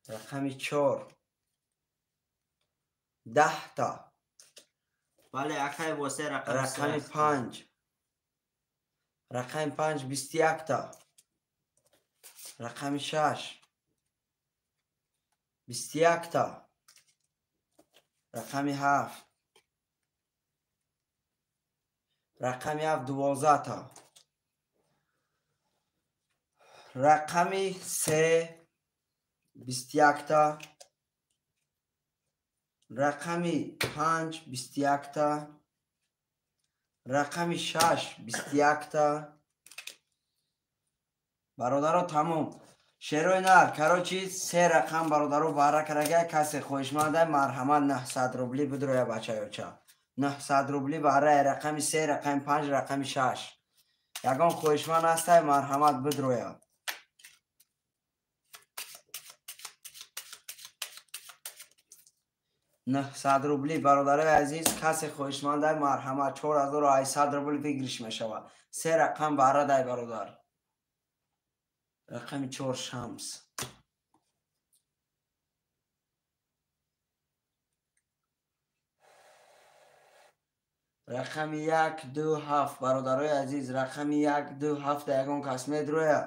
Рақами 4. 10. Бале, акай восе рақами 5. Рақами 5 21. Рақами 6. 21. Рақами 7. Рақами 7 12. Рақами 3 21. Рақами 5 21. Рақами 6 21. Бародаро, тамом. Шерои нар, короче, се рақам бародаро бара карага, касе хоҳишманда марҳамат 900 рубли бидроя бачаёча. 900 рубли бараи рақами 3, рақами 5, рақами 6. Ягон хоҳишманд ҳастай, марҳамат бидроя. 900 рубли бародарои азиз, касе хоҳишманда марҳамат 4800 рубл выигрыш мешавад. Се рақам бара дай бародар. Рақами 4 Шамс. Рақами 1 2 7 бародарои азиз, рақами 1 2 7 ягон кас медроя.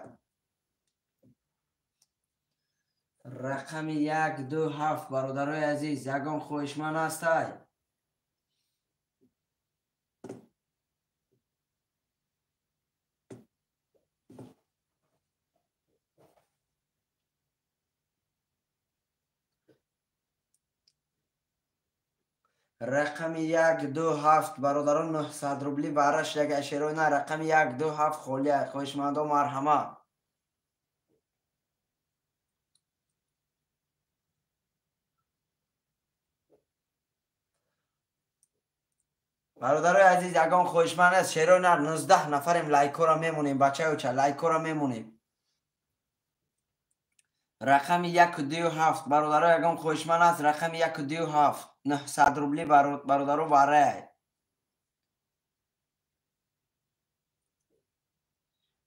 Рақами 1 2 7 бародарои азиз, ягон хоҳишманд ҳастай? Рақами 1 2 7 бародарон 900 рубли бараш яга шерои на. Рақами 1 2 7 холия, хоҳишмандо марҳамат. Бародарои азиз, ягон хоҳишманд аст? Шерои нар 19 нафарем, лайкора мемонем бачаёча, лайкора мемонем. Рақами 1 2 7 бародаро, ягон хоҳишманд аст? Рақами 1 2 7 900 рубли бародаро барай.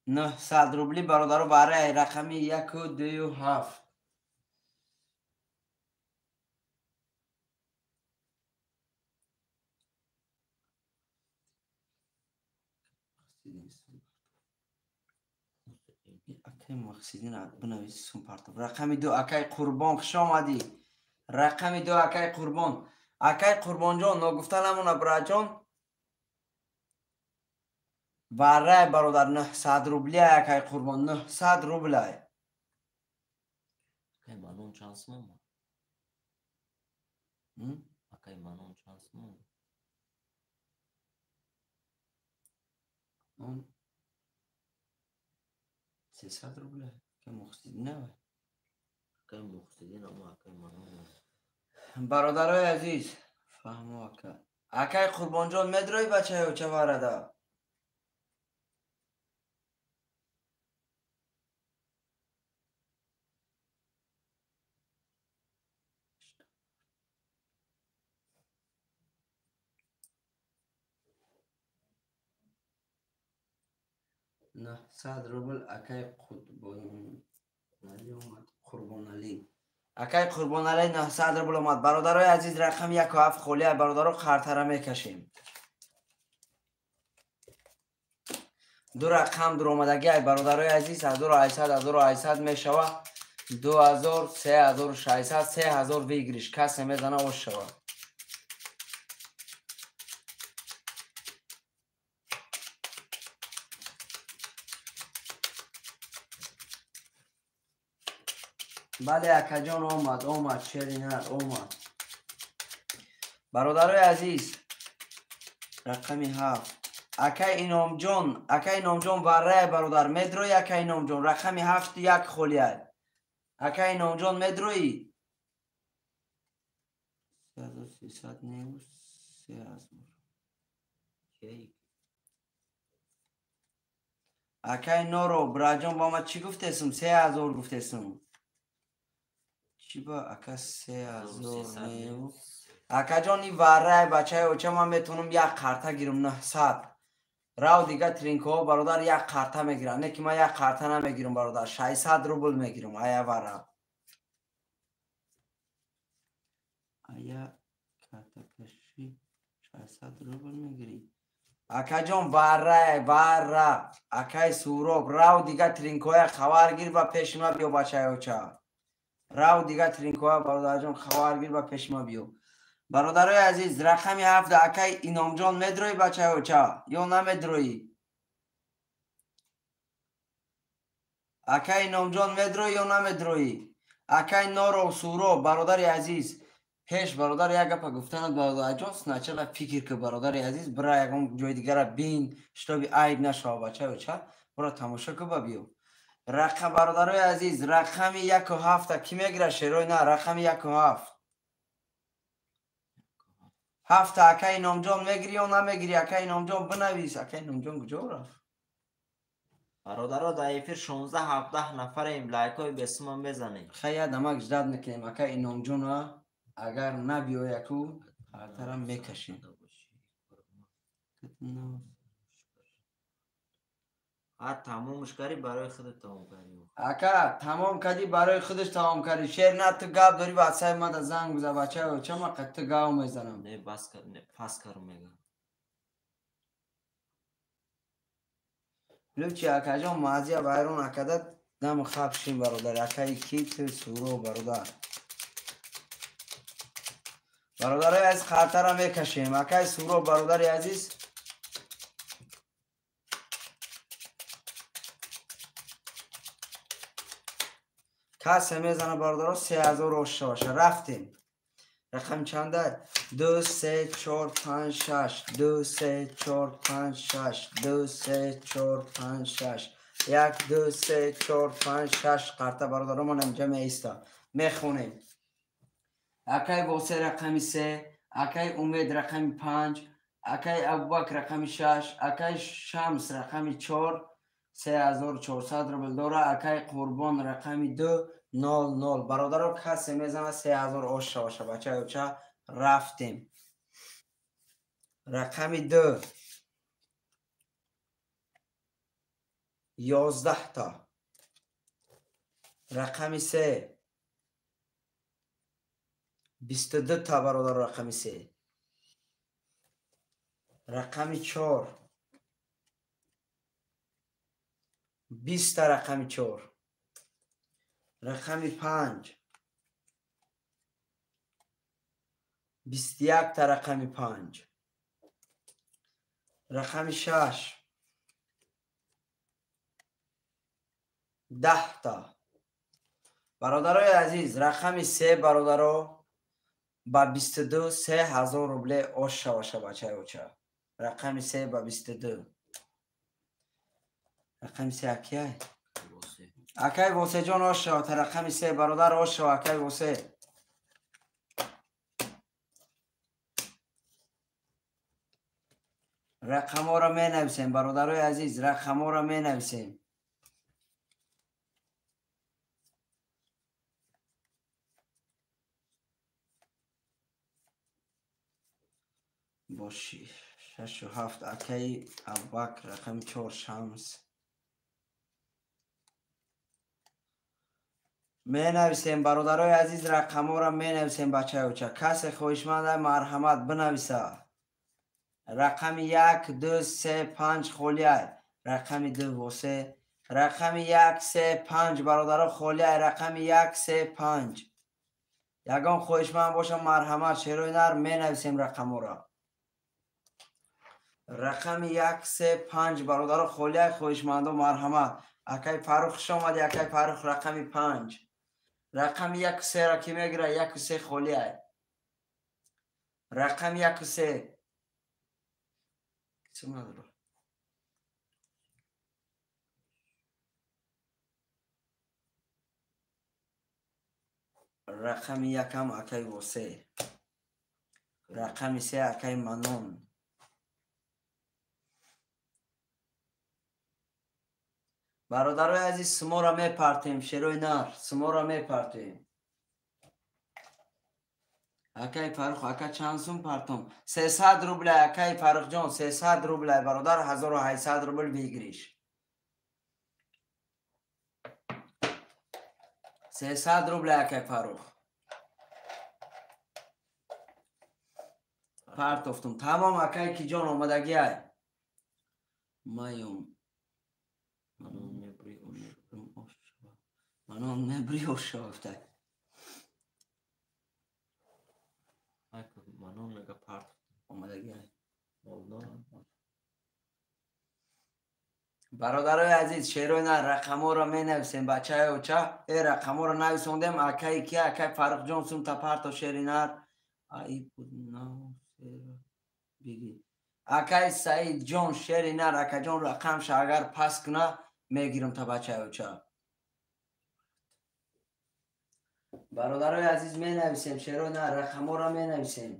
900 рубли бародаро барай. Рақами 1 2 7. Акай Мухсидин бинавис сумпартов. Рақами 2 акай Қурбон, хуш омадӣ. Рақами 2 акай Қурбон. Акай Қурбонҷон, ногуфта намона браҷон. Барай бародар 900 рубли акай Қурбон, 900 рублай. Акай Манон чанд сом? Акай Манон чанд сом? Он 300 рубля. Акай Мухсидин авай. Акай Мухсидин ама акай Манон. Бародарои азиз, фаҳмо ака. Акай Қурбонҷон медрои бачаёча варада? 900 рубл акай Қурбоналӣ омад. Қурбоналӣ. Акай Қурбоналӣ 900 рубл омад. Бародарои азиз, рақами 1 7 холия, бародаро қартара мекашем. Ду рақам дуромадагӣ ай бародарои азиз, 1800 1800 мешава. 2000 3600 3000 выигрыш. Касе мезана ош шава. Бале акаҷон, омад, омад, шери нар омад. Бародарои азиз, рақами 7. Акай Иномҷон, акай Иномҷон варрай бародар, медрои акай Иномҷон, рақами 7 1 холиай. Акай Иномҷон медрои? 3300 не, 3000. Акай Норо, браҷон, ба ма чӣ гуфтесум? 3000 гуфтесум. Чӣ ба ака 3000 не? Акаҷон, ин варрай бачаи оча, ман метавонам як қарта гирам 900. Рав дига тринкоҳо бародар як қарта мегирам. Не ки ман як қарта намегирам бародар, 600 рубл мегирам. Ая вара. Ая картакашӣ 600 рубл мегирӣ. Акаҷон варрай, варра. Акай Суроб, рав дига тринкоя хабар гир ба пеши ма биё бачаи оча. Рав дига тринкоя бародарҷон хабар гир ба пеши ма биё. Бародарои азиз, рақами 7 акай Иномҷон медрои бачаи оча ё намедроӣ? Акай Иномҷон медрои ё намедроӣ? Акай Норов Суроб, бародари азиз, пеш бародар як гапа гуфтанат бародарҷон, сначала фикр кун бародари азиз, бира ягон ҷои дигара бин, шитоби айб нашава бачаи оча, бира тамошо кун ба биё. Рақам бародарои азиз, рақами 1 7 ки мегирад шерои на, рақами 1 7. 7 акай Иномҷон мегирӣ ё намегирӣ? Акай Иномҷон бинавис. Акай Иномҷон куҷо рафт? Бародаро, дар эфир 16-17 нафарем, лайкҳои бесума мезанем. Хай як дамак ждат мекунем акай Иномҷона, агар набиёяку хатарам мекашем. А тамомш карди барои худат тамом кардӣ. Ака тамом кардӣ барои худаш тамом кардӣ. Шер на ту гап дорӣ ватсапи мада занг биза бачаи оча, ман қад ту гав мезанам. Не бас кар, не пас кар мегам. Лучи акаҷон мазия вайрон акада дам хаб шин бародар. Акаи ки ту Суро бародар. Бародарои азиз, хатара мекашем. Акаи Суро бародари азиз, касе мезана бародаро 3000 ошта боша. Рафтем. Рақам чанда? 2 3 4 5 6 2 3 4 5 6 2 3 4 5 6 1 2 3 4 5 6 қарта бародаро ман инҷа меиста. Мехонем. Акай Восе рақами 3, акай Умед рақами 5, акай Абубакр рақами 6, акай Шамс рақами 4, 3400 рубл дора, акай Қурбон рақами 2 0 0. Бародаро касе мезана 3000 ошта боша бачаи оча. Рафтем. Рақами 2 11 та. Рақами 3 22 та бародаро, рақами 3. Рақами 4 20 та, рақами 4. Рақами 5 21 та, рақами 5. Рақами 6 10 та. Бародарои азиз, рақами 3 бародаро ба 22 3000 рубле ош шаваша бачаи оча. Рақами 3 ба 22. Рақами 3 акияй? Акай Восеҷон ош шава, та рақами 3 бародар ош шава, акай Восе. Рақамҳоро менависем бародарои азиз, рақамҳоро менависем. Боши 6 7 акаи Абубакр рақами 4 Шамс. Менависем бародарои азиз, рақамҳоро менависем бачаи оча. Касе хоҳишманд марҳамат бинависа. Рақами 1 2 3 5 холиай. Рақами 2 Восе. Рақами 1 3 5 бародаро холиай. Рақами 1 3 5. Ягон хоҳишманд боша марҳамат шерои нар менависем рақамҳоро. Рақами 1 3 5 бародаро холиай, хоҳишмандо марҳамат. Акай Фарух хуш омадӣ, акай Фарух рақами 5. Рақами 1 3-ро ки мегирад? 1 3 холиай. Рақами 1 3. Чӣ надора? Рақами якам акай Восе. Рақами се акай Манон. Бародарои азиз, суморо мепартем, шерои нар, суморо мепартем. Акай Фарух, ака чанд сум партом? 300 рубля, акай Фарухҷон, 300 рубля, бародар, 1800 рубл выигрыш. 300 рубля, акай Фарух. Партофтум. Тамом, акай Киҷон омадагиай. Маём. Манон мебри ошава. Манон мега парт. Омадагиай. Бародарои азиз, шерои нар, рақамҳоро менависем, бачаи оча. Рақамҳоро нависондем, акаи ки, акаи Фарухҷон сумта парто шери нар. Акаи Саидҷон шери нар, акаҷон рақамша агар пас куна, мегирам та бачаи оча. Бародарои азиз, менависем, шерои нар, рақамҳоро менависем.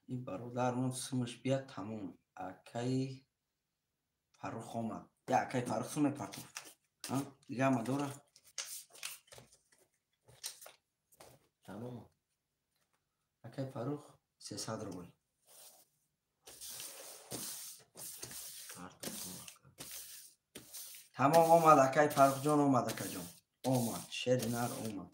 Ин бародармон сумаш бият, тамом. Акаи Фарух омад. Я акаи Фарух сум мепартов. Дига ама дора? Тамом. Акаи Фарух 300 рубл. Тамом омад, акаи Фарухҷон омад, акаҷон. Омад, шери нар омад.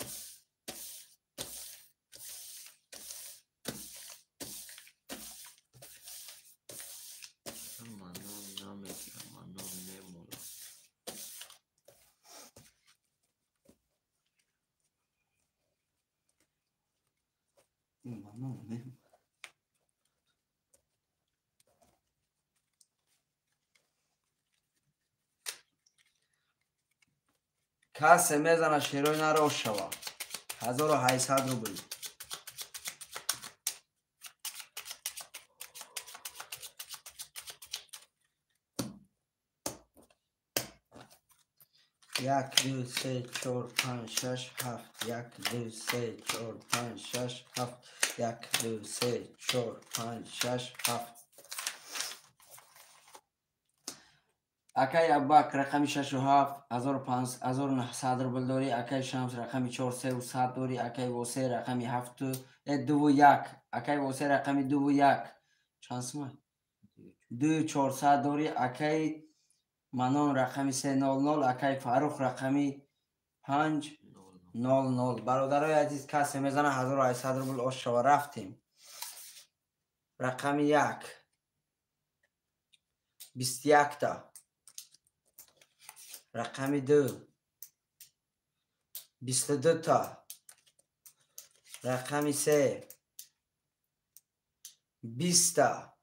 Касе мезана шерои нар ош шава. 1800 рубл. Як, ду, се, чор, панҷ, шаш, ҳафт. Як, ду, се, чор, панҷ, шаш, ҳафт. Як, ду, се, чор, панҷ, шаш, ҳафт. Акай Аббак рақами 6 7 1900 рубл дорӣ. Акай Шамс рақами 4 3 100 дорӣ. Акай Восе рақами 7 2 1. Акай Восе рақами 2 1. Чанд сума? 2 400 дорӣ. Акай Манон рақами 3 0 0. Акай Фарух рақами 5 0 0. Бародарои азиз, касе мезана 1800 рубл ош шава. Рафтем. Рақами 1 21та. Рақами 2 22та. Рақами 3 20та.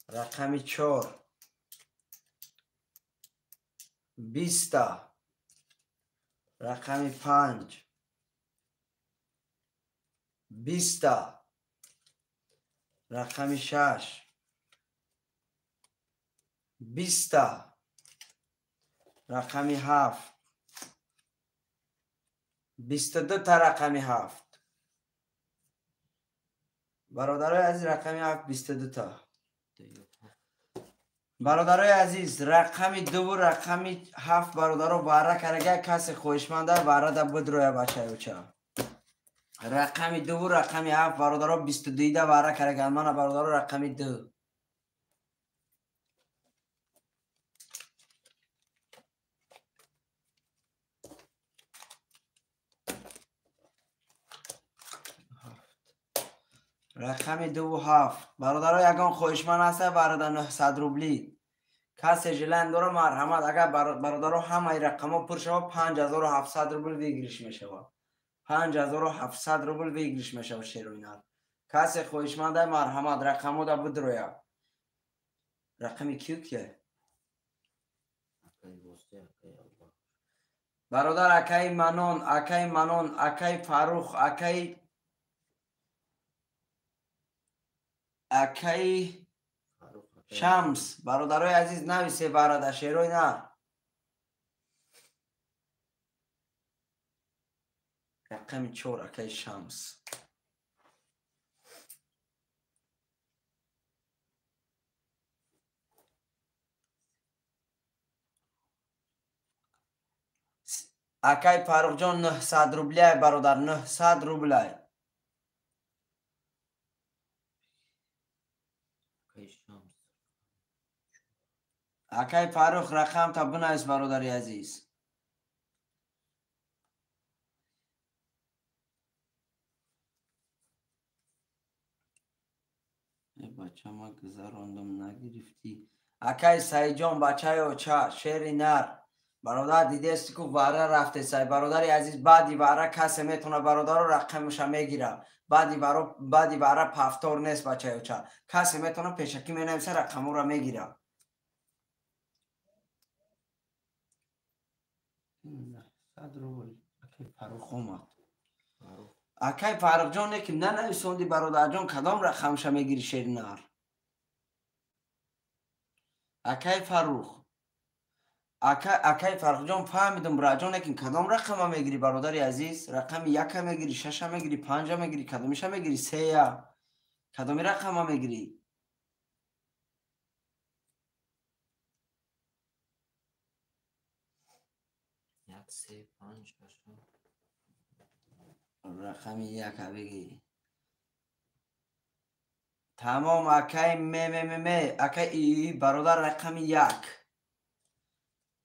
Рақами 4 20та. Рақами 5 20та. Рақами 6 20та. Рақами 7 22та. Рақами 7. Бародарои азиз, рақами 7 22та. Бародарои азиз, рақами 2 рақами 7 бародаро вара карага, касе хоҳишманда варада бидроя бачаюча. Рақами 2 рақами 7 бародаро 22да вара карага. Мана бародаро рақами 2. Рақами 2 7. Бародаро, ягон хоҳишманд ҳаста барода 900 рубли? Касе желание дора, марҳамат. Агар бародаро ҳамаи рақамҳо пур шава, 5700 рубл выигрыш мешавад. 5700 рубл выигрыш мешавад шероинар. Касе хоҳишманда, марҳамат, рақамҳода бидроя. Рақами кию кия? Бародар, акаи Манон, акаи Манон, акаи Фарух, акаи Шамс, бародарои азиз, нависе варада шерои нар. Рақами 4 акай Шамс. Акай Фаррухҷон 900 рублей бародар, 900 рублей. Акай Фаррух рақамта бинавис бародари азиз. Бача ма гузарондум нагирифтӣ. Акай Саидҷон бачаи оча шери нар. Бародар дидести ку вара рафтесай. Бародари азиз, баъди вара касе метавона бародаро рақамаша мегира. Баъди вара пафтор нест бачаи оча. Касе метавона пешакӣ менависа рақаморо мегира. 900 рубл. Акай Фаррух омад. Акай Фаррухҷон не ки нанависонди бародарҷон кадом рақамша мегири шери нар? Акай Фаррух. Акай Фаррухҷон фаҳмидум браҷон, лекин кадом рақама мегирӣ бародари азиз? Рақами 1 мегирӣ, 6 мегирӣ, 5 мегирӣ, кадомиша мегирӣ? 3. Кадоми рақама мегирӣ? 1 3 5 6. Рақами 1 бигӣ. Тамом акай м акай и бародар рақами 1.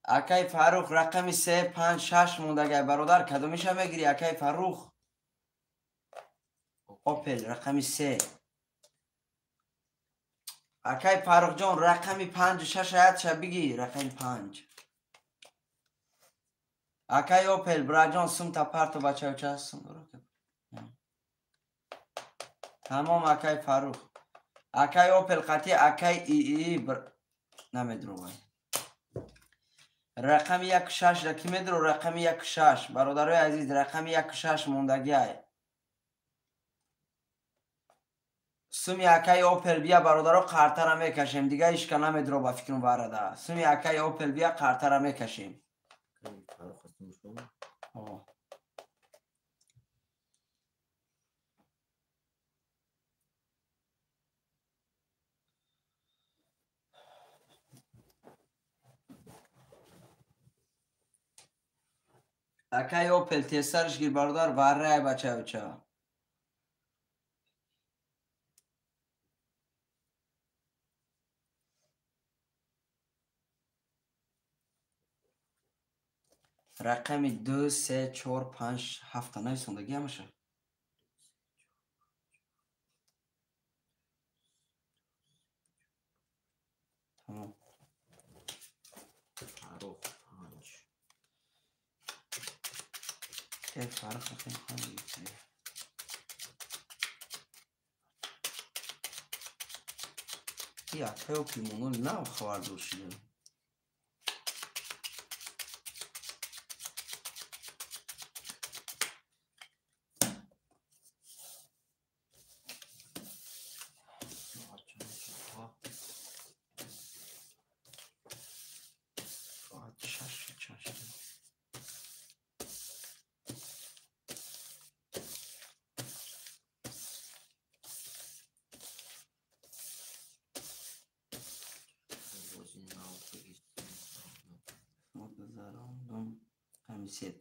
Акай Фаррух рақами 3 5 6 мондагай бародар, кадомиша мегирӣ акай Фаррух? Опел рақами 3. Акай Фаррухҷон рақами 5 6 аятша бигӣ, рақами 5. Акай Опел браҷон сумта парто бачаюча сум. Тамом акай Фаррух. Акай Опел қатъи акай ии намедровай. Рақами 1 6 ра ки медро? Рақами 1 6 бародарои азиз, рақами 1 6 мондагиай. Суми акай Опел бия бародаро қартара мекашем. Дига ишка намедро ба фикрам варада. Суми акай Опел бия қартара мекашем. Акай Опел тезтарш гир бародар, варрай бачаюча. Рақами 2 3 4 5 7 нависондагӣ ҳамаша. Тамом. Фаррух 5. Фаррух рақами 5. И акай Опел моно нав хабардор шуда.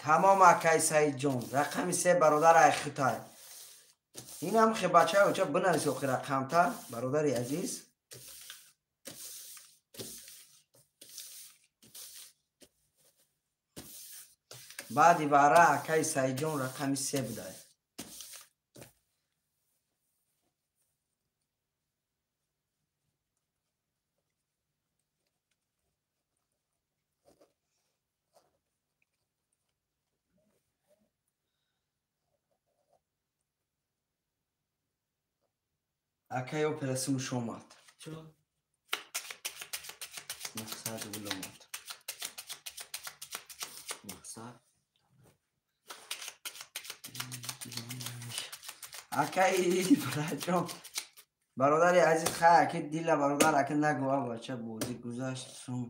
Тамом акай Саидҷон, рақами 3 бародар айхитай. Инам хе бачаи оча бинавис охи рақамта, бародари азиз. Баъди вара акай Саидҷон рақами 3 будай. Акай Опел сумш омад. Чо? 900 рубл омад. 900. Акай браҷон Бародари азиз, хай аки дила бародар, аки нагӯ, бача бозӣ гузашт, сум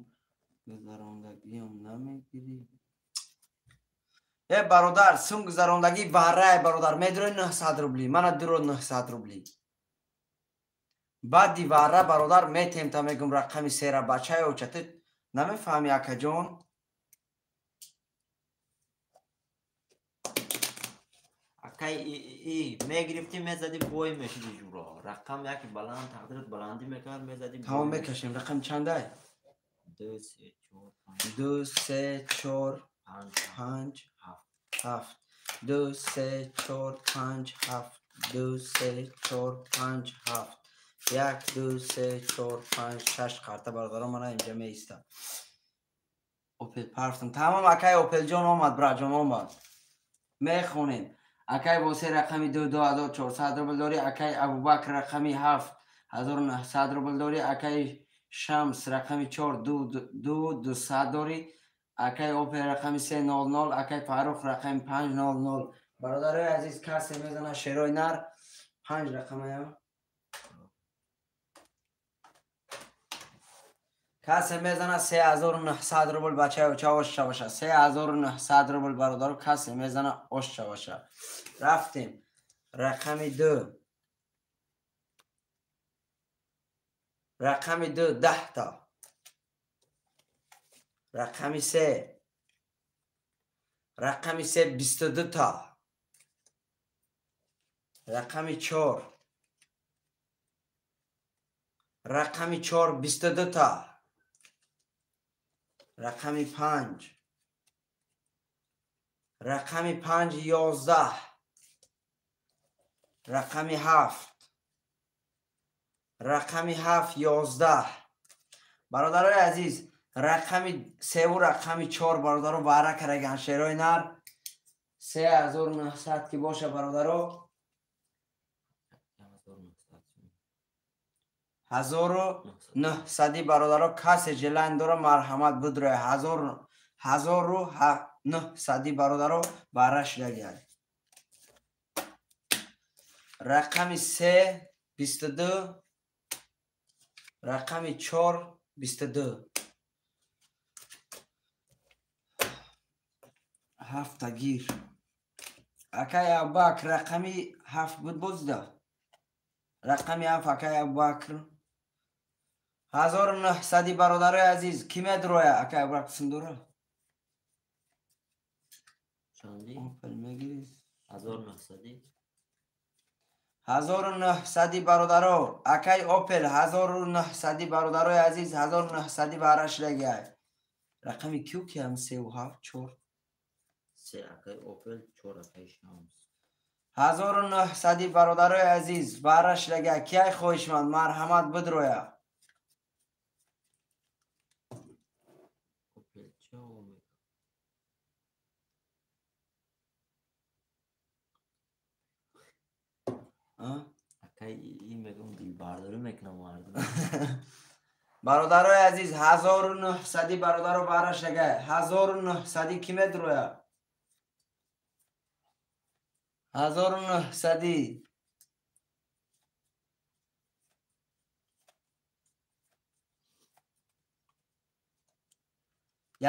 гузарондагиам намегирӣ. Э бародар, сум гузарондагӣ варай бародар, медурои 900 рубли, мана дуро 900 рубли. Баъди варра бародар метем та мегум рақами сера бачаи оча, ту намефаҳми акаҷон? Акай и мегирифтӣ мезадӣ бой мешиди ҷуро. Рақам яки баланд тақдират баландӣ мекард мезадӣ. Тамом мекашем. Рақам чандай? 2 3 4 5 2 3 4 5 7 2 3 4 5 7 2 3 4 5 7 1 2 3 4 5 6 қарта бародарон мана инҷа меиста. Опел парфтам. Тамом акай Опелҷон омад, браҷон омад. Мехонем. Акай Восе рақами 2 2400 рубл дорӣ, акай Абубакр рақами 7 1900 рубл дорӣ, акай Шамс рақами 4 2 200 дорӣ, акай Опел рақами 3 00, акай Фаррух рақами 5 00. Бародарои азиз, касе мезана шерои нар 5 рақамая. Касе мезана 3900 рубл бачаи оча ошча боша. 3900 рубл бародаро касе мезана ошча боша. Рафтем. Рақами 2. Рақами 2 10 та. Рақами 3. Рақами 3 22 та. Рақами 4. Рақами 4 22 та. Рақами 5. Рақами 5 11. Рақами 7. Рақами 7 11. Бародарои азиз, рақами 3 ва рақами 4 бародаро бара караган шерои нар 3900 ки боша бародаро 1900 бародаро касе желан дора марҳамат будроя 1900 бародаро бара шидагиад. Рақами 3 22, рақами 4 22. Ҳафта гир. Акай Абубакр рақами 7 буд бозида. Рақами 7 акай Абубакр 1900 бародарои азиз, ки медроя? Акай Абубакр синдора? Чанди? Опел мегирӣ? 1900. 1900 бародаро, акай Опел 1900 бародарои азиз, 1900 бара шидагиай. Рақами кю ки ҳам 3 ва 7 4 3 акай Опел 4 акай Шамс. 1900 бародарои азиз, бара шидагиай. Киай хоҳишманд марҳамат бидроя. Опел ча омед? Акай и мегум дилбардорӣ мекунам мардум. Бародарои азиз, 1900 бародаро бара шидагиай. 1900 ки медроя? 1900.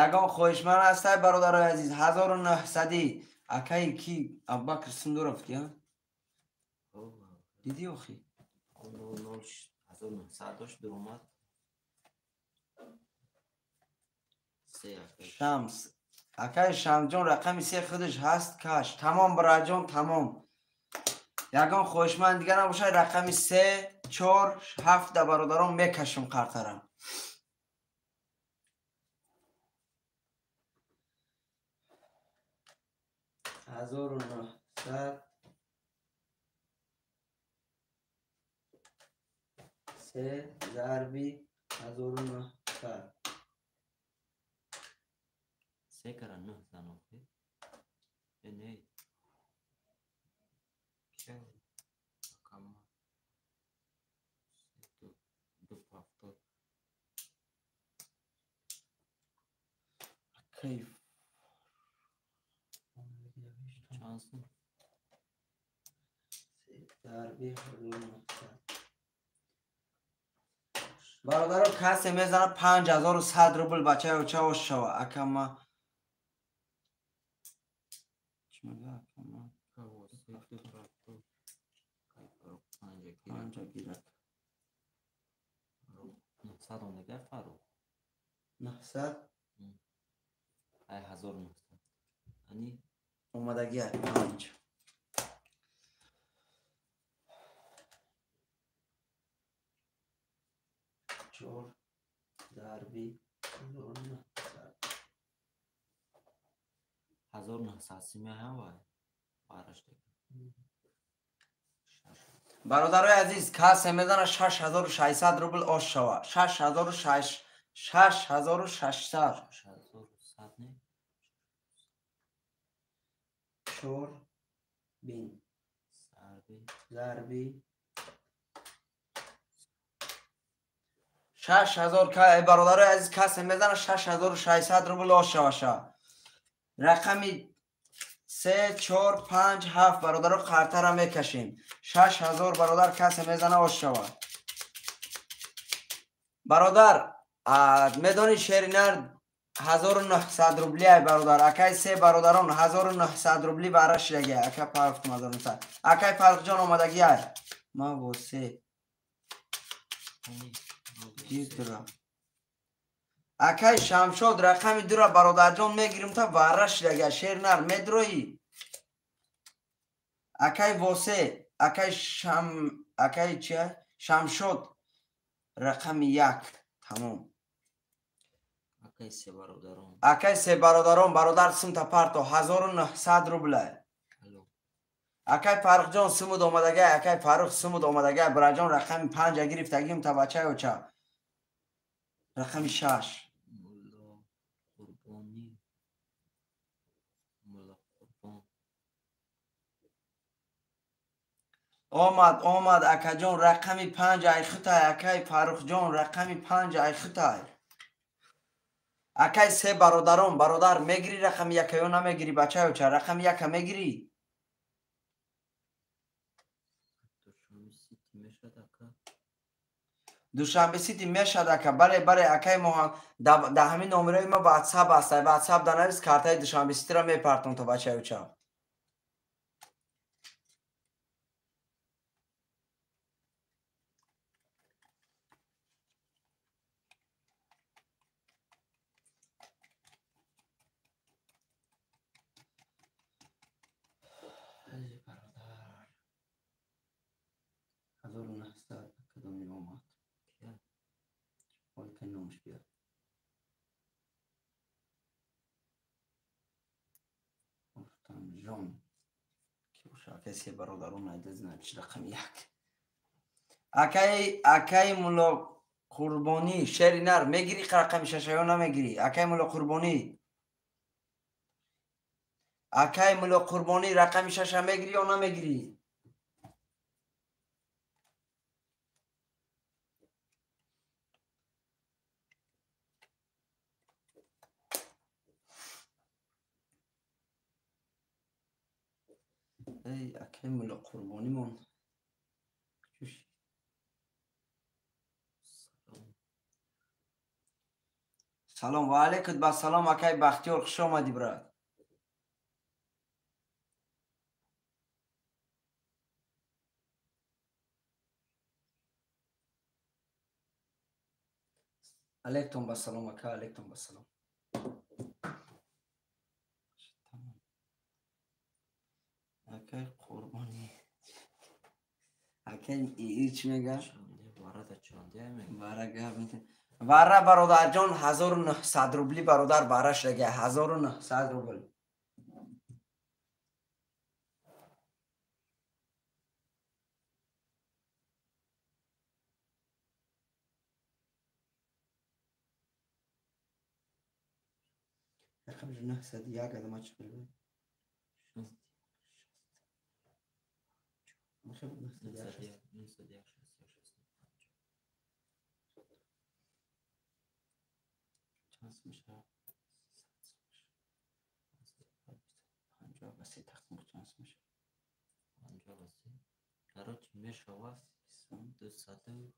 Ягон хоҳишманд ҳастай бародарои азиз? 1900. Акай ки Абубакр Синдуров дия? Дидӣ охи? 1900 дошт дуромад. Шамс. Акай Шамсҷон рақами 3 худаш ҳаст каш. Тамом бираҷон, тамом. Ягон хоҳишманд дигар набошад, рақами 3 4 7 да бародарон мекашем қартара. 1900 3 зарби 1900. 3 кара 9 зан охи. Э не. Ча? Рақама 3 2 70. Кайф. Чанд сум? 3 зарби 1900. Бародаро, касе мезана 5100 рубл бачаи оча ош шава. Ака ма чӣ мега, ака ма панҷа гирак. 900 омега Фарух. 900? Ай 1900. Ани омадагия панҷ. Чор зарби 1900. 1900 симе ҳава. Бараш дега. Бародарои азиз, касе мезана 6600 рубл ош шава. 6600. 6100 не? Чор бин зарби 6000. Бародарои азиз, касе мезана 6600 рубл ош шава. Рақами 3 4 5 7 бародаро қартара мекашем. 6000 бародар касе мезана ош шава. Бародар, медони шеринар 1900 рубли ай бародар. Акай се бародарон 1900 рубли бара шидаги. Ака Фаррух 1900. Акай Фаррухҷон омадаги ай. Ма во се гирдра. Акай Шамшод рақами дура бародарҷон мегирим та вара шидаги. Шеринар медроӣ? Акай восе, акай шам, акай чи? Шамшод рақами 1. Тамом. Акай се бародарон. Акай се бародарон, бародар сумта парто 1900 рубла. Акай Фаррухҷон сумуд омадагай, акай Фаррух сумуд омадагай, бираҷон рақами 5 гирифтагим та бачаи оча. Рақами 6. Мулло Қурбонӣ. Мулло Қурбон. Омад, омад акаҷон рақами 5 ай хутай, акай Фаррухҷон рақами 5 ай хутай. Акай се бародарон, бародар мегирӣ рақами 1 ё намегирӣ бачаи оча? Рақами 1 мегирӣ? Душанбе Сити мешад ака. Бале, бале, акай мо да ҳамин номерои ма WhatsApp аст. WhatsApp да навис, картаи Душанбе Ситиро мепартом то бачаи оча. Бародар 1900 кадоми омад? Ҳолика номаш биёд. Рустамҷон ки боша? Акай се бародарон найда значит рақами 1. Акай, акай Мулло Қурбонӣ шеринар мегирӣ рақами 6 ё намегирӣ? Акай Мулло Қурбонӣ, акай Мулло Қурбонӣ рақами 6 мегирӣ ё намегирӣ? Эй, акай Мулло Қурбонимон. Салом ва алайкум ба салом акай Бахтиёр, хуш омадӣ брат. Алейкум ба салом ака, алейкум ба салом. Акай Қурбонӣ. Акай чӣ мега? Вара гап мезанад. Вара бародарҷон 1900 рубли бародар вара шудага 1900 рубл. Рақами 901 адама чӣ билб? 901. Чанд мешавад? 53 тақсим ба чанд мешавад? 53. Короче, мешавад 237.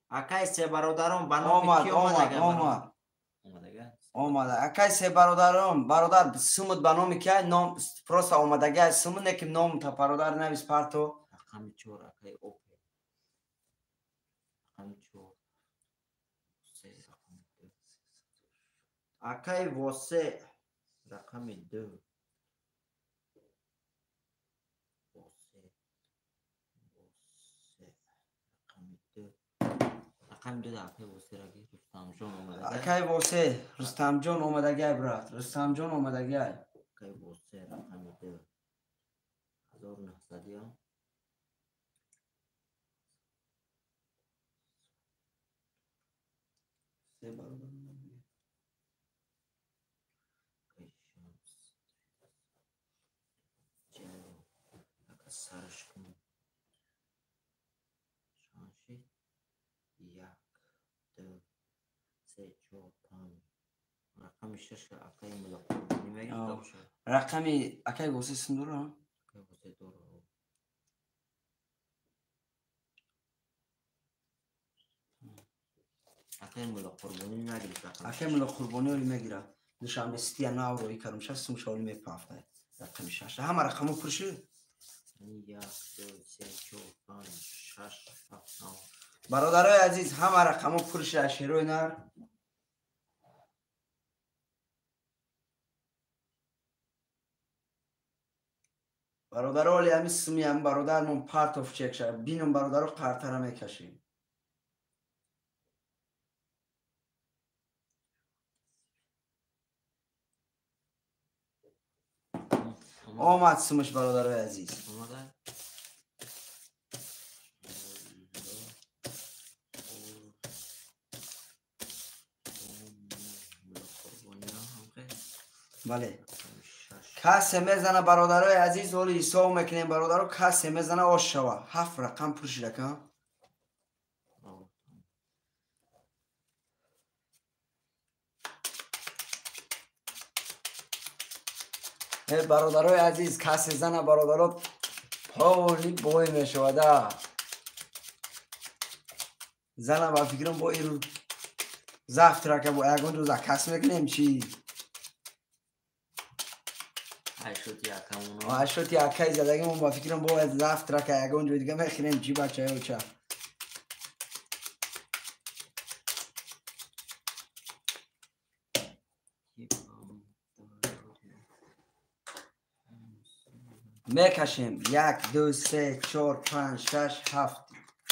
Акай се бародарон ба номи ки омад? Омада. Акай се бародарон, бародар сумут ба номи ки ном просто омадага сумут не ки ном та бародар навис парто. Рақами 4 акай опе. Рақами 4. 3 рақами 2. Акай восе рақами 2. Восе. Восе рақами 2. Рақами 2 акай восе раги Рустамҷон омадага. Акай восе Рустамҷон омадага брат. Рустамҷон омадага. Акай восе рақами 2. 1900. Се бародар. Сараш кун. Шанши 1 2 3 4 5. Рақами 6 акай Мулоқурбонӣ мегирад. Рақами акай восе сум дора? Акай восе дора. Акай Мулоқурбонӣ мегирад. Акай Мулоқурбонӣ мегирад. Душанбе сития нав рои карум 6 сум шоли мепафта. Рақами 6. Ҳама рақамо пур шуд? 1 2 3 4 5 6 7 9. Бародарои азиз, ҳама рақамо пур шуд шерои нар. Бародаро, оли ҳами суми ҳами бародармон партов чек шад. Бинум бародаро қартара мекашем. Омад сумаш бародарои азиз. Омада. Бале. Касе мезана бародарои азиз, ҳоли ҳисоб мекунем бародаро, касе мезана ош шава. 7 рақам пур шуда ка. Бародарои азиз, касе зана бародаро поли бой мешавада. Зана ба фикрам бо иру завтрака бо ягон рӯза кас мекунем чӣ? Ашоти акай задагимон ба фикрам бо завтрака ягон ҷой дига мехӯрем чӣ бачаёча. Мекашем 1 2 3 4 5 6 7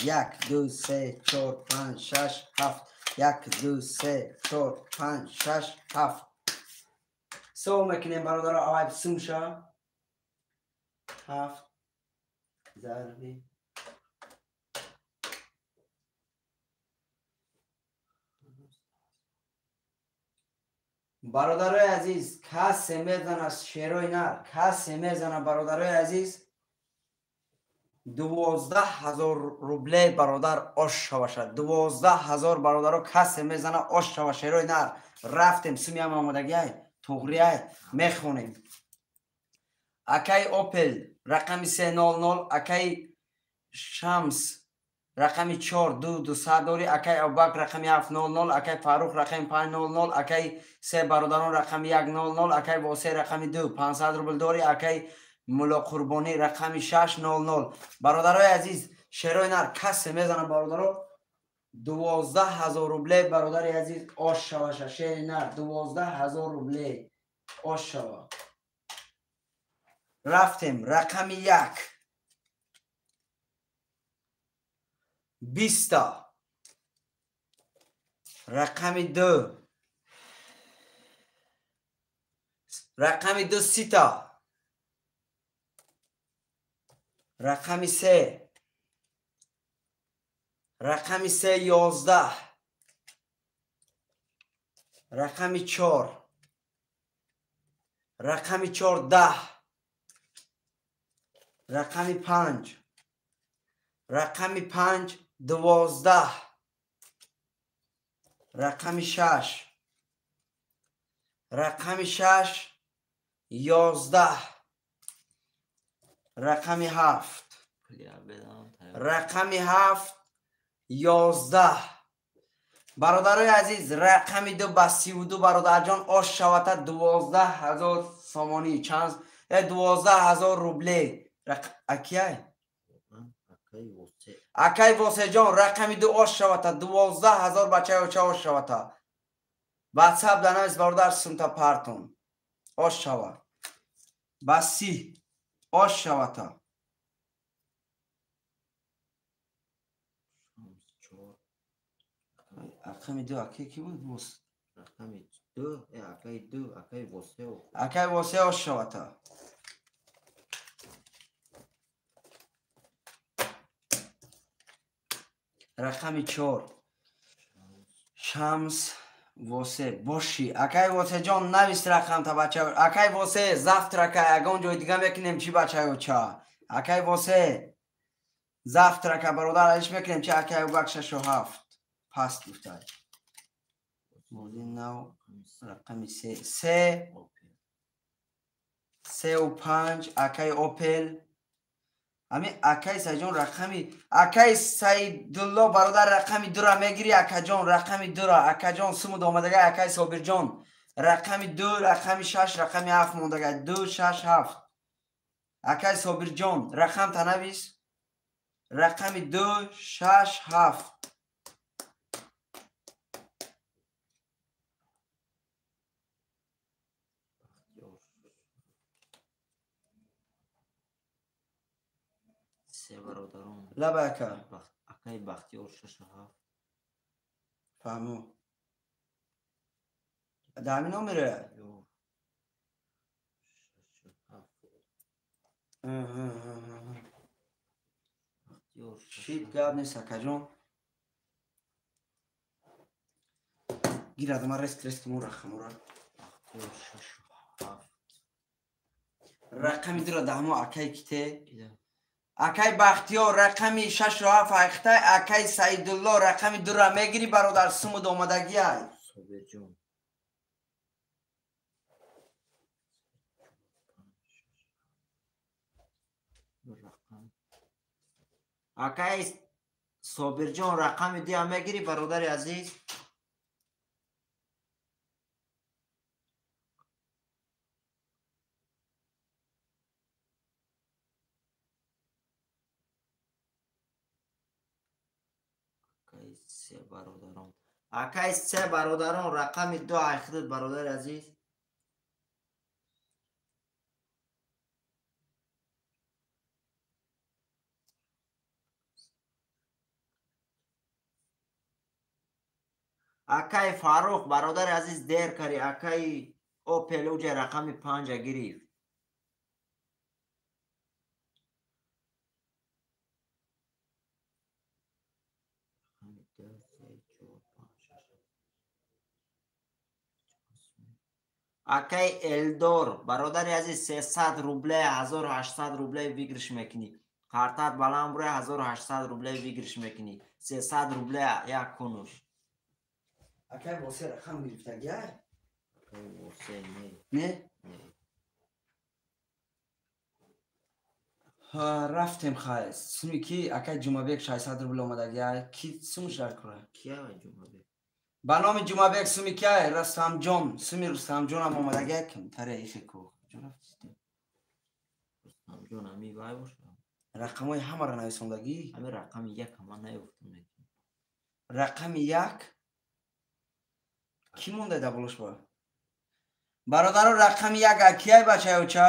1 2 3 4 5 6 7 1 2 3 4 5 6 7. Ҳисоб мекунем бародаро, аввал сумша 7 зарби бародарои азиз, касе мезана шерои нар, касе мезана бародарои азиз 12 000 рубле бародар ош шавашад. 12 000 бародаро касе мезана ош шава шерои нар. Рафтем сумиам омодагиай туғриай мехонем. Акай Опел рақами 300, акай Шамс рақами 4 2 200 дори, акай Абубакр рақами 700, акай Фаррух рақами 500, акай се бародарон рақами 100, акай Восе рақами 2 500 рубл дори, акай Мулоқурбонӣ рақами 600. Бародарои азиз, шерои нар касе мезана бародаро 12 000 рубле бародари азиз ош шаваша. Шери нар 12 000 рубле ош шава. Рафтем рақами 1 20, рақами 2 рақами 2 30, рақами 3 рақами 3 11, рақами 4 рақами 4 10, рақами 5 Рақами 5 12. Рақами 6. Рақами 6 11. Рақами 7. Рақами 7 11. Бародарои азиз, рақами 2 ба 32 бародарҷон ош шавата 12 000 сомонӣ. Чанд? 12 000 рубле. Акияй? Акай Восеҷон, рақами 2 ош шавата 12 000 бачаёча ош шавата. Ватсап данавис бародар сумта партон. Ош шава. Ба 30 ош шавата. Рақами 2 акай ки буд? Бос. Рақами 2, акай 2, акай Восе. Акай Восе ош шавата. Рақами 4. Шамс Восе боши. Акай Восеҷон навис рақамта бача. Акай Восе завтра акай ягон ҷои дига мекунем чи бачаёча. Акай Восе завтра ака бародар алиш мекунем чи акай Убак 6 7. Паст гуфтай. Бози нав рақами 3 3 3 5 акай Опел. Ами акай Саидҷон рақами акай Саидулло бародар рақами 2-ра мегири акаҷон рақами 2-ра акаҷон сумуд омадагай акай Собирҷон рақами 2 рақами 6 рақами 7 мондагай 2 6 7 акай Собирҷон рақам танавис рақами 2 6 7. Лаба ака. Акай Бахтиёр 6 7. Фаҳму. Да ҳамин номере? Шит гап нест акаҷон. Гирад ма рест рест мо рақамора. Рақами 2-ра даҳмо акай ките. Акай Бахтиёр рақами 6 7 айхтай акай Саидулло рақами 2-ра мегири бародар сумуд омадагиай. Собирҷон. Акай Собирҷон рақами 2 мегири бародари азиз. Акай се бародарон рақами 2 айхидат бародари азиз. Акай Фарух бародари азиз дер кари акай Опел уҷа рақами 5 гирифт. Акай Элдор бародари азиз 300 рубле 1800 рубле выигрыш мекунӣ. Картат баланд буре 1800 рубле выигрыш мекунӣ. 300 рубле як кунуш. Акай Восе рақам гирифтагиай? Акай Восе не. Не? Рафтем хай. Суми ки акай Ҷумабек 600 рубл омадагиай. Ки сумуш дар кура? Кия Ҷумабек? Ба номи Ҷумабек суми киай? Рустамҷон. Суми Рустамҷонам омадагиай. Камтаре ихе ку. Рустамҷон ами вай боша. Рақамҳои ҳамаро нависондагӣ? Ами рақами 1 ма наёфтам. Рақами 1 ки монда дар болош ба? Бародаро рақами 1 кияй бачаёча?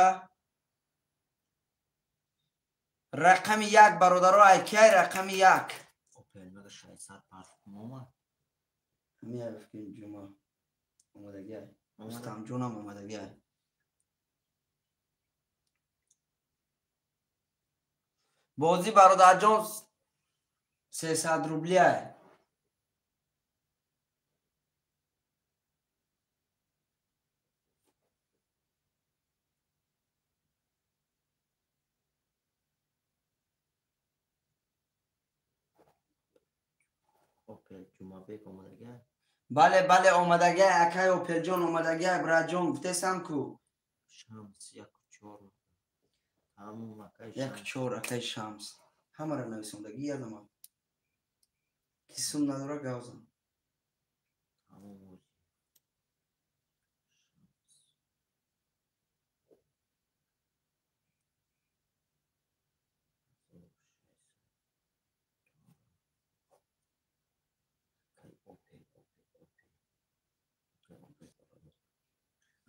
Рақами 1 бародаро кияй рақами 1? Опел мага 600 парфюм омад. Меяфкин Ҷума омадагиай. Рустамҷонам омадагиай. Бозӣ бародарҷон 300 рублиай. Опел Ҷумабек омадагиай? Бале, бале, омадагиай, акай Опелҷон омадагиай, братҷон, гуфтесам ку. Шамс 1-4. Тамом, акай 1-4, акай Шамс. Ҳамаро нависондагӣ ядама. Ки сум надора гавзам. Тамом.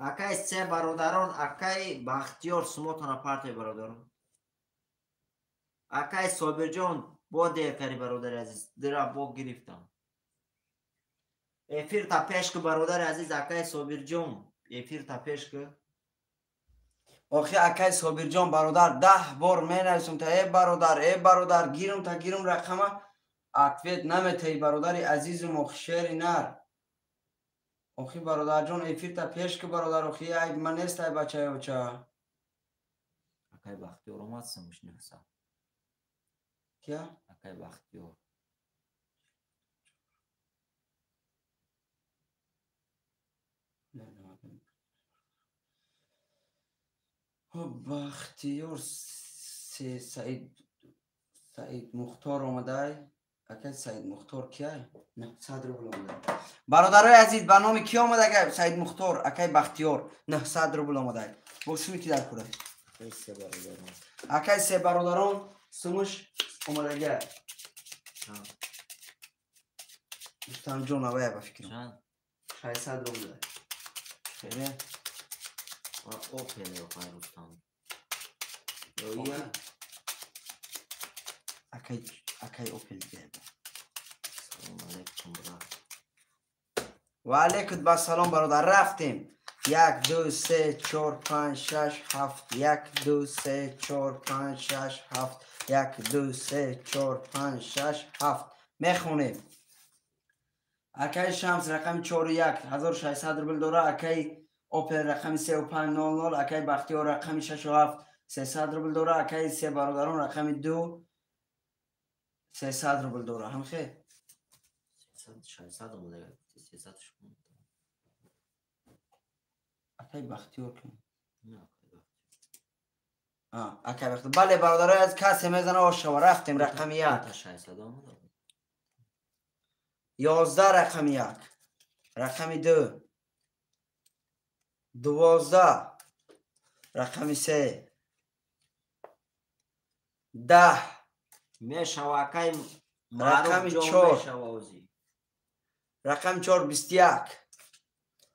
Акай се бародарон, акай Бахтиёр сумотона партия бародарон. Акай Собирҷон бо дер кари бародари азиз, дира бо гирифтам. Эфир та пеш ку бародари азиз, акай Собирҷон, эфир та пеш ку. Охи акай Собирҷон бародар, 10 бор менависум та э бародар, гирум та гирум рақама ответ наметаи бародари азизум, охи шери нар. Охи бародарҷон, эфирта пеш ки бародар, охи айб ман нест, ай бачаи оча. Акай Бахтиёр омад сумш 900. Кия? Акай Бахтиёр. Бахтиёр се Саид Мухтор омадай. Акай Саид Мухтор кияй? 900 рубл омадай. Бародарои азиз, ба номи ки омадагай? Саид Мухтор, акай Бахтиёр 900 рубл омадай. Бо суми ки дар курай? Акай се бародарон сумуш омадагай. Рустамҷон авая ба фикрам. 600 рубл. Хеле? Опел акай Рустам. Ё Акай Опел дига. Салом алейкум, брат. Ва алейкум басалом бародар, рафтем. 1 2 3 4 5 6 7 1 2 3 4 5 6 7 1 2 3 4 5 6 7 мехонем. Акай Шамс рақами 4 1 1600 рубл дора, акай Опел рақами 3 5 0 0, акай Бахтиёр рақами 6 7 300 рубл дора, акай се бародарон рақами 2 300 рубл дора. Ҳамхе? 600 омада, 300 шуд. Акай Бахтиёр ки? Акай Бахтиёр. Бале бародарои аз касе мезана ошава, рафтем рақами 1. 600 омада. 11 рақами 1. Рақами 2. 12 рақами 3. 10 мешава акай рақами 4. Рақами 4 21.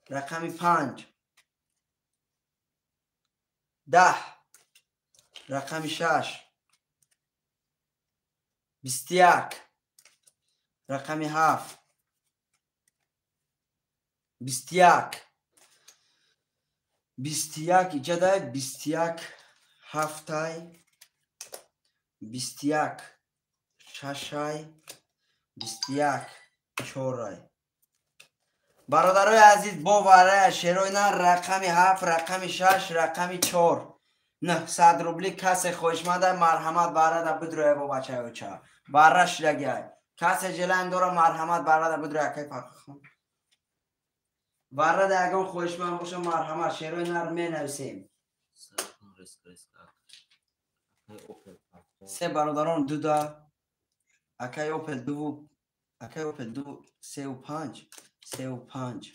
Рақами 5 10. Рақами 6 21. Рақами 7 21. 21 иҷадай 21 7 21 6 21 4. Бародарои азиз, бо варая шерои на рақами 7, рақами 6, рақами 4 900 рубли касе хоҳишманда марҳамат барада бидроя бо бачаи оча. Барра шидагиай. Касе желаем дора марҳамат барада бидроя акай Фарххон. Баррада ягон хоҳишманд боша марҳамат шерои нар менависем. Се бародарон дуда, акай Опел 2, акай Опел 2 3 5 3 5.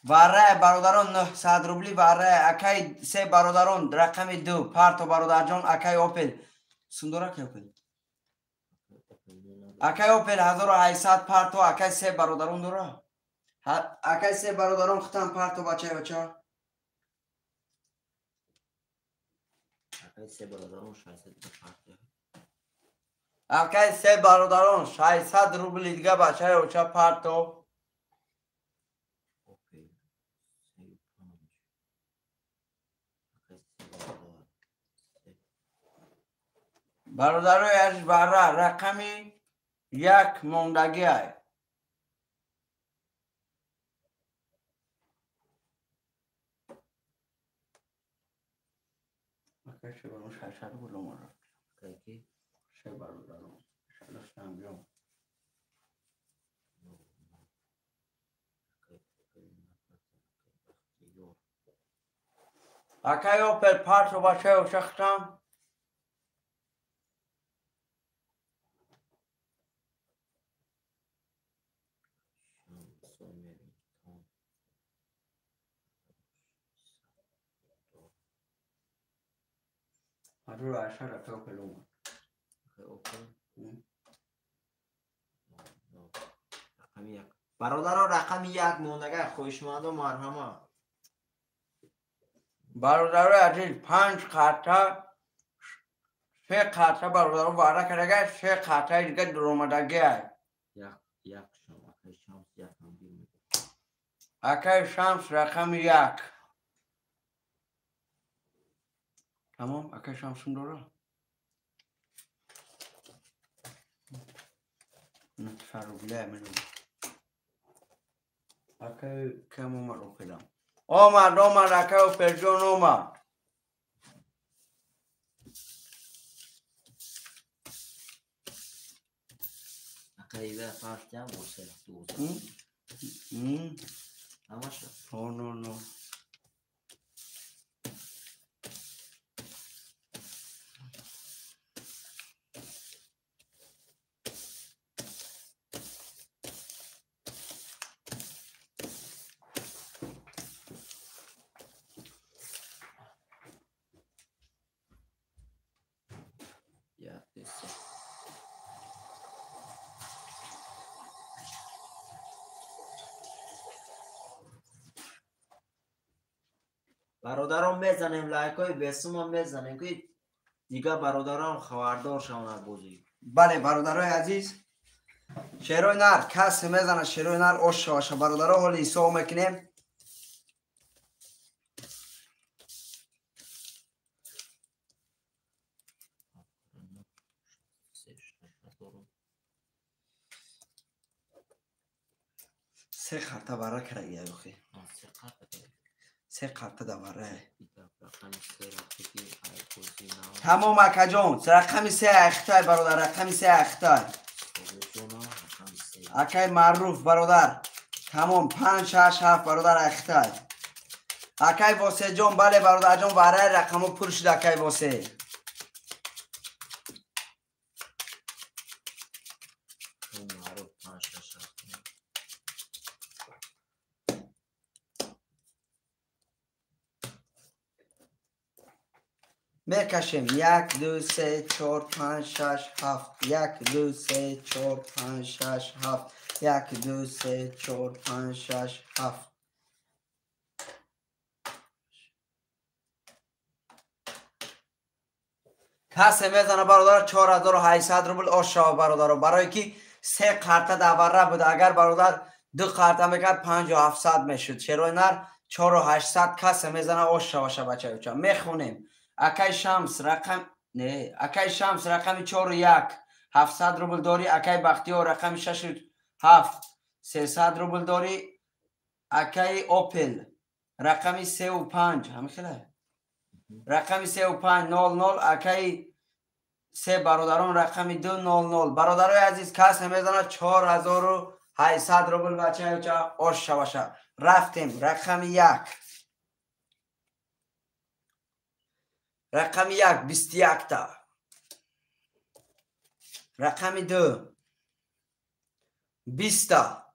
Варрая бародарон 900 рубли варрая акай се бародарон рақами 2 парто бародарҷон акай Опел. Сундора акай Опел. Акай Опел 1800 парто акай се бародарон дора. Акай се бародарон хутан парто бачаи оча. Акай се бародарон 600 парто. Акай се бародарон 600 рубли дига бачаи оча парто. Бародарои азиз, бара рақами 1 мондагиай. Акай се бародарон 600 рубл омада. Се бародарон 600. Акай Опел парту бачаё шахтам. Адура ашара Опел омад. Рақами як. Бародаро рақами як мондага хоҳишмандо марҳамат. Бародарои азиз, 5 қарта, 3 қарта бародаро ваъда кардага, 3 қартаи дига дуромадагиай. Як шам, акай Шамс якам бимед. Акай Шамс рақами 1. Тамом, акай Шамсум дора? Нутфа рубля менам. Акай кам омад Опелам. Омад, омад, акай Опелҷон омад. Акай ва партиям боса 12. Ҳамаша? Но, но. Бародарон мезанем лайкҳои бесума мезанем ки дигар бародарон хабардор шаванд аз бозӣ. Бале, бародарои азиз, шерои нар касе мезанад, шерои нар ош шаваша. Бародаро, ҳоли ҳисоб мекунем. Се қарта бара карагия охи. Се қарта давара. Тамом акаҷон, рақами 3 ахтай бародар, рақами 3 ахтай. Акай Маъруф бародар. Тамом 5 6 7 бародар ахтай. Акай Восеҷон, бале бародарҷон, вараи рақамо пур шуд акай Восе. Мекашем 1 2 3 4 5 6 7 1 2 3 4 5 6 7 1 2 3 4 5 6 7. Касе мезана бародар 4800 рубл ош шава бародаро, барое ки 3 қарта давара буд. Агар бародар 2 қарта мекард 5700 мешуд. Шерои нар 4800 касе мезана ош шаваша бачаюча. Мехонем. Акай Шамс рақам не, акай Шамс рақами 4 1 700 рубл дорӣ. Акай Бахтиёр рақами 6 7 300 рубл дорӣ. Акай Опел рақами 3 5 ҳамин хела рақами 3 5 0 0. Акай се бародарон рақами 2 0 0. Бародарои азиз, кас мезанад 4800 рубл бачаюча ош шаваша. Рафтем рақами 1. Рақами 1 21 та. Рақами 2 20 та.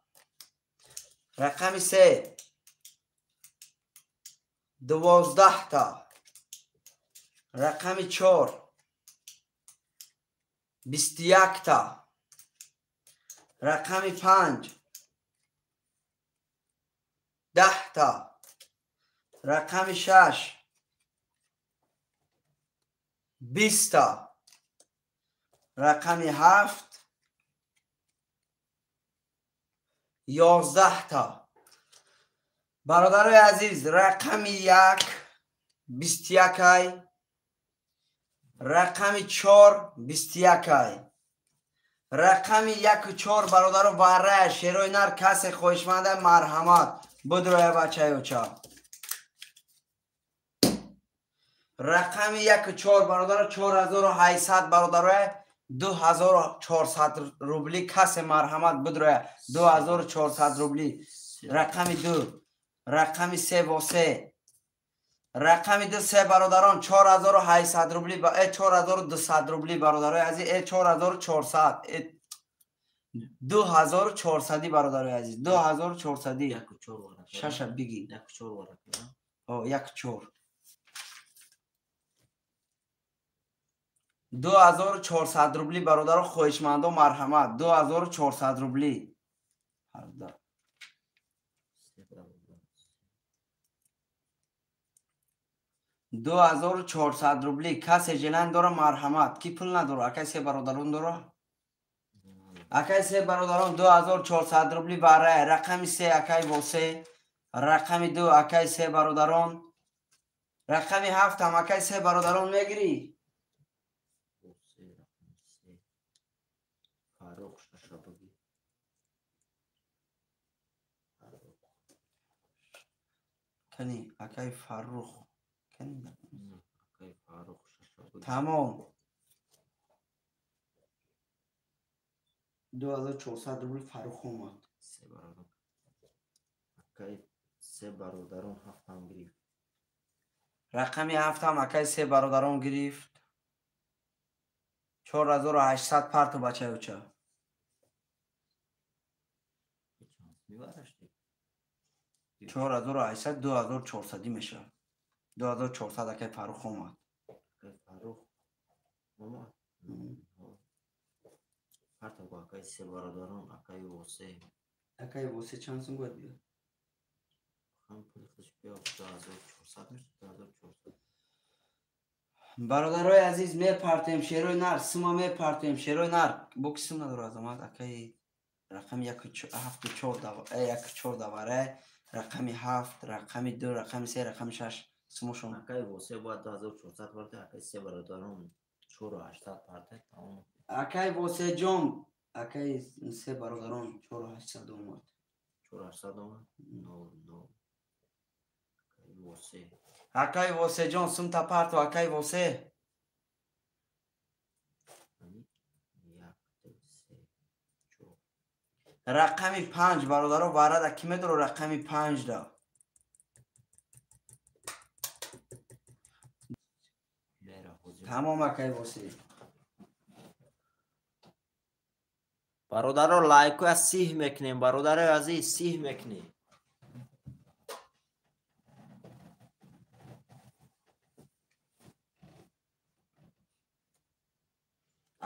Рақами 3 12 та. Рақами 4 21 та. Рақами 5 10 та. Рақами 6 20 та. Рақами 7 11 та. Бародарои азиз, рақами 1 21, рақами 4 21, рақами 1 4 бародаро варая шерои нар касе хоҳишманда марҳамат будроя бачаёча. Рақами 1 4 бародаро 4800 бародароя 2400 рубли касе марҳамат будроя 2400 рубли. Рақами 2, рақами 3 во 3, Рақами ду се бародарон 4800 рубли, 4200 рубли бародарои азиз, 4400, 2400 бародарои азиз, 2400. Шаша биги. 1-4. 2400 рубли бародаро, хоҳишмандо марҳамат, 2400 рубли. 2400 рубли. Касе желан дора марҳамат. Ки пул надора? Акай се бародарон дора? Акай се бародарон 2400 рубли барай. Рақами се акай восе, рақами ду акай се бародарон, рақами ҳафтам акай се бародарон мегирӣ. Кани акай Фаррух. Тамом. 2400 рубли Фаррух омад. Се бародарон ҳафтам гирифт. Рақами ҳафтам акай се бародарон гирифт. 4800 парту бачаюча. 4800 2400 мешавад. 2400 акай Фаррух омад. Фаррух омад. Парту акай се бародарон, акай восе. Акай восе чанд сум бояд биёд? Ҳам пули худаш биёд 2400 мешавад, 2400. Бародарои азиз, мепартем шерои нар, сума мепартем шерои нар. Бо ки сум надора азамат, акай рақами 1 7 4 дава, 1 4 давара, рақами 7, рақами 2, рақами 3, рақами 6 сумошон. Акай восе бояд 2400 парте, акай се бародарон 4800 парте, тамом. Акай восе ҷон, акай се бародарон 4800 омад. 4800 омад? 0 0. Акай восе. Акай восе ҷон, сумта парту акай восе. 1 2 3 4. Рақами 5 бародаро варада ки медоро рақами 5 да. Тамом акай восе. Бародаро лайкоя сиҳ мекунем, бародарои азиз сиҳ мекунем.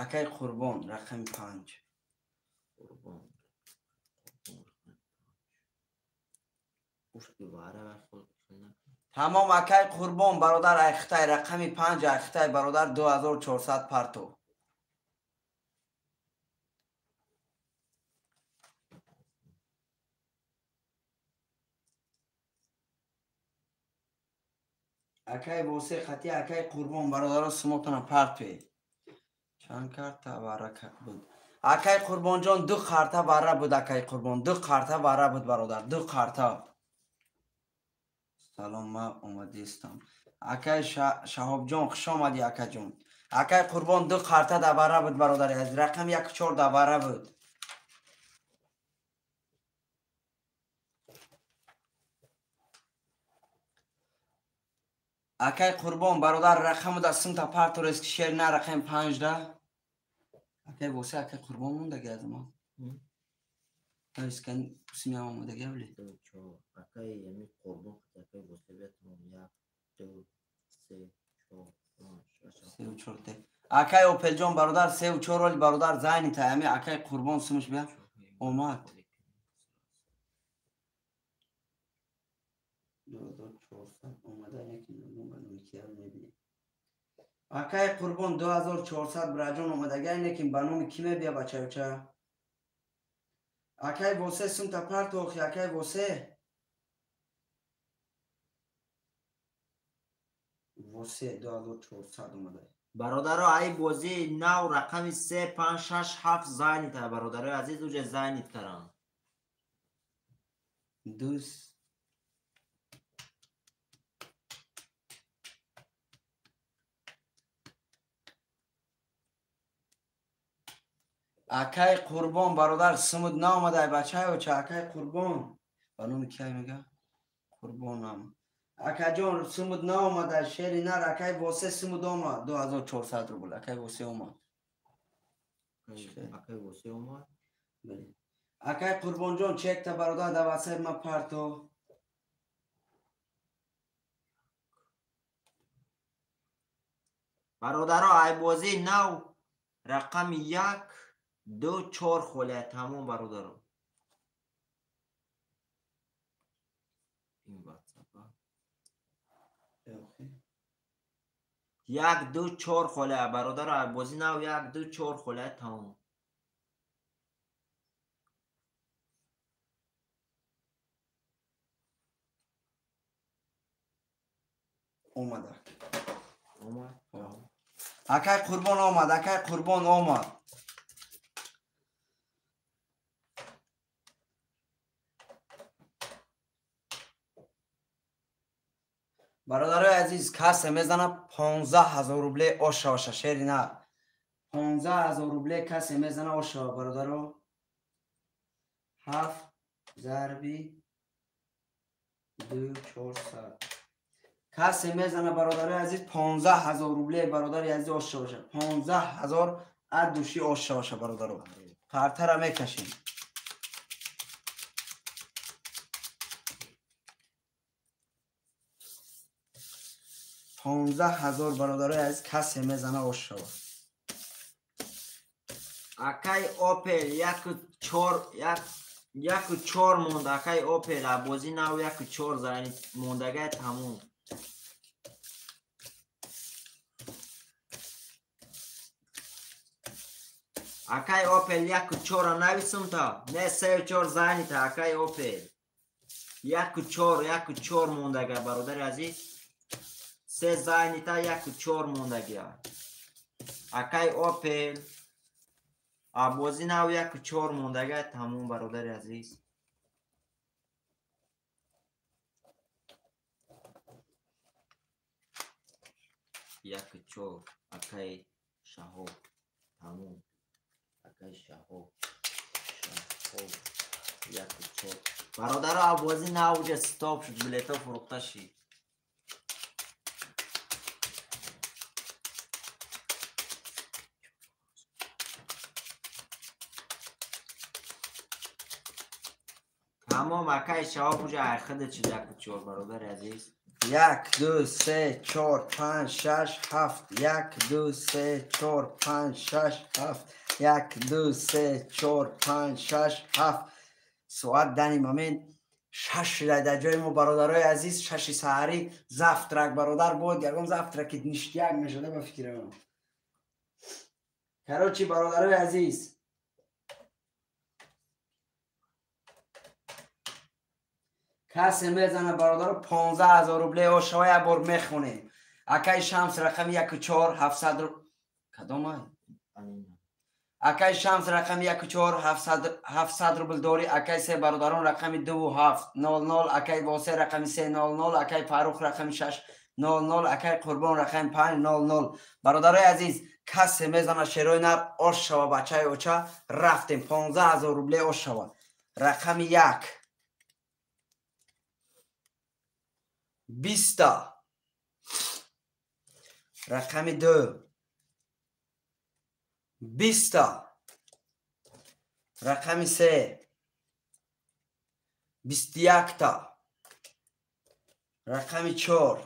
Акай Қурбон рақами 5. Қурбон. Тамом акай Қурбон бародар айхтай рақами 5 айхтай бародар 2400 парту. Акай восе хати акай Қурбон бародаро сумотона партуе. Чанд карта вара буд? Акай Қурбонҷон ду карта вара буд, акай Қурбон ду карта вара буд бародар, ду карта. Салом, ман омадистам. Акай Шаҳобҷон хуш омадӣ акаҷон. Акай Қурбон ду карта давара буд бародари азиз, рақами 1 4 давара буд. Акай Қурбон бародар рақаму да сумта партурес ки шер на рақами 5 да. Акай восе акай Қурбон мондаги аз мо. Искан симям омадаги авли. 2 4. Акай ями Қурбон акай восе бият тамом 1 2 3 4 5 6 3 4 те. Акай Опелҷон бародар 3 4 рол бародар зайни та ями акай Қурбон сумш бия омад. 2400 омада яки мебинем. Акай Қурбон 2400 бираҷон омадагай, лекин ба номи ки мебия бачаюча? Акай восе сумта парту охи, акай восе. Восе 2400 омада. Бародаро, ай бозии нав рақами 3 5 6 7 занит, бародарои азиз, уже занит карам. Дус акай Қурбон бародар сумуд наомадай бачаюча, акай Қурбон ба номи киай мега? Қурбонам. Акаҷон, сумуд наомада, шери нар, акай Восе сумуд омад, 2400 рубл, акай Восе омад. Акай Восе омад? Бале. Акай Қурбонҷон, чекта бародар дар ватсап ма парто. Бародаро, айбозии нав рақами 1, 2, 4 холия тамом бародаро. Ин ватсап. 1, 2, 4 холия бародаро, айбозии нав 1, 2, 4 холия тамом. Омада. Омад? Акай Қурбон омад, акай Қурбон омад. Бародарои азиз, касе мезана 15 000 рубле ошаваша, шери нар. 15 000 рубле касе мезана ошава, бародаро. 7 зарби 2 400. Касе мезана, бародарои азиз, 15 000 рубле, бародари азиз, ошаваша. 15 000 аз души ошаваша, бародаро. Картара мекашем. 15 000, бародарои азиз, касе мезана ошава. Акай Опел 1-4 монд, акай Опел, бозӣ нав 1-4 зани мондагай тамом. Акай Опел 1-4 нависум та, не 3-4 занита, акай Опел. 1-4, 1-4 мондагай, бародари азиз. 3 занита, 1-4 мондагай. Акай Опел бозӣ нав 1-4 мондагай тамом, бародари азиз. 1-4, акай Шаҳоб тамом. Акай Шаҳоб, Шаҳоб 1-4. Бародаро, бозӣ нав уҷа стоп шуд, билето фурӯхта шид. Тамом, акай Шаҳоб уҷа айхида шуд 1-4, бародари азиз. 1, 2, 3, 4, 5, 6, 7. 1, 2, 3, 4, 5, 6, 7. 1, 2, 3, 4, 5, 6, 7. Соат дани момент 6 шуда дар ҷои мо, бародарои азиз, 6 саҳарӣ завтрак, бародар, буд ягон завтраки ништяк мешуда ба фикрам. Короче, бародарои азиз, касе мезана, бародаро, 15 000 рубле ошава, як бор мехонем. Акай Шамс рақами 1-4 700 рубл. Кадом ай? Акай Шамс рақами 1-4 700 рубл дорӣ. Акай се бародарон рақами 2 7 0 0. Акай Восе рақами 3 0 0. Акай Фарух рақами 6 0 0. Акай Қурбон рақами 5 0 0. Бародарои азиз, касе мезана, шерои нар ошава, бачаи оча, рафтем, 15 000 рубле ошава. Рақами 1 20та, рақами 2 20та, рақами 3 21та, рақами 4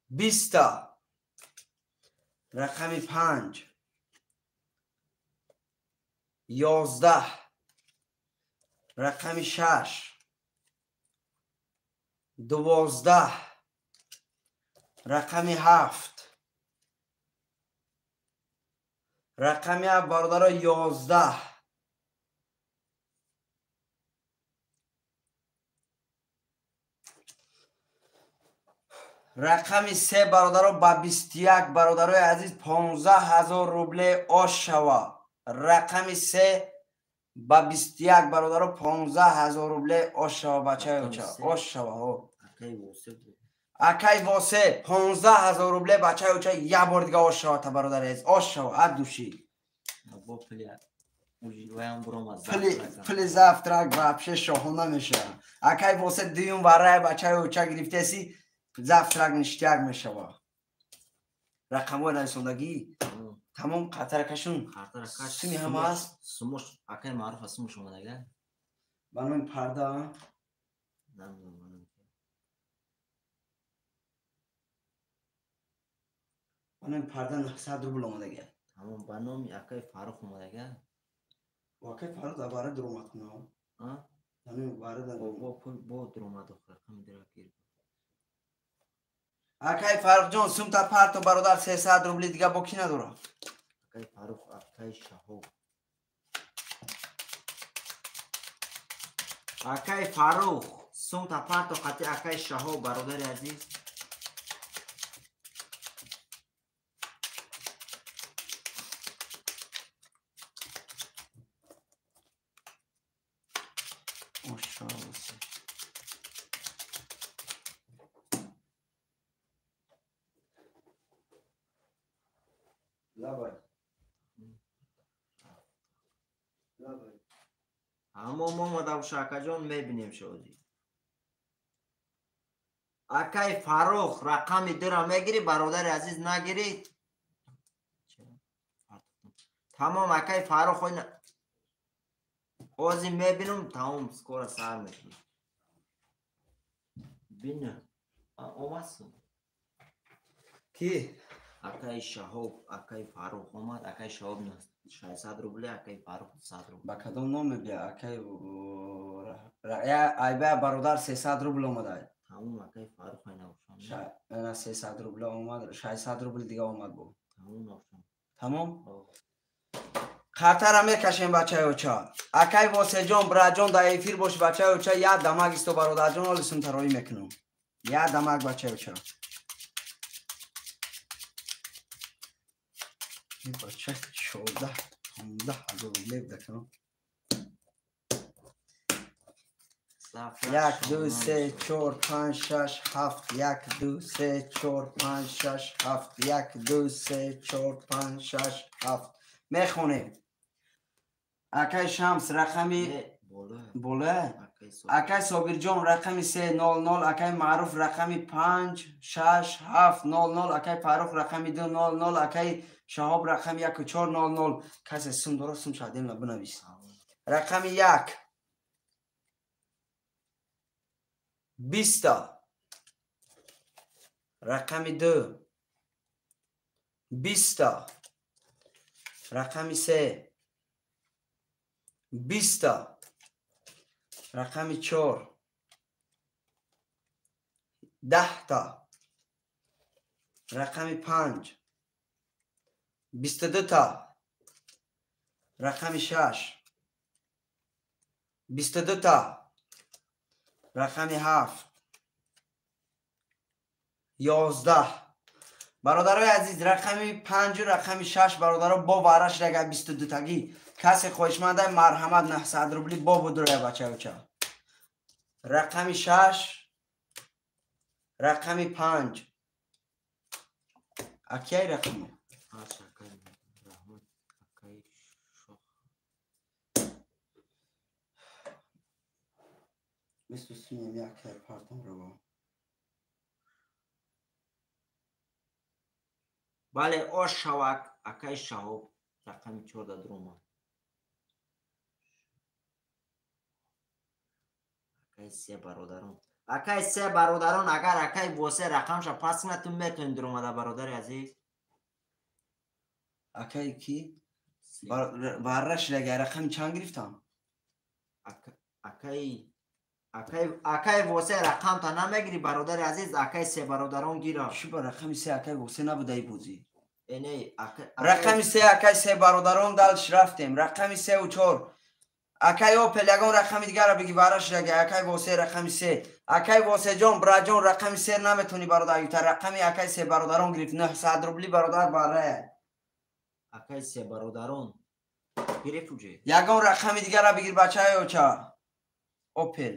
20та, рақами 5 11, рақами 6 12, рақами 7, рақами 7, бародаро, 11, рақами 3, бародаро, ба 21, бародарои азиз, 15 000 рубле ош шава. Рақами 3 ба 21, бародаро, 15 000 рубле ош шава, бачаи оча, ош шава. Акай Восе 15 000 рубле, бачаи оча, як бор дига ош шава та, бародари азиз, ош шава от души. Пули завтрак вообще шоҳона мешава. Акай восе дуюм варай бачаи оча гирифтеси, завтрак ништяк мешава. Рақамҳои нависондагӣ тамом қатаракашун. Суми ҳама аст. Сумош акай маъруф аст, сумош омадага. Ба номи парда. Ба номи парда 900 рубл омадага. Тамом, ба номи акай Фаррух омадага. Акай Фаррух дар бара дуромад кунам. Ба номи бара дар бо дуромад рақами дира гирифт. Акай Фаррухҷон, сумта парто бародар, 300 рубли дига бо ки надора? Акай Фаррух, акай Шаҳоб. Акай Фаррух, сумта парто қати акай Шаҳоб, бародари азиз. Ҳамон омадам шакаҷон, мебинем шоди. Акай Фаррух, рақами дура мегирӣ, бародари азиз, нагирӣ. Тамом, акай Фаррух, ҳозир мебинам, тамом, скоро сар мекунам. Бина, омад сум. Ки? Акай Шаҳоб, акай Фаррух омад, акай Шаҳоб 600 рубли, акай Фаррух 200 рубл. Ба кадом ном мебия? Акай айба бародар 300 рубл омада. Тамом, акай Фаррух айна ошам. 300 рубл омад, 600 рубл дига омад бу. Тамом ошам. Тамом? Хатара мекашем бачаи оча. Акай Восеҷон, браҷон, дар эфир бош бачаи оча, як дамак исто бародарҷон, оли сумтароӣ мекунам. Як дамак бачаи оча. Бача 14 15 ҳазор рубле буда. 1 2 3 4 5 6 7 1 2 3 4 5 6 7 1 2 3 4 5 6 7 мехонем. Акай Шамс рақами бола, акай Собирҷон рақами 300, акай Маъруф рақами 5 6 7 00, акай Фаррух рақами 2 00, акай Шаҳоб рақами 1 4 00. Касе сум дора, сум шадемла бинавис. Рақами 1 20, рақами 2 20, рақами 3 20, рақами 4 10, рақами 5 22, рақами 6 22, рақами 7 11. Бародарои азиз, рақами 5 рақами 6 бародаро бо вараш рага 22 тагӣ. Касе хоҳишманда марҳамат 900 рубли бо будурая бачаюча. Рақами 6 рақами 5. Акияй рақами? Бисту синем якай партом ро. Бале, ош шавак, акай Шаҳоб рақами 4 да дуромад. Акай се бародарон. Акай се бародарон, агар акай Восе рақамша пас кунад, ту метавонӣ дуромада, бародари азиз. Акай ки? Барра шидага рақами чанд гирифтам? Акай Восе рақамта намегирӣ, бародари азиз, акай се бародарон гира. Чӣ ба рақами се акай Восе набудаи бозӣ? Рақами се акай се бародарон далш рафтем. Рақами 3 ва 4. Акай Опел ягон рақами дигарро биги вара шидага. Акай Восе рақами 3. Акай Восеҷон, браҷон, рақами 3 наметавонӣ бародар гирифта. Рақами акай се бародарон гирифт. 900 рубли бародар барая. Акай се бародарон гирифт уже. Ягон рақами дигарро бигир бачаи оча. Опел.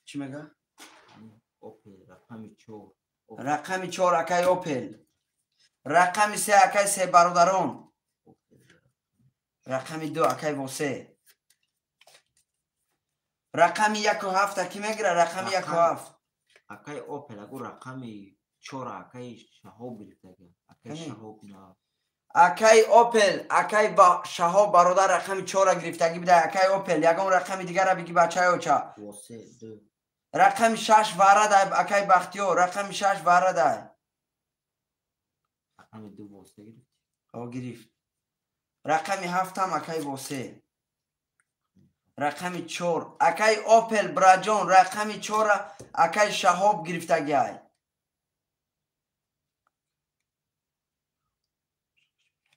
Чӣ мега? Опел рақами 4. Рақами 4 акай Опел. Рақами 3 акай се бародарон. Рақами 2 акай Восе. Рақами 1 ва 7 ки мегира? Рақами 1 ва 7. Акай Опел, агу рақами 4 акай Шаҳоб гирифтага. Акай Шаҳоб на. Акай Опел, акай Шаҳоб бародар рақами 4 гирифтагӣ бида. Акай Опел, ягон рақами дигара биги, бачаи оча. Восе 2. Рақами 6 варадай, акай Бахтиёр, рақами 6 варадай. Рақами 2 Восе гирифт. О, гирифт. Рақами 7-ам акай Восе. Рақами 4 акай Опел браҷон, рақами 4 акай Шаҳоб гирифтагиай.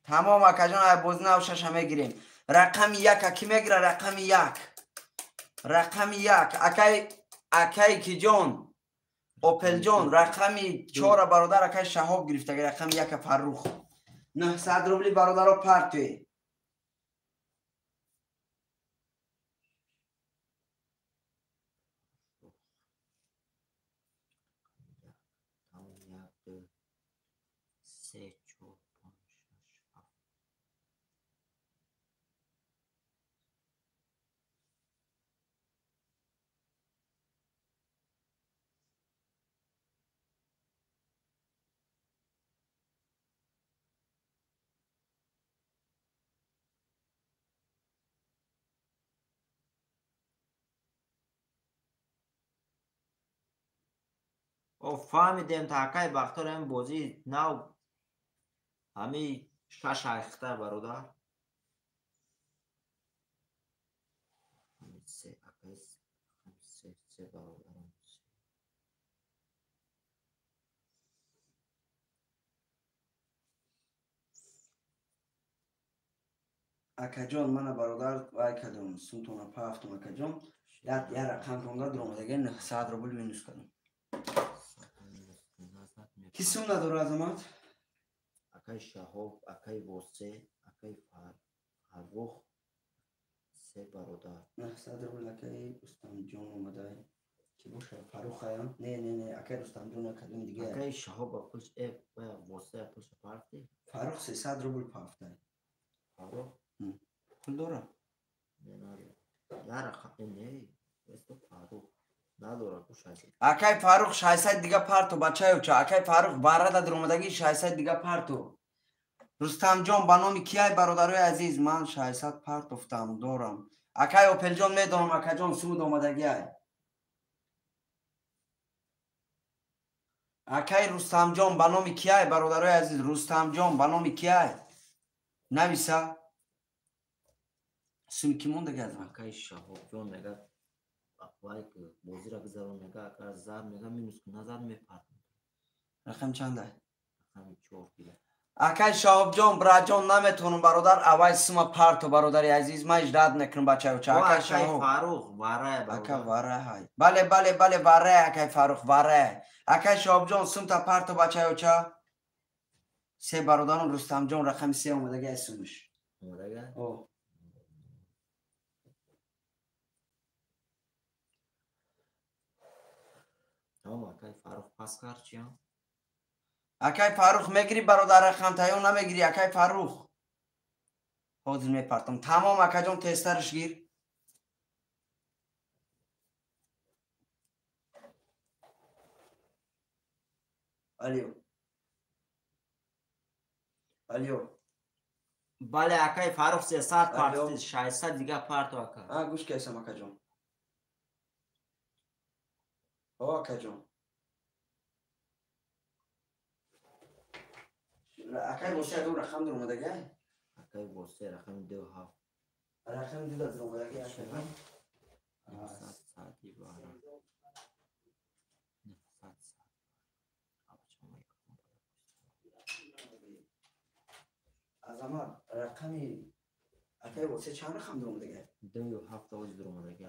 Тамом, акаҷон, ай бози нав шаша мегирем. Рақами 1 ки мегира? Рақами 1, рақами 1 акай киҷон, Опелҷон, рақами 4 бародар акай Шаҳоб гирифтаги, рақами 1 Фаррух. 900 рубли бародаро партуе. Тамом, 1, 2, 3, 4, 5, 6, 7. О, фаҳмидем, та акай Бахтор ҳамин бозии нав ҳами шаш айхта бародар. Рақами се, акай, рақами се, се бародарам. Се. Акаҷон, мана бародар, вай кардам, сумтона пафтум, акаҷон, як рақам ронда дуромадаги, 900 рубл минус кардам. Ки сум надора, Азамат? Акай Шаҳоб, акай Восе, акай Фаррух, се бародар. 900 рубл акай Рустамҷон омадай. Ки боша, Фаррухая? Не, не, не, акай Рустамҷон кадоми дига. Акай Шаҳоб пулш бая Восе пулша парти. Фаррух 300 рубл пафтай. Фаррух пул дора? Не, надора. Я рақам не, есто Фаррух надора ку 600. Акай Фаррух, 600 дига парту, бачаёча. Акай Фаррух барада дуромадаги, 600 дига парту. Рустамҷон ба номи кияй, бародарои азиз? Ман 600 партофтам, дорам. Акай Опелҷон, медонам, акаҷон, суд омадагиай. Акай Рустамҷон ба номи кияй, бародарои азиз? Рустамҷон ба номи кияй, нависа. Суми ки мондаги аз ман? Акай Шаҳобҷон мега, вай бозира гузарон, мега, агар зад, мега, минус ку назад мепартам. Рақам чандай? Рақами 4 гира. Акай Шаҳобҷон, браҷон, наметавонам, бародар, аввай сума парту, бародари азиз, ман ижрат мекунам, бачаюча. Акай Шаҳоб. Фаррух варая. Ака варай, бале, бале, бале, варай, акай Фаррух варай. Акай Шаҳобҷон, сумта парту, бачаюча. Се бародарон, Рустамҷон рақами 3 омадаги ай сумиш. Омадага. О. Тамом, акай Фаррух пас кард чиям? Акай Фаррух, мегирӣ, бародар, рақамта ё намегирӣ? Акай Фаррух, ҳозир мепартам. Тамом, акаҷон, тезтарш гир. Алё, алё. Бале, акай Фаррух, 300 парту, 600 дига парту, ака. А, гӯш кайсам, акаҷон. О, акаҷон, акай Восе ягон рақам дуромадагиай? Акай Восе рақами 2 7. Рақами 2 дуромадаги, акаҷон. 900 сади бара. 900 сад. Азамат, рақами акай Восе чанд рақам дуромадагиай? 2 7 оз дуромадаги.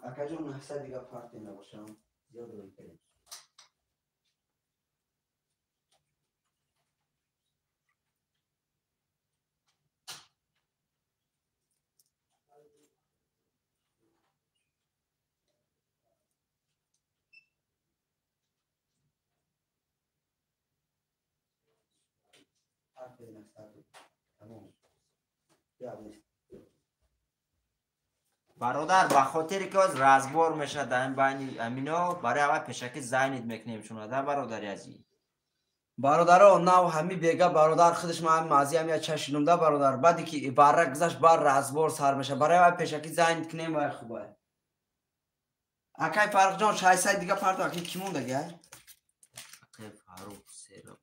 Акаҷон, 900 дига парте набошам, зиёд рӯй кардем. Тамом. Бародар, ба хотире ки оз разбор мешавад дар ин байни амино, барои аввал пешакӣ зайнид мекунем шуна, бародари азиз. Бародаро, нав ҳами бега бародар худаш ман мази ҳами чашинум да бародар. Баъде ки барра гузашт бар разбор сар мешавад. Барои аввал пешакӣ зайнид кунем вай хубай. Акай Фаррухҷон 600 дига парто аки ки мондаги? Акай Фаррух сера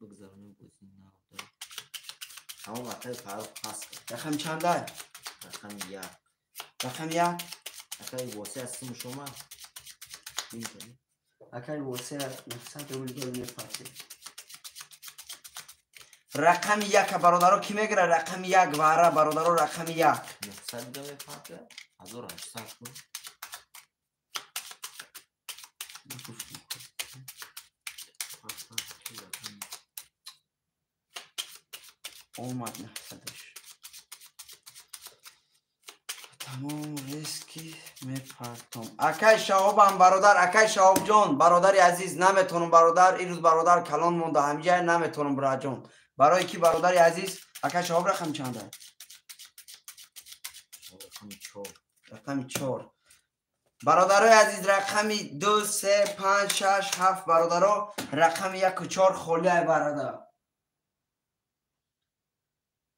бигзаронем бози нав. Тамом акай Фаррух пас. Рақами чандай? Рақами 1. Рақами 1? Акай Восе аз сими шума? Акай Восе 900 рубл дор мепартӣ. Рақами 1 бародаро ки мегира? Рақами 1 вара бародаро рақами 1. 900 дига мепартӣ? 1800 кун. Омад 900-ш. Тамом риски мепартом. Акай Шаҳобам бародар, акай Шаҳобҷон, бародари азиз, наметонам бародар, ирӯз бародар калон монда, ҳамҷая наметонам бираҷон. Барои ки бародари азиз, акай Шаҳоб рақами чанда? Рақами 4. Рақами 4. Бародарои азиз, рақами 2, 3, 5, 6, 7 бародаро, рақами 1 ва 4 холиай бародар.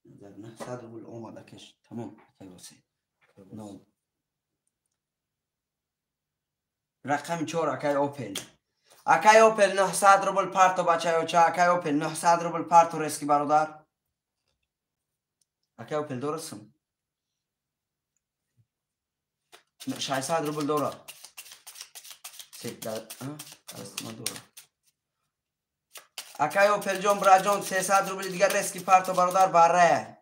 900 рубл омада кеш. Тамом, акай Восе. 0. Рақами 4 акай Опел. Акай Опел 900 рубл парто бачаёча, акай Опел 900 рубл парто рески бародар. Акай Опел дорасм? 600 рубл дора. Дора. Акай Опелҷон браҷон 300 рубли дигар рески парто бародар барая.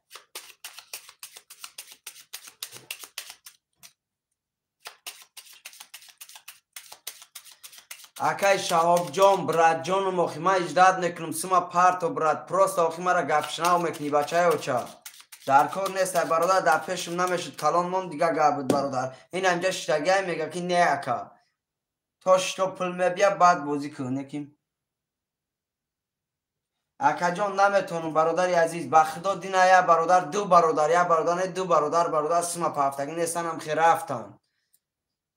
Акай Шаҳобҷон братҷоном охи ман иҷдат мекунам сума парто брат, просто охи мара гапшнав мекунӣ бачаёча. Дар кор нест ай бародар, дар пешам намешуд калон мон дига гап буд бародар. Ин ҳамҷа шиштагиай мега ки не ака. То шито пул мебия баъд бозӣ кун неким. Акаҷон наметонам бародари азиз, ба худо дина я бародар, ду бародар, я бародар не ду бародар, бародар сума пафтагӣ нестан хе рафтан.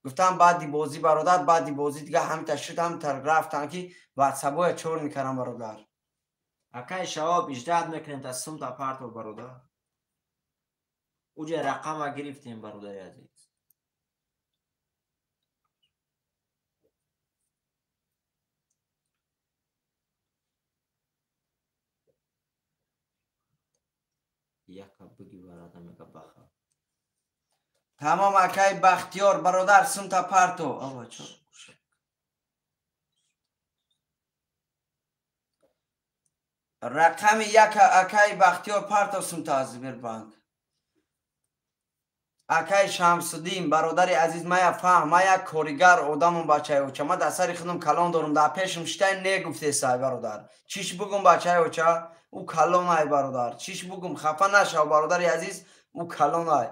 Гуфтам баъди бозӣ бародар, баъди бозӣ дига ҳамта шуд, ҳамта рафтан ки ватсабоя чор мекардам бародар. Акай Шаҳоб иҷдаҳат мекунем та сумта парто бародар. Уҷа рақама гирифтем бародари азиз. Яка биги бародар мега баха. Тамом акай Бахтиёр бародар сумта парто. Ава чор. Рақами 1 акай Бахтиёр парто сумта аз Сбербанк. Акай Шамсуддин бародари азиз, мая фаҳм, мая коригар одамум бачаёча. Ма дар сари худам калон дорум, дар пешам шитай негуфтесай бародар. Чиш бугум бачаёча? Ӯ калон ай бародар. Чиш бугум хафа нашав бародари азиз, ӯ калон ай.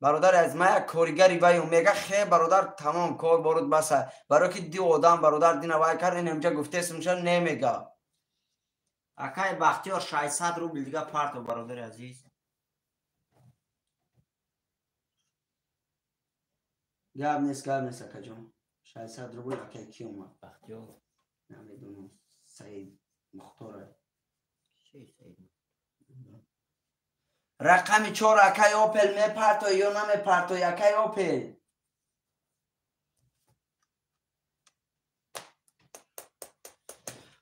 Бародари азиз, ман як коригари вайум мега хе бародар тамом кор боруд баса. Барои ки ду одам бародар дина вай кард, ин ҳамҷа гуфтесумша немега. Акай Бахтиёр 600 рубл дига парто бародари азиз. Гап нест, гап нест акаҷон. 600 рубл акай ки омад? Бахтиёр. Намедонам. Саид Мухтор. Саид. Рақами 4 акай Опел мепартои ё намепартои акай Опел?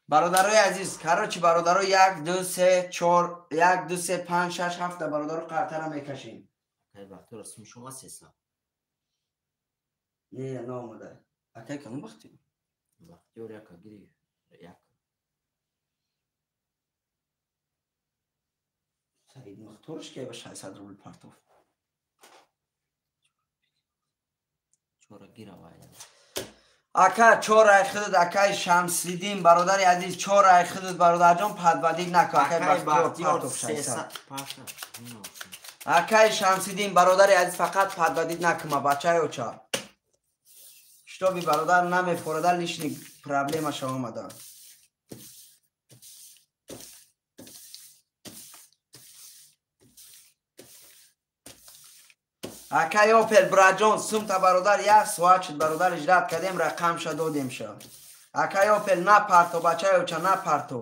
Бародарои азиз, короче бародаро 1 2 3 4 1 2 3 5 6 7 бародаро қартара мекашем. Акай Бахтиёр сум шума 300. Не, наомада. Акай калон Бахтиёр? Бахтиёр яка гирифт. Як. Саид Мухторш ки ба 600 рубл партов. Чора гира вай. Ака чора худат акай Шамсиддин бародари азиз, чора худат бародарҷон падвадид нако акай Бахтиёр партов 600. Акай Шамсиддин бародари азиз фақат падвадид накума бачаёча. Штоби бародар намефорада лишний проблема ша омада. Акай Опел браҷон сумта бародар як соат шуд бародар иҷрат кардем рақамша додемша. Акай Опел напарто бачаёча напарто.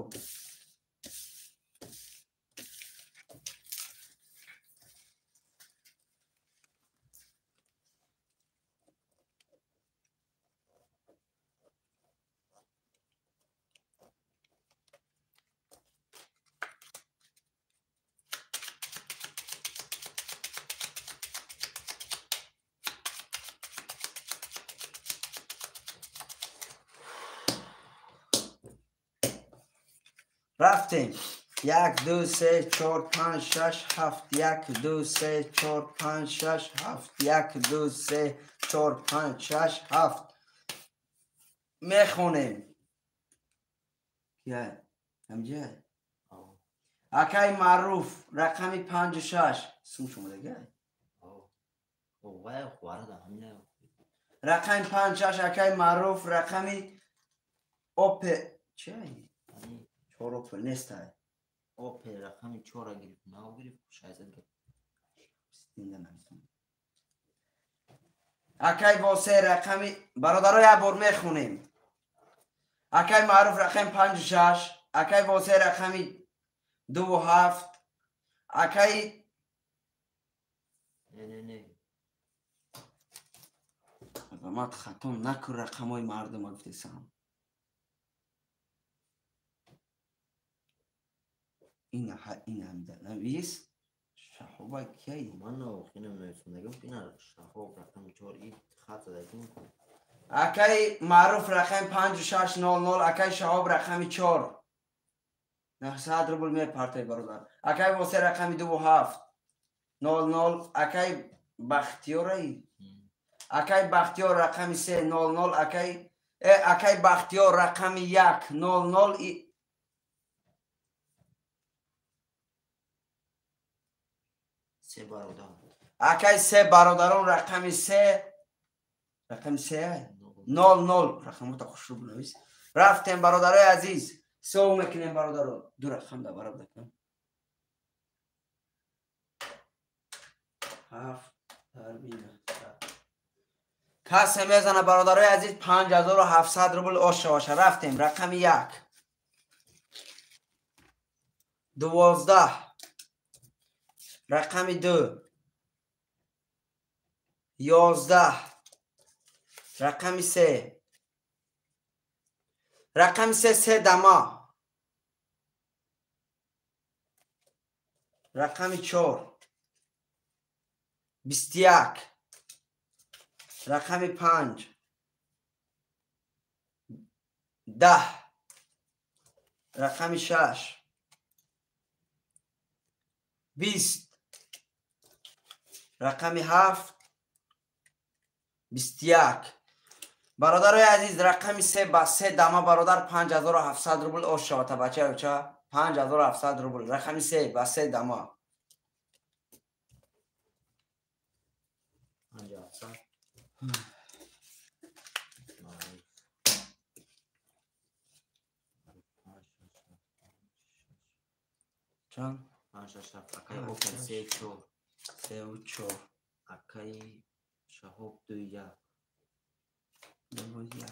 Рафтем. 1 2 3 4 5 6 7 1 2 3 4 5 6 7 1 2 3 4 5 6 7 мехонем. Кия? Ҳамҷа? Акай Маъруф рақами 5 6 сум шумо дега? Рақами 5 6 акай Маъруф рақами Опе чӣ? Чор Опел нестай. Опел рақами 4 гирифт, нав гирифт, 600 гирифт. Акай Восе рақами бародаро як бор мехонем. Акай Маъруф рақами 5 6, акай Восе рақами 2 7, акай не не не. Азамат хато накун рақамҳои мардума гуфтесам. Ина навис Шаҳоба кияй? Ман охинам нависондагим ки ина Шаҳоб рақами 4 и хат задагим. Акай Маъруф рақами 5 6 0 0, акай Шаҳоб рақами 4. 900 рубл мепартай бародар. Акай Восе рақами 2 7 0 0, акай Бахтиёрай? Акай Бахтиёр рақами 3 0 0, акай Бахтиёр рақами 1 0 0 и се бародар. Акай се бародарон рақами 3 рақами 3 0 0 рақамота хушрӯ бинавис. Рафтем бародарои азиз, сов мекунем бародаро. Ду рақам да бараб дакам. 7 тарбина. Касе мезана бародарои азиз 5700 рубл оша боша. Рафтем рақами 1 12 рақами 2 11 рақами 3 рақами 3 се дама рақами 4 21 рақами 5 10 рақами 6 20 рақами 7 21. Бародарои азиз рақами 3 ба 3 дама бародар 5700 рубл ош шавата бачаёча 5700 рубл рақами 3 ба 3 дама 5700. Чанд? 5 6 7 акай Опел 3 4 3 4 акай Шаҳоб 2 1 2 1.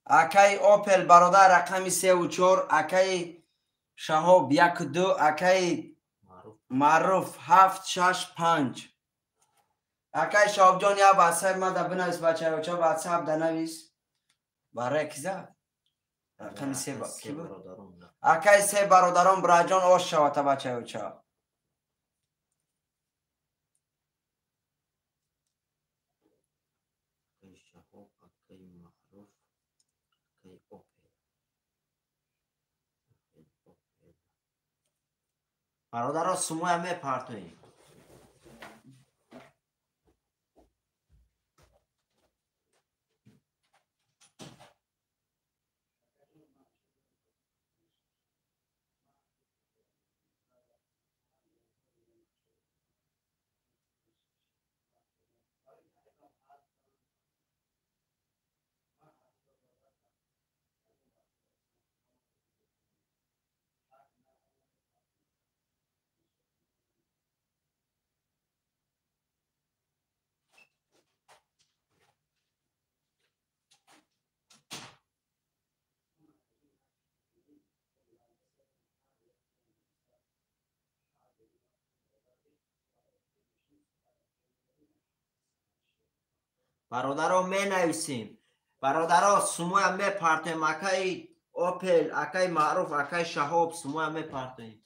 Акай Опел бародар рақами 3 4, акай Шаҳоб 1 2, акай Маъруф 7 6 5. Акай Шаҳобҷон я ватсап ма да бинавис бачаёча ватсап да навис. Барои киза? Рақами 3 ба ки буд? Акай се бародарон браҷон ош шавата бачаёча. Акай Шаҳоб, акай Маъруф, акай Опел. Бародаро сумоя мепартоем. Бародаро менависем. Бародаро сумоя мепартоем. Акаи Опел, акаи Маъруф, акаи Шаҳоб сумоя мепартоем.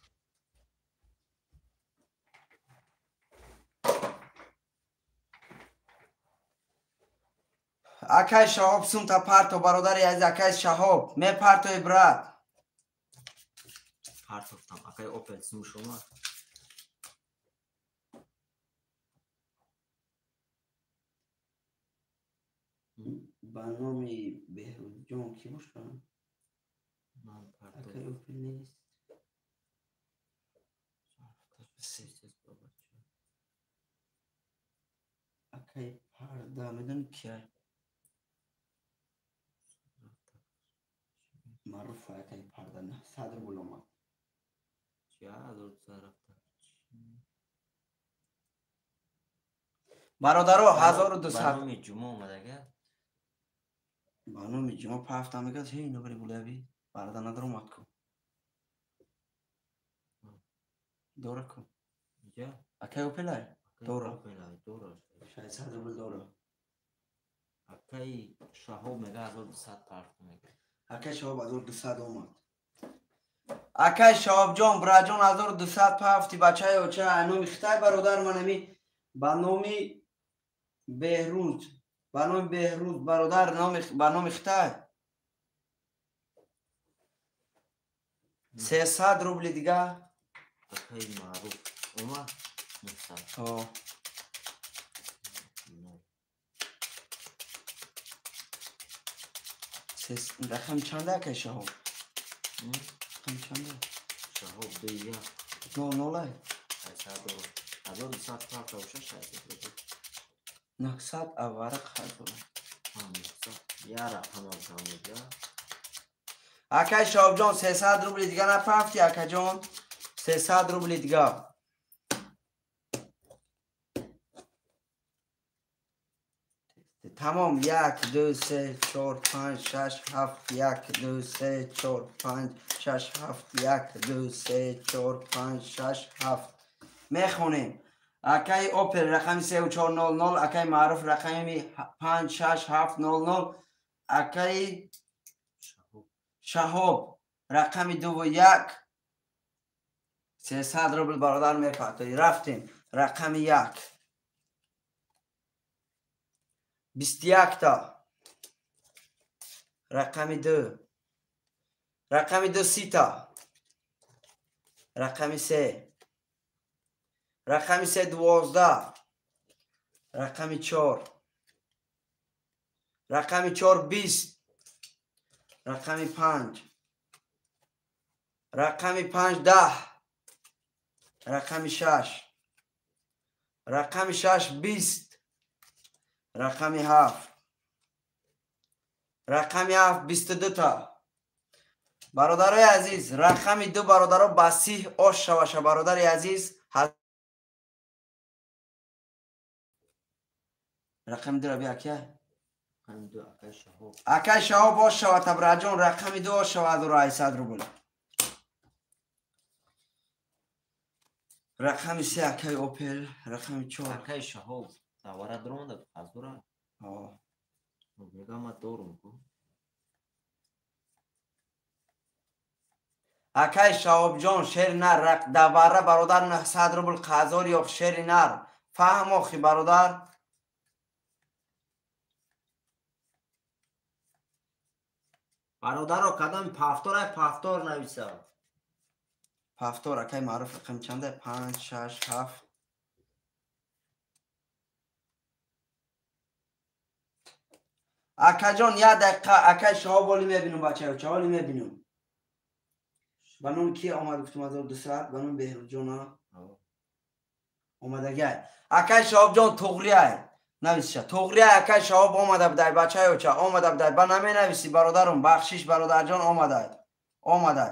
Акай Шаҳоб сумта парто, бародари азиз, акай Шаҳоб мепартои, брат. Партофтам. Акаи Опел сум шума. Ба номи Беҳрӯзҷон кӣ бошад? Акай Опел нест. Акай Парда медонӣ кия? Маъруф акай Парда 900 рубл омад. Бародаро 1200. Ба номи Ҷумо омадага? Ба номи Ҷумо пафта мегад, ҳей нобари булаби барда надор омад ку. Дора ку. Акай Опелай? Дора. 600 рубл дора. Акай Шаҳоб мега 1200 парту мега. Акай Шаҳоб 1200 омад. Акай Шаҳобҷон, браҷон 1200 пафти, бачаи оча, номи Хитай бародар манами ба номи Беҳрӯз, ба номи Беҳрӯз бародар, ба номи Хитай 300 рубли дига. Акай Маъруф омад 900. Рақам чанда акай Шаҳоб? Рақам чанда? Шаҳоб 21. Нол нолай? 600. 1200 парта боша 600 рубл. 900 аввара қарз. 900. Я рақамам камеда. Акай Шаҳобҷон 300 рубли дига напафти, акаҷон. 300 рубли дига. Тамом 1 2 3 4 5 6 7 1 2 3 4 5 6 7 1 2 3 4 5 6 7 мехонем. Акай Опел рақами 3400, акай Маъруф рақами 56700, акай Шаҳоб рақами 21 300 рубл бародар мепартоӣ. Рафтем. Рақами 1 21 та. Рақами 2 рақами 2 30 та. Рақами 3 рақами 3 12. Рақами 4 рақами 4 20. Рақами 5 рақами 5 10. Рақами 6 рақами 6 20. Рақами 7 рақами 7 22 та. Бародарои азиз, рақами 2 бародаро ба сиҳ ош шаваша, бародари азиз. Рақами 2 ра бия акия. Акай Шаҳоб ош шава, табраҷон, рақами 2 ош шава 1800 рубл. Рақами 3 акай Опел, рақами 4 акай Шаҳоб давара дромада қаздура. Мега ма дорум ку. Акай Шаҳобҷон шери нар давара бародар 900 рубл қазор ёқ шери нар. Фаҳм охи бародар. Бародаро кадом пафтор ай пафтор нависа. Пафтор акай Маъруф рақам чанда? 5 6 7. Акаҷон як дақиқа, акай Шаҳоб оли мебинум, бачаё, ча оли мебинум. Ба номи ки омад гуфтум 1200? Ба номи Беҳрӯзҷона омадагай. Акай Шаҳобҷон туғриай. Нависша. Туғриай акай Шаҳоб омада будай, бачаё, ча омада будай. Ба наменависӣ бародарум, бахшиш бародарҷон омадай. Омадай.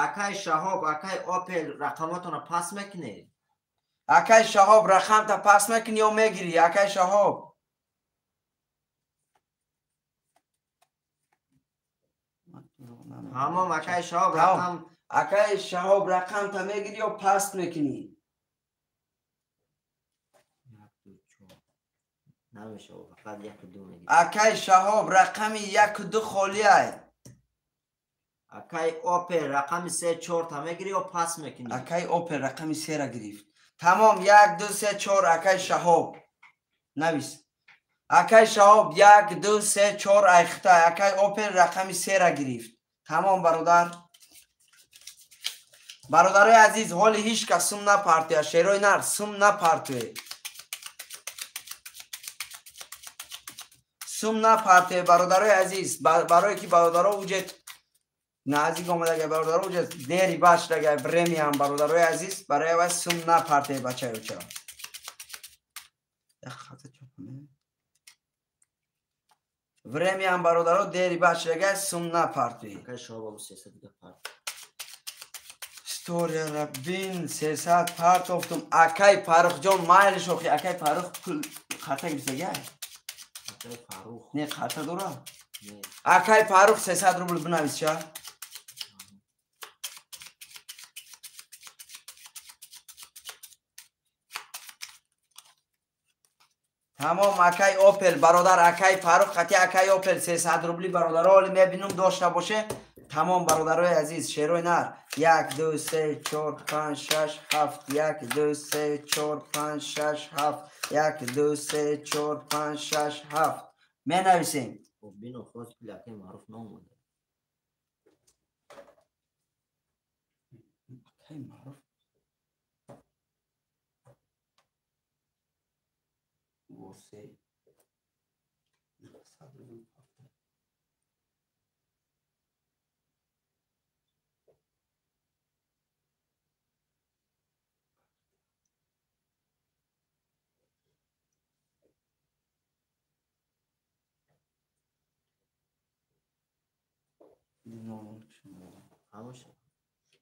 Акай Шаҳоб, акай Опел рақамотонро пас мекунед? Акай Шаҳоб рақамта пас мекунӣ ё мегирӣ? Акай Шаҳоб. Ҳамом акай Шаҳоб рақам. Акай Шаҳоб рақамта мегирӣ ё паст мекунӣ? Намешава, фақат 1 2 мегирӣ. Акай Шаҳоб, рақами 1 2 холиай. Акай Опел, рақами 3 4 та мегирӣ ё пас мекунӣ? Акай Опел рақами 3-ра гирифт. Тамом, 1 2 3 4, акай Шаҳоб. Навис. Акай Шаҳоб 1 2 3 4 айхтай. Акай Опел рақами 3-ра гирифт. Тамом, бародар. Бародарои азиз, ҳоли ҳеҷ кас сум напартоя, шерои нар сум напартое. Сум напартое, бародарои азиз, барое ки бародаро уҷет наздик омадага, бародаро уҷет дери баштага премиям, бародарои азиз, барои вай сум напартое, бачаёча. Времиям, бародаро, дери баштага сум напартое. Акай Шаҳоб 300 дига парт. Историяра бин, 300 партофтум. Акай Фаррухҷон, майли шохи, акай Фаррух пул қарта гирифтагай? Акай Фаррух. Не, қарта дора? Не. Акай Фаррух 300 рубл бинавис ча. Тамом, акай Опел, бародар, акай Фаррух қати акай Опел 300 рубли, бародаро, оли мебинум дошта боше. Тамом, бародарои азиз, шерои нар. 1 2 3 4 5 6 7, 1 2 3 4 5 6 7, 1 2 3 4 5 6 7. Менависем. Хоб, бино, хоз пули акай Маъруф наомада. Акай Маъруф восе 900 рубл.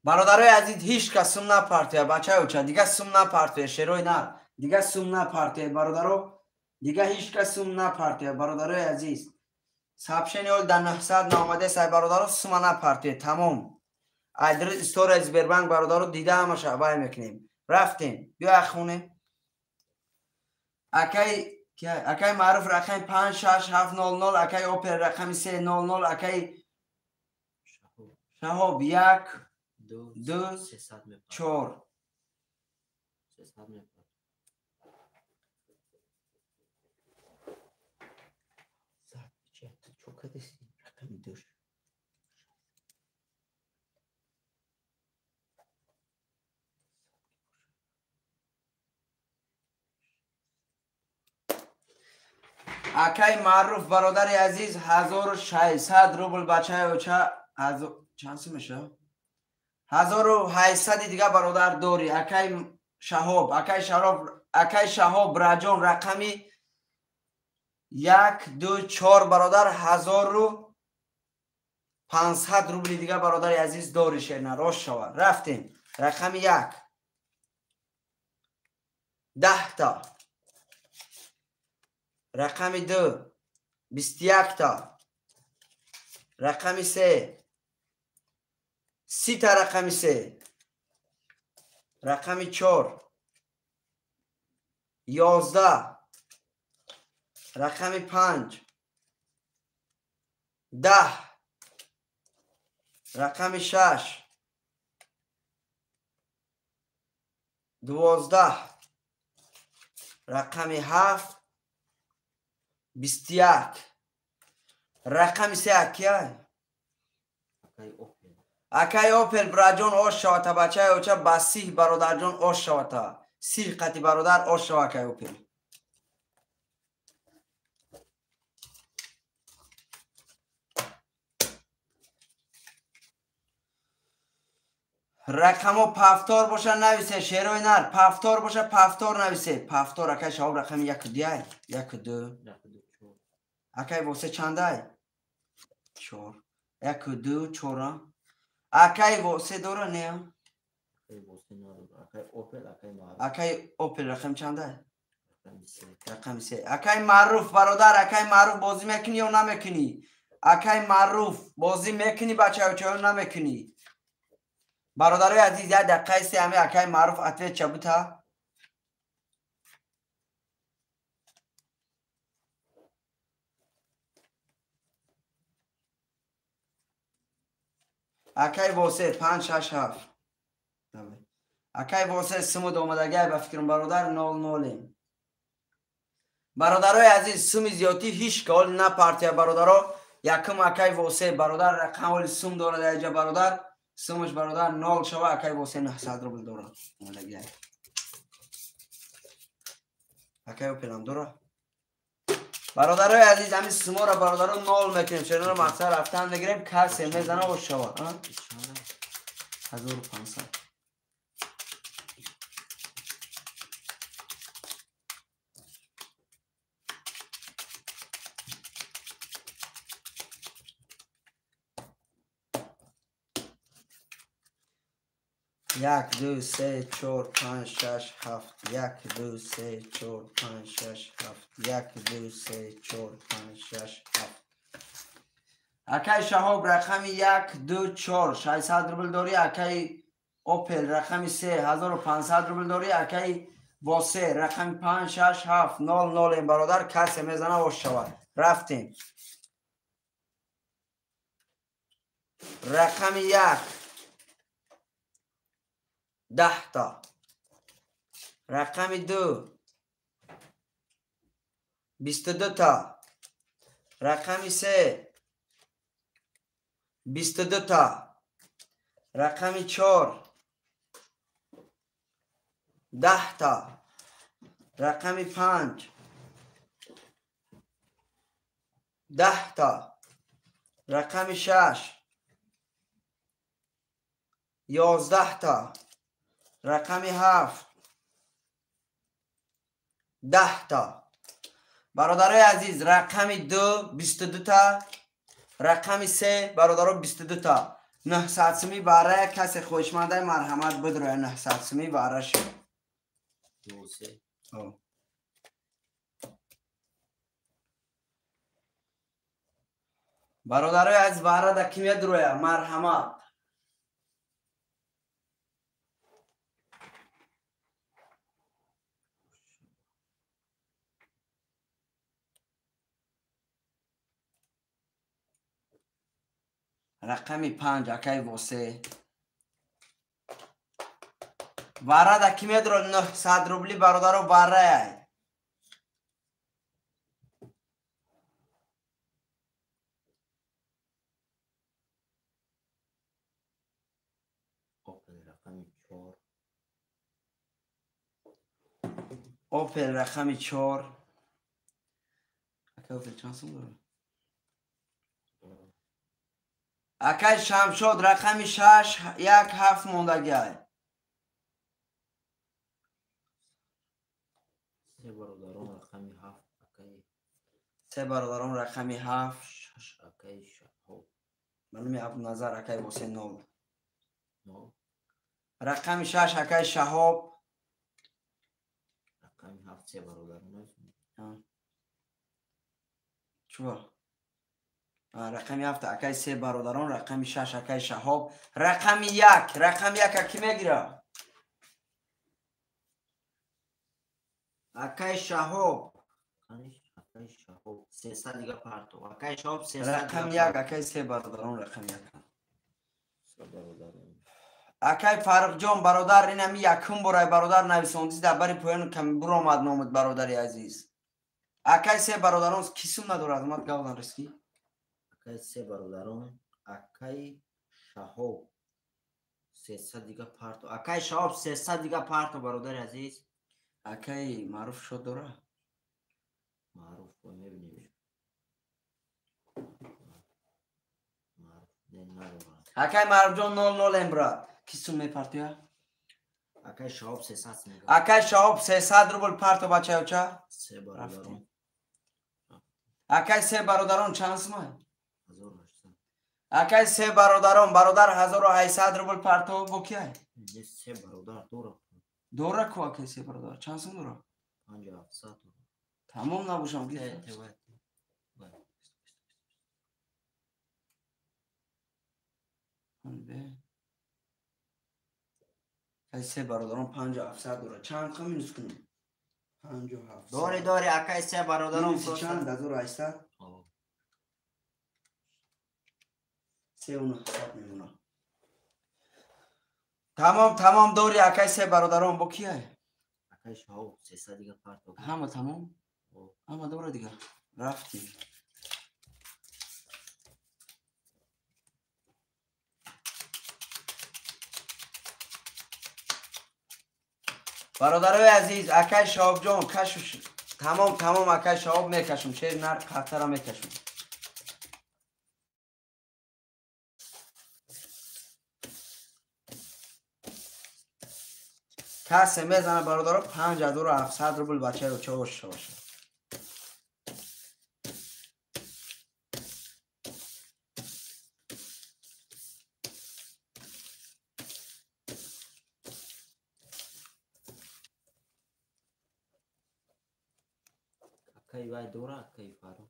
Бародарои азиз, ҳеҷ кас сум напартоя, бачаёча, дига сум напартоя, шерои нар, дига сум напартоя, бародаро, дига ҳеҷ кас сум напартоя, бародарои азиз. Сообщение ҳол дар 900 наомаде сай, бародаро, сума напартоя, тамом. Айдри история Сбербанк, бародаро, дида ҳамаша вай мекунем. Рафтем, биё ахоне. Акай Маъруф рақами 5 6 7 0 0, акай Опел рақами 3 0 0, акай Шаҳоб 1 2 4. 300 мепарт. Рақами 2. Акай Маъруф, бародари азиз, 1600 рубл, бачаёча, чанд сум мешавад? 1800 дига, бародар, дорӣ. Акай Шаҳоб, акай Шаҳоб, акай Шаҳоб Раҷон рақами 1 2 4, бародар, 1500 рубли дига, бародари азиз, дорӣ, шерна рост шава. Рафтем. Рақами 1 10 та. Рақами 2 21 та. Рақами 3 30 та, рақами 3. Рақами 4 11. Рақами 5 10. Рақами 6 12. Рақами 7 21. Рақами 3 акияй? Акай Опел. Акай Опел, браҷон, ош шавата, бачаи оча, ба сиҳ, бародарҷон, ош шавата. Сиҳ қати, бародар, ош шава, акай Опел. Рақамо пафтор боша нависе, шерои нар, пафтор боша пафтор нависе. Пафтор, акай Шаҳоб рақами 1 2 1 2. 1 2 4. Акай восе чандай? 4. 1 2 4. Акай восе дора не? Акай восе надора. Акай Опел, акай Маъруф. Акай Опел рақам чандай? Рақами 3. Рақами 3. Акай Маъруф, бародар, акай Маъруф бозӣ мекунӣ ё намекунӣ? Акай Маъруф бозӣ мекунӣ, бачаёча, ё намекунӣ? Бародарои азиз, як дақиқаи се ҳами акай Маъруф ответ ча бута. Акай Восе 5 6 7. Давай. Акай Восе сумуд омадагай ба фикрам бародар 0-0. Бародарои азиз, суми зиёдтӣ ҳеҷ кол на партия бародаро. Якум акай Восе бародар рақам оли сум дорад аҷа бародар. Сумаш бародар 0 шава, акай Восе 900 рубл дорад. Омадагай. Акай Опелам дорад. Бародарои азиз, ҳамин суморо бародаро 0 мекунем. Чаро мақсад рафтан мегирем, касе мезана ош шава. 1500. 1 2 3 4 5 6 7 1 2 3 4 5 6 7 1 2 3 4 5 6 7. Акай Шаҳоб рақами 1 2 4 600 рубл дорӣ. Акай Опел рақами 3 1500 рубл дорӣ. Акай Восе рақами 5 6 7 0 0. Бародар касе мезана ош шавад. Рафтем. Рақами 1 10 та. Рақами 2 22 та. Рақами 3 22 та. Рақами 4 10 та. Рақами 5 10 та. Рақами 6 11 та. Рақами 7 10 та. Бародарои азиз, рақами 2 22 та. Рақами 3 бародаро 22 та. 900 сумӣ бара касе хоҳишмандай марҳамат бидроя 900 сумӣ бара шуд. 2 3. Бародарои азиз, бара да ки медроя марҳамат. Рақами 5 акай Восе. Варада ки медро 900 рубли бародаро варай. Опел рақами 4. Опел рақами 4. Акай Опел чанд сум дорад? Акай Шамшод рақами 6 1 7 мондагиай. Се бародарон рақами 7 акай. Се бародарон рақами 7 6 акай Шаҳоб. Маълуми Абдуназар акай Восе 0. 0. Рақами 6 акай Шаҳоб. Рақами 7 се бародарон. Чува? Рақами 7 акай се бародарон, рақами 6 акай Шаҳоб, рақами 1, рақами 1 аки мегира? Акай Шаҳоб. Акай Шаҳоб 300 дига парто. Акай Шаҳоб 300. Рақами 1 акай се бародарон, рақами 1. Се бародарон. Акай Фарруқҷон бародар, ин ҳами якум борай бародар нависондиз дар бари поён ками буромад номуд бародари азиз. Акай се бародарон ки сум надорад? Омад гавдан риски. Акай се бародарон, акай Шаҳоб 300 дига парто. Акай Шаҳоб 300 дига парто бародари азиз. Акай Маъруф шод дора? Маъруф мебинем. Маъруф не надора. Акай Маъруфҷон 0-0 ем брат. Ки сум мепартоя? Акай Шаҳоб 300 мега. Акай Шаҳоб 300 рубл парто бачаёча. Се бародарон. Акай се бародарон чанд сумай? 1800. Акай се бародарон бародар 1800 рубл парто бо киай? Не се бародар дора. Дора ку акай се бародар? Чанд сум дора? 5700. Тамом набошам. Акай се бародарон 5700 дора. Чанд қа минус кунем? 57. Дори дори акай се бародарон минуси чанд? 1800? 3900 мемона. Тамом, тамом дори акай се бародарон бо кия? Акай шаҳоб 300 дига парто. Ҳама тамом? Ҳама дора дига. Рафтим. Бародарои азиз, акай Шаҳобҷон, кашуш тамом, тамом акай Шаҳоб мекашум, шери нар қартара мекашум. Касе мезана бародаро 5700 рубл бачаи оча ош шаваша. Акай вай дора, акай Фарух.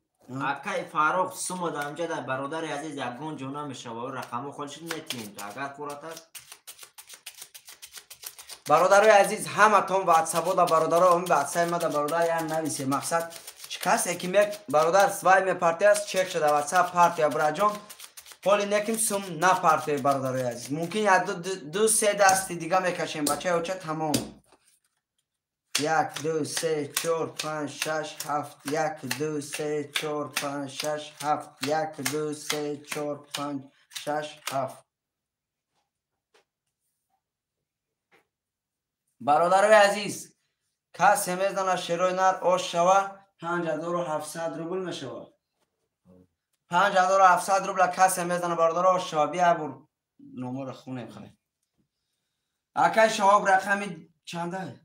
Акай Фарух сума да амҷа да бародари азиз ягон ҷо намешава, рақамҳо холӣ шуд метиҳем. Агар фуратад. Бародарои азиз, ҳаматон ватсабода бародаро, ами ватсаи мада бародар я нависе. Мақсад чӣ касе ки мек бародар свай мепартияст, чек шуда ватсап партия браҷон. Поли неким сум напартия бародарои азиз. Мумкин як ду се дасти дига мекашем бачаи оча тамом. 1 2 3 4 5 6 7 1 2 3 4 5 6 7 1 2 3 4 5 6 7. Бародарои азиз, касе мезана шерои нар ош шава 5700 рубл мешава. 5700 рубла касе мезана бародаро ош шава. Бия бур номора хунем хай. Акай Шаҳоб рақами чанда?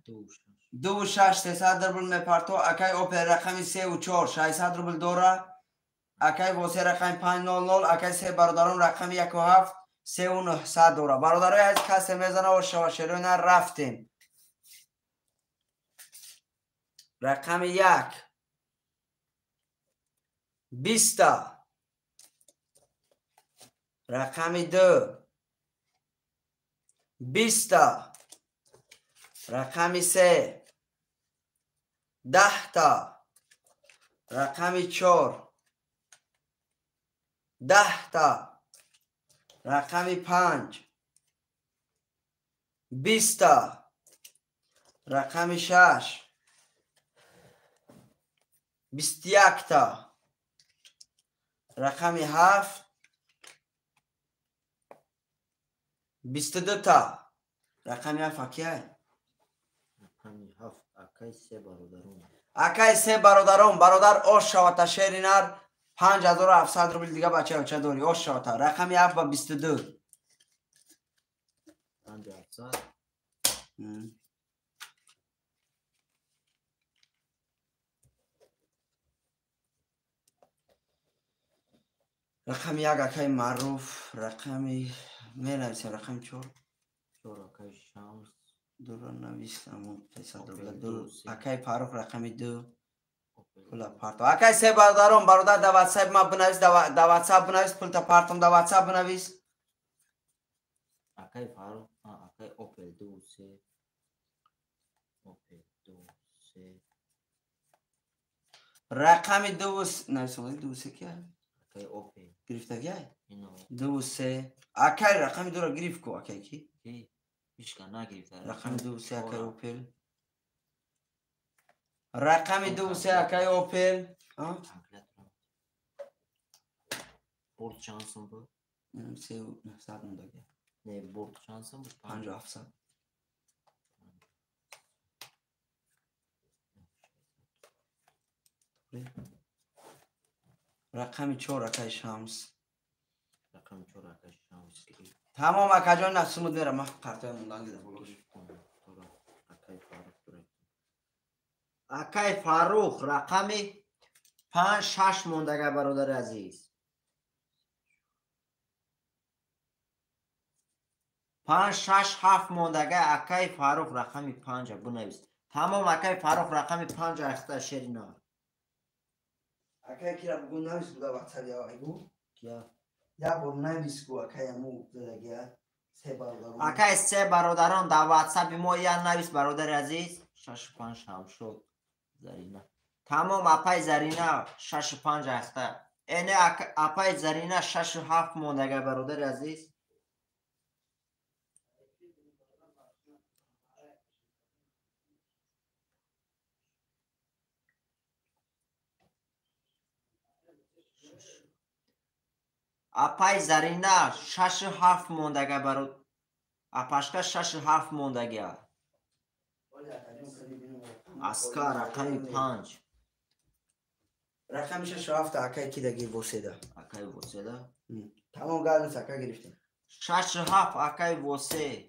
2 6 300 рубл мепарто. Акай Опел рақами 3 4 600 рубл дора. Акай Восе рақами 5 0 0. Акай се бародарон рақами 1 7 3 900 дора. Бародарои азиз, касе мезана ош шава шерои нар рафтем. Рақами 1 20, рақами 2 20, рақами 3 10, рақами 4 10, рақами 5 20, рақами 6 21, рақами 7 22, рақами 7 акай? Рақами 7 акай се бародарон. Акай се бародарон, бародар ош шавата шери нар 5700 рубл дига бача оча дори ош шавата. Рақами 7 ба 22. 5700. Рақами 1 акай Маъруф, рақами менависем рақами 4. 4 акай Шамс. Дуро нависам 500 рубл. 2 акай Фарух рақами 2. Пула парто. Акай се бародарон, бародар да ватсап ма бинавис, да ватсап бинавис, пулта партом да ватсап бинавис. Акай Фарух, акай Опел 2 3. Опел 2 3. Рақами 2 нависам 2 3 ки? Акай Опел. Гирифтагиай? 2 3. Акай рақами 2-ро гирифт ку акай ки? Ки? Ҳичка нагирифта. Рақами 2 3 акай Опел. Рақами 2 3 акай Опел. Бурд чанд сум буд? 3 900 мондаги. Не, бурд чанд сум буд? 5700. Рақами 4 акай Шамс. Рақами 4 акай Шамс. Тамом акаҷон насумуд мера ман қартоя мондан гида болош. Акай Фарух рақами 5 6 мондага бародари азиз. 5 6 7 мондага акай Фарух рақами 5 бинавис. Тамом акай Фарух рақами 5 ахта шерина. Акай кира бугун навис буда ватсап я айгу? Кия? Я бор навис ку акай аму задагия се бародарон. Акай се бародарон дар ватсапи мо я навис бародари азиз. 6 5 шамшод Зарина. Тамом апай Зарина 6 5 ахта. Эне апай Зарина 6 7 мондага бародари азиз. Апай Зарина 6-7 мондага баро. Апашка 6-7 мондага. Аскар рақами 5. Рақами 6-7 акай ки даги воседа. Акай воседа? Тамом галнус ака гирифтем. 6-7 акай восе.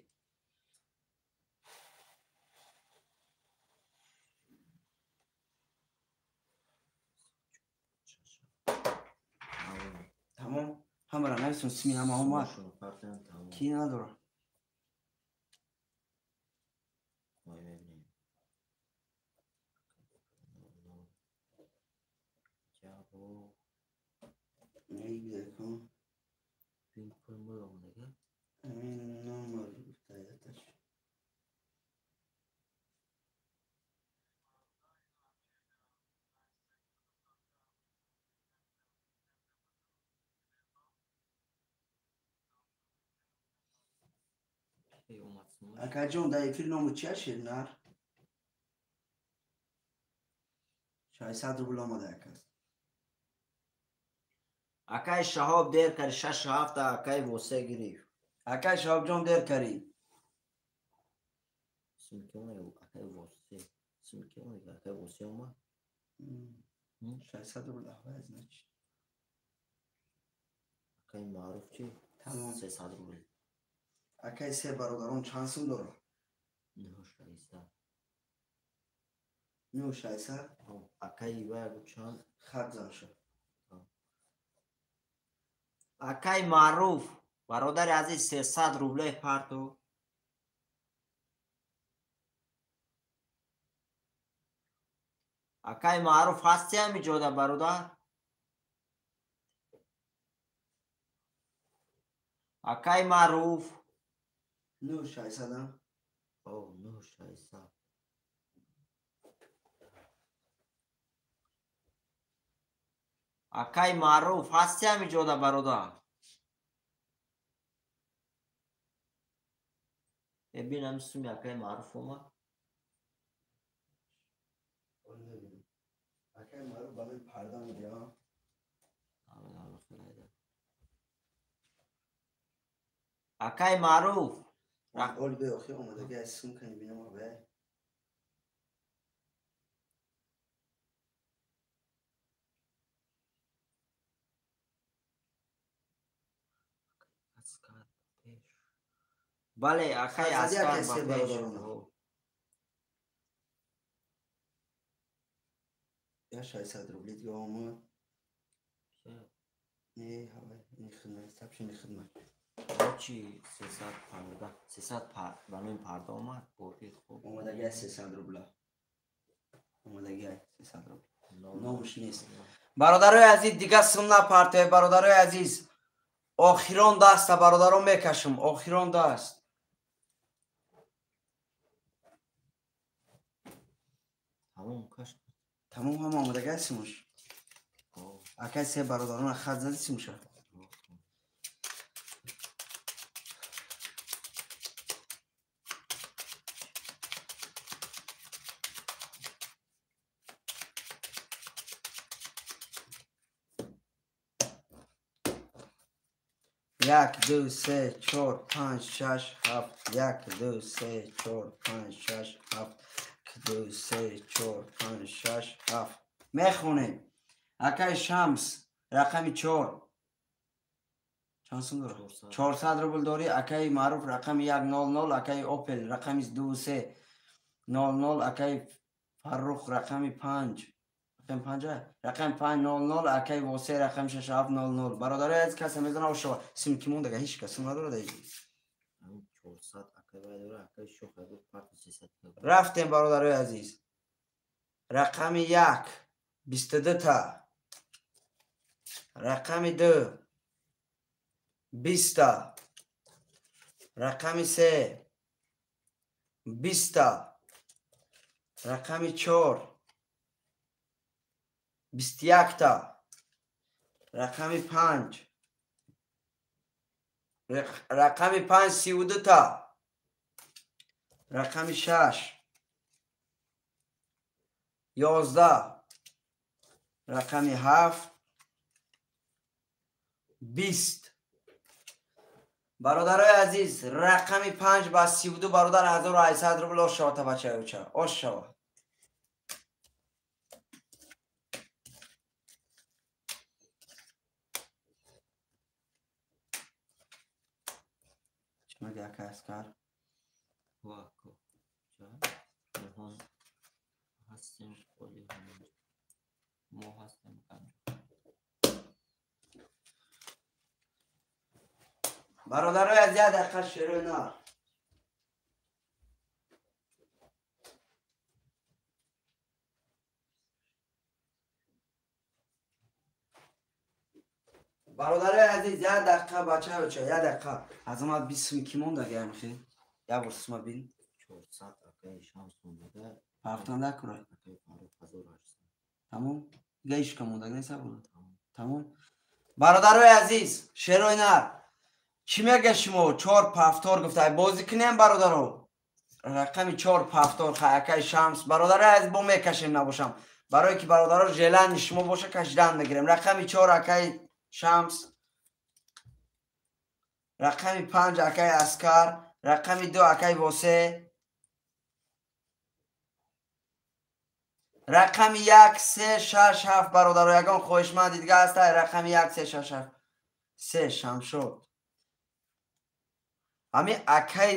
Тамом ҳамара нависун сими ҳама омад. Ки надора? Акаҷон, дар эфир ному чия ширнар? 600 рубл омада акаст. Акай Шаҳоб дер кари 6-7 акай восе гирифт. Акай Шаҳобҷон дер кари. Акай восе. Акай восе омад? 600 рубл ахвай значит. Акай Маъруф чи? 300 рубл. Акай се бародарон чанд сум дорад? 9600. 9600? Акай Иваягу чанд? Хат зан шуд. Акай Маъруф, бародари азиз 300 рубле парту. Акай Маъруф ҳасти ҳами ҷода бародар? Акай Маъруф 9600. О, 9600. Акай Маъруф ҳасти ҳами ҷода бародар? Бинам суми акай Маъруф омад. Акай Маъруф ба ман парда медиҳад. Акай Маъруф Оли бе охир омадаги аз сум кани бинам абе. Бале, акай Аскар ба пеш. Я 600 рубли дига омад. Не, ҳавай, ин хидмат, сабшини хидмат. Чи 350, 300 ба ман парда омад, боқи хуб. Омадаги 300 рубла. Омадаги 300 рубл. Номш нест. Бародарои азиз, дига сум напартоед, бародарои азиз. Охирон даста бародарон мекашам, охирон даст. Тамом каш. Тамом ҳама омадаги сумуш. Акай се бародарона хат зади сумуша. Як, ду, се, чор, панҷ, шаш, ҳафт. Як, ду, се, чор, панҷ, шаш, ҳафт. Ду, се, чор, панҷ, шаш, ҳафт. Мехонем. Акай Шамс, рақами 4. Чанд сум дорад? 400 рубл дорӣ. Акай Маъруф рақами 100, акай Опел рақами 23 00, акай Фаррух рақами 5. Рақами 5, рақами 500, акай Восе рақами 6700. Бародарои азиз, касе мезана ошава. Сим ки мондага ҳеч кас сум надорад аиз. 400 акай вай дора, акай Шох агар парт 300. Рафтем бародарои азиз. Рақами 1 22 та. Рақами 2 20 та. Рақами 3 20 та. Рақами 4 21 та. Рақами 5 рақами 5 32 та. Рақами 6 11. Рақами 7 20. Бародарои азиз, рақами 5 ба 32 бародар 1800 рубл ош шава табачаюча. Ош шава. Чӣ мегӯяд акай Аскар? Вако. Ҷаҳон ҳастем холи ҳамонҷо. Мо ҳастем канҷо. Бародарои аз як дақиқа шерои нар. Бародарои азиз, як дақиқа бачаюча, як дақиқа. Аз омад 20 сум ки монда гамхи? Як бор сума бин. 400 акай Шамс монда. Ҳафтанда кура. Акай Фарух 1800. Тамом? Дига ишка монда нест буд. Тамом. Бародарои азиз, шерои нар. Чӣ мега шумо? 4 пафтор гуфта. Бозӣ кунем бародаро. Рақами 4 пафтор акай Шамс. Бародарои азиз, бо мекашем набошам. Барое ки бародаро желани шумо боша кашидан мегирем. Рақами 4 акай Шамс. Рақами 5 акай Аскар. Рақами 2 акай Восе. Рақами 1 3 6 7 бародаро, ягон хоҳишманди дига ҳаста? Рақами 1 3 6 7. 3 Шамшод. Ҳами акай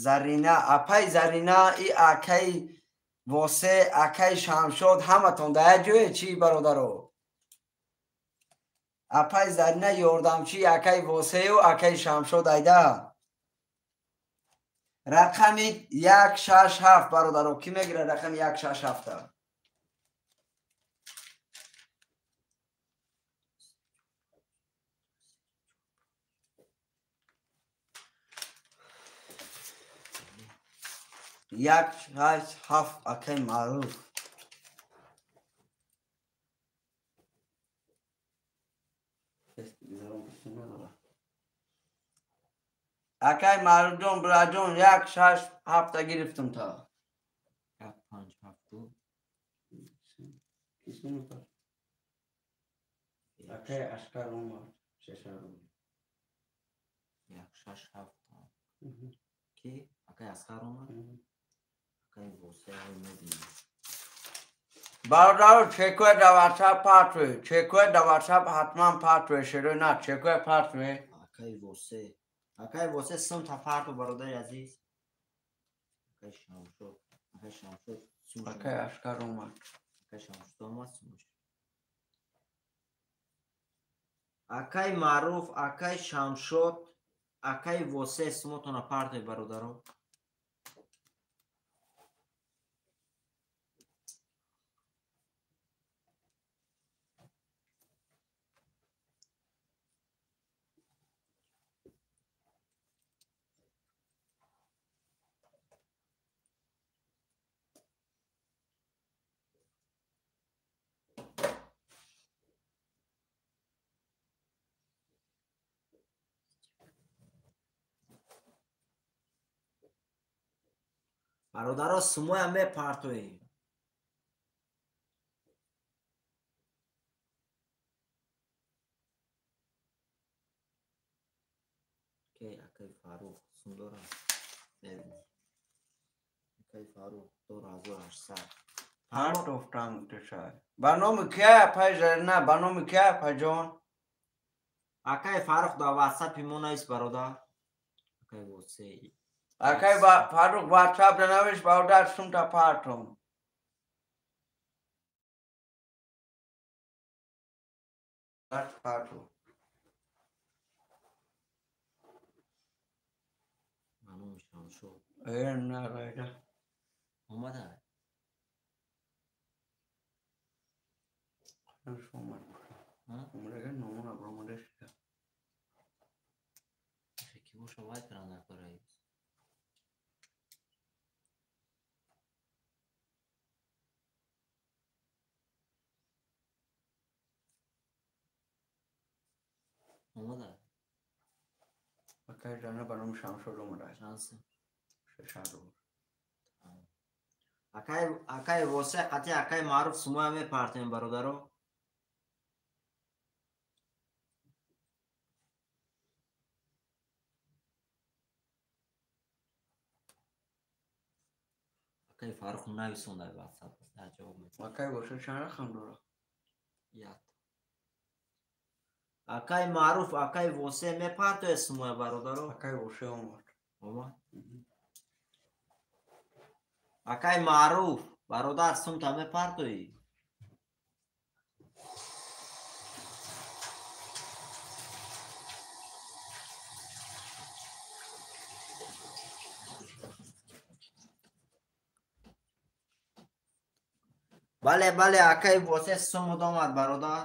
Зарина, апай Зарина, и акай Восе, акай Шамшод ҳаматон дар як ҷое чӣ бародаро? Апай Зарина ёрдамчи акай Восею акай Шамшод айда. Рақами 1 6 7 бародаро, кӣ мегирад рақами 1 6 7-та? 1 6 7 акай Маъруф. Акай Маъруфҷон, бираҷон, 1 6 7 гирифтум та. 1 5 7 2. Акай Ашкар омад 6 рубл. 1 6 7. Ки? Акай Аскар омад? Акай Восе мебинем. Бародаро, чекоя дар ватсап партве. Чекоя дар ватсап ҳатман партве, шерои на, чекоя партве. Акай Восе. Акай Восе сум та парту бародари азиз. Акай Шамшод. Акай Шамшод. Акай Ашкар омад. Акай Шамшод омад сумаш. Акай Маъруф, акай Шамшод, акай Восе сумотона партве бародаро. Бародаро, сумоя мепартоем. Ке акай Фарух сум дора? Мебинем. Акай Фарух 2800. Партофтам тушай. Ба номи кия апай Зарина, ба номи кия апайҷон? Акай Фарух дар ватсапи мо навис бародар. Акай Восе. Акай Фарух ватсап навис бародар, сумта партом. Парту. Ба номи Шамшод. На гайда. Омада? Омадага номона баромада шуда. Ки боша вай кара накора. Омада? Акай Зарина ба номи Шамшод омада. Шанс. 600 рубл. Акай Восе қати акай Маъруф сумоя мепартем бародаро. Акай Фаррух нависон дар WhatsApp дар ҷавоб медиҳад. Акай боша чанд рақам дорад? Як. Акай Маъруф, акай Восе мепартояд сумоя бародаро? Акай Восе омад. Омад? Акай Маъруф, бародар сумта мепартоӣ? Бале, бале, акай Восе сумуд омад бародар.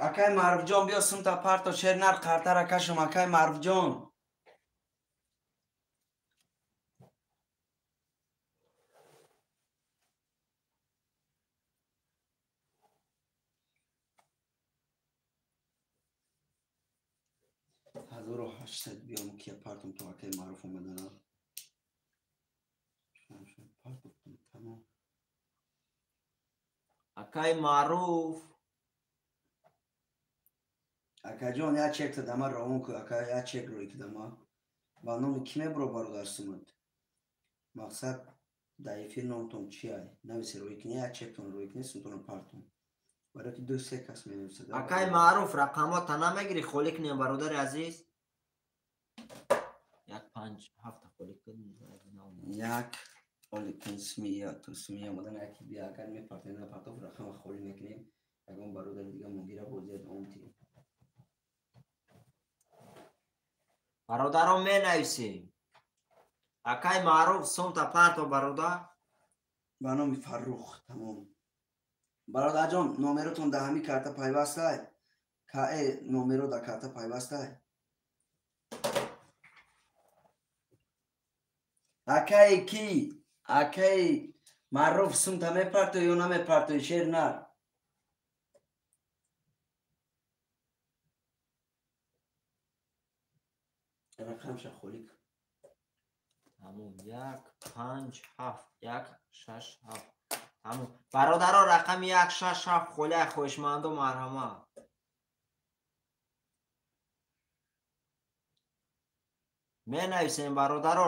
Акай Маъруфҷон биё сумта парто шер нар қартара кашум акай Маъруфҷон. Ҳазору ҳаштсад биём кия партум то акай Маъруф омадана. Тамом. Акай Маъруф. Акаҷон як чек дама равон ку, ака як чек рӯй кидама. Ба номи ки мебуро бародар сумат? Мақсад дар эфир номтон чия? Нависе рӯй кини, як чектон рӯй кини, сумтонро партум. Барои ки ду се кас менависад. Акай Маъруф рақамота намегирӣ, холӣ кунем бародари азиз? 1 5 7 холӣ кун. Як холӣ кун сумия, то сумия омадан яки бия агар мепартем напартов рақама холӣ мекунем. Ягон бародари дига мугира бозият омтӣ. Бародарон менависем. Акай Маъруф сумта парто бародар. Ба номи Фаррух тамом. Бародарҷон номеротон дар ҳамин карта пайвастай? КА номеро дар карта пайвастай? Акай ки? Акай Маъруф сумта мепартои ё намепартои шер нар? Рақамша холӣ кун. Тамом 1 5 7 1 6 7. Тамом. Бародаро рақами 1 6 7 холӣ хоҳишманду марҳамат. Менависем бародаро.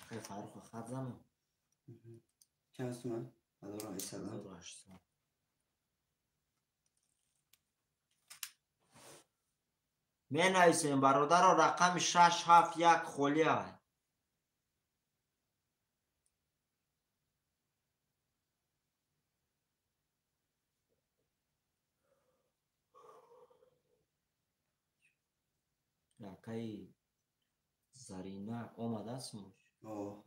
Акай Фаррух хат занам. Чанд суман? 1800. 1800. Менависем бародаро рақами 6 7 1 холӣ ай. Акай Зарина омадааст муш? О,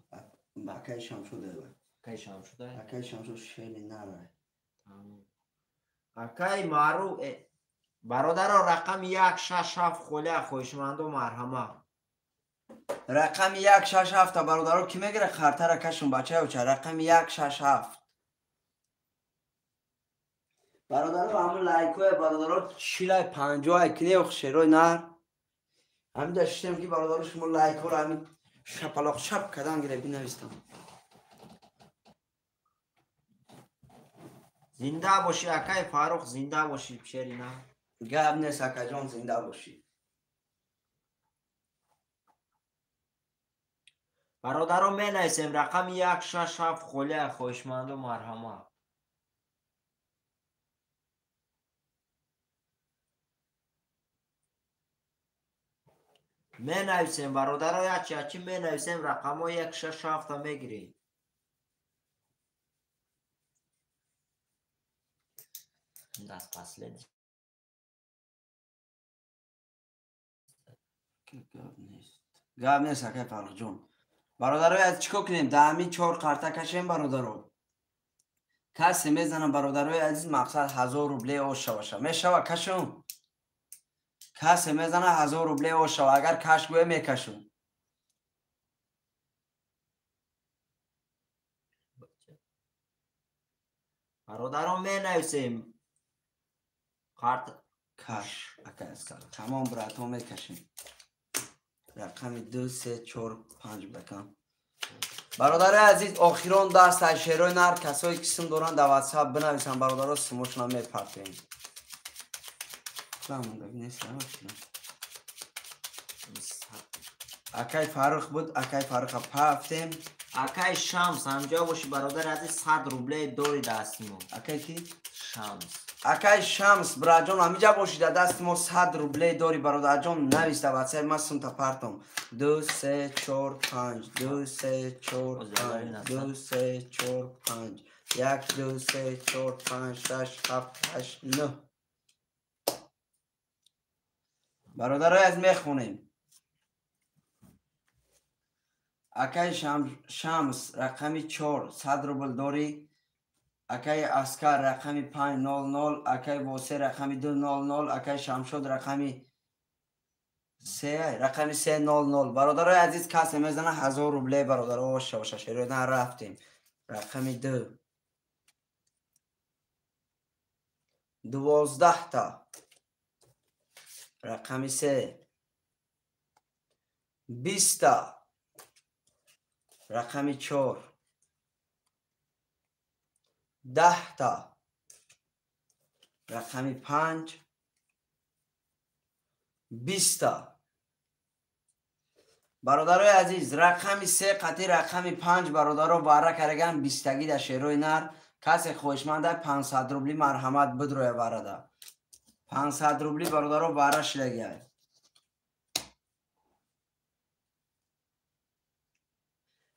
акай Шамшуд ай. Акай Шамшуд ай? Акай Шамшуд шери нар ай. Тамом. Акай Маъруф бародаро рақами 1 6 7 холӣ хоҳишманду марҳамат. Рақами 1 6 7 бародаро ки мегира қартара кашум бачаюча рақами 1 6 7. Бародаро ҳамун лайкое бародаро 40 50 кине шерои нар. Ҳамин дар шиштем ки бародаро шумо лайкҳоро ҳамин шапалоқ шап кардан гире бинавистам. Зинда бошӣ акай Фаррух, зинда бошӣ шери нар. Гап нест акаҷон, зинда бошӣ. Бародаро менависем рақами 1 6 7 холӣ хоҳишманду марҳамат. Менависем бародаро ячи менависем рақамҳо 1 6 7 мегирем. Даст последний. Гап нест акай Фаррухҷон. Бародаро аз чӣ кор кунем? Дар ҳамин 4 қарта кашем бародаро. Касе мезанам бародарои азиз мақсад 1000 рубле ош шаваша. Мешава кашум? Касе мезана 1000 рубле ош шава. Агар каш гӯя мекашум. Бародарон менависем. Қарт каш акай Аскар. Тамом брато мекашем. Рақами 2 3 4 5 бакам. Бародари азиз охирон даст аз шерои нар касое ки сум доранд дар WhatsApp бинависанд бародаро сумошона мепартем. Акай Фарух буд, акай Фаруха пафтем. Акай Шамс, ҳамҷо боши бародар азиз, 100 рубле дори дасти мо. Акай ки? Шамс. Акай Шамс, браҷон, ҳамиҷа боши дар дасти мо 100 рубле дори бародарҷон, нависта ватсап ма сумта партом. 2 3 4 5 2 3 4 5 2 3 4 5 1 2 3 4 5 6 7 8 9. Бародарои аз мехонем. Акай Шамс рақами 4 100 рубл дорӣ. Акай Аскар рақами 500, акай Восе рақами 200, акай Шамшод рақами 3, рақами 300. Бародарои азиз, касе мезана 1000 рубле бародаро боша шеродан рафтем. Рақами 2 12 та. Рақами 3 20 та. Рақами 4 10 та. Рақами 5 20 та. Бародарои азиз, рақами 3 қатъи рақами 5 бародаро бара караган 20 дар шерои нар. Касе хоҳишманда 500 рубли марҳамат бидроя барада. 500 рубли бародаро бара шилагиай.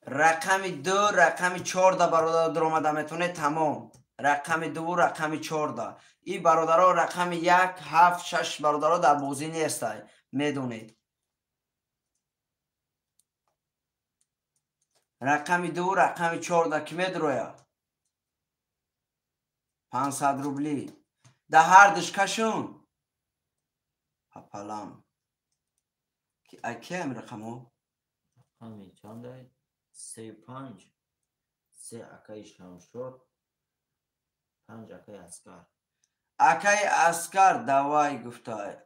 Рақами 2, рақами 4 да бародаро дуромада метавонед, тамом. Рақами 2, рақами 4 да. И бародаро рақами 1, 7, 6 бародаро дар бозӣ нестай, медонед. Рақами 2, рақами 4 да ки медроя? 500 рубли. Да ҳар душ кашун. Папалам. Ки ай рақамо? Рақами чандай? 3 5 3 акай Шамшод, 5 акай Аскар. Акай Аскар давай гуфта.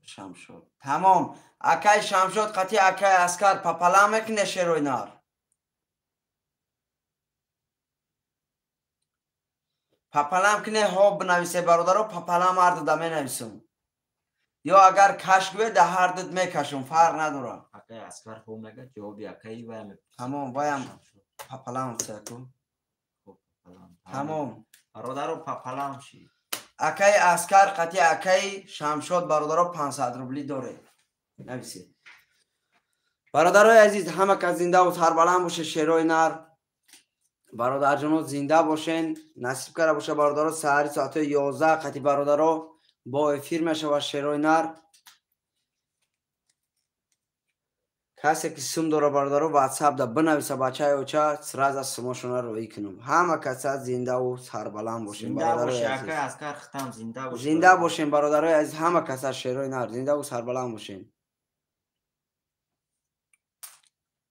Шамшод. Тамом. Акай Шамшод қатъи акай Аскар папалам мекуне шерои нар. Папалам кне ҳо бинависе бародаро, папалам ҳар дуда менависум. Ё агар каш гӯе да ҳар дуд мекашум, фарқ надора. Акай Аскар ҳо мега, ҷавоби акай ваям. Тамом, ваям папалам саку. Тамом. Бародаро папалам ши. Акай Аскар қатъи акай Шамшод бародаро 500 рубли доре. Нависе. Бародарои азиз, ҳама кас зиндаву сарбаланд боше, шерои нар. Бародарҷоно зинда бошен, насиб кара боша бародаро, саҳари соатҳои 11 қатъи бародаро бо эфир мешавад шерои нар. Касе ки сум дора бародаро ватсап да бинависа бачаи оча, сразу сумошона роӣ кунам. Ҳама каса зиндаву сарбаланд бошен. Зинда бошен бародарои азиз, ҳама каса шерои нар, зиндаву сарбаланд бошен.